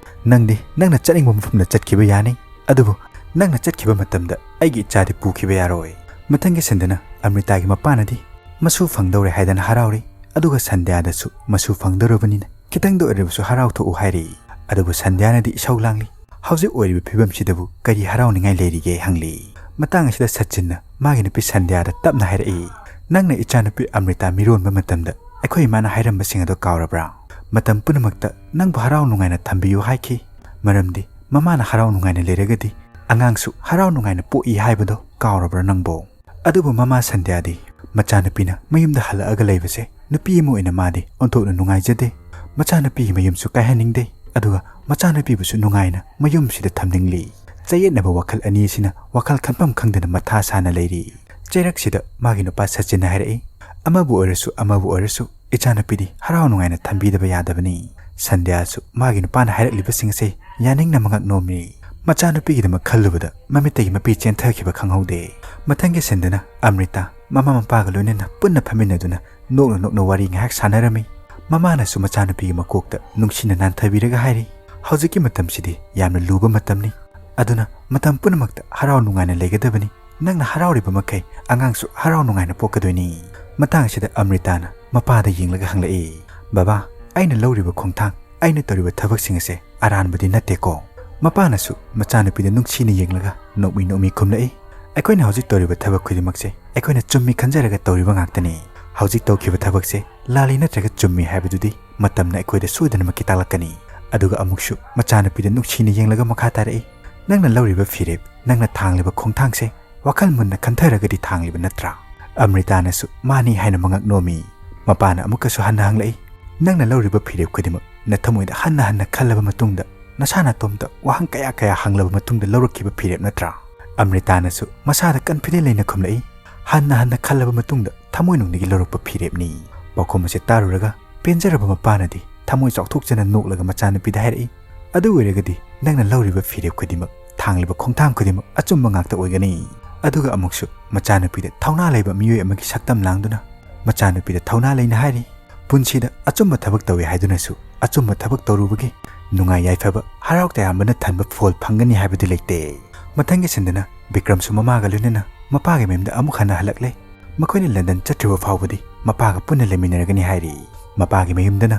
ꯅꯪꯗꯤ ꯅꯪꯅ ꯆꯠꯅꯤꯡꯕ ꯃꯐꯝꯗ ꯆꯠꯈꯤꯕ ꯌꯥꯅꯤ, ꯑꯗꯨꯕꯨ ꯅꯪꯅ ꯆꯠꯈꯤꯕ ꯃꯇꯝꯗ ꯑꯩꯒꯤ ꯏꯆꯥꯗꯤ ꯄꯨꯈꯤꯕ ꯌꯥꯔꯣꯏ꯫" ꯃꯊꯪꯒꯤ ꯁꯟꯗꯅ ꯑꯃ꯭ꯔꯤꯇꯥꯒꯤ ꯃꯄꯥꯅꯗꯤ ꯃꯁꯨ ꯐꯪꯗꯧꯔꯦ ꯍꯥꯏꯗꯅ ꯍꯔꯥꯎꯔꯤ, ꯑꯗꯨꯒ ꯁꯟꯙ꯭ꯌꯥꯗꯁꯨ ꯃꯁꯨ ꯐꯪꯗꯧꯔꯕꯅꯤꯅ ꯈꯤꯇꯪꯗ ꯑꯣꯏꯔꯕꯁꯨ ꯍꯔꯥꯎꯊꯣꯛꯎ ꯍꯥꯏꯔꯤ꯫ ꯑꯗꯨꯕꯨ ꯁꯟꯙ꯭ꯌꯥꯅꯗꯤ ꯏꯁꯧ ꯂꯥꯡꯂꯤ, "ꯍꯧꯖꯤꯛ ꯑꯣꯏꯔꯤꯕ ꯐꯤꯕꯝꯁꯤꯗꯕꯨ ꯀꯔꯤ ꯍꯔꯥꯎꯅꯤꯡꯉꯥꯏ ꯂꯩꯔꯤꯒꯦ?" ꯍꯪꯂꯤ꯫ ꯃꯇꯥꯡ ꯑꯁꯤꯗ ꯁꯆꯤꯟꯅ ꯃꯥꯒꯤ ꯅꯨꯄꯤ ꯁꯟꯙ꯭ꯌꯥꯗ ꯇꯞꯅ ꯍꯥꯏꯔꯛꯏ, "ꯅꯪꯅ ꯏꯆꯥꯅꯨꯄꯤ ꯑꯃ꯭ꯔꯤꯇꯥ ꯃꯤꯔꯣꯟꯕ ꯃꯇꯝꯗ ꯑꯩꯈꯣꯏ ꯏꯃꯥꯅ ꯍꯥꯏꯔꯝꯕꯁꯤꯡ ꯑꯗꯣ ꯀꯥꯎꯔꯕ꯭ꯔꯥ? ꯃꯇꯝ ꯄꯨꯝꯅꯃꯛꯇ ꯅꯪꯕꯨ ꯍꯔꯥꯎ ꯅꯨꯡꯉꯥꯏꯅ ꯊꯝꯕꯤꯌꯨ ꯍꯥꯏꯈꯤ꯫ ꯃꯔꯝꯗꯤ ꯃꯃꯥꯅ ꯍꯔꯥꯎ ꯅꯨꯡꯉꯥꯏꯅ ꯂꯩꯔꯒꯗꯤ ꯑꯉꯥꯡꯁꯨ ꯍꯔꯥꯎ ꯅꯨꯡꯉꯥꯏꯅ ꯄꯣꯛꯏ ꯍꯥꯏꯕꯗꯣ ꯀꯥꯎꯔꯕ꯭ꯔꯥ ꯅꯪꯕꯣ?" ꯑꯗꯨꯕꯨ ꯃꯃꯥ ꯁꯟꯙ꯭ꯌꯥꯗꯤ ꯃꯆꯥꯅꯨꯄꯤꯅ ꯃꯌꯨꯝꯗ ꯍꯜꯂꯛꯑꯒ ꯂꯩꯕꯁꯦ ꯅꯨꯄꯤ ꯑꯃ ꯑꯣꯏꯅ ꯃꯥꯗꯤ ꯑꯣꯟꯊꯣꯛꯅ ꯅꯨꯡꯉꯥꯏꯖꯗꯦ꯫ ꯃꯆꯥꯅꯨꯄꯤꯒꯤ ꯃꯌꯨꯝꯁꯨ ꯀꯥꯏꯍꯟꯅꯤꯡꯗꯦ, ꯑꯗꯨꯒ ꯃꯆꯥꯅꯨꯄꯤꯕꯨꯁꯨ ꯅꯨꯡꯉꯥꯏꯅ ꯃꯌꯨꯝꯁꯤꯗ ꯊꯝꯅꯤꯡꯂꯤ꯫ ꯆꯌꯦꯠꯅꯕ ꯋꯥꯈꯜ ꯑꯅꯤ ꯑꯁꯤꯅ ꯋꯥꯈꯜ ꯈꯟꯐꯝ ꯈꯪꯗꯅ ꯃꯊꯥ ꯁꯥꯅ ꯂꯩꯔꯤ꯫ ꯆꯩꯔꯛꯁꯤꯗ ꯃꯥꯒꯤ ꯅꯨꯄꯥ ꯁꯆꯤꯟꯅ ꯍꯥꯏꯔꯛꯏ, "ꯑꯃꯕꯨ ꯑꯣꯏꯔꯁꯨ ꯑꯃꯕꯨ ꯑꯣꯏꯔꯁꯨ ꯏꯆꯥꯅꯨꯄꯤꯗꯤ ꯍꯔꯥꯎ ꯅꯨꯡꯉꯥꯏꯅ ꯊꯝꯕꯤꯗꯕ ꯌꯥꯗꯕꯅꯤ꯫" ꯁꯟꯙ꯭ꯌꯥꯁꯨ ꯃꯥꯒꯤ ꯅꯨꯄꯥꯅ ꯍꯥꯏꯔꯛꯂꯤꯕꯁꯤꯡ ꯑꯁꯦ ꯌꯥꯅꯤꯡꯅ ꯃꯉꯛ ꯅꯣꯝꯃꯤ꯫ ꯃꯆꯥꯅꯨꯄꯤꯒꯤꯗꯃꯛ ꯈꯜꯂꯨꯕꯗ ꯃꯃꯤꯠꯇꯒꯤ ꯃꯄꯤ ꯆꯦꯟꯊꯈꯤꯕ ꯈꯪꯍꯧꯗꯦ꯫ ꯃꯊꯪꯒꯤ ꯁꯤꯟꯗꯅ ꯑꯃ꯭ꯔꯤꯇꯥ ꯃꯃꯥ ꯃꯄꯥꯒ ꯂꯣꯏꯅꯅ ꯄꯨꯟꯅ ꯐꯝꯃꯤꯟꯅꯗꯨꯅ ꯅꯣꯛꯅ ꯅꯣꯛꯅ ꯋꯥꯔꯤ ꯉꯥꯏꯍꯥꯛ ꯁꯥꯟꯅꯔꯝꯃꯤ꯫ ꯃꯃꯥꯅꯁꯨ ꯃꯆꯥꯅꯨꯄꯤꯒꯤ ꯃꯀꯣꯛꯇ ꯅꯨꯡꯁꯤꯅ ꯅꯥꯟꯊꯕꯤꯔꯒ ꯍꯥꯏꯔꯤ, "ꯍꯧꯖꯤꯛꯀꯤ ꯃꯇꯝꯁꯤꯗꯤ ꯌꯥꯝꯅ ꯂꯨꯕ ꯃꯇꯝꯅꯤ, ꯑꯗꯨꯅ ꯃꯇꯝ ꯄꯨꯝꯅꯃꯛꯇ ꯍꯔꯥꯎ ꯅꯨꯡꯉꯥꯏꯅ ꯂꯩꯒꯗꯕꯅꯤ꯫ ꯅꯪꯅ ꯍꯔꯥꯎꯔꯤꯕ ꯃꯈꯩ ꯑꯉꯥꯡꯁꯨ ꯍꯔꯥꯎ ꯅꯨꯡꯉꯥꯏꯅ ꯄꯣꯛꯀꯗꯣꯏꯅꯤ꯫" ꯃꯇꯥꯡ ꯑꯁꯤꯗ ꯑꯃ꯭ꯔꯤꯇꯥꯅ ꯃꯄꯥꯗ ꯌꯦꯡꯂꯒ ꯍꯪꯂꯛꯏ, "ꯕꯕꯥ, ꯑꯩꯅ ꯂꯧꯔꯤꯕ ꯈꯣꯡꯊꯥꯡ, ꯑꯩꯅ ꯇꯧꯔꯤꯕ ꯊꯕꯛꯁꯤꯡ ꯑꯁꯦ ꯑꯔꯥꯟꯕꯗꯤ ꯅꯠꯇꯦꯀꯣ?" ꯃꯄꯥꯅꯁꯨ ꯃꯆꯥꯅꯨꯄꯤꯗ ꯅꯨꯡꯁꯤꯅ ꯌꯦꯡꯂꯒ ꯅꯣꯛꯃꯤ ꯅꯣꯛꯃꯤ ꯈꯨꯝꯂꯛꯏ, "ꯑꯩꯈꯣꯏꯅ ꯍꯧꯖꯤꯛ ꯇꯧꯔꯤꯕ ꯊꯕꯛ ꯈꯨꯗꯤꯡꯃꯛꯁꯦ ꯑꯩꯈꯣꯏꯅ ꯆꯨꯝꯃꯤ ꯈꯟꯖꯔꯒ ꯇꯧꯔꯤꯕ ꯉꯥꯛꯇꯅꯤ꯫ ꯍꯧꯖꯤꯛ ꯇꯧꯈꯤꯕ ꯊꯕꯛꯁꯦ ꯂꯥꯜꯂꯤ ꯅꯠꯇ꯭ꯔꯒ ꯆꯨꯝꯃꯤ ꯍꯥꯏꯕꯗꯨꯗꯤ ꯃꯇꯝꯅ ꯑꯩꯈꯣꯏꯗ ꯁꯣꯏꯗꯅꯃꯛꯀꯤ ꯇꯥꯛꯂꯛꯀꯅꯤ꯫" ꯑꯗꯨꯒ ꯑꯃꯨꯛꯁꯨ ꯃꯆꯥꯅꯨꯄꯤꯗ ꯅꯨꯡꯁꯤꯅ ꯌꯦꯡꯂꯒ ꯃꯈꯥ ꯇꯥꯔꯛꯏ, "ꯅꯪꯅ ꯂꯧꯔꯤꯕ ꯐꯤꯔꯦꯞ, ꯅꯪꯅ ꯊꯥꯡꯂꯤꯕ ꯈꯣꯡꯊꯥꯡꯁꯦ ꯋꯥꯈꯜ ꯃꯨꯟꯅ ꯈꯟꯊꯔꯒꯗꯤ ꯊꯥꯡꯂꯤꯕ ꯅꯠꯇ꯭ꯔꯥ?" ꯑꯃ꯭ꯔꯤꯇꯥꯅꯁꯨ ꯃꯥꯅꯤ ꯍꯥꯏꯅ ꯃꯉꯛ ꯅꯣꯝꯃꯤ꯫ ꯃꯄꯥꯅ ꯑꯃꯨꯛꯀꯁꯨ ꯍꯟꯅ ꯍꯪꯂꯛꯏ, "ꯅꯪꯅ ꯂꯧꯔꯤꯕ ꯐꯤꯔꯦꯞ ꯈꯨꯗꯤꯡꯃꯛ ꯅꯊꯃꯣꯏꯗ ꯍꯟꯅ ꯍꯟꯅ ꯈꯜꯂꯕ ꯃꯇꯨꯡꯗ, ꯅꯁꯥ ꯅꯇꯣꯝꯇ ꯋꯥꯍꯪ ꯀꯌꯥ ꯀꯌꯥ ꯍꯪꯂꯕ ꯃꯇꯨꯡꯗ ꯂꯧꯔꯛꯈꯤꯕ ꯐꯤꯔꯦꯞ ꯅꯠꯇ꯭ꯔꯥ?" ꯑꯃ꯭ꯔꯤꯇꯥꯅꯁꯨ ꯃꯁꯥꯗ ꯀꯟꯐꯤꯗꯦꯟ ꯂꯩꯅ ꯈꯨꯝꯂꯛꯏ, "ꯍꯟꯅ ꯍꯟꯅ ꯈꯜꯂꯕ ꯃꯇꯨꯡꯗ ꯊꯃꯣꯏꯅꯨꯡꯗꯒꯤ ꯂꯧꯔꯛꯄ ꯐꯤꯔꯦꯞꯅꯤ꯫" ꯄꯥꯎꯈꯨꯝ ꯑꯁꯤ ꯇꯥꯔꯨꯔꯒ ꯄꯦꯟꯖꯔꯕ ꯃꯄꯥꯅꯗꯤ ꯊꯃꯣꯏ ꯆꯥꯎꯊꯣꯛꯆꯅ ꯅꯣꯛꯂꯒ ꯃꯆꯥꯅꯨꯄꯤꯗ ꯍꯥꯏꯔꯛꯏ, "ꯑꯗꯨ ꯑꯣꯏꯔꯒꯗꯤ ꯅꯪꯅ ꯂꯧꯔꯤꯕ ꯐꯤꯔꯦꯞ ꯈꯨꯗꯤꯡꯃꯛ, ꯊꯥꯡꯂꯤꯕ ꯈꯣꯡꯊꯥꯡ ꯈꯨꯗꯤꯡꯃꯛ ꯑꯆꯨꯝꯕ ꯉꯥꯛꯇ ꯑꯣꯏꯒꯅꯤ꯫" ꯑꯗꯨꯒ ꯑꯃꯨꯛꯁꯨ ꯃꯆꯥꯅꯨꯄꯤꯗ ꯊꯧꯅꯥ ꯂꯩꯕ ꯃꯤꯑꯣꯏ ꯑꯃꯒꯤ ꯁꯛꯇꯝ ꯂꯥꯡꯗꯨꯅ ꯃꯆꯥꯅꯨꯄꯤꯗ ꯊꯧꯅꯥ ꯂꯩꯅ ꯍꯥꯏꯔꯤ, "ꯄꯨꯟꯁꯤꯗ ꯑꯆꯨꯝꯕ ꯊꯕꯛ ꯇꯧꯏ ꯍꯥꯏꯗꯨꯅꯁꯨ ꯑꯆꯨꯝꯕ ꯊꯕꯛ ꯇꯧꯔꯨꯕꯒꯤ ꯅꯨꯡꯉꯥꯏ ꯌꯥꯏꯐꯕ, ꯍꯔꯥꯎ ꯇꯌꯥꯝꯕꯅ ꯊꯟꯕ ꯐꯣꯜ ꯐꯪꯒꯅꯤ ꯍꯥꯏꯕꯗꯤ ꯂꯩꯇꯦ꯫" ꯃꯊꯪꯒꯤ ꯁꯤꯟꯗꯅ ꯕꯤꯀ꯭ꯔꯝꯁꯨ ꯃꯃꯥꯒ ꯂꯣꯏꯅꯅ ꯃꯄꯥꯒꯤ ꯃꯌꯨꯝꯗ ꯑꯃꯨꯛ ꯍꯟꯅ ꯍꯜꯂꯛꯂꯦ꯫ ꯃꯈꯣꯏꯅ ꯂꯟꯗꯟ ꯆꯠꯇ꯭ꯔꯤꯕ ꯐꯥꯎꯕꯗꯤ ꯃꯄꯥꯒ ꯄꯨꯟꯅ ꯂꯩꯃꯤꯟꯅꯔꯒꯅꯤ ꯍꯥꯏꯔꯤ꯫ ꯃꯄꯥꯒꯤ ꯃꯌꯨꯝꯗꯅ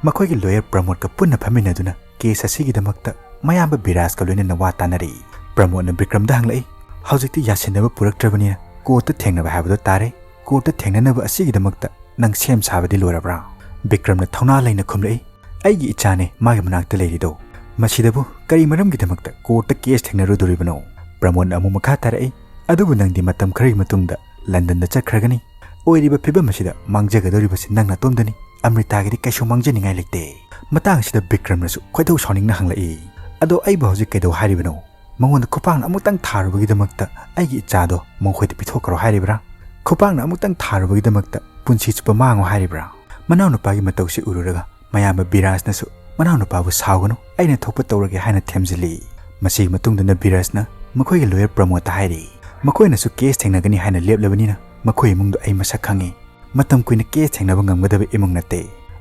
ꯃꯈꯣꯏꯒꯤ ꯂꯣꯌꯔ ꯄ꯭ꯔꯃꯣꯗꯀ ꯄꯨꯟꯅ ꯐꯝꯃꯤꯟꯅꯗꯨꯅ ꯀꯦꯁ ꯑꯁꯤꯒꯤꯗꯃꯛꯇ ꯃꯌꯥꯝꯕ ꯕꯤꯔꯥꯖꯀ ꯂꯣꯏꯅꯅ ꯋꯥ ꯇꯥꯅꯔꯤ꯫ ꯄ꯭ꯔꯃꯣꯗꯅ ꯕꯤꯀ꯭ꯔꯝꯗ ꯍꯪꯂꯛꯏ, ꯍꯧꯖꯤꯛꯇꯤ ꯌꯥꯁꯤꯟꯅꯕ ꯄꯨꯔꯛꯇ꯭ꯔꯕꯅꯤꯅ ꯀꯣꯔꯠꯇ ꯊꯦꯡꯅꯕ ꯍꯥꯏꯕꯗꯣ ꯇꯥꯔꯦ꯫ ꯀꯣꯔꯠꯇ ꯊꯦꯡꯅꯅꯕ ꯑꯁꯤꯒꯤꯗꯃꯛꯇ ꯅꯪ ꯁꯦꯝ ꯁꯥꯕꯗꯤ ꯂꯣꯏꯔꯕ꯭ꯔꯥ?" ꯕꯤꯀ꯭ꯔꯝꯅ ꯊꯧꯅꯥ ꯂꯩꯅ ꯈꯨꯝꯂꯛꯏ, "ꯑꯩꯒꯤ ꯏꯆꯥꯅꯦ ꯃꯥꯒꯤ ꯃꯅꯥꯛꯇ ꯂꯩꯔꯤꯗꯣ꯫ ꯃꯁꯤꯗꯕꯨ ꯀꯔꯤ ꯃꯔꯝꯒꯤꯗꯃꯛꯇ ꯀꯣꯔꯠꯇ ꯀꯦꯁ ꯊꯦꯡꯅꯔꯨꯗꯣꯔꯤꯕꯅꯣ?" ꯄ꯭ꯔꯃꯣꯗꯅ ꯑꯃꯨꯛ ꯃꯈꯥ ꯇꯥꯔꯛꯏ, "ꯑꯗꯨꯕꯨ ꯅꯪꯗꯤ ꯃꯇꯝ ꯈꯔꯒꯤ ꯃꯇꯨꯡꯗ ꯂꯟꯗꯟꯗ ꯆꯠꯈ꯭ꯔꯒꯅꯤ꯫ ꯑꯣꯏꯔꯤꯕ ꯐꯤꯕꯝ ꯑꯁꯤꯗ ꯃꯥꯡꯖꯒꯗꯧꯔꯤꯕꯁꯤ ꯅꯪ ꯅꯇꯣꯝꯗꯅꯤ꯫ ꯑꯃ꯭ꯔꯤꯇꯥꯒꯤꯗꯤ ꯀꯩꯁꯨ ꯃꯥꯡꯖꯅꯤꯡꯉꯥꯏ ꯂꯩꯇꯦ꯫" ꯃꯇꯥꯡ ꯑꯁꯤꯗ ꯕꯤꯀ꯭ꯔꯝꯅꯁꯨ ꯈꯣꯏꯗꯧ ꯁꯥꯎꯅꯤꯡꯅ ꯍꯪꯂꯛꯏ, "ꯑꯗꯣ ꯑꯩꯕꯨ ꯍꯧꯖꯤꯛ ꯀꯩꯗꯧ ꯍꯥꯏꯔꯤꯕꯅꯣ? ꯃꯉꯣꯟꯗ ꯈꯨꯄꯥꯛꯅ ꯑꯃꯨꯛꯇꯪ ꯊꯥꯔꯨꯕꯒꯤꯗꯃꯛꯇ ꯑꯩꯒꯤ ꯏꯆꯥꯗꯣ ꯃꯈꯣꯏꯗ ꯄꯤꯊꯣꯛꯈ꯭ꯔꯣ ꯍꯥꯏꯔꯤꯕ꯭ꯔꯥ? ꯈꯨꯄꯥꯛꯅ ꯑꯃꯨꯛꯇꯪ ꯊꯥꯔꯨꯕꯒꯤꯗꯃꯛꯇ ꯄꯨꯟꯁꯤ ꯆꯨꯞꯄ ꯃꯥꯡꯉꯣ ꯍꯥꯏꯔꯤꯕ꯭ꯔꯥ?" ꯃꯅꯥꯎꯅꯨꯄꯥꯒꯤ ꯃꯇꯧꯁꯤ ꯎꯔꯨꯔꯒ ꯃꯌꯥꯝꯕ ꯕꯤꯔꯥꯖꯅꯁꯨ ꯃꯅꯥꯎꯅꯨꯄꯥꯕꯨ "ꯁꯥꯎꯒꯅꯨ, ꯑꯩꯅ ꯊꯣꯛꯄ ꯇꯧꯔꯒꯦ" ꯍꯥꯏꯅ ꯊꯦꯝꯖꯤꯜꯂꯤ꯫ ꯃꯁꯤꯒꯤ ꯃꯇꯨꯡꯗꯅ ꯕꯤꯔꯥꯖꯅ ꯃꯈꯣꯏꯒꯤ ꯂꯣꯌꯔ ꯄ꯭ꯔꯃꯣꯗꯇ ꯍꯥꯏꯔꯤ, "ꯃꯈꯣꯏꯅꯁꯨ ꯀꯦꯁ ꯊꯦꯡꯅꯒꯅꯤ ꯍꯥꯏꯅ ꯂꯦꯞꯂꯕꯅꯤꯅ ꯃꯈꯣꯏ ꯏꯃꯨꯡꯗꯣ ꯑꯩ ꯃꯁꯛ ꯈꯪꯉꯤ꯫ ꯃꯇꯝ ꯀꯨꯏꯅ ꯀꯦꯁ ꯊꯦꯡꯅꯕ ꯉꯝꯒꯗꯕ ꯏꯃꯨꯡ ꯅꯠꯇꯦ꯫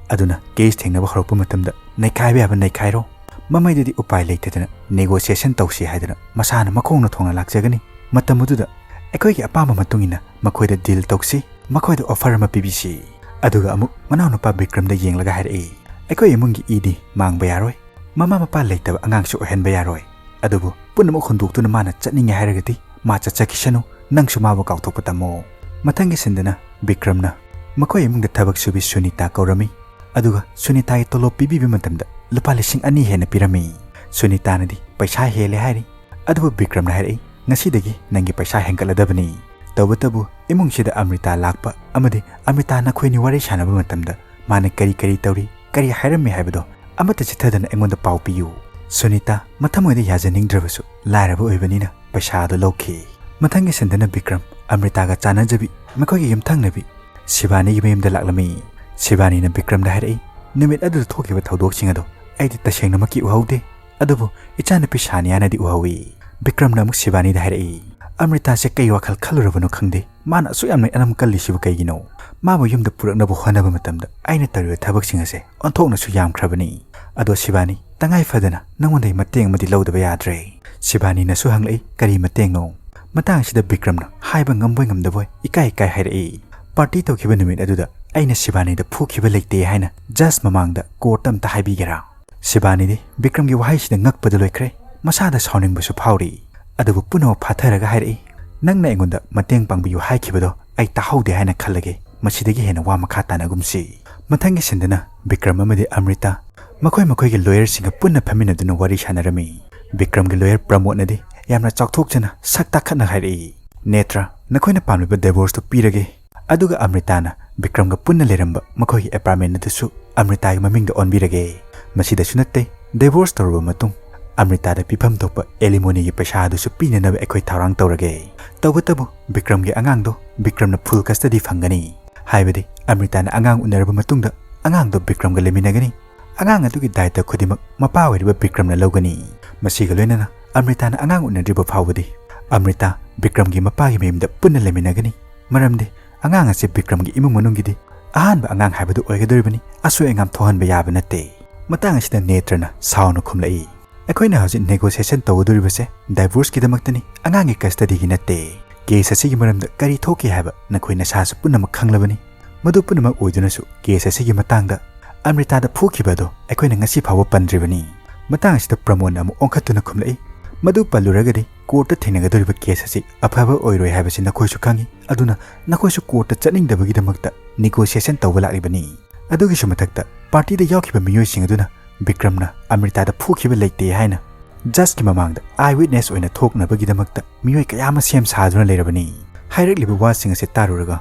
ꯑꯗꯨꯅ ꯀꯦꯁ ꯊꯦꯡꯅꯕ ꯍꯧꯔꯛꯄ ꯃꯇꯝꯗ ꯅꯩꯈꯥꯏꯕ ꯌꯥꯕ ꯅꯩꯈꯥꯏꯔꯣ꯫ ꯃꯃꯩꯗꯗꯤ ꯎꯄꯥꯏ ꯂꯩꯇꯗꯅ ꯅꯦꯒꯣꯁꯤꯌꯦꯁꯟ ꯇꯧꯁꯤ ꯍꯥꯏꯗꯅ ꯃꯁꯥꯅ ꯃꯈꯣꯡꯅ ꯊꯣꯡꯅ ꯂꯥꯛꯆꯒꯅꯤ꯫ ꯃꯇꯝ ꯑꯗꯨꯗ ꯑꯩꯈꯣꯏꯒꯤ ꯑꯄꯥꯝꯕ ꯃꯇꯨꯡ ꯏꯟꯅ ꯃꯈꯣꯏꯗ ꯗꯤꯜ ꯇꯧꯁꯤ, ꯃꯈꯣꯏꯗ ꯑꯣꯐꯔ ꯑꯃ ꯄꯤꯕꯤꯁꯤ꯫" ꯑꯗꯨꯒ ꯑꯃꯨꯛ ꯃꯅꯥꯎꯅꯨꯄꯥ ꯕꯤꯀ꯭ꯔꯝꯗ ꯌꯦꯡꯂꯒ ꯍꯥꯏꯔꯛꯏ, "ꯑꯩꯈꯣꯏ ꯏꯃꯨꯡꯒꯤ ꯏꯗꯤ ꯃꯥꯡꯕ ꯌꯥꯔꯣꯏ꯫ ꯃꯃꯥ ꯃꯄꯥ ꯂꯩꯇꯕ ꯑꯉꯥꯡꯁꯨ ꯑꯣꯏꯍꯟꯕ ꯌꯥꯔꯣꯏ꯫ ꯑꯗꯨꯕꯨ ꯄꯨꯝꯅꯃꯛ ꯍꯨꯟꯗꯣꯛꯇꯨꯅ ꯃꯥꯅ ꯆꯠꯅꯤꯡꯉꯦ ꯍꯥꯏꯔꯒꯗꯤ ꯃꯥ ꯆꯠꯆꯈꯤꯁꯅꯨ, ꯅꯪꯁꯨ ꯃꯥꯕꯨ ꯀꯥꯎꯊꯣꯛꯄ ꯇꯝꯃꯣ꯫" ꯃꯊꯪꯒꯤ ꯁꯤꯟꯗꯅ ꯕꯤꯀ꯭ꯔꯝꯅ ꯃꯈꯣꯏ ꯏꯃꯨꯡꯗ ꯊꯕꯛ ꯁꯨꯕꯤ ꯁꯨꯅꯤꯇꯥ ꯀꯧꯔꯝꯃꯤ꯫ ꯑꯗꯨꯒ ꯁꯨꯅꯤꯇꯥꯒꯤ ꯇꯣꯂꯣꯞ ꯄꯤꯕꯤꯕ ꯃꯇꯝꯗ ꯂꯨꯄꯥ ꯂꯤꯁꯤꯡ ꯑꯅꯤ ꯍꯦꯟꯅ ꯄꯤꯔꯝꯃꯤ꯫ ꯁꯨꯅꯤꯇꯥꯅꯗꯤ ꯄꯩꯁꯥ ꯍꯦꯜꯂꯦ ꯍꯥꯏꯔꯤ꯫ ꯑꯗꯨꯕꯨ ꯕꯤꯀ꯭ꯔꯝꯅ ꯍꯥꯏꯔꯛꯏ, "ꯉꯁꯤꯗꯒꯤ ꯅꯪꯒꯤ ꯄꯩꯁꯥ ꯍꯦꯟꯒꯠꯂꯗꯕꯅꯤ꯫ ꯇꯧꯕꯇꯕꯨ ꯏꯃꯨꯡꯁꯤꯗ ꯑꯃ꯭ꯔꯤꯇꯥ ꯂꯥꯛꯄ ꯑꯃꯗꯤ ꯑꯃ꯭ꯔꯤꯇꯥ ꯅꯈꯣꯏꯅꯤ ꯋꯥꯔꯤ ꯁꯥꯟꯅꯕ ꯃꯇꯝꯗ ꯃꯥꯅ ꯀꯔꯤ ꯀꯔꯤ ꯇꯧꯔꯤ, ꯀꯔꯤ ꯍꯥꯏꯔꯝꯃꯤ ꯍꯥꯏꯕꯗꯣ ꯑꯃꯠꯇ ꯆꯤꯠꯊꯗꯅ ꯑꯩꯉꯣꯟꯗ ꯄꯥꯎ ꯄꯤꯌꯨ꯫" ꯁꯨꯅꯤꯇꯥ ꯃꯊꯃꯣꯏꯗ ꯌꯥꯖꯅꯤꯡꯗ꯭ꯔꯕꯁꯨ ꯂꯥꯏꯔꯕ ꯑꯣꯏꯕꯅꯤꯅ ꯄꯩꯁꯥ ꯑꯗꯨ ꯂꯧꯈꯤ꯫ ꯃꯊꯪꯒꯤ ꯁꯤꯟꯗꯅ ꯕꯤꯀ꯭ꯔꯝ ꯑꯃ꯭ꯔꯤꯇꯥꯒ ꯆꯥꯟꯅꯖꯕꯤ ꯃꯈꯣꯏꯒꯤ ꯌꯨꯝꯊꯪꯅꯕꯤ ꯁꯤꯕꯥꯅꯤꯒꯤ ꯃꯌꯨꯝꯗ ꯂꯥꯛꯂꯝꯃꯤ꯫ ꯁꯤꯕꯥꯅꯤꯅ ꯕꯤꯀ꯭ꯔꯝꯗ ꯍꯥꯏꯔꯛꯏ, "ꯅꯨꯃꯤꯠ ꯑꯗꯨꯗ ꯊꯣꯛꯈꯤꯕ ꯊꯧꯗꯣꯛꯁꯤꯡ ꯑꯗꯣ ꯑꯩꯗꯤ ꯇꯁꯦꯡꯅꯃꯛꯀꯤ ꯎꯍꯧꯗꯦ, ꯑꯗꯨꯕꯨ ꯏꯆꯥꯅꯨꯄꯤ ꯁꯥꯅꯤꯌꯥꯅꯗꯤ ꯎꯍꯧꯏ꯫" ꯕꯤꯀ꯭ꯔꯝꯅ ꯑꯃꯨꯛ ꯁꯤꯕꯥꯅꯤꯗ ꯍꯥꯏꯔꯛꯏ, "ꯑꯃ꯭ꯔꯤꯇꯥꯁꯦ ꯀꯩ ꯋꯥꯈꯜ ꯈꯜꯂꯨꯔꯕꯅꯣ ꯈꯪꯗꯦ, ꯃꯥꯅ ꯑꯁꯨꯛ ꯌꯥꯝꯅ ꯑꯅꯝ ꯀꯜꯂꯤꯁꯤꯕꯨ ꯀꯩꯒꯤꯅꯣ? ꯃꯥꯕꯨ ꯌꯨꯝꯗ ꯄꯨꯔꯛꯅꯕ ꯍꯣꯠꯅꯕ ꯃꯇꯝꯗ ꯑꯩꯅ ꯇꯧꯔꯤꯕ ꯊꯕꯛꯁꯤꯡ ꯑꯁꯦ ꯑꯣꯟꯊꯣꯛꯅꯁꯨ ꯌꯥꯝꯈ꯭ꯔꯕꯅꯤ꯫" ꯑꯗꯣ ꯁꯤꯕꯥꯅꯤ, ꯇꯉꯥꯏ ꯐꯗꯅ ꯅꯉꯣꯟꯗꯒꯤ ꯃꯇꯦꯡ ꯑꯃꯗꯤ ꯂꯧꯗꯕ ꯌꯥꯗ꯭ꯔꯦ꯫ ꯁꯤꯕꯥꯅꯤꯅꯁꯨ ꯍꯪꯂꯛꯏ, "ꯀꯔꯤ ꯃꯇꯦꯡꯅꯣ?" ꯃꯇꯥꯡ ꯑꯁꯤꯗ ꯕꯤꯀ꯭ꯔꯝꯅ ꯍꯥꯏꯕ ꯉꯝꯕꯣꯏ ꯉꯝꯗꯕꯣꯏ ꯏꯀꯥꯏ ꯏꯀꯥꯏ ꯍꯥꯏꯔꯛꯏ, "ꯄꯥꯔꯇꯤ ꯇꯧꯈꯤꯕ ꯅꯨꯃꯤꯠ ꯑꯗꯨꯗ ꯑꯩꯅ ꯁꯤꯕꯥꯅꯤꯗ ꯐꯨꯈꯤꯕ ꯂꯩꯇꯦ ꯍꯥꯏꯅ ꯖꯖ ꯃꯃꯥꯡꯗ ꯀꯣꯔꯠꯇ ꯑꯝꯇ ꯍꯥꯏꯕꯤꯒꯦꯔꯥ?" ꯁꯤꯕꯥꯅꯤꯗꯤ ꯕꯤꯀ꯭ꯔꯝꯒꯤ ꯋꯥꯍꯩꯁꯤꯗ ꯉꯛꯄꯗ ꯂꯣꯏꯈ꯭ꯔꯦ꯫ ꯃꯁꯥꯗ ꯁꯥꯎꯅꯤꯡꯕꯁꯨ ꯐꯥꯎꯔꯤ꯫ ꯑꯗꯨꯕꯨ ꯄꯨꯝꯅꯃꯛ ꯐꯥꯊꯔꯒ ꯍꯥꯏꯔꯛꯏ, "ꯅꯪꯅ ꯑꯩꯉꯣꯟꯗ ꯃꯇꯦꯡ ꯄꯥꯡꯕꯤꯌꯨ ꯍꯥꯏꯈꯤꯕꯗꯣ ꯑꯩ ꯇꯥꯍꯧꯗꯦ ꯍꯥꯏꯅ ꯈꯜꯂꯒꯦ꯫ ꯃꯁꯤꯗꯒꯤ ꯍꯦꯟꯅ ꯋꯥ ꯃꯈꯥ ꯇꯥꯅꯒꯨꯝꯁꯤ꯫" ꯃꯊꯪꯒꯤ ꯁꯤꯟꯗꯅ ꯕꯤꯀ꯭ꯔꯝ ꯑꯃꯗꯤ ꯑꯃ꯭ꯔꯤꯇꯥ ꯃꯈꯣꯏ ꯃꯈꯣꯏꯒꯤ ꯂꯣꯌꯔꯁꯤꯡꯒ ꯄꯨꯟꯅ ꯐꯝꯃꯤꯟꯅꯗꯨꯅ ꯋꯥꯔꯤ ꯁꯥꯟꯅꯔꯝꯃꯤ꯫ ꯕꯤꯀ꯭ꯔꯝꯒꯤ ꯂꯣꯌꯔ ꯄ꯭ꯔꯃꯣꯗꯅꯗꯤ ꯌꯥꯝꯅ ꯆꯥꯎꯊꯣꯛꯆꯅ ꯁꯛ ꯇꯥꯈꯠꯅ ꯍꯥꯏꯔꯛꯏ, "ꯅꯦꯇ꯭ꯔ, ꯅꯈꯣꯏꯅ ꯄꯥꯝꯂꯤꯕ ꯗꯥꯏꯚꯣꯔꯁꯇꯨ ꯄꯤꯔꯒꯦ, ꯑꯗꯨꯒ ꯑꯃ꯭ꯔꯤꯇꯥꯅ ꯕꯤꯀ꯭ꯔꯝꯒ ꯄꯨꯟꯅ ꯂꯩꯔꯝꯕ ꯃꯈꯣꯏꯒꯤ ꯑꯦꯄꯥꯔꯠꯃꯦꯟ ꯑꯗꯨꯁꯨ ꯑꯃ꯭ꯔꯤꯇꯥꯒꯤ ꯃꯃꯤꯡꯗ ꯑꯣꯟꯕꯤꯔꯒꯦ꯫ ꯃꯁꯤꯗꯁꯨ ꯅꯠꯇꯦ, ꯗꯥꯏꯚꯣꯔꯁ ꯇꯧꯔꯕ ꯃꯇꯨꯡ ꯑꯃ꯭ꯔꯤꯇꯥꯗ ꯄꯤꯐꯝ ꯊꯣꯛꯄ ꯑꯦꯂꯤꯃꯣꯅꯤꯒꯤ ꯄꯩꯁꯥ ꯑꯗꯨꯁꯨ ꯄꯤꯅꯅꯕ ꯑꯩꯈꯣꯏ ꯊꯧꯔꯥꯡ ꯇꯧꯔꯒꯦ꯫ ꯇꯧꯕꯇꯕꯨ ꯕꯤꯀ꯭ꯔꯝꯒꯤ ꯑꯉꯥꯡꯗꯣ ꯕꯤꯀ꯭ꯔꯝꯅ ꯐꯨꯜ ꯀꯁꯇꯗꯤ ꯐꯪꯒꯅꯤ, ꯍꯥꯏꯕꯗꯤ ꯑꯃ꯭ꯔꯤꯇꯥꯅ ꯑꯉꯥꯡ ꯎꯅꯔꯕ ꯃꯇꯨꯡꯗ ꯑꯉꯥꯡꯗꯣ ꯕꯤꯀ꯭ꯔꯝꯒ ꯂꯩꯃꯤꯟꯅꯒꯅꯤ꯫ ꯑꯉꯥꯡ ꯑꯗꯨꯒꯤ ꯗꯥꯏꯇ ꯈꯨꯗꯤꯡꯃꯛ ꯃꯄꯥ ꯑꯣꯏꯔꯤꯕ ꯕꯤꯀ꯭ꯔꯝꯅ ꯂꯧꯒꯅꯤ꯫ ꯃꯁꯤꯒ ꯂꯣꯏꯅꯅ ꯑꯃ꯭ꯔꯤꯇꯥꯅ ꯑꯉꯥꯡ ꯎꯅꯗ꯭ꯔꯤꯕ ꯐꯥꯎꯕꯗꯤ ꯑꯃ꯭ꯔꯤꯇꯥ ꯕꯤꯀ꯭ꯔꯝꯒꯤ ꯃꯄꯥꯒꯤ ꯃꯌꯨꯝꯗ ꯄꯨꯟꯅ ꯂꯩꯃꯤꯟꯅꯒꯅꯤ, ꯃꯔꯝꯗꯤ ꯑꯉꯥꯡ ꯑꯁꯤ ꯕꯤꯀ꯭ꯔꯝꯒꯤ ꯏꯃꯨꯡ ꯃꯅꯨꯡꯒꯤꯗꯤ ꯑꯍꯥꯟꯕ ꯑꯉꯥꯡ ꯍꯥꯏꯕꯗꯨ ꯑꯣꯏꯒꯗꯧꯔꯤꯕꯅꯤ, ꯑꯁꯣꯏ ꯑꯉꯥꯝ ꯊꯣꯛꯍꯟꯕ ꯌꯥꯕ ꯅꯠꯇꯦ꯫ ꯃꯇꯥꯡ ꯑꯁꯤꯗ ꯅꯦꯇ꯭ꯔꯅ ꯁꯥꯎꯅ ꯈꯨꯝꯂꯛꯏ, "ꯑꯩꯈꯣꯏꯅ ꯍꯧꯖꯤꯛ ꯅꯦꯒꯣꯁꯤꯌꯦꯁꯟ ꯇꯧꯒꯗꯧꯔꯤꯕꯁꯦ ꯗꯥꯏꯚꯣꯔꯁꯀꯤꯗꯃꯛꯇꯅꯤ, ꯑꯉꯥꯡꯒꯤ ꯀꯁꯇꯗꯤꯒꯤ ꯅꯠꯇꯦ꯫ ꯀꯦꯁ ꯑꯁꯤꯒꯤ ꯃꯔꯝꯗ ꯀꯔꯤ ꯊꯣꯛꯈꯤ ꯍꯥꯏꯕ ꯅꯈꯣꯏ ꯅꯁꯥꯁꯨ ꯄꯨꯝꯅꯃꯛ ꯈꯪꯂꯕꯅꯤ꯫ ꯃꯗꯨ ꯄꯨꯝꯅꯃꯛ ꯑꯣꯏꯗꯨꯅꯁꯨ ꯀꯦꯁ ꯑꯁꯤꯒꯤ ꯃꯇꯥꯡꯗ ꯑꯃ꯭ꯔꯤꯇꯥꯗ ꯐꯨꯈꯤꯕ ꯑꯗꯣ ꯑꯩꯈꯣꯏꯅ ꯉꯁꯤ ꯐꯥꯎꯕ ꯄꯟꯗ꯭ꯔꯤꯕꯅꯤ꯫" ꯃꯇꯥꯡ ꯑꯁꯤꯗ ꯄ꯭ꯔꯃꯣꯗꯅ ꯑꯃꯨꯛ ꯑꯣꯟꯈꯠꯇꯨꯅ ꯈꯨꯝꯂꯛꯏ, "ꯃꯗꯨ ꯄꯜꯂꯨꯔꯒꯗꯤ ꯀꯣꯔꯠꯇ ꯊꯦꯡꯅꯒꯗꯧꯔꯤꯕ ꯀꯦꯁ ꯑꯁꯤ ꯑꯐꯕ ꯑꯣꯏꯔꯣꯏ ꯍꯥꯏꯕꯁꯤ ꯅꯈꯣꯏꯁꯨ ꯈꯪꯏ꯫ ꯑꯗꯨꯅ ꯅꯈꯣꯏꯁꯨ ꯀꯣꯔꯠꯇ ꯆꯠꯅꯤꯡꯗꯕꯒꯤꯗꯃꯛꯇ ꯅꯦꯒꯣꯁꯤꯌꯦꯁꯟ ꯇꯧꯕ ꯂꯥꯛꯂꯤꯕꯅꯤ꯫ ꯑꯗꯨꯒꯤꯁꯨ ꯃꯊꯛꯇ ꯄꯥꯔꯇꯤꯗ ꯌꯥꯎꯈꯤꯕ ꯃꯤꯑꯣꯏꯁꯤꯡ ꯑꯗꯨꯅ ꯕꯤꯀ꯭ꯔꯝꯅ ꯑꯃ꯭ꯔꯤꯇꯥꯗ ꯐꯨꯈꯤꯕ ꯂꯩꯇꯦ ꯍꯥꯏꯅ ꯖꯖꯀꯤ ꯃꯃꯥꯡꯗ ꯑꯥꯏ ꯋꯤꯠꯅꯦꯁ ꯑꯣꯏꯅ ꯊꯣꯛꯅꯕꯒꯤꯗꯃꯛꯇ ꯃꯤꯑꯣꯏ ꯀꯌꯥ ꯑꯃ ꯁꯦꯝ ꯁꯥꯗꯨꯅ ꯂꯩꯔꯕꯅꯤ꯫" ꯍꯥꯏꯔꯛꯂꯤꯕ ꯋꯥꯁꯤꯡ ꯑꯁꯤ ꯇꯥꯔꯨꯔꯒ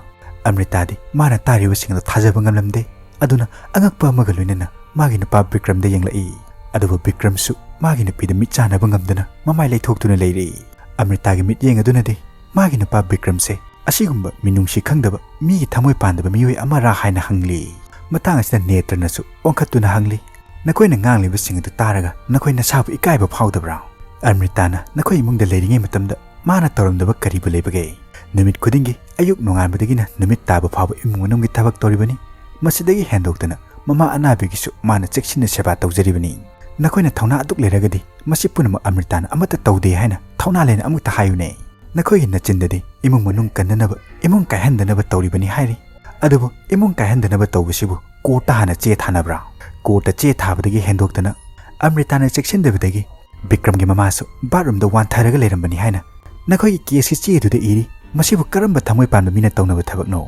ꯑꯃ꯭ꯔꯤꯇꯥꯗꯤ ꯃꯥꯅ ꯇꯥꯔꯤꯕꯁꯤꯡ ꯑꯗꯨ ꯊꯥꯖꯕ ꯉꯝꯂꯝꯗꯦ꯫ ꯑꯗꯨꯅ ꯑꯉꯛꯄ ꯑꯃꯒ ꯂꯣꯏꯅꯅ ꯃꯥꯒꯤ ꯅꯨꯄꯥ ꯕꯤꯀ꯭ꯔꯝꯗ ꯌꯦꯡꯂꯛꯏ꯫ ꯑꯗꯨꯕꯨ ꯕꯤꯀ꯭ꯔꯝꯁꯨ ꯃꯥꯒꯤ ꯅꯨꯄꯤꯗ ꯃꯤꯠ ꯆꯥꯟꯅꯕ ꯉꯝꯗꯅ ꯃꯃꯥꯏ ꯂꯩꯊꯣꯛꯇꯨꯅ ꯂꯩꯔꯤ꯫ ꯑꯃ꯭ꯔꯤꯇꯥꯒꯤ ꯃꯤꯠꯌꯦꯡ ꯑꯗꯨꯅꯗꯤ ꯃꯥꯒꯤ ꯅꯨꯄꯥ ꯕꯤꯀ꯭ꯔꯝꯁꯦ ꯑꯁꯤꯒꯨꯝꯕ ꯃꯤꯅꯨꯡꯁꯤ ꯈꯪꯗꯕ ꯃꯤꯒꯤ ꯊꯃꯣꯏ ꯄꯥꯟꯗꯕ ꯃꯤꯑꯣꯏ ꯑꯃꯔꯥ ꯍꯥꯏꯅ ꯍꯪꯂꯤ꯫ ꯃꯇꯥꯡ ꯑꯁꯤꯗ ꯅꯦꯇ꯭ꯔꯅꯁꯨ ꯑꯣꯟꯈꯠꯇꯨꯅ ꯍꯪꯂꯤ, "ꯅꯈꯣꯏꯅ ꯉꯥꯡꯂꯤꯕꯁꯤꯡ ꯑꯗꯨ ꯇꯥꯔꯒ ꯅꯈꯣꯏ ꯅꯁꯥꯕꯨ ꯏꯀꯥꯏꯕ ꯐꯥꯎꯗꯕ꯭ꯔꯥ? ꯑꯃ꯭ꯔꯤꯇꯥꯅ ꯅꯈꯣꯏ ꯏꯃꯨꯡꯗ ꯂꯩꯔꯤꯉꯩ ꯃꯇꯝꯗ ꯃꯥꯅ ꯇꯧꯔꯝꯗꯕ ꯀꯔꯤꯕꯨ ꯂꯩꯕꯒꯦ? ꯅꯨꯃꯤꯠ ꯈꯨꯗꯤꯡꯒꯤ ꯑꯌꯨꯛ ꯅꯣꯡꯉꯥꯟꯕꯗꯒꯤꯅ ꯅꯨꯃꯤꯠ ꯇꯥꯕ ꯐꯥꯎꯕ ꯏꯃꯨꯡ ꯃꯅꯨꯡꯒꯤ ꯊꯕꯛ ꯇꯧꯔꯤꯕꯅꯤ꯫ ꯃꯁꯤꯗꯒꯤ ꯍꯦꯟꯗꯣꯛꯇꯅ ꯃꯃꯥ ꯑꯅꯥꯕꯤꯒꯤꯁꯨ ꯃꯥꯅ ꯆꯦꯛꯁꯤꯟꯅ ꯁꯦꯕꯥ ꯇꯧꯖꯔꯤꯕꯅꯤ꯫ ꯅꯈꯣꯏꯅ ꯊꯧꯅꯥ ꯑꯗꯨꯛ ꯂꯩꯔꯒꯗꯤ ꯃꯁꯤ ꯄꯨꯝꯅꯃꯛ ꯑꯃ꯭ꯔꯤꯇꯥꯅ ꯑꯃꯠꯇ ꯇꯧꯗꯦ ꯍꯥꯏꯅ ꯊꯧꯅꯥ ꯂꯩꯅ ꯑꯃꯨꯛꯇ ꯍꯥꯏꯌꯨꯅꯦ꯫ ꯅꯈꯣꯏꯒꯤ ꯅꯆꯤꯟꯗꯗꯤ ꯏꯃꯨꯡ ꯃꯅꯨꯡ ꯀꯟꯅꯅꯕ, ꯏꯃꯨꯡ ꯀꯥꯏꯍꯟꯗꯅꯕ ꯇꯧꯔꯤꯕꯅꯤ ꯍꯥꯏꯔꯤ꯫ ꯑꯗꯨꯕꯨ ꯏꯃꯨꯡ ꯀꯥꯏꯍꯟꯗꯅꯕ ꯇꯧꯕꯁꯤꯕꯨ ꯀꯣꯔꯠꯇ ꯍꯥꯟꯅ ꯆꯦ ꯊꯥꯅꯕ꯭ꯔꯥ? ꯀꯣꯔꯠꯇ ꯆꯦ ꯊꯥꯕꯗꯒꯤ ꯍꯦꯟꯗꯣꯛꯇꯅ ꯑꯃ꯭ꯔꯤꯇꯥꯅ ꯆꯦꯛꯁꯤꯟꯗꯕꯗꯒꯤ ꯕꯤꯀ꯭ꯔꯝꯒꯤ ꯃꯃꯥꯁꯨ ꯕꯥꯠꯔꯨꯝꯗ ꯋꯥꯟꯊꯔꯒ ꯂꯩꯔꯝꯕꯅꯤ ꯍꯥꯏꯅ ꯅꯈꯣꯏꯒꯤ ꯀꯦꯁꯀꯤ ꯆꯦ ꯑꯗꯨꯗ ꯏꯔꯤ꯫ ꯃꯁꯤꯕꯨ ꯀꯔꯝꯕ ꯊꯃꯣꯏ ꯄꯥꯟꯕ ꯃꯤꯅ ꯇꯧꯅꯕ ꯊꯕꯛꯅꯣ?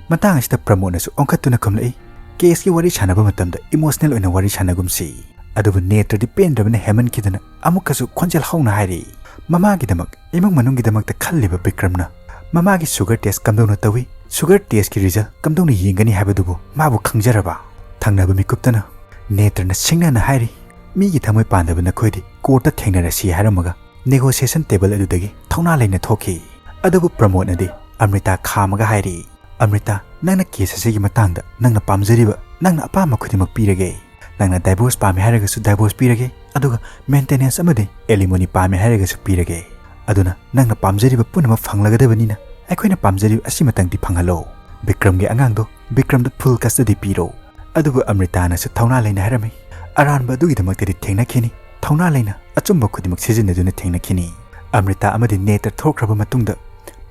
ꯃꯇꯥꯡ ꯑꯁꯤꯗ ꯄ꯭ꯔꯃꯣꯗꯅꯁꯨ ꯑꯣꯟꯈꯠꯇꯨꯅ ꯈꯨꯝꯂꯛꯏ, "ꯀꯦꯁꯀꯤ ꯋꯥꯔꯤ ꯁꯥꯟꯅꯕ ꯃꯇꯝꯗ ꯏꯃꯣꯁꯅꯦꯜ ꯑꯣꯏꯅ ꯋꯥꯔꯤ ꯁꯥꯟꯅꯒꯨꯝꯁꯤ"꯫ ꯑꯗꯨꯕꯨ ꯅꯦꯇ꯭ꯔꯗꯤ ꯄꯦꯟꯗ꯭ꯔꯕꯅ ꯍꯦꯟꯃꯟꯈꯤꯗꯅ ꯑꯃꯨꯛꯀꯁꯨ ꯈꯣꯟꯖꯦꯜ ꯍꯧꯅ ꯍꯥꯏꯔꯤ꯫ ꯃꯃꯥꯒꯤꯗꯃꯛ, ꯏꯃꯨꯡ ꯃꯅꯨꯡꯒꯤꯗꯃꯛꯇ ꯈꯜꯂꯤꯕ ꯕꯤꯀ꯭ꯔꯝꯅ ꯃꯃꯥꯒꯤ ꯁꯨꯒꯔ ꯇꯦꯁ ꯀꯝꯗꯧꯅ ꯇꯧꯏ, ꯁꯨꯒꯔ ꯇꯦꯁꯀꯤ ꯔꯤꯖꯜ ꯀꯝꯗꯧꯅ ꯌꯦꯡꯒꯅꯤ ꯍꯥꯏꯕꯗꯨꯕꯨ ꯃꯥꯕꯨ ꯈꯪꯖꯔꯕ? ꯊꯪꯅꯕ ꯃꯤꯀꯨꯞꯇꯅ ꯅꯦꯇ꯭ꯔꯅ ꯁꯤꯡꯅꯅ ꯍꯥꯏꯔꯤ, "ꯃꯤꯒꯤ ꯊꯃꯣꯏ ꯄꯥꯟꯗꯕ ꯅꯈꯣꯏꯗꯤ ꯀꯣꯔꯠꯇ ꯊꯦꯡꯅꯔꯁꯤ" ꯍꯥꯏꯔꯝꯃꯒ ꯅꯦꯒꯣꯁꯤꯌꯦꯁꯟ ꯇꯦꯕꯜ ꯑꯗꯨꯗꯒꯤ ꯊꯧꯅꯥ ꯂꯩꯅ ꯊꯣꯛꯈꯤ꯫ ꯑꯗꯨꯕꯨ ꯄ꯭ꯔꯃꯣꯗꯅꯗꯤ ꯑꯃ꯭ꯔꯤꯇꯥ ꯈꯥꯝꯃꯒ ꯍꯥꯏꯔꯤ, "ꯑꯃ꯭ꯔꯤꯇꯥ, ꯅꯪꯅ ꯀꯦꯁ ꯑꯁꯤꯒꯤ ꯃꯇꯥꯡꯗ ꯅꯪꯅ ꯄꯥꯝꯖꯔꯤꯕ, ꯅꯪꯅ ꯑꯄꯥꯝꯕ ꯈꯨꯗꯤꯡꯃꯛ ꯄꯤꯔꯒꯦ꯫ ꯅꯪꯅ ꯗꯥꯏꯚꯣꯔꯁ ꯄꯥꯝꯃꯤ ꯍꯥꯏꯔꯒꯁꯨ ꯗꯥꯏꯚꯣꯔꯁ ꯄꯤꯔꯒꯦ, ꯑꯗꯨꯒ ꯃꯦꯟꯇꯦꯅꯦꯟꯁ ꯑꯃꯗꯤ ꯑꯦꯂꯤꯃꯣꯅꯤ ꯄꯥꯝꯃꯤ ꯍꯥꯏꯔꯒꯁꯨ ꯄꯤꯔꯒꯦ꯫ ꯑꯗꯨꯅ ꯅꯪꯅ ꯄꯥꯝꯖꯔꯤꯕ ꯄꯨꯝꯅꯃꯛ ꯐꯪꯂꯒꯗꯕꯅꯤꯅ ꯑꯩꯈꯣꯏꯅ ꯄꯥꯝꯖꯔꯤꯕ ꯑꯁꯤꯃꯇꯪꯗꯤ ꯐꯪꯍꯜꯂꯣ꯫ ꯕꯤꯀ꯭ꯔꯝꯒꯤ ꯑꯉꯥꯡꯗꯣ ꯕꯤꯀ꯭ꯔꯝꯗ ꯐꯨꯜ ꯀꯁꯇꯗꯤ ꯄꯤꯔꯣ"꯫ ꯑꯗꯨꯕꯨ ꯑꯃ꯭ꯔꯤꯇꯥꯅꯁꯨ ꯊꯧꯅꯥ ꯂꯩꯅ ꯍꯥꯏꯔꯝꯃꯤ, "ꯑꯔꯥꯟꯕ ꯑꯗꯨꯒꯤꯗꯃꯛꯇꯗꯤ ꯊꯦꯡꯅꯈꯤꯅꯤ, ꯊꯧꯅꯥ ꯂꯩꯅ ꯑꯆꯨꯝꯕ ꯈꯨꯗꯤꯡꯃꯛ ꯁꯤꯖꯤꯟꯅꯗꯨꯅ ꯊꯦꯡꯅꯈꯤꯅꯤ"꯫ ꯑꯃ꯭ꯔꯤꯇꯥ ꯑꯃꯗꯤ ꯅꯦꯇ꯭ꯔ ꯊꯣꯛꯈ꯭ꯔꯕ ꯃꯇꯨꯡꯗ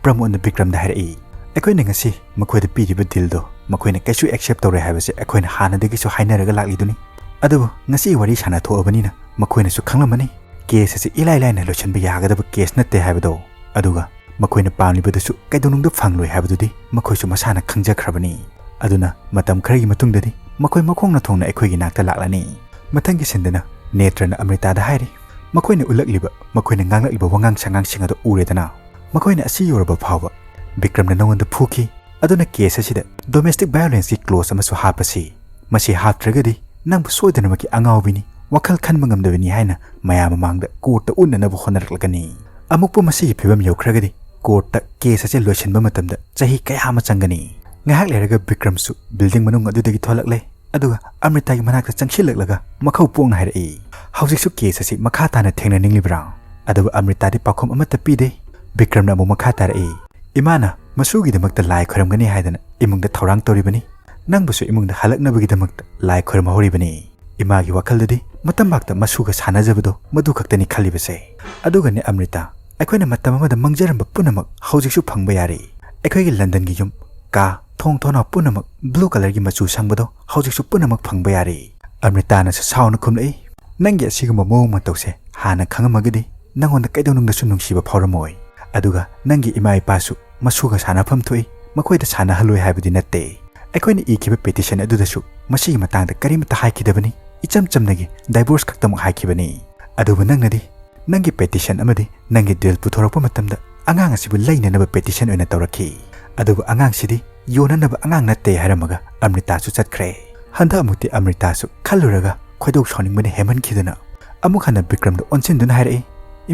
ꯄ꯭ꯔꯃꯣꯗꯅ ꯕꯤꯀ꯭ꯔꯝꯗ ꯍꯥꯏꯔꯛꯏ, "ꯑꯩꯈꯣꯏꯅ ꯉꯁꯤ ꯃꯈꯣꯏꯗ ꯄꯤꯔꯤꯕ ꯗꯤꯜꯗꯣ ꯃꯈꯣꯏꯅ ꯀꯩꯁꯨ ꯑꯦꯛꯁꯦꯞ ꯇꯧꯔꯣꯏ ꯍꯥꯏꯕꯁꯦ ꯑꯩꯈꯣꯏꯅ ꯍꯥꯟꯅꯗꯒꯤꯁꯨ ꯍꯥꯏꯅꯔꯒ ꯂꯥꯛꯂꯤꯗꯨꯅꯤ꯫ ꯑꯗꯨꯕꯨ ꯉꯁꯤ ꯋꯥꯔꯤ ꯁꯥꯟꯅꯊꯣꯛꯑꯕꯅꯤꯅ ꯃꯈꯣꯏꯅꯁꯨ ꯈꯪꯂꯝꯃꯅꯤ ꯀꯦꯁ ꯑꯁꯤ ꯏꯂꯥꯏ ꯂꯥꯏꯅ ꯂꯣꯏꯁꯤꯟꯕ ꯌꯥꯒꯗꯕ ꯀꯦꯁ ꯅꯠꯇꯦ ꯍꯥꯏꯕꯗꯣ꯫ ꯑꯗꯨꯒ ꯃꯈꯣꯏꯅ ꯄꯥꯝꯂꯤꯕꯗꯨꯁꯨ ꯀꯩꯗꯧꯅꯨꯡꯗ ꯐꯪꯂꯣꯏ ꯍꯥꯏꯕꯗꯨꯗꯤ ꯃꯈꯣꯏꯁꯨ ꯃꯁꯥꯅ ꯈꯪꯖꯈ꯭ꯔꯕꯅꯤ꯫ ꯑꯗꯨꯅ ꯃꯇꯝ ꯈꯔꯒꯤ ꯃꯇꯨꯡꯗꯗꯤ ꯃꯈꯣꯏ ꯃꯈꯣꯡꯅ ꯊꯣꯡꯅ ꯑꯩꯈꯣꯏꯒꯤ ꯅꯥꯛꯇ ꯂꯥꯛꯂꯅꯤ"꯫ ꯃꯊꯪꯒꯤ ꯁꯤꯟꯗꯅ ꯅꯦꯇ꯭ꯔꯅ ꯑꯃ꯭ꯔꯤꯇꯥꯗ ꯍꯥꯏꯔꯤ, "ꯃꯈꯣꯏꯅ ꯎꯠꯂꯛꯂꯤꯕ, ꯃꯈꯣꯏꯅ ꯉꯥꯡꯂꯛꯂꯤꯕ ꯋꯥꯉꯥꯡ ꯁꯉꯥꯡꯁꯤꯡ ꯑꯗꯨ ꯎꯔꯦꯗꯅ? ꯃꯈꯣꯏꯅ ꯑꯁꯤ ꯌꯧꯔꯕ ꯐꯥꯎꯕ ꯕꯤꯀ꯭ꯔꯝꯅ ꯅꯉꯣꯟꯗ ꯐꯨꯈꯤ, ꯑꯗꯨꯅ ꯀꯦꯁ ꯑꯁꯤꯗ ꯗꯣꯃꯦꯁꯇꯤꯛ ꯚꯥꯏꯑꯣꯂꯦꯟꯁꯀꯤ ꯀ꯭ꯂꯣꯖ ꯑꯃꯁꯨ ꯍꯥꯞꯄꯁꯤ꯫ ꯃꯁꯤ ꯍꯥꯞꯇ꯭ꯔꯒꯗꯤ ꯅꯪꯕꯨ ꯁꯣꯏꯗꯅꯃꯛꯀꯤ ꯑꯉꯥꯎꯕꯤꯅꯤ, ꯋꯥꯈꯜ ꯈꯟꯕ ꯉꯝꯗꯕꯅꯤ ꯍꯥꯏꯅ ꯃꯌꯥꯝ ꯃꯃꯥꯡꯗ ꯀꯣꯔꯠꯇ ꯎꯠꯅꯅꯕ ꯍꯣꯠꯅꯔꯛꯂꯒꯅꯤ꯫ ꯑꯃꯨꯛꯄꯨ ꯃꯁꯤꯒꯤ ꯐꯤꯕꯝ ꯌꯧꯈ꯭ꯔꯒꯗꯤ ꯀꯣꯔꯠꯇ ꯀꯦꯁ ꯑꯁꯤ ꯂꯣꯏꯁꯤꯟꯕ ꯃꯇꯝꯗ ꯆꯍꯤ ꯀꯌꯥ ꯑꯃ ꯆꯪꯒꯅꯤ"꯫ ꯉꯥꯏꯍꯥꯛ ꯂꯩꯔꯒ ꯕꯤꯀ꯭ꯔꯝꯁꯨ ꯕꯤꯜꯗꯤꯡ ꯃꯅꯨꯡ ꯑꯗꯨꯗꯒꯤ ꯊꯣꯛꯂꯛꯂꯦ, ꯑꯗꯨꯒ ꯑꯃ꯭ꯔꯤꯇꯥꯒꯤ ꯃꯅꯥꯛꯇ ꯆꯪꯁꯤꯜꯂꯛꯂꯒ ꯃꯈꯧ ꯄꯣꯛꯅ ꯍꯥꯏꯔꯛꯏ, "ꯍꯧꯖꯤꯛꯁꯨ ꯀꯦꯁ ꯑꯁꯤ ꯃꯈꯥ ꯇꯥꯅ ꯊꯦꯡꯅꯅꯤꯡꯂꯤꯕ꯭ꯔꯥ?" ꯑꯗꯨꯕꯨ ꯑꯃ꯭ꯔꯤꯇꯥꯗꯤ ꯄꯥꯎꯈꯨꯝ ꯑꯃꯠꯇ ꯄꯤꯗꯦ꯫ ꯕꯤꯀ꯭ꯔꯝꯅ ꯑꯃꯨꯛ ꯃꯈꯥ ꯇꯥꯔꯛꯏ, "ꯏꯃꯥꯅ ꯃꯁꯨꯒꯤꯗꯃꯛꯇ ꯂꯥꯏ ꯈꯣꯏꯔꯝꯒꯅꯤ ꯍꯥꯏꯗꯅ ꯏꯃꯨꯡꯗ ꯊꯧꯔꯥꯡ ꯇꯧꯔꯤꯕꯅꯤ꯫ ꯅꯪꯕꯨꯁꯨ ꯏꯃꯨꯡꯗ ꯍꯜꯂꯛꯅꯕꯒꯤꯗꯃꯛꯇ ꯂꯥꯏ ꯈꯣꯏꯔꯝꯍꯧꯔꯤꯕꯅꯤ"꯫ ꯏꯃꯥꯒꯤ ꯋꯥꯈꯜꯗꯗꯤ ꯃꯇꯝꯕꯥꯛꯇ ꯃꯁꯨꯒ ꯁꯥꯟꯅꯖꯕꯗꯣ ꯃꯗꯨ ꯈꯛꯇꯅꯤ ꯈꯜꯂꯤꯕꯁꯦ꯫ ꯑꯗꯨꯒꯅꯦ ꯑꯃ꯭ꯔꯤꯇꯥ, ꯑꯩꯈꯣꯏꯅ ꯃꯇꯝ ꯑꯃꯗ ꯃꯪꯖꯔꯝꯕ ꯄꯨꯝꯅꯃꯛ ꯍꯧꯖꯤꯛꯁꯨ ꯐꯪꯕ ꯌꯥꯔꯦ꯫ ꯑꯩꯈꯣꯏꯒꯤ ꯂꯟꯗꯟꯒꯤ ꯌꯨꯝ, ꯀꯥ, ꯊꯣꯡ ꯊꯣꯡꯅꯥꯎ ꯄꯨꯝꯅꯃꯛ ꯕ꯭ꯂꯨ ꯀꯂꯔꯒꯤ ꯃꯆꯨ ꯁꯪꯕꯗꯣ ꯍꯧꯖꯤꯛꯁꯨ ꯄꯨꯝꯅꯃꯛ ꯐꯪꯕ ꯌꯥꯔꯦ꯫ ꯑꯃ꯭ꯔꯤꯇꯥꯅꯁꯨ ꯁꯥꯎꯅ ꯈꯨꯝꯂꯛꯏ, "ꯅꯪꯒꯤ ꯑꯁꯤꯒꯨꯝꯕ ꯃꯑꯣꯡ ꯃꯇꯧꯁꯦ ꯑꯥꯅ ꯈꯪꯉꯝꯃꯒꯗꯤ ꯅꯪꯉꯣꯟꯗ ꯀꯩꯗꯧꯅꯨꯡꯗꯁꯨ ꯅꯨꯡꯁꯤꯕ ꯐꯥꯎꯔꯝꯃꯣꯏ꯫ ꯑꯗꯨꯒ ꯅꯪꯒꯤ ꯏꯃꯥ ꯏꯄꯥꯁꯨ ꯃꯁꯨꯒ ꯁꯥꯟꯅꯐꯝ ꯊꯣꯛꯏ, ꯃꯈꯣꯏꯗ ꯁꯥꯟꯅꯍꯜꯂꯣꯏ ꯍꯥꯏꯕꯗꯤ ꯅꯠꯇꯦ꯫ ꯑꯩꯈꯣꯏꯅ ꯏꯈꯤꯕ ꯄꯦꯇꯤꯁꯟ ꯑꯗꯨꯗꯁꯨ ꯃꯁꯤꯒꯤ ꯃꯇꯥꯡꯗ ꯀꯔꯤꯃꯠꯇ ꯍꯥꯏꯈꯤꯗꯕꯅꯤ꯫ ꯏꯆꯝ ꯆꯝꯅꯒꯤ ꯗꯥꯏꯚꯣꯔꯁ ꯈꯛꯇꯃꯛ ꯍꯥꯏꯈꯤꯕꯅꯤ꯫ ꯑꯗꯨꯕꯨ ꯅꯪꯅꯗꯤ ꯅꯪꯒꯤ ꯄꯦꯇꯤꯁꯟ ꯑꯃꯗꯤ ꯅꯪꯒꯤ ꯗꯤꯜ ꯄꯨꯊꯣꯔꯛꯄ ꯃꯇꯝꯗ ꯑꯉꯥꯡ ꯑꯁꯤꯕꯨ ꯂꯩꯅꯅꯕ ꯄꯦꯇꯤꯁꯟ ꯑꯣꯏꯅ ꯇꯧꯔꯛꯈꯤ꯫ ꯑꯗꯨꯕꯨ ꯑꯉꯥꯡꯁꯤꯗꯤ ꯌꯣꯟꯅꯅꯕ ꯑꯉꯥꯡ ꯅꯠꯇꯦ ꯍꯥꯏꯔꯝꯃꯒ ꯑꯃ꯭ꯔꯤꯇꯥꯁꯨ ꯆꯠꯈ꯭ꯔꯦ꯫ ꯍꯟꯗꯛ ꯑꯃꯨꯛꯇꯤ ꯑꯃ꯭ꯔꯤꯇꯥꯁꯨ ꯈꯜꯂꯨꯔꯒ ꯈꯣꯏꯗꯧ ꯁꯥꯎꯅꯤꯡꯕꯅ ꯍꯦꯟꯃꯟꯈꯤꯗꯅ ꯑꯃꯨꯛ ꯍꯟꯅ ꯕꯤꯀ꯭ꯔꯝꯗ ꯑꯣꯟꯁꯤꯟꯗꯨꯅ ꯍꯥꯏꯔꯛꯏ,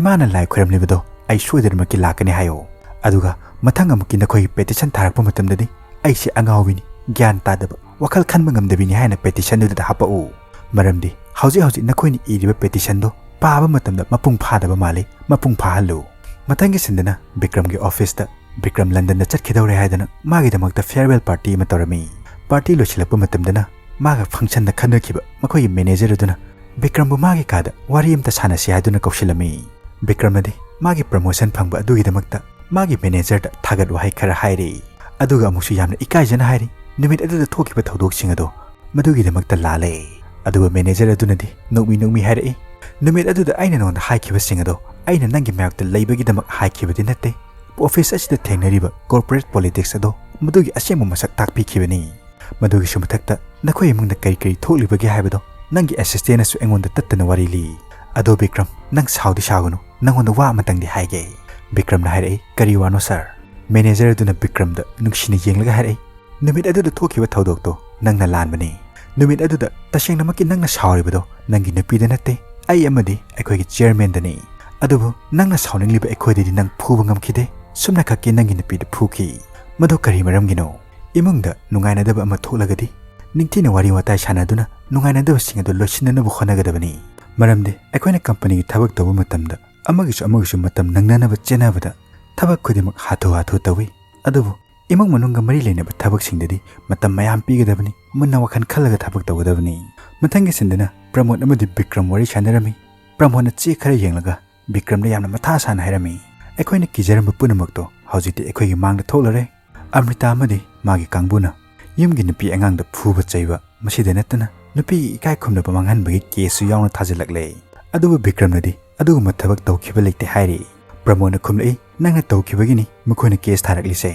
"ꯏꯃꯥꯅ ꯂꯥꯏ ꯈꯣꯏꯔꯝꯂꯤꯕꯗꯣ ꯑꯩ ꯁꯣꯏꯗꯅꯃꯛꯀꯤ ꯂꯥꯛꯀꯅꯤ ꯍꯥꯏꯌꯣ꯫ ꯑꯗꯨꯒ ꯃꯊꯪ ꯑꯃꯨꯛꯀꯤ ꯅꯈꯣꯏꯒꯤ ꯄꯦꯇꯤꯁꯟ ꯊꯥꯔꯛꯄ ꯃꯇꯝꯗꯗꯤ ꯑꯩꯁꯦ ꯑꯉꯥꯎꯕꯤꯅꯤ, ꯒ꯭ꯌꯥꯟ ꯇꯥꯗꯕ, ꯋꯥꯈꯜ ꯈꯟꯕ ꯉꯝꯗꯕꯤꯅꯤ ꯍꯥꯏꯅ ꯄꯦꯇꯤꯁꯟꯗꯨꯗ ꯍꯥꯞꯄꯛꯎ꯫ ꯃꯔꯝꯗꯤ ꯍꯧꯖꯤꯛ ꯍꯧꯖꯤꯛ ꯅꯈꯣꯏꯅ ꯏꯔꯤꯕ ꯄꯦꯇꯤꯁꯟꯗꯣ ꯄꯥꯕ ꯃꯇꯝꯗ ꯃꯄꯨꯡ ꯐꯥꯗꯕ ꯃꯥꯜꯂꯤ, ꯃꯄꯨꯡ ꯐꯥꯍꯜꯂꯨ"꯫ ꯃꯊꯪꯒꯤ ꯁꯤꯟꯗꯅ ꯕꯤꯀ꯭ꯔꯝꯒꯤ ꯑꯣꯐꯤꯁꯇ ꯕꯤꯀ꯭ꯔꯝ ꯂꯟꯗꯟꯗ ꯆꯠꯈꯤꯗꯧꯔꯦ ꯍꯥꯏꯗꯨꯅ ꯃꯥꯒꯤꯗꯃꯛꯇ ꯐꯤꯌꯔꯋꯦꯜ ꯄꯥꯔꯇꯤ ꯑꯃ ꯇꯧꯔꯝꯃꯤ꯫ ꯄꯥꯔꯇꯤ ꯂꯣꯏꯁꯤꯜꯂꯛꯄ ꯃꯇꯝꯗꯅ ꯃꯥꯒ ꯐꯪꯁꯟꯗ ꯈꯟꯅꯈꯤꯕ ꯃꯈꯣꯏꯒꯤ ꯃꯦꯅꯦꯖꯔ ꯑꯗꯨꯅ ꯕꯤꯀ꯭ꯔꯝꯕꯨ ꯃꯥꯒꯤ ꯀꯥꯗ ꯋꯥꯔꯤ ꯑꯃꯇ ꯁꯥꯟꯅꯁꯤ ꯍꯥꯏꯗꯨꯅ ꯀꯧꯁꯤꯜꯂꯝꯃꯤ꯫ ꯕꯤꯀ꯭ꯔꯝꯅꯗꯤ ꯃꯥꯒꯤ ꯄ꯭ꯔꯃꯣꯁꯟ ꯐꯪꯕ ꯑꯗꯨꯒꯤꯗꯃꯛꯇ ꯃꯥꯒꯤ ꯃꯦꯅꯦꯖꯔꯗ ꯊꯥꯒꯠ ꯋꯥꯍꯩ ꯈꯔ ꯍꯥꯏꯔꯤ꯫ ꯑꯗꯨꯒ ꯑꯃꯨꯛꯁꯨ ꯌꯥꯝꯅ ꯏꯀꯥꯏꯖꯅ ꯍꯥꯏꯔꯤ, ꯅꯨꯃꯤꯠ ꯑꯗꯨꯗ ꯊꯣꯛꯈꯤꯕ ꯊꯧꯗꯣꯛꯁꯤꯡ ꯑꯗꯣ ꯃꯗꯨꯒꯤꯗꯃꯛꯇ ꯂꯥꯜꯂꯦ꯫ ꯑꯗꯨꯒ ꯃꯦꯅꯦꯖꯔ ꯑꯗꯨꯅꯗꯤ ꯅꯣꯛꯃꯤ ꯅꯣꯛꯃꯤ ꯍꯥꯏꯔꯛꯏ, "ꯅꯨꯃꯤꯠ ꯑꯗꯨꯗ ꯑꯩꯅ ꯅꯉꯣꯟꯗ ꯍꯥꯏꯈꯤꯕꯁꯤꯡ ꯑꯗꯣ ꯑꯩꯅ ꯅꯪꯒꯤ ꯃꯥꯌꯣꯛꯇ ꯂꯩꯕꯒꯤꯗꯃꯛ ꯍꯥꯏꯈꯤꯕꯗꯤ ꯅꯠꯇꯦ꯫ ꯑꯣꯐꯤꯁ ꯑꯁꯤꯗ ꯊꯦꯡꯅꯔꯤꯕ ꯀꯣꯔꯄꯣꯔꯦꯠ ꯄꯣꯂꯤꯇꯤꯛꯁ ꯑꯗꯣ ꯃꯗꯨꯒꯤ ꯑꯁꯦꯡꯕ ꯃꯁꯛ ꯇꯥꯛꯄꯤꯈꯤꯕꯅꯤ꯫ ꯃꯗꯨꯒꯤꯁꯨ ꯃꯊꯛꯇ ꯅꯈꯣꯏ ꯏꯃꯨꯡꯗ ꯀꯔꯤ ꯀꯔꯤ ꯊꯣꯛꯂꯤꯕꯒꯦ ꯍꯥꯏꯕꯗꯣ ꯅꯪꯒꯤ ꯑꯦꯁꯤꯁꯇꯦꯟꯅꯁꯨ ꯑꯩꯉꯣꯟꯗ ꯇꯠꯇꯅ ꯋꯥꯔꯤ ꯂꯤ꯫ ꯑꯗꯣ ꯕꯤꯀ꯭ꯔꯝ, ꯅꯪ ꯁꯥꯎꯗꯤ ꯁꯥꯎꯒꯅꯨ, ꯅꯪꯉꯣꯟꯗ ꯋꯥ ꯑꯃꯇꯪꯗꯤ ꯍꯥꯏꯒꯦ"꯫ ꯕꯤꯀ꯭ꯔꯝꯅ ꯍꯥꯏꯔꯛꯏ, "ꯀꯔꯤ ꯋꯥꯅꯣ ꯁꯥꯔ?" ꯃꯦꯅꯦꯖꯔ ꯑꯗꯨꯅ ꯕꯤꯀ꯭ꯔꯝꯗ ꯅꯨꯡꯁꯤꯅ ꯌꯦꯡꯂꯒ ꯍꯥꯏꯔꯛꯏ, "ꯅꯨꯃꯤꯠ ꯑꯗꯨꯗ ꯊꯣꯛꯈꯤꯕ ꯊꯧꯗꯣꯛꯇꯣ ꯅꯪꯅ ꯂꯥꯟꯕꯅꯤ꯫ ꯅꯨꯃꯤꯠ ꯑꯗꯨꯗ ꯇꯁꯦꯡꯅꯃꯛꯀꯤ ꯅꯪꯅ ꯁꯥꯎꯔꯤꯕꯗꯣ ꯅꯪꯒꯤ ꯅꯨꯄꯤꯗ ꯅꯠꯇꯦ, ꯑꯩ ꯑꯃꯗꯤ ꯑꯩꯈꯣꯏꯒꯤ ꯆꯤꯌꯔꯃꯦꯟꯗꯅꯤ꯫ ꯑꯗꯨꯕꯨ ꯅꯪꯅ ꯁꯥꯎꯅꯤꯡꯂꯤꯕ ꯑꯩꯈꯣꯏꯗꯗꯤ ꯅꯪ ꯐꯨꯕ ꯉꯝꯈꯤꯗꯦ, ꯁꯨꯞꯅꯈꯛꯀꯤ ꯅꯪꯒꯤ ꯅꯨꯄꯤꯗ ꯐꯨꯈꯤ꯫ ꯃꯗꯨ ꯀꯔꯤ ꯃꯔꯝꯒꯤꯅꯣ? ꯏꯃꯨꯡꯗ ꯅꯨꯡꯉꯥꯏꯅꯗꯕ ꯑꯃ ꯊꯣꯛꯂꯒꯗꯤ ꯅꯤꯡꯊꯤꯅ ꯋꯥꯔꯤ ꯋꯥꯇꯥꯏ ꯁꯥꯟꯅꯗꯨꯅ ꯅꯨꯡꯉꯥꯏꯅꯗꯕꯁꯤꯡ ꯑꯗꯨ ꯂꯣꯏꯁꯤꯟꯅꯅꯕ ꯍꯣꯠꯅꯒꯗꯕꯅꯤ꯫ ꯃꯔꯝꯗꯤ ꯑꯩꯈꯣꯏꯅ ꯀꯝꯄꯅꯤꯒꯤ ꯊꯕꯛ ꯇꯧꯕ ꯃꯇꯝꯗ ꯑꯃꯒꯤꯁꯨ ꯑꯃꯒꯤꯁꯨ ꯃꯇꯝ ꯅꯪꯅꯅꯕ ꯆꯦꯟꯅꯕꯗ ꯊꯕꯛ ꯈꯨꯗꯤꯡꯃꯛ ꯍꯥꯊꯨ ꯍꯥꯊꯨ ꯇꯧꯏ꯫ ꯑꯗꯨꯕꯨ ꯏꯃꯨꯡ ꯃꯅꯨꯡꯒ ꯃꯔꯤ ꯂꯩꯅꯕ ꯊꯕꯛꯁꯤꯡꯗꯗꯤ ꯃꯇꯝ ꯃꯌꯥꯝ ꯄꯤꯒꯗꯕꯅꯤ, ꯃꯨꯟꯅ ꯋꯥꯈꯜ ꯈꯜꯂꯒ ꯊꯕꯛ ꯇꯧꯒꯗꯕꯅꯤ"꯫ ꯃꯊꯪꯒꯤ ꯁꯤꯟꯗꯅ ꯄ꯭ꯔꯃꯣꯗ ꯑꯃꯗꯤ ꯕꯤꯀ꯭ꯔꯝ ꯋꯥꯔꯤ ꯁꯥꯟꯅꯔꯝꯃꯤ꯫ ꯄ꯭ꯔꯃꯣꯗꯅ ꯆꯦ ꯈꯔ ꯌꯦꯡꯂꯒ ꯕꯤꯀ꯭ꯔꯝꯗ ꯌꯥꯝꯅ ꯃꯊꯥ ꯁꯥꯅ ꯍꯥꯏꯔꯝꯃꯤ, "ꯑꯩꯈꯣꯏꯅ ꯀꯤꯖꯔꯝꯕ ꯄꯨꯝꯅꯃꯛꯇꯣ ꯍꯧꯖꯤꯛꯇꯤ ꯑꯩꯈꯣꯏꯒꯤ ꯃꯥꯡꯗ ꯊꯣꯛꯂꯔꯦ꯫ ꯑꯃ꯭ꯔꯤꯇꯥ ꯑꯃꯗꯤ ꯃꯥꯒꯤ ꯀꯥꯡꯕꯨꯅ ꯌꯨꯝꯒꯤ ꯅꯨꯄꯤ ꯑꯉꯥꯡꯗ ꯐꯨꯕ ꯆꯩꯕ, ꯃꯁꯤꯗ ꯅꯠꯇꯅ ꯅꯨꯄꯤꯒꯤ ꯏꯀꯥꯏ ꯈꯨꯝꯅꯕ ꯃꯥꯡꯍꯟꯕꯒꯤ ꯀꯦꯁꯁꯨ ꯌꯥꯎꯅ ꯊꯥꯖꯤꯜꯂꯛꯂꯦ꯫ ꯑꯗꯨꯕꯨ ꯕꯤꯀ꯭ꯔꯝꯅꯗꯤ ꯑꯗꯨꯒꯨꯝꯕ ꯊꯕꯛ ꯇꯧꯈꯤꯕ ꯂꯩꯇꯦ ꯍꯥꯏꯔꯤ꯫ ꯄ꯭ꯔꯃꯣꯗꯅ ꯈꯨꯝꯂꯛꯏ, "ꯅꯪꯅ ꯇꯧꯈꯤꯕꯒꯤꯅꯤ ꯃꯈꯣꯏꯅ ꯀꯦꯁ ꯊꯥꯔꯛꯂꯤꯁꯦ꯫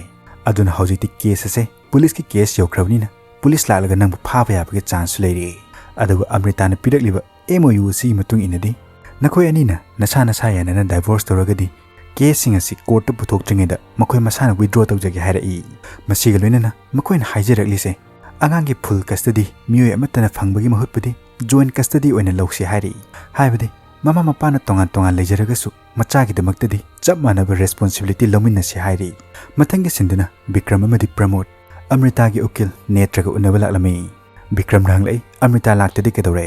ꯑꯗꯨꯅ ꯍꯧꯖꯤꯛꯇꯤ ꯀꯦꯁ ꯑꯁꯦ ꯄꯨꯂꯤꯁꯀꯤ ꯀꯦꯁ ꯌꯧꯈ꯭ꯔꯕꯅꯤꯅ ꯄꯨꯂꯤꯁ ꯂꯥꯛꯂꯒ ꯅꯪꯕꯨ ꯐꯥꯕ ꯌꯥꯕꯒꯤ ꯆꯥꯟꯁꯁꯨ ꯂꯩꯔꯤ꯫ ꯑꯗꯨꯒ ꯑꯃ꯭ꯔꯤꯇꯥꯅ ꯄꯤꯔꯛꯂꯤꯕ ꯑꯦꯝ ꯑꯣ ꯌꯨ ꯑꯁꯤꯒꯤ ꯃꯇꯨꯡ ꯏꯟꯅꯗꯤ ꯅꯈꯣꯏ ꯑꯅꯤꯅ ꯅꯁꯥ ꯅꯁꯥ ꯌꯥꯅꯅ ꯗꯥꯏꯚꯣꯔꯁ ꯇꯧꯔꯒꯗꯤ ꯀꯦꯁꯁꯤꯡ ꯑꯁꯤ ꯀꯣꯔꯠꯇ ꯄꯨꯊꯣꯛꯇ꯭ꯔꯤꯉꯩꯗ ꯃꯈꯣꯏ ꯃꯁꯥꯅ ꯋꯤꯗ꯭ꯔꯣ ꯇꯧꯖꯒꯦ" ꯍꯥꯏꯔꯛꯏ꯫ ꯃꯁꯤꯒ ꯂꯣꯏꯅꯅ ꯃꯈꯣꯏꯅ ꯍꯥꯏꯖꯔꯛꯂꯤꯁꯦ ꯑꯉꯥꯡꯒꯤ ꯐꯨꯜ ꯀꯁꯇꯗꯤ ꯃꯤꯑꯣꯏ ꯑꯃꯠꯇꯅ ꯐꯪꯕꯒꯤ ꯃꯍꯨꯠꯄꯨꯗꯤ ꯖꯣꯏꯟ ꯀꯁꯇꯗꯤ ꯑꯣꯏꯅ ꯂꯧꯁꯤ ꯍꯥꯏꯔꯤ꯫ ꯍꯥꯏꯕꯗꯤ ꯃꯃꯥ ꯃꯄꯥꯅ ꯇꯣꯉꯥꯟ ꯇꯣꯉꯥꯟ ꯂꯩꯖꯔꯒꯁꯨ ꯃꯆꯥꯒꯤꯗꯃꯛꯇꯗꯤ ꯆꯞ ꯃꯥꯟꯅꯕ ꯔꯦꯁꯄꯣꯟꯁꯤꯕꯤꯂꯤꯇꯤ ꯂꯧꯃꯤꯟꯅꯁꯤ ꯍꯥꯏꯔꯤ꯫ ꯃꯊꯪꯒꯤ ꯁꯤꯟꯗꯨꯅ ꯕꯤꯀ꯭ꯔꯝ ꯑꯃꯗꯤ ꯄ꯭ꯔꯃꯣꯗ ꯑꯃ꯭ꯔꯤꯇꯥꯒꯤ ꯎꯀꯤꯜ ꯅꯦꯇ꯭ꯔꯒ ꯎꯅꯕ ꯂꯥꯛꯂꯝꯃꯤ꯫ ꯕꯤꯀ꯭ꯔꯝꯅ ꯍꯪꯂꯛꯏ, "ꯑꯃ꯭ꯔꯤꯇꯥ ꯂꯥꯛꯇꯗꯤ ꯀꯩꯗꯧꯔꯦ?"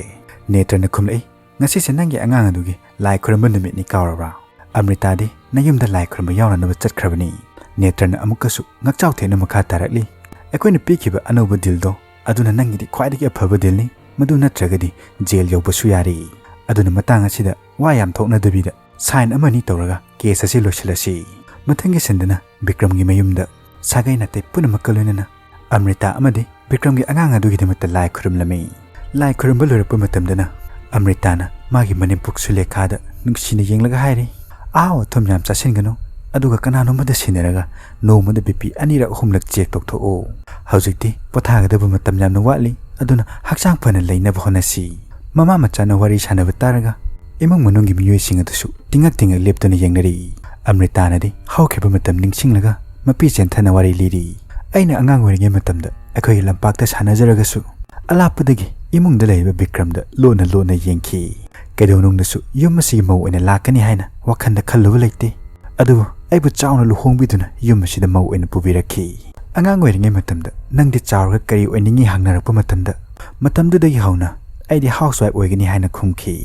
ꯅꯦꯇ꯭ꯔꯅ ꯈꯨꯝꯂꯛꯏ, "ꯉꯁꯤꯁꯦ ꯅꯪꯒꯤ ꯑꯉꯥꯡ ꯑꯗꯨꯒꯤ ꯂꯥꯏ ꯈꯨꯔꯨꯝꯕ ꯅꯨꯃꯤꯠꯅꯤ, ꯀꯥꯎꯔꯕ꯭ꯔꯥ? ꯑꯃ꯭ꯔꯤꯇꯥꯗꯤ ꯅꯌꯨꯝꯗ ꯂꯥꯏ ꯈꯨꯔꯨꯝꯕ ꯌꯥꯎꯅꯅꯕ ꯆꯠꯈ꯭ꯔꯕꯅꯤ꯫" ꯅꯦꯇ꯭ꯔꯅ ꯑꯃꯨꯛꯀꯁꯨ ꯉꯛꯆꯥꯎ ꯊꯦꯛꯅ ꯃꯈꯥ ꯇꯥꯔꯛꯂꯤ, "ꯑꯩꯈꯣꯏꯅ ꯄꯤꯈꯤꯕ ꯑꯅꯧꯕ ꯗꯤꯜꯗꯣ ꯑꯗꯨꯅ ꯅꯪꯒꯤꯗꯤ ꯈ꯭ꯋꯥꯏꯗꯒꯤ ꯑꯐꯕ ꯗꯤꯜꯅꯤ, ꯃꯗꯨ ꯅꯠꯇ꯭ꯔꯒꯗꯤ ꯖꯦꯜ ꯌꯧꯕꯁꯨ ꯌꯥꯔꯤ꯫ ꯑꯗꯨꯅ ꯃꯇꯥꯡ ꯑꯁꯤꯗ ꯋꯥ ꯌꯥꯝ ꯊꯣꯛꯅꯗꯕꯤꯗ ꯁꯥꯏꯟ ꯑꯃꯅꯤ ꯇꯧꯔꯒ ꯀꯦꯁ ꯑꯁꯤ ꯂꯣꯏꯁꯤꯜꯂꯁꯤ꯫" ꯃꯊꯪꯒꯤ ꯁꯤꯟꯗꯨꯅ ꯕꯤꯀ꯭ꯔꯝꯒꯤ ꯃꯌꯨꯝꯗ ꯁꯥꯒꯩ ꯅꯥꯇꯩ ꯄꯨꯝꯅꯃꯛꯀ ꯂꯣꯏꯅꯅ ꯑꯃ꯭ꯔꯤꯇꯥ ꯑꯃꯗꯤ ꯕꯤꯀ꯭ꯔꯝꯒꯤ ꯑꯉꯥꯡ ꯑꯗꯨꯒꯤꯗꯃꯛꯇ ꯂꯥꯏ ꯈꯨꯔꯨꯝꯂꯝꯃꯤ꯫ ꯂꯥꯏ ꯈꯨꯔꯨꯝꯕ ꯂꯣꯏꯔꯛꯄ ꯃꯇꯝꯗꯅ ꯑꯃ꯭ꯔꯤꯇꯥꯅ ꯃꯥꯒꯤ ꯃꯅꯦꯝꯄꯣꯛ ꯁꯨꯂꯦꯈꯥꯗ ꯅꯨꯡꯁꯤꯅ ꯌꯦꯡꯂꯒ ꯍꯥꯏꯔꯤ, "ꯑꯍꯥꯎ ꯑꯊꯨꯝ ꯌꯥꯝ ꯆꯥꯁꯤꯟꯒꯅꯨ, ꯑꯗꯨꯒ ꯀꯅꯥꯅꯣꯝꯃꯗ ꯁꯤꯟꯅꯔꯒ ꯅꯣꯡꯃꯗ ꯕꯤ ꯄꯤ ꯑꯅꯤꯔꯛ ꯑꯍꯨꯝꯂꯛ ꯆꯦꯛ ꯇꯧꯊꯣꯛꯎ꯫ ꯍꯧꯖꯤꯛꯇꯤ ꯄꯣꯊꯥꯒꯗꯕ ꯃꯇꯝ ꯌꯥꯝꯅ ꯋꯥꯠꯂꯤ, ꯑꯗꯨꯅ ꯍꯛꯆꯥꯡ ꯐꯅ ꯂꯩꯅꯕ ꯍꯣꯠꯅꯁꯤ꯫" ꯃꯃꯥ ꯃꯆꯥꯅ ꯋꯥꯔꯤ ꯁꯥꯟꯅꯕ ꯇꯥꯔꯒ ꯏꯃꯨꯡ ꯃꯅꯨꯡꯒꯤ ꯃꯤꯑꯣꯏꯁꯤꯡ ꯑꯗꯨꯁꯨ ꯇꯤꯡꯉꯛ ꯇꯤꯡꯉꯛ ꯂꯦꯞꯇꯨꯅ ꯌꯦꯡꯅꯔꯤ꯫ ꯑꯃ꯭ꯔꯤꯇꯥꯅꯗꯤ ꯍꯧꯈꯤꯕ ꯃꯇꯝ ꯅꯤꯡꯁꯤꯡꯂꯒ ꯃꯄꯤ ꯆꯦꯟꯊꯅ ꯋꯥꯔꯤ ꯂꯤꯔꯤ꯫ "ꯑꯩꯅ ꯑꯉꯥꯡ ꯑꯣꯏꯔꯤꯉꯩ ꯃꯇꯝꯗ ꯑꯩꯈꯣꯏꯒꯤ ꯂꯝꯄꯥꯛꯇ ꯁꯥꯟꯅꯖꯔꯒꯁꯨ ꯑꯂꯥꯞꯄꯗꯒꯤ ꯏꯃꯨꯡꯗ ꯂꯩꯔꯤꯕ ꯕꯤꯀ꯭ꯔꯝꯗ ꯂꯣꯟꯅ ꯂꯣꯟꯅ ꯌꯦꯡꯈꯤ꯫ ꯀꯩꯗꯧꯅꯨꯡꯗꯁꯨ ꯌꯨꯝ ꯑꯁꯤꯒꯤ ꯃꯧ ꯑꯣꯏꯅ ꯂꯥꯛꯀꯅꯤ ꯍꯥꯏꯅ ꯋꯥꯈꯜꯗ ꯈꯜꯂꯨꯕ ꯂꯩꯇꯦ꯫ ꯑꯗꯨꯕꯨ ꯑꯩꯕꯨ ꯆꯥꯎꯅ ꯂꯨꯍꯣꯡꯕꯤꯗꯨꯅ ꯌꯨꯝ ꯑꯁꯤꯗ ꯃꯧ ꯑꯣꯏꯅ ꯄꯨꯕꯤꯔꯛꯈꯤ꯫ ꯑꯉꯥꯡ ꯑꯣꯏꯔꯤꯉꯩ ꯃꯇꯝꯗ ꯅꯪꯗꯤ ꯆꯥꯎꯔꯒ ꯀꯔꯤ ꯑꯣꯏꯅꯤꯡꯏ ꯍꯪꯅꯔꯛꯄ ꯃꯇꯝꯗ ꯃꯇꯝꯗꯨꯗꯒꯤ ꯍꯧꯅ ꯑꯩꯗꯤ ꯍꯥꯎꯁ ꯋꯥꯏꯐ ꯑꯣꯏꯒꯅꯤ ꯍꯥꯏꯅ ꯈꯨꯝꯈꯤ꯫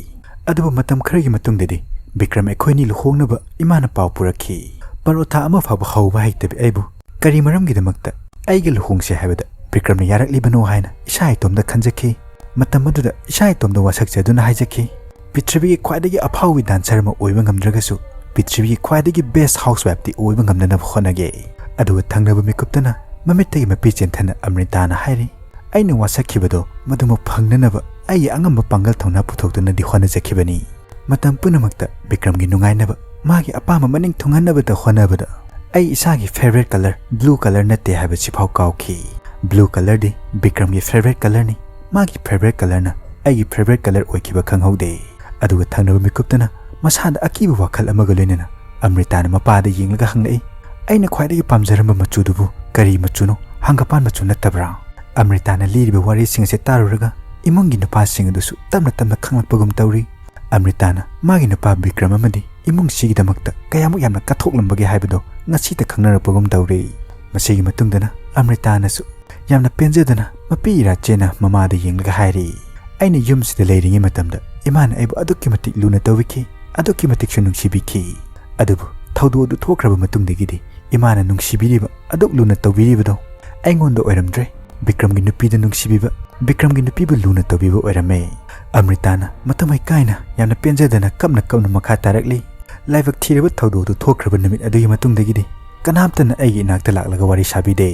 ꯑꯗꯨꯕꯨ ꯃꯇꯝ ꯈꯔꯒꯤ ꯃꯇꯨꯡꯗꯗꯤ ꯕꯤꯀ꯭ꯔꯝ ꯑꯩꯈꯣꯏꯅꯤ ꯂꯨꯍꯣꯡꯅꯕ ꯏꯃꯥꯅ ꯄꯥꯎ ꯄꯨꯔꯛꯈꯤ꯫ ꯄꯔꯣꯊꯥ ꯑꯃ ꯐꯥꯎꯕ ꯍꯧꯕ ꯍꯩꯇꯕꯤ ꯑꯩꯕꯨ ꯀꯔꯤ ꯃꯔꯝꯒꯤꯗꯃꯛꯇ ꯑꯩꯒ ꯂꯨꯍꯣꯡꯁꯦ ꯍꯥꯏꯕꯗ ꯕꯤꯀ꯭ꯔꯝꯅ ꯌꯥꯔꯛꯂꯤꯕꯅꯣ ꯍꯥꯏꯅ ꯏꯁꯥ ꯏꯇꯣꯝꯇ ꯈꯟꯖꯈꯤ꯫ ꯃꯇꯝ ꯑꯗꯨꯗ ꯏꯁꯥ ꯏꯇꯣꯝꯇ ꯋꯥꯁꯛꯆꯗꯨꯅ ꯍꯥꯏꯖꯈꯤ, "ꯄ꯭ꯔꯤꯊꯤꯕꯤꯒꯤ ꯈ꯭ꯋꯥꯏꯗꯒꯤ ꯑꯐꯥꯎꯕꯤ ꯗꯥꯟꯁꯔ ꯑꯃ ꯑꯣꯏꯕ ꯉꯝꯗ꯭ꯔꯒꯁꯨ ꯄ꯭ꯔꯤꯊꯤꯕꯤꯒꯤ ꯈ꯭ꯋꯥꯏꯗꯒꯤ ꯕꯦꯁ ꯍꯥꯎꯁ ꯋꯥꯏꯐꯇꯤ ꯑꯣꯏꯕ ꯉꯝꯅꯅꯕ ꯍꯣꯠꯅꯒꯦ꯫" ꯑꯗꯨꯒ ꯊꯪꯅꯕ ꯃꯤꯀꯨꯞꯇꯅ ꯃꯃꯤꯠꯇꯒꯤ ꯃꯄꯤ ꯆꯦꯟꯊꯅ ꯑꯃ꯭ꯔꯤꯇꯥꯅ ꯍꯥꯏꯔꯤ, "ꯑꯩꯅ ꯋꯥꯁꯛꯈꯤꯕꯗꯣ ꯃꯗꯨꯃꯛ ꯐꯪꯅꯅꯕ ꯑꯩꯒꯤ ꯑꯉꯝꯕ ꯄꯥꯡꯒꯜ ꯊꯧꯅꯥ ꯄꯨꯊꯣꯛꯇꯨꯅꯗꯤ ꯍꯣꯠꯅꯖꯈꯤꯕꯅꯤ꯫ ꯃꯇꯝ ꯄꯨꯝꯅꯃꯛꯇ ꯕꯤꯀ꯭ꯔꯝꯒꯤ ꯅꯨꯡꯉꯥꯏꯅꯕ, ꯃꯥꯒꯤ ꯑꯄꯥꯝꯕ ꯃꯅꯤꯡ ꯊꯨꯡꯍꯟꯅꯕꯗ ꯍꯣꯠꯅꯕꯗ ꯑꯩ ꯏꯁꯥꯒꯤ favorite colour blue colour ꯅꯠꯇꯦ ꯍꯥꯏꯕꯁꯤꯐꯥꯎ ꯀꯥꯎꯈꯤ꯫ Blue colourꯗꯤ ꯕꯤꯀ꯭ꯔꯝꯒꯤ favorite colourꯅꯤ꯫ ꯃꯥꯒꯤ favorite colourꯅ ꯑꯩꯒꯤ favorite colour ꯑꯣꯏꯈꯤꯕ ꯈꯪꯍꯧꯗꯦ꯫ ꯑꯗꯨꯒ ꯊꯪꯅꯕ ꯃꯤꯀꯨꯞꯇꯅ ꯃꯁꯥꯗ ꯑꯀꯤꯕ ꯋꯥꯈꯜ ꯑꯃꯒ ꯂꯣꯏꯅꯅ ꯑꯃ꯭ꯔꯤꯇꯥꯅ ꯃꯄꯥꯗ ꯌꯦꯡꯂꯒ ꯍꯪꯂꯛꯏ, "ꯑꯩꯅ ꯈ꯭ꯋꯥꯏꯗꯒꯤ ꯄꯥꯝꯖꯔꯝꯕ ꯃꯆꯨꯗꯨꯕꯨ ꯀꯔꯤ ꯃꯆꯨꯅꯣ? ꯍꯪꯒꯄꯥꯟ ꯃꯆꯨ ꯅꯠꯇꯕ꯭ꯔꯥ?" ꯑꯃ꯭ꯔꯤꯇꯥꯅ ꯂꯤꯔꯤꯕ ꯋꯥꯔꯤꯁꯤꯡ ꯑꯁꯤ ꯇꯥꯔꯨꯔꯒ ꯏꯃꯨꯡꯒꯤ ꯅꯨꯄꯥꯁꯤꯡ ꯑꯗꯨꯁꯨ ꯇꯞꯅ ꯇꯞꯅ ꯈꯪꯂꯛꯄꯒꯨꯝ ꯇꯧꯔꯤ꯫ ꯑꯃ꯭ꯔꯤꯇꯥꯅ ꯃꯥꯒꯤ ꯅꯨꯄꯥ ꯕꯤꯀ꯭ꯔꯝ ꯑꯃꯗꯤ ꯏꯃꯨꯡꯁꯤꯒꯤꯗꯃꯛꯇ ꯀꯌꯥꯃꯨꯛ ꯌꯥꯝꯅ ꯀꯠꯊꯣꯛꯂꯝꯕꯒꯦ ꯍꯥꯏꯕꯗꯣ ꯉꯁꯤꯇ ꯈꯪꯅꯔꯛꯄꯒꯨꯝ ꯇꯧꯔꯤ꯫ ꯃꯁꯤꯒꯤ ꯃꯇꯨꯡꯗꯅ ꯑꯃ꯭ꯔꯤꯇꯥꯅꯁꯨ ꯌꯥꯝꯅ ꯄꯦꯟꯖꯗꯅ ꯃꯄꯤ ꯏꯔꯥ ꯆꯦꯟꯅ ꯃꯃꯥꯗ ꯌꯦꯡꯂꯒ ꯍꯥꯏꯔꯤ, "ꯑꯩꯅ ꯌꯨꯝꯁꯤꯗ ꯂꯩꯔꯤꯉꯩ ꯃꯇꯝꯗ ꯏꯃꯥꯅ ꯑꯩꯕꯨ ꯑꯗꯨꯛꯀꯤ ꯃꯇꯤꯛ ꯂꯨꯅ ꯇꯧꯕꯤꯈꯤ, ꯑꯗꯨꯛꯀꯤ ꯃꯇꯤꯛꯁꯨ ꯅꯨꯡꯁꯤꯕꯤꯈꯤ꯫ ꯑꯗꯨꯕꯨ ꯊꯧꯗꯣꯛ ꯑꯗꯨ ꯊꯣꯛꯈ꯭ꯔꯕ ꯃꯇꯨꯡꯗꯒꯤꯗꯤ ꯏꯃꯥꯅ ꯅꯨꯡꯁꯤꯕꯤꯔꯤꯕ, ꯑꯗꯨꯛ ꯂꯨꯅ ꯇꯧꯕꯤꯔꯤꯕꯗꯣ ꯑꯩꯉꯣꯟꯗ ꯑꯣꯏꯔꯝꯗ꯭ꯔꯦ꯫ ꯕꯤꯀ꯭ꯔꯝꯒꯤ ꯅꯨꯄꯤꯗ ꯅꯨꯡꯁꯤꯕꯤꯕ, ꯕꯤꯀ꯭ꯔꯝꯒꯤ ꯅꯨꯄꯤꯕꯨ ꯂꯨꯅ ꯇꯧꯕꯤꯕ ꯑꯣꯏꯔꯝꯃꯦ꯫" ꯑꯃ꯭ꯔꯤꯇꯥꯅ ꯃꯇꯝ ꯀꯥꯏꯅ ꯌꯥꯝꯅ ꯄꯦꯟꯖꯗꯅ ꯀꯞꯅ ꯀꯞꯅ ꯃꯈꯥ ꯇꯥꯔꯛꯂꯤ, "ꯂꯥꯏꯕꯛ ꯊꯤꯔꯕ ꯊꯧꯗꯣꯛ ꯑꯗꯨ ꯊꯣꯛꯈ꯭ꯔꯕ ꯅꯨꯃꯤꯠ ꯑꯗꯨꯒꯤ ꯃꯇꯨꯡꯗꯒꯤꯗꯤ ꯀꯅꯥꯝꯇꯅ ꯑꯩꯒꯤ ꯏꯅꯥꯛꯇ ꯂꯥꯛꯂꯒ ꯋꯥꯔꯤ ꯁꯥꯕꯤꯗꯦ꯫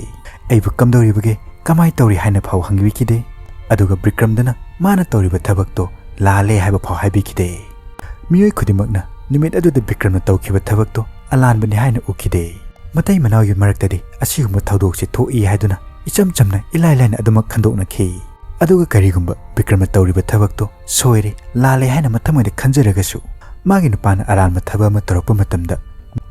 ꯑꯩꯕꯨ ꯀꯝꯗꯧꯔꯤꯕꯒꯦ, ꯀꯃꯥꯏ ꯇꯧꯔꯤ ꯍꯥꯏꯅ ꯐꯥꯎ ꯍꯪꯕꯤꯈꯤꯗꯦ꯫ ꯑꯗꯨꯒ ꯕꯤꯀ꯭ꯔꯝꯗꯅ ꯃꯥꯅ ꯇꯧꯔꯤꯕ ꯊꯕꯛꯇꯣ ꯂꯥꯜꯂꯦ ꯍꯥꯏꯕ ꯐꯥꯎ ꯍꯥꯏꯕꯤꯈꯤꯗꯦ꯫ ꯃꯤꯑꯣꯏ ꯈꯨꯗꯤꯡꯃꯛꯅ ꯅꯨꯃꯤꯠ ꯑꯗꯨꯗ ꯕꯤꯀ꯭ꯔꯝꯅ ꯇꯧꯈꯤꯕ ꯊꯕꯛꯇꯣ ꯑꯂꯥꯟꯕꯅꯤ ꯍꯥꯏꯅ ꯎꯈꯤꯗꯦ꯫ ꯃꯇꯩ ꯃꯅꯥꯎꯒꯤ ꯃꯔꯛꯇꯗꯤ ꯑꯁꯤꯒꯨꯝꯕ ꯊꯧꯗꯣꯛꯁꯦ ꯊꯣꯛꯏ ꯍꯥꯏꯗꯨꯅ ꯏꯆꯝ ꯆꯝꯅ ꯏꯂꯥꯏ ꯂꯥꯏꯅ ꯑꯗꯨꯃꯛ ꯈꯟꯗꯣꯛꯅꯈꯤ꯫ ꯑꯗꯨꯒ ꯀꯔꯤꯒꯨꯝꯕ ꯕꯤꯀ꯭ꯔꯝꯅ ꯇꯧꯔꯤꯕ ꯊꯕꯛꯇꯣ ꯁꯣꯏꯔꯦ, ꯂꯥꯜꯂꯦ ꯍꯥꯏꯅ ꯃꯊꯃꯣꯏꯗ ꯈꯟꯖꯔꯒꯁꯨ, ꯃꯥꯒꯤ ꯅꯨꯄꯥꯅ ꯑꯔꯥꯟꯕ ꯊꯕꯛ ꯑꯃ ꯇꯧꯔꯛꯄ ꯃꯇꯝꯗ,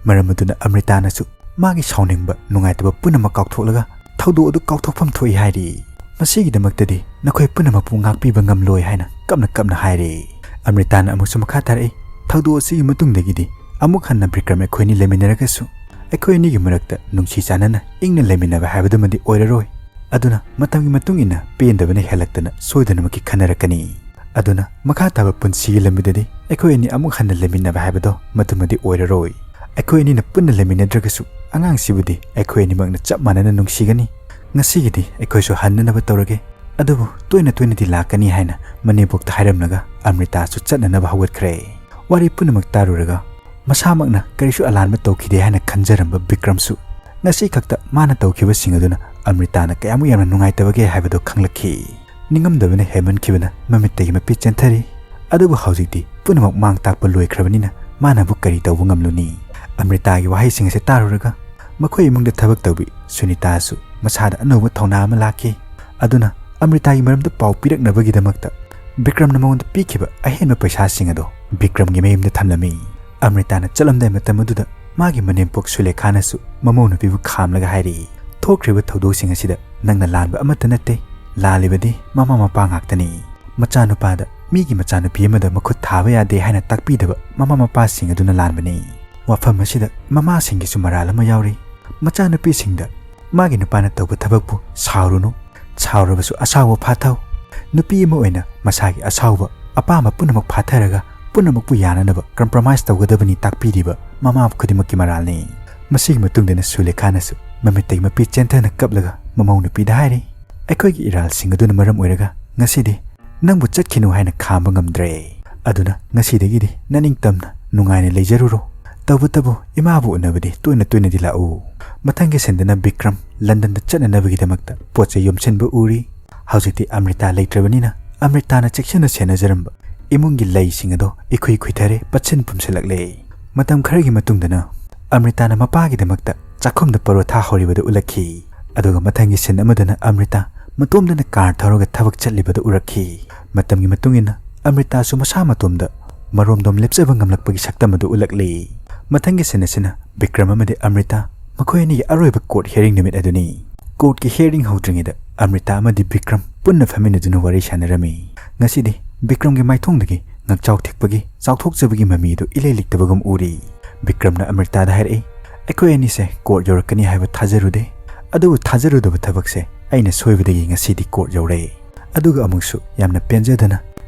ꯃꯔꯝ ꯑꯗꯨꯅ ꯑꯃ꯭ꯔꯤꯇꯥꯅꯁꯨ ꯃꯥꯒꯤ ꯁꯥꯎꯅꯤꯡꯕ, ꯅꯨꯡꯉꯥꯏꯇꯕ ꯄꯨꯝꯅꯃꯛ ꯀꯥꯎꯊꯣꯛꯂꯒ ꯊꯧꯗꯣꯛ ꯑꯗꯨ ꯀꯥꯎꯊꯣꯛꯐꯝ ꯊꯣꯛꯏ ꯍꯥꯏꯔꯤ꯫ ꯃꯁꯤꯒꯤꯗꯃꯛꯇꯗꯤ ꯅꯈꯣꯏ ꯄꯨꯝꯅꯃꯛꯄꯨ ꯉꯥꯛꯄꯤꯕ ꯉꯝꯂꯣꯏ ꯍꯥꯏꯅ ꯀꯞꯅ ꯀꯞꯅ ꯍꯥꯏꯔꯤ꯫ ꯑꯃ꯭ꯔꯤꯇꯥꯅ ꯑꯃꯨꯛꯁꯨ ꯃꯈꯥ ꯇꯥꯔꯛꯏ, "ꯊꯧꯗꯣꯛ ꯑꯁꯤꯒꯤ ꯃꯇꯨꯡꯗꯒꯤꯗꯤ ꯑꯃꯨꯛ ꯍꯟꯅ ꯕꯤꯀ꯭ꯔꯝ ꯑꯩꯈꯣꯏ ꯑꯅꯤ ꯂꯩꯃꯤꯟꯅꯔꯒꯁꯨ ꯑꯩꯈꯣꯏ ꯑꯅꯤꯒꯤ ꯃꯔꯛꯇ ꯅꯨꯡꯁꯤ ꯆꯥꯟꯅꯅ ꯏꯪꯅ ꯂꯩꯃꯤꯟꯅꯕ ꯍꯥꯏꯕꯗꯨꯃꯗꯤ ꯑꯣꯏꯔꯔꯣꯏ꯫ ꯑꯗꯨꯅ ꯃꯇꯝꯒꯤ ꯃꯇꯨꯡ ꯏꯟꯅ ꯄꯦꯟꯗꯕꯅ ꯍꯦꯜꯂꯛꯇꯅ ꯁꯣꯏꯗꯅꯃꯛꯀꯤ ꯈꯟꯅꯔꯛꯀꯅꯤ꯫ ꯑꯗꯨꯅ ꯃꯈꯥ ꯇꯥꯕ ꯄꯨꯟꯁꯤꯒꯤ ꯂꯝꯕꯤꯗꯗꯤ ꯑꯩꯈꯣꯏ ꯑꯅꯤ ꯑꯃꯨꯛ ꯍꯟꯅ ꯂꯩꯃꯤꯟꯅꯕ ꯍꯥꯏꯕꯗꯣ ꯃꯗꯨꯃꯗꯤ ꯑꯣꯏꯔꯔꯣꯏ꯫ ꯑꯩꯈꯣꯏ ꯑꯅꯤꯅ ꯄꯨꯟꯅ ꯂꯩꯃꯤꯟꯅꯗ꯭ꯔꯒꯁꯨ ꯑꯉꯥꯡꯁꯤꯕꯨꯗꯤ ꯑꯩꯈꯣꯏ ꯑꯅꯤꯃꯛꯅ ꯆꯞ ꯃꯥꯟꯅꯅ ꯅꯨꯡꯁꯤꯒꯅꯤ꯫ ꯉꯁꯤꯒꯤꯗꯤ ꯑꯩꯈꯣꯏꯁꯨ ꯍꯟꯅꯅꯕ ꯇꯧꯔꯒꯦ, ꯑꯗꯨꯕꯨ ꯇꯣꯏꯅ ꯇꯣꯏꯅꯗꯤ ꯂꯥꯛꯀꯅꯤ" ꯍꯥꯏꯅ ꯃꯅꯦꯝꯕꯣꯛꯇ ꯍꯥꯏꯔꯝꯂꯒ ꯑꯃ꯭ꯔꯤꯇꯥꯁꯨ ꯆꯠꯅꯅꯕ ꯍꯧꯒꯠꯈ꯭ꯔꯦ꯫ ꯋꯥꯔꯤ ꯄꯨꯝꯅꯃꯛ ꯇꯥꯔꯨꯔꯒ ꯃꯁꯥꯃꯛꯅ ꯀꯔꯤꯁꯨ ꯑꯂꯥꯟꯕ ꯇꯧꯈꯤꯗꯦ ꯍꯥꯏꯅ ꯈꯟꯖꯔꯝꯕ ꯕꯤꯀ꯭ꯔꯝꯁꯨ ꯉꯁꯤ ꯈꯛꯇ ꯃꯥꯅ ꯇꯧꯈꯤꯕꯁꯤꯡ ꯑꯗꯨꯅ ꯑꯃ꯭ꯔꯤꯇꯥꯅ ꯀꯌꯥꯃꯨꯛ ꯌꯥꯝꯅ ꯅꯨꯡꯉꯥꯏꯇꯕꯒꯦ ꯍꯥꯏꯕꯗꯨ ꯈꯪꯂꯛꯈꯤ꯫ ꯅꯤꯡꯉꯝꯗꯕꯅ ꯍꯦꯟꯃꯟꯈꯤꯕꯅ ꯃꯃꯤꯠꯇꯒꯤ ꯃꯄꯤ ꯆꯦꯟꯊꯔꯤ꯫ ꯑꯗꯨꯕꯨ ꯍꯧꯖꯤꯛꯇꯤ ꯄꯨꯝꯅꯃꯛ ꯃꯥꯡ ꯇꯥꯛꯄ ꯂꯣꯏꯈ꯭ꯔꯕꯅꯤꯅ ꯃꯥꯅꯕꯨ ꯀꯔꯤ ꯇꯧꯕ ꯉꯝꯂꯨꯅꯤ? ꯑꯃ꯭ꯔꯤꯇꯥꯒꯤ ꯋꯥꯍꯩꯁꯤꯡ ꯑꯁꯤ ꯇꯥꯔꯨꯔꯒ ꯃꯈꯣꯏ ꯏꯃꯨꯡꯗ ꯊꯕꯛ ꯇꯧꯕꯤ ꯁꯨꯅꯤꯇꯥꯁꯨ ꯃꯁꯥꯗ ꯑꯅꯧꯕ ꯊꯧꯅꯥ ꯑꯃ ꯂꯥꯛꯈꯤ꯫ ꯑꯗꯨꯅ ꯑꯃ꯭ꯔꯤꯇꯥꯒꯤ ꯃꯔꯝꯗ ꯄꯥꯎ ꯄꯤꯔꯛꯅꯕꯒꯤꯗꯃꯛꯇ ꯕꯤꯀ꯭ꯔꯝꯅ ꯃꯉꯣꯟꯗ ꯄꯤꯈꯤꯕ ꯑꯍꯦꯟꯕ ꯄꯩꯁꯥꯁꯤꯡ ꯑꯗꯣ ꯕꯤꯀ꯭ꯔꯝꯒꯤ ꯃꯌꯨꯝꯗ ꯊꯝꯂꯝꯃꯤ꯫ ꯑꯃ꯭ꯔꯤꯇꯥꯅ ꯆꯠꯂꯝꯗꯥꯏ ꯃꯇꯝ ꯑꯗꯨꯗ ꯃꯥꯒꯤ ꯃꯅꯦꯝꯄꯣꯛ ꯁꯨꯂꯦꯈꯥꯅꯁꯨ ꯃꯃꯧ ꯅꯨꯄꯤꯕꯨ ꯈꯥꯝꯂꯒ ꯍꯥꯏꯔꯛꯏ, "ꯊꯣꯛꯈ꯭ꯔꯤꯕ ꯊꯧꯗꯣꯛꯁꯤꯡ ꯑꯁꯤꯗ ꯅꯪꯅ ꯂꯥꯟꯕ ꯑꯃꯠꯇ ꯅꯠꯇꯦ, ꯂꯥꯜꯂꯤꯕꯗꯤ ꯃꯃꯥ ꯃꯄꯥ ꯉꯥꯛꯇꯅꯤ꯫ ꯃꯆꯥꯅꯨꯄꯥꯗ ꯃꯤꯒꯤ ꯃꯆꯥꯅꯨꯄꯤ ꯑꯃꯗ ꯃꯈꯨꯠ ꯊꯥꯕ ꯌꯥꯗꯦ ꯍꯥꯏꯅ ꯇꯥꯛꯄꯤꯗꯕ ꯃꯃꯥ ꯃꯄꯥꯁꯤꯡ ꯑꯗꯨꯅ ꯂꯥꯟꯕꯅꯤ꯫ ꯋꯥꯐꯝ ꯑꯁꯤꯗ ꯃꯃꯥꯁꯤꯡꯒꯤꯁꯨ ꯃꯔꯥꯜ ꯑꯃ ꯌꯥꯎꯔꯤ꯫ ꯃꯆꯥꯅꯨꯄꯤꯁꯤꯡꯗ ꯃꯥꯒꯤ ꯅꯨꯄꯥꯅ ꯇꯧꯕ ꯊꯕꯛꯄꯨ ꯁꯥꯎꯔꯨꯅꯨ, ꯁꯥꯎꯔꯕꯁꯨ ꯑꯁꯥꯎꯕ ꯐꯥꯊꯧ꯫ ꯅꯨꯄꯤ ꯑꯃ ꯑꯣꯏꯅ ꯃꯁꯥꯒꯤ ꯑꯁꯥꯎꯕ ꯑꯄꯥꯝꯕ ꯄꯨꯝꯅꯃꯛ ꯐꯥꯊꯔꯒ ꯄꯨꯝꯅꯃꯛꯄꯨ ꯌꯥꯅꯅꯕ compromise ꯇꯧꯒꯗꯕꯅꯤ ꯇꯥꯛꯄꯤꯔꯤꯕ ꯃꯃꯥ ꯈꯨꯗꯤꯡꯃꯛꯀꯤ ꯃꯔꯥꯜꯅꯤ"꯫ ꯃꯁꯤꯒꯤ ꯃꯇꯨꯡꯗꯅ ꯁꯨꯂꯦꯈꯥꯅꯁꯨ ꯃꯃꯤꯠꯇꯒꯤ ꯃꯄꯤ ꯆꯦꯟꯊꯅ ꯀꯞꯂꯒ ꯃꯃꯧ ꯅꯨꯄꯤꯗ ꯍꯥꯏꯔꯤ, "ꯑꯩꯈꯣꯏꯒꯤ ꯏꯔꯥꯜꯁꯤꯡ ꯑꯗꯨꯅ ꯃꯔꯝ ꯑꯣꯏꯔꯒ ꯉꯁꯤꯗꯤ ꯅꯪꯕꯨ ꯆꯠꯈꯤꯅꯨ ꯍꯥꯏꯅ ꯈꯥꯝꯕ ꯉꯝꯗ꯭ꯔꯦ꯫ ꯑꯗꯨꯅ ꯉꯁꯤꯗꯒꯤꯗꯤ ꯅꯅꯤꯡꯇꯝꯅ ꯅꯨꯡꯉꯥꯏꯅ ꯂꯩꯖꯔꯨꯔꯣ꯫ ꯇꯧꯕꯇꯕꯨ ꯏꯃꯥꯕꯨ ꯎꯅꯕꯗꯤ ꯇꯣꯏꯅ ꯇꯣꯏꯅꯗꯤ ꯂꯥꯛꯎ"꯫ ꯃꯊꯪꯒꯤ ꯁꯤꯟꯗꯅ ꯕꯤꯀ꯭ꯔꯝ ꯂꯟꯗꯟꯗ ꯆꯠꯅꯅꯕꯒꯤꯗꯃꯛꯇ ꯄꯣꯠ ꯆꯩ ꯌꯣꯝꯁꯤꯟꯕ ꯎꯔꯤ꯫ ꯍꯧꯖꯤꯛꯇꯤ ꯑꯃ꯭ꯔꯤꯇꯥ ꯂꯩꯇ꯭ꯔꯕꯅꯤꯅ ꯑꯃ꯭ꯔꯤꯇꯥꯅ ꯆꯦꯛꯁꯤꯟꯅ ꯁꯦꯟꯅꯖꯔꯝꯕ ꯏꯃꯨꯡꯒꯤ ꯂꯩꯁꯤꯡ ꯑꯗꯣ ꯏꯈꯨꯏ ꯈꯨꯏꯊꯔꯦ, ꯄꯠꯁꯤꯟ ꯄꯨꯝꯁꯤꯜꯂꯛꯂꯦ꯫ ꯃꯇꯝ ꯈꯔꯒꯤ ꯃꯇꯨꯡꯗꯅ ꯑꯃ꯭ꯔꯤꯇꯥꯅ ꯃꯄꯥꯒꯤꯗꯃꯛꯇ ꯆꯥꯛꯈꯨꯝꯗ ꯄꯔꯣꯊꯥ ꯍꯧꯔꯤꯕꯗꯨ ꯎꯠꯂꯛꯈꯤ꯫ ꯑꯗꯨꯒ ꯃꯊꯪꯒꯤ ꯁꯤꯟ ꯑꯃꯗꯅ ꯑꯃ꯭ꯔꯤꯇꯥ ꯃꯇꯣꯝꯗꯅ ꯀꯥꯔ ꯊꯧꯔꯒ ꯊꯕꯛ ꯆꯠꯂꯤꯕꯗꯨ ꯎꯔꯛꯈꯤ꯫ ꯃꯇꯝꯒꯤ ꯃꯇꯨꯡ ꯏꯟꯅ ꯑꯃ꯭ꯔꯤꯇꯥꯁꯨ ꯃꯁꯥ ꯃꯇꯣꯝꯗ ꯃꯔꯣꯝꯗꯣꯝ ꯂꯦꯞꯆꯕ ꯉꯝꯂꯛꯄꯒꯤ ꯁꯛꯇꯝ ꯑꯗꯨ ꯎꯠꯂꯛꯂꯤ꯫ ꯃꯊꯪꯒꯤ ꯁꯤꯟ ꯑꯁꯤꯅ ꯕꯤꯀ꯭ꯔꯝ ꯑꯃꯗꯤ ꯑꯃ꯭ꯔꯤꯇꯥ ꯃꯈꯣꯏ ꯑꯅꯤꯒꯤ ꯑꯔꯣꯏꯕ ꯀꯣꯔꯠ ꯍꯤꯌꯔꯤꯡ ꯅꯨꯃꯤꯠ ꯑꯗꯨꯅꯤ꯫ ꯀꯣꯔꯠꯀꯤ ꯍꯤꯌꯔꯤꯡ ꯍꯧꯗ꯭ꯔꯤꯉꯩꯗ ꯑꯃ꯭ꯔꯤꯇꯥ ꯑꯃꯗꯤ ꯕꯤꯀ꯭ꯔꯝ ꯄꯨꯟꯅ ꯐꯝꯃꯤꯟꯅꯗꯨꯅ ꯋꯥꯔꯤ ꯁꯥꯟꯅꯔꯝꯃꯤ꯫ ꯉꯁꯤꯗꯤ ꯕꯤꯀ꯭ꯔꯝꯒꯤ ꯃꯥꯏꯊꯣꯡꯗꯒꯤ ꯉꯛꯆꯥꯎ ꯊꯦꯛꯄꯒꯤ ꯆꯥꯎꯊꯣꯛꯆꯕꯒꯤ ꯃꯃꯤ ꯑꯗꯨ ꯏꯂꯩ ꯂꯩꯇꯕꯒꯨꯝ ꯎꯔꯤ꯫ ꯕꯤꯀ꯭ꯔꯝꯅ ꯑꯃ꯭ꯔꯤꯇꯥꯗ ꯍꯥꯏꯔꯛꯏ, "ꯑꯩꯈꯣꯏ ꯑꯅꯤꯁꯦ ꯀꯣꯔꯠ ꯌꯧꯔꯛꯀꯅꯤ ꯍꯥꯏꯕ ꯊꯥꯖꯔꯨꯗꯦ, ꯑꯗꯨꯕꯨ ꯊꯥꯖꯔꯨꯗꯕ ꯊꯕꯛꯁꯦ ꯑꯩꯅ ꯁꯣꯏꯕꯗꯒꯤ ꯉꯁꯤꯗꯤ ꯀꯣꯔꯠ ꯌꯧꯔꯦ꯫ ꯑꯗꯨꯒ ꯑꯃꯨꯛꯁꯨ ꯌꯥꯝꯅ ꯄꯦꯟꯖꯗꯅ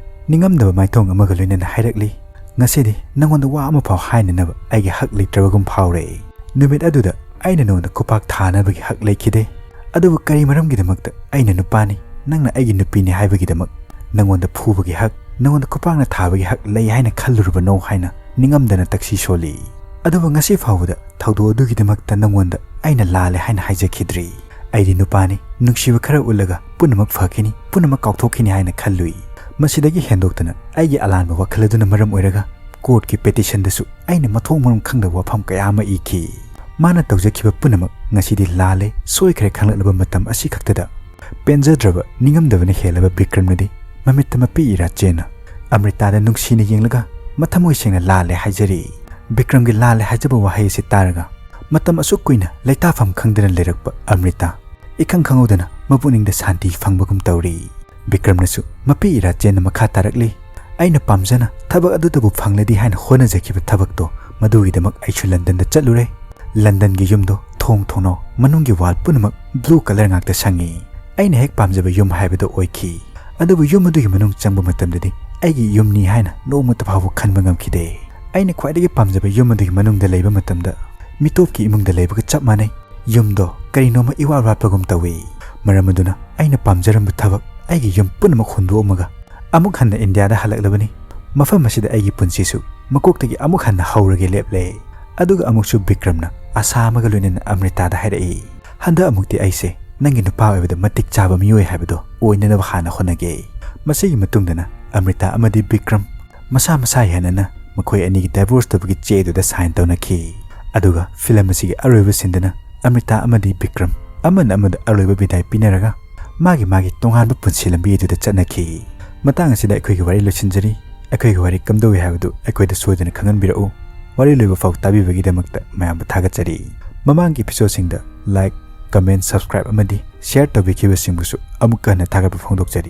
ꯅꯤꯡꯉꯝꯗꯕ ꯃꯥꯏꯊꯣꯡ ꯑꯃꯒ ꯂꯣꯏꯅꯅ ꯍꯥꯏꯔꯛꯂꯤ, ꯉꯁꯤꯗꯤ ꯅꯉꯣꯟꯗ ꯋꯥ ꯑꯃꯐꯥꯎ ꯍꯥꯏꯅꯅꯕ ꯑꯩꯒꯤ ꯍꯛ ꯂꯩꯇ꯭ꯔꯕꯒꯨꯝ ꯐꯥꯎꯔꯦ꯫ ꯅꯨꯃꯤꯠ ꯑꯗꯨꯗ ꯑꯩꯅ ꯅꯉꯣꯟꯗ ꯈꯨꯄꯥꯛ ꯊꯥꯅꯕꯒꯤ ꯍꯛ ꯂꯩꯈꯤꯗꯦ꯫ ꯑꯗꯨꯕꯨ ꯀꯔꯤ ꯃꯔꯝꯒꯤꯗꯃꯛꯇ ꯑꯩꯅ ꯅꯨꯄꯥꯅꯤ, ꯅꯪꯅ ꯑꯩꯒꯤ ꯅꯨꯄꯤꯅꯤ ꯍꯥꯏꯕꯒꯤꯗꯃꯛ ꯅꯉꯣꯟꯗ ꯐꯨꯕꯒꯤ ꯍꯛ, ꯅꯉꯣꯟꯗ ꯈꯨꯄꯥꯛꯅ ꯊꯥꯕꯒꯤ ꯍꯛ ꯂꯩ ꯍꯥꯏꯅ ꯈꯜꯂꯨꯔꯕꯅꯣ?" ꯍꯥꯏꯅ ꯅꯤꯡꯉꯝꯗꯅ ꯇꯛꯁꯤ ꯁꯣꯜꯂꯤ꯫ ꯑꯗꯨꯕꯨ ꯉꯁꯤ ꯐꯥꯎꯕꯗ ꯊꯧꯗꯣꯛ ꯑꯗꯨꯒꯤꯗꯃꯛꯇ ꯅꯉꯣꯟꯗ ꯑꯩꯅ ꯂꯥꯜꯂꯦ ꯍꯥꯏꯅ ꯍꯥꯏꯖꯈꯤꯗ꯭ꯔꯤ꯫ ꯑꯩꯗꯤ ꯅꯨꯄꯥꯅꯤ, ꯅꯨꯡꯁꯤꯕ ꯈꯔ ꯎꯠꯂꯒ ꯄꯨꯝꯅꯃꯛ ꯐꯈꯤꯅꯤ, ꯄꯨꯝꯅꯃꯛ ꯀꯥꯎꯊꯣꯛꯈꯤꯅꯤ ꯍꯥꯏꯅ ꯈꯜꯂꯨꯏ꯫ ꯃꯁꯤꯗꯒꯤ ꯍꯦꯟꯗꯣꯛꯇꯅ ꯑꯩꯒꯤ ꯑꯂꯥꯟꯕ ꯋꯥꯈꯜ ꯑꯗꯨꯅ ꯃꯔꯝ ꯑꯣꯏꯔꯒ ꯀꯣꯔꯠꯀꯤ ꯄꯦꯇꯤꯁꯟꯗꯁꯨ ꯑꯩꯅ ꯃꯊꯣꯡ ꯃꯔꯝ ꯈꯪꯗꯕ ꯋꯥꯐꯝ ꯀꯌꯥ ꯑꯃ ꯏꯈꯤ꯫ ꯃꯥꯅ ꯇꯧꯖꯈꯤꯕ ꯄꯨꯝꯅꯃꯛ ꯉꯁꯤꯗꯤ ꯂꯥꯜꯂꯦ, ꯁꯣꯏꯈ꯭ꯔꯦ ꯈꯪꯂꯛꯂꯕ ꯃꯇꯝ ꯑꯁꯤ ꯈꯛꯇꯗ ꯄꯦꯟꯖꯗ꯭ꯔꯕ, ꯅꯤꯡꯉꯝꯗꯕꯅ ꯍꯦꯜꯂꯕ ꯕꯤꯀ꯭ꯔꯝꯅꯗꯤ ꯃꯃꯤꯠꯇ ꯃꯄꯤ ꯏꯔꯥ ꯆꯦꯟꯅ ꯑꯃ꯭ꯔꯤꯇꯥꯗ ꯅꯨꯡꯁꯤꯅ ꯌꯦꯡꯂꯒ ꯃꯊꯃꯣꯏ ꯁꯦꯡꯅ ꯂꯥꯜꯂꯦ ꯍꯥꯏꯖꯔꯤ꯫ ꯕꯤꯀ꯭ꯔꯝꯒꯤ ꯂꯥꯜꯂꯦ ꯍꯥꯏꯖꯕ ꯋꯥꯍꯩ ꯑꯁꯤ ꯇꯥꯔꯒ ꯃꯇꯝ ꯑꯁꯨꯛ ꯀꯨꯏꯅ ꯂꯩꯇꯥꯐꯝ ꯈꯪꯗꯅ ꯂꯩꯔꯛꯄ ꯑꯃ꯭ꯔꯤꯇꯥ ꯏꯈꯪ ꯈꯪꯍꯧꯗꯅ ꯃꯄꯨꯛꯅꯤꯡꯗ ꯁꯥꯟꯇꯤ ꯐꯪꯕꯒꯨꯝ ꯇꯧꯔꯤ꯫ ꯕꯤꯀ꯭ꯔꯝꯅꯁꯨ ꯃꯄꯤ ꯏꯔꯥ ꯆꯦꯟꯅ ꯃꯈꯥ ꯇꯥꯔꯛꯂꯤ꯫ ꯑꯩꯅ ꯄꯥꯝꯖꯅ ꯊꯕꯛ ꯑꯗꯨꯗꯕꯨ ꯐꯪꯂꯗꯤ ꯍꯥꯏꯅ ꯍꯣꯠꯅꯖꯈꯤꯕ ꯊꯕꯛꯇꯣ, ꯃꯗꯨꯒꯤꯗꯃꯛ ꯑꯩꯁꯨ ꯂꯟꯗꯟꯗ ꯆꯠꯂꯨꯔꯦ꯫ ꯂꯟꯗꯟꯒꯤ ꯌꯨꯝꯗꯣ, ꯊꯣꯡ ꯊꯣꯡꯅꯥꯎ, ꯃꯅꯨꯡꯒꯤ ꯋꯥꯜ ꯄꯨꯝꯅꯃꯛ ꯕ꯭ꯂꯨ ꯀꯂꯔ ꯉꯥꯛꯇ ꯁꯪꯉꯤ꯫ ꯑꯩꯅ ꯍꯦꯛ ꯄꯥꯝꯖꯕ ꯌꯨꯝ ꯍꯥꯏꯕꯗꯣ ꯑꯣꯏꯈꯤ꯫ ꯑꯗꯨꯕꯨ ꯌꯨꯝ ꯑꯗꯨꯒꯤ ꯃꯅꯨꯡ ꯆꯪꯕ ꯃꯇꯝꯗꯗꯤ ꯑꯩꯒꯤ ꯌꯨꯝꯅꯤ ꯍꯥꯏꯅ ꯅꯣꯡꯃꯇ ꯐꯥꯎꯕ ꯈꯟꯕ ꯉꯝꯈꯤꯗꯦ꯫ ꯑꯩꯅ ꯈ꯭ꯋꯥꯏꯗꯒꯤ ꯄꯥꯝꯖꯕ ꯌꯨꯝ ꯑꯗꯨꯒꯤ ꯃꯅꯨꯡꯗ ꯂꯩꯕ ꯃꯇꯝꯗ ꯃꯤꯇꯣꯞꯀꯤ ꯏꯃꯨꯡꯗ ꯂꯩꯕꯒ ꯆꯞ ꯃꯥꯟꯅꯩ꯫ ꯌꯨꯝꯗꯣ ꯀꯔꯤꯅꯣꯃ ꯏꯋꯥꯠ ꯋꯥꯠꯄꯒꯨꯝ ꯇꯧꯏ꯫ ꯃꯔꯝ ꯑꯗꯨꯅ ꯑꯩꯅ ꯄꯥꯝꯖꯔꯝꯕ ꯊꯕꯛ, ꯑꯩꯒꯤ ꯌꯨꯝ ꯄꯨꯝꯅꯃꯛ ꯍꯨꯟꯗꯣꯛꯂꯝꯃꯒ ꯑꯃꯨꯛ ꯍꯟꯅ ꯏꯟꯗꯤꯌꯥꯗ ꯍꯜꯂꯛꯂꯕꯅꯤ꯫ ꯃꯐꯝ ꯑꯁꯤꯗ ꯑꯩꯒꯤ ꯄꯨꯟꯁꯤꯁꯨ ꯃꯀꯣꯛꯇꯒꯤ ꯑꯃꯨꯛ ꯍꯟꯅ ꯍꯧꯔꯒꯦ ꯂꯦꯞꯂꯦ꯫ ꯑꯗꯨꯒ ꯑꯃꯨꯛꯁꯨ ꯕꯤꯀ꯭ꯔꯝꯅ ꯑꯁꯥ ꯑꯃꯒ ꯂꯣꯏꯅꯅ ꯑꯃ꯭ꯔꯤꯇꯥꯗ ꯍꯥꯏꯔꯛꯏ, "ꯍꯟꯗꯛ ꯑꯃꯨꯛꯇꯤ ꯑꯩꯁꯦ ꯅꯪꯒꯤ ꯅꯨꯄꯥ ꯑꯣꯏꯕꯗ ꯃꯇꯤꯛ ꯆꯥꯕ ꯃꯤꯑꯣꯏ ꯍꯥꯏꯕꯗꯣ ꯑꯣꯏꯅꯅꯕ ꯍꯥꯟꯅ ꯍꯣꯠꯅꯒꯦ"꯫ ꯃꯁꯤꯒꯤ ꯃꯇꯨꯡꯗꯅ ꯑꯃ꯭ꯔꯤꯇꯥ ꯑꯃꯗꯤ ꯕꯤꯀ꯭ꯔꯝ ꯃꯁꯥ ꯃꯁꯥ ꯍꯦꯟꯅꯅ ꯃꯈꯣꯏ ꯑꯅꯤꯒꯤ ꯗꯥꯏꯚꯣꯔꯁ ꯇꯧꯕꯒꯤ ꯆꯦ ꯑꯗꯨꯗ ꯁꯥꯏꯟ ꯇꯧꯅꯈꯤ꯫ ꯑꯗꯨꯒ ꯐꯤꯂꯝ ꯑꯁꯤꯒꯤ ꯑꯔꯣꯏꯕ ꯁꯤꯟꯗꯅ ꯑꯃ꯭ꯔꯤꯇꯥ ꯑꯃꯗꯤ ꯕꯤꯀ꯭ꯔꯝ ꯑꯃꯅ ꯑꯃꯗ ꯑꯔꯣꯏꯕ ꯕꯤꯗꯥꯏ ꯄꯤꯅꯔꯒ ꯃꯥꯒꯤ ꯃꯥꯒꯤ ꯇꯣꯉꯥꯟꯕ ꯄꯨꯟꯁꯤ ꯂꯝꯕꯤ ꯑꯗꯨꯗ ꯆꯠꯅꯈꯤ꯫ ꯃꯇꯥꯡ ꯑꯁꯤꯗ ꯑꯩꯈꯣꯏꯒꯤ ꯋꯥꯔꯤ ꯂꯣꯏꯁꯤꯟꯖꯔꯤ꯫ ꯑꯩꯈꯣꯏꯒꯤ ꯋꯥꯔꯤ ꯀꯝꯗꯧꯏ ꯍꯥꯏꯕꯗꯨ ꯑꯩꯈꯣꯏꯗ ꯁꯣꯏꯗꯅ ꯈꯪꯍꯟꯕꯤꯔꯛꯎ꯫ ꯋꯥꯔꯤ ꯂꯣꯏꯕ ꯐꯥꯎ ꯇꯥꯕꯤꯕꯒꯤꯗꯃꯛꯇ ꯃꯌꯥꯝꯕꯨ ꯊꯥꯒꯠꯆꯔꯤ꯫ ꯃꯃꯥꯡꯒꯤ ꯏꯄꯤꯁꯣꯗꯁꯤꯡꯗ ꯂꯥꯏꯛ, ꯀꯃꯦꯟ, ꯁꯕꯁꯀ꯭ꯔꯥꯏꯕ ꯑꯃꯗꯤ ꯁꯤꯌꯔ ꯇꯧꯕꯤꯈꯤꯕꯁꯤꯡꯕꯨꯁꯨ ꯑꯃꯨꯛꯀ ꯍꯟꯅ ꯊꯥꯒꯠꯄ ꯐꯣꯡꯗꯣꯛꯆꯔꯤ꯫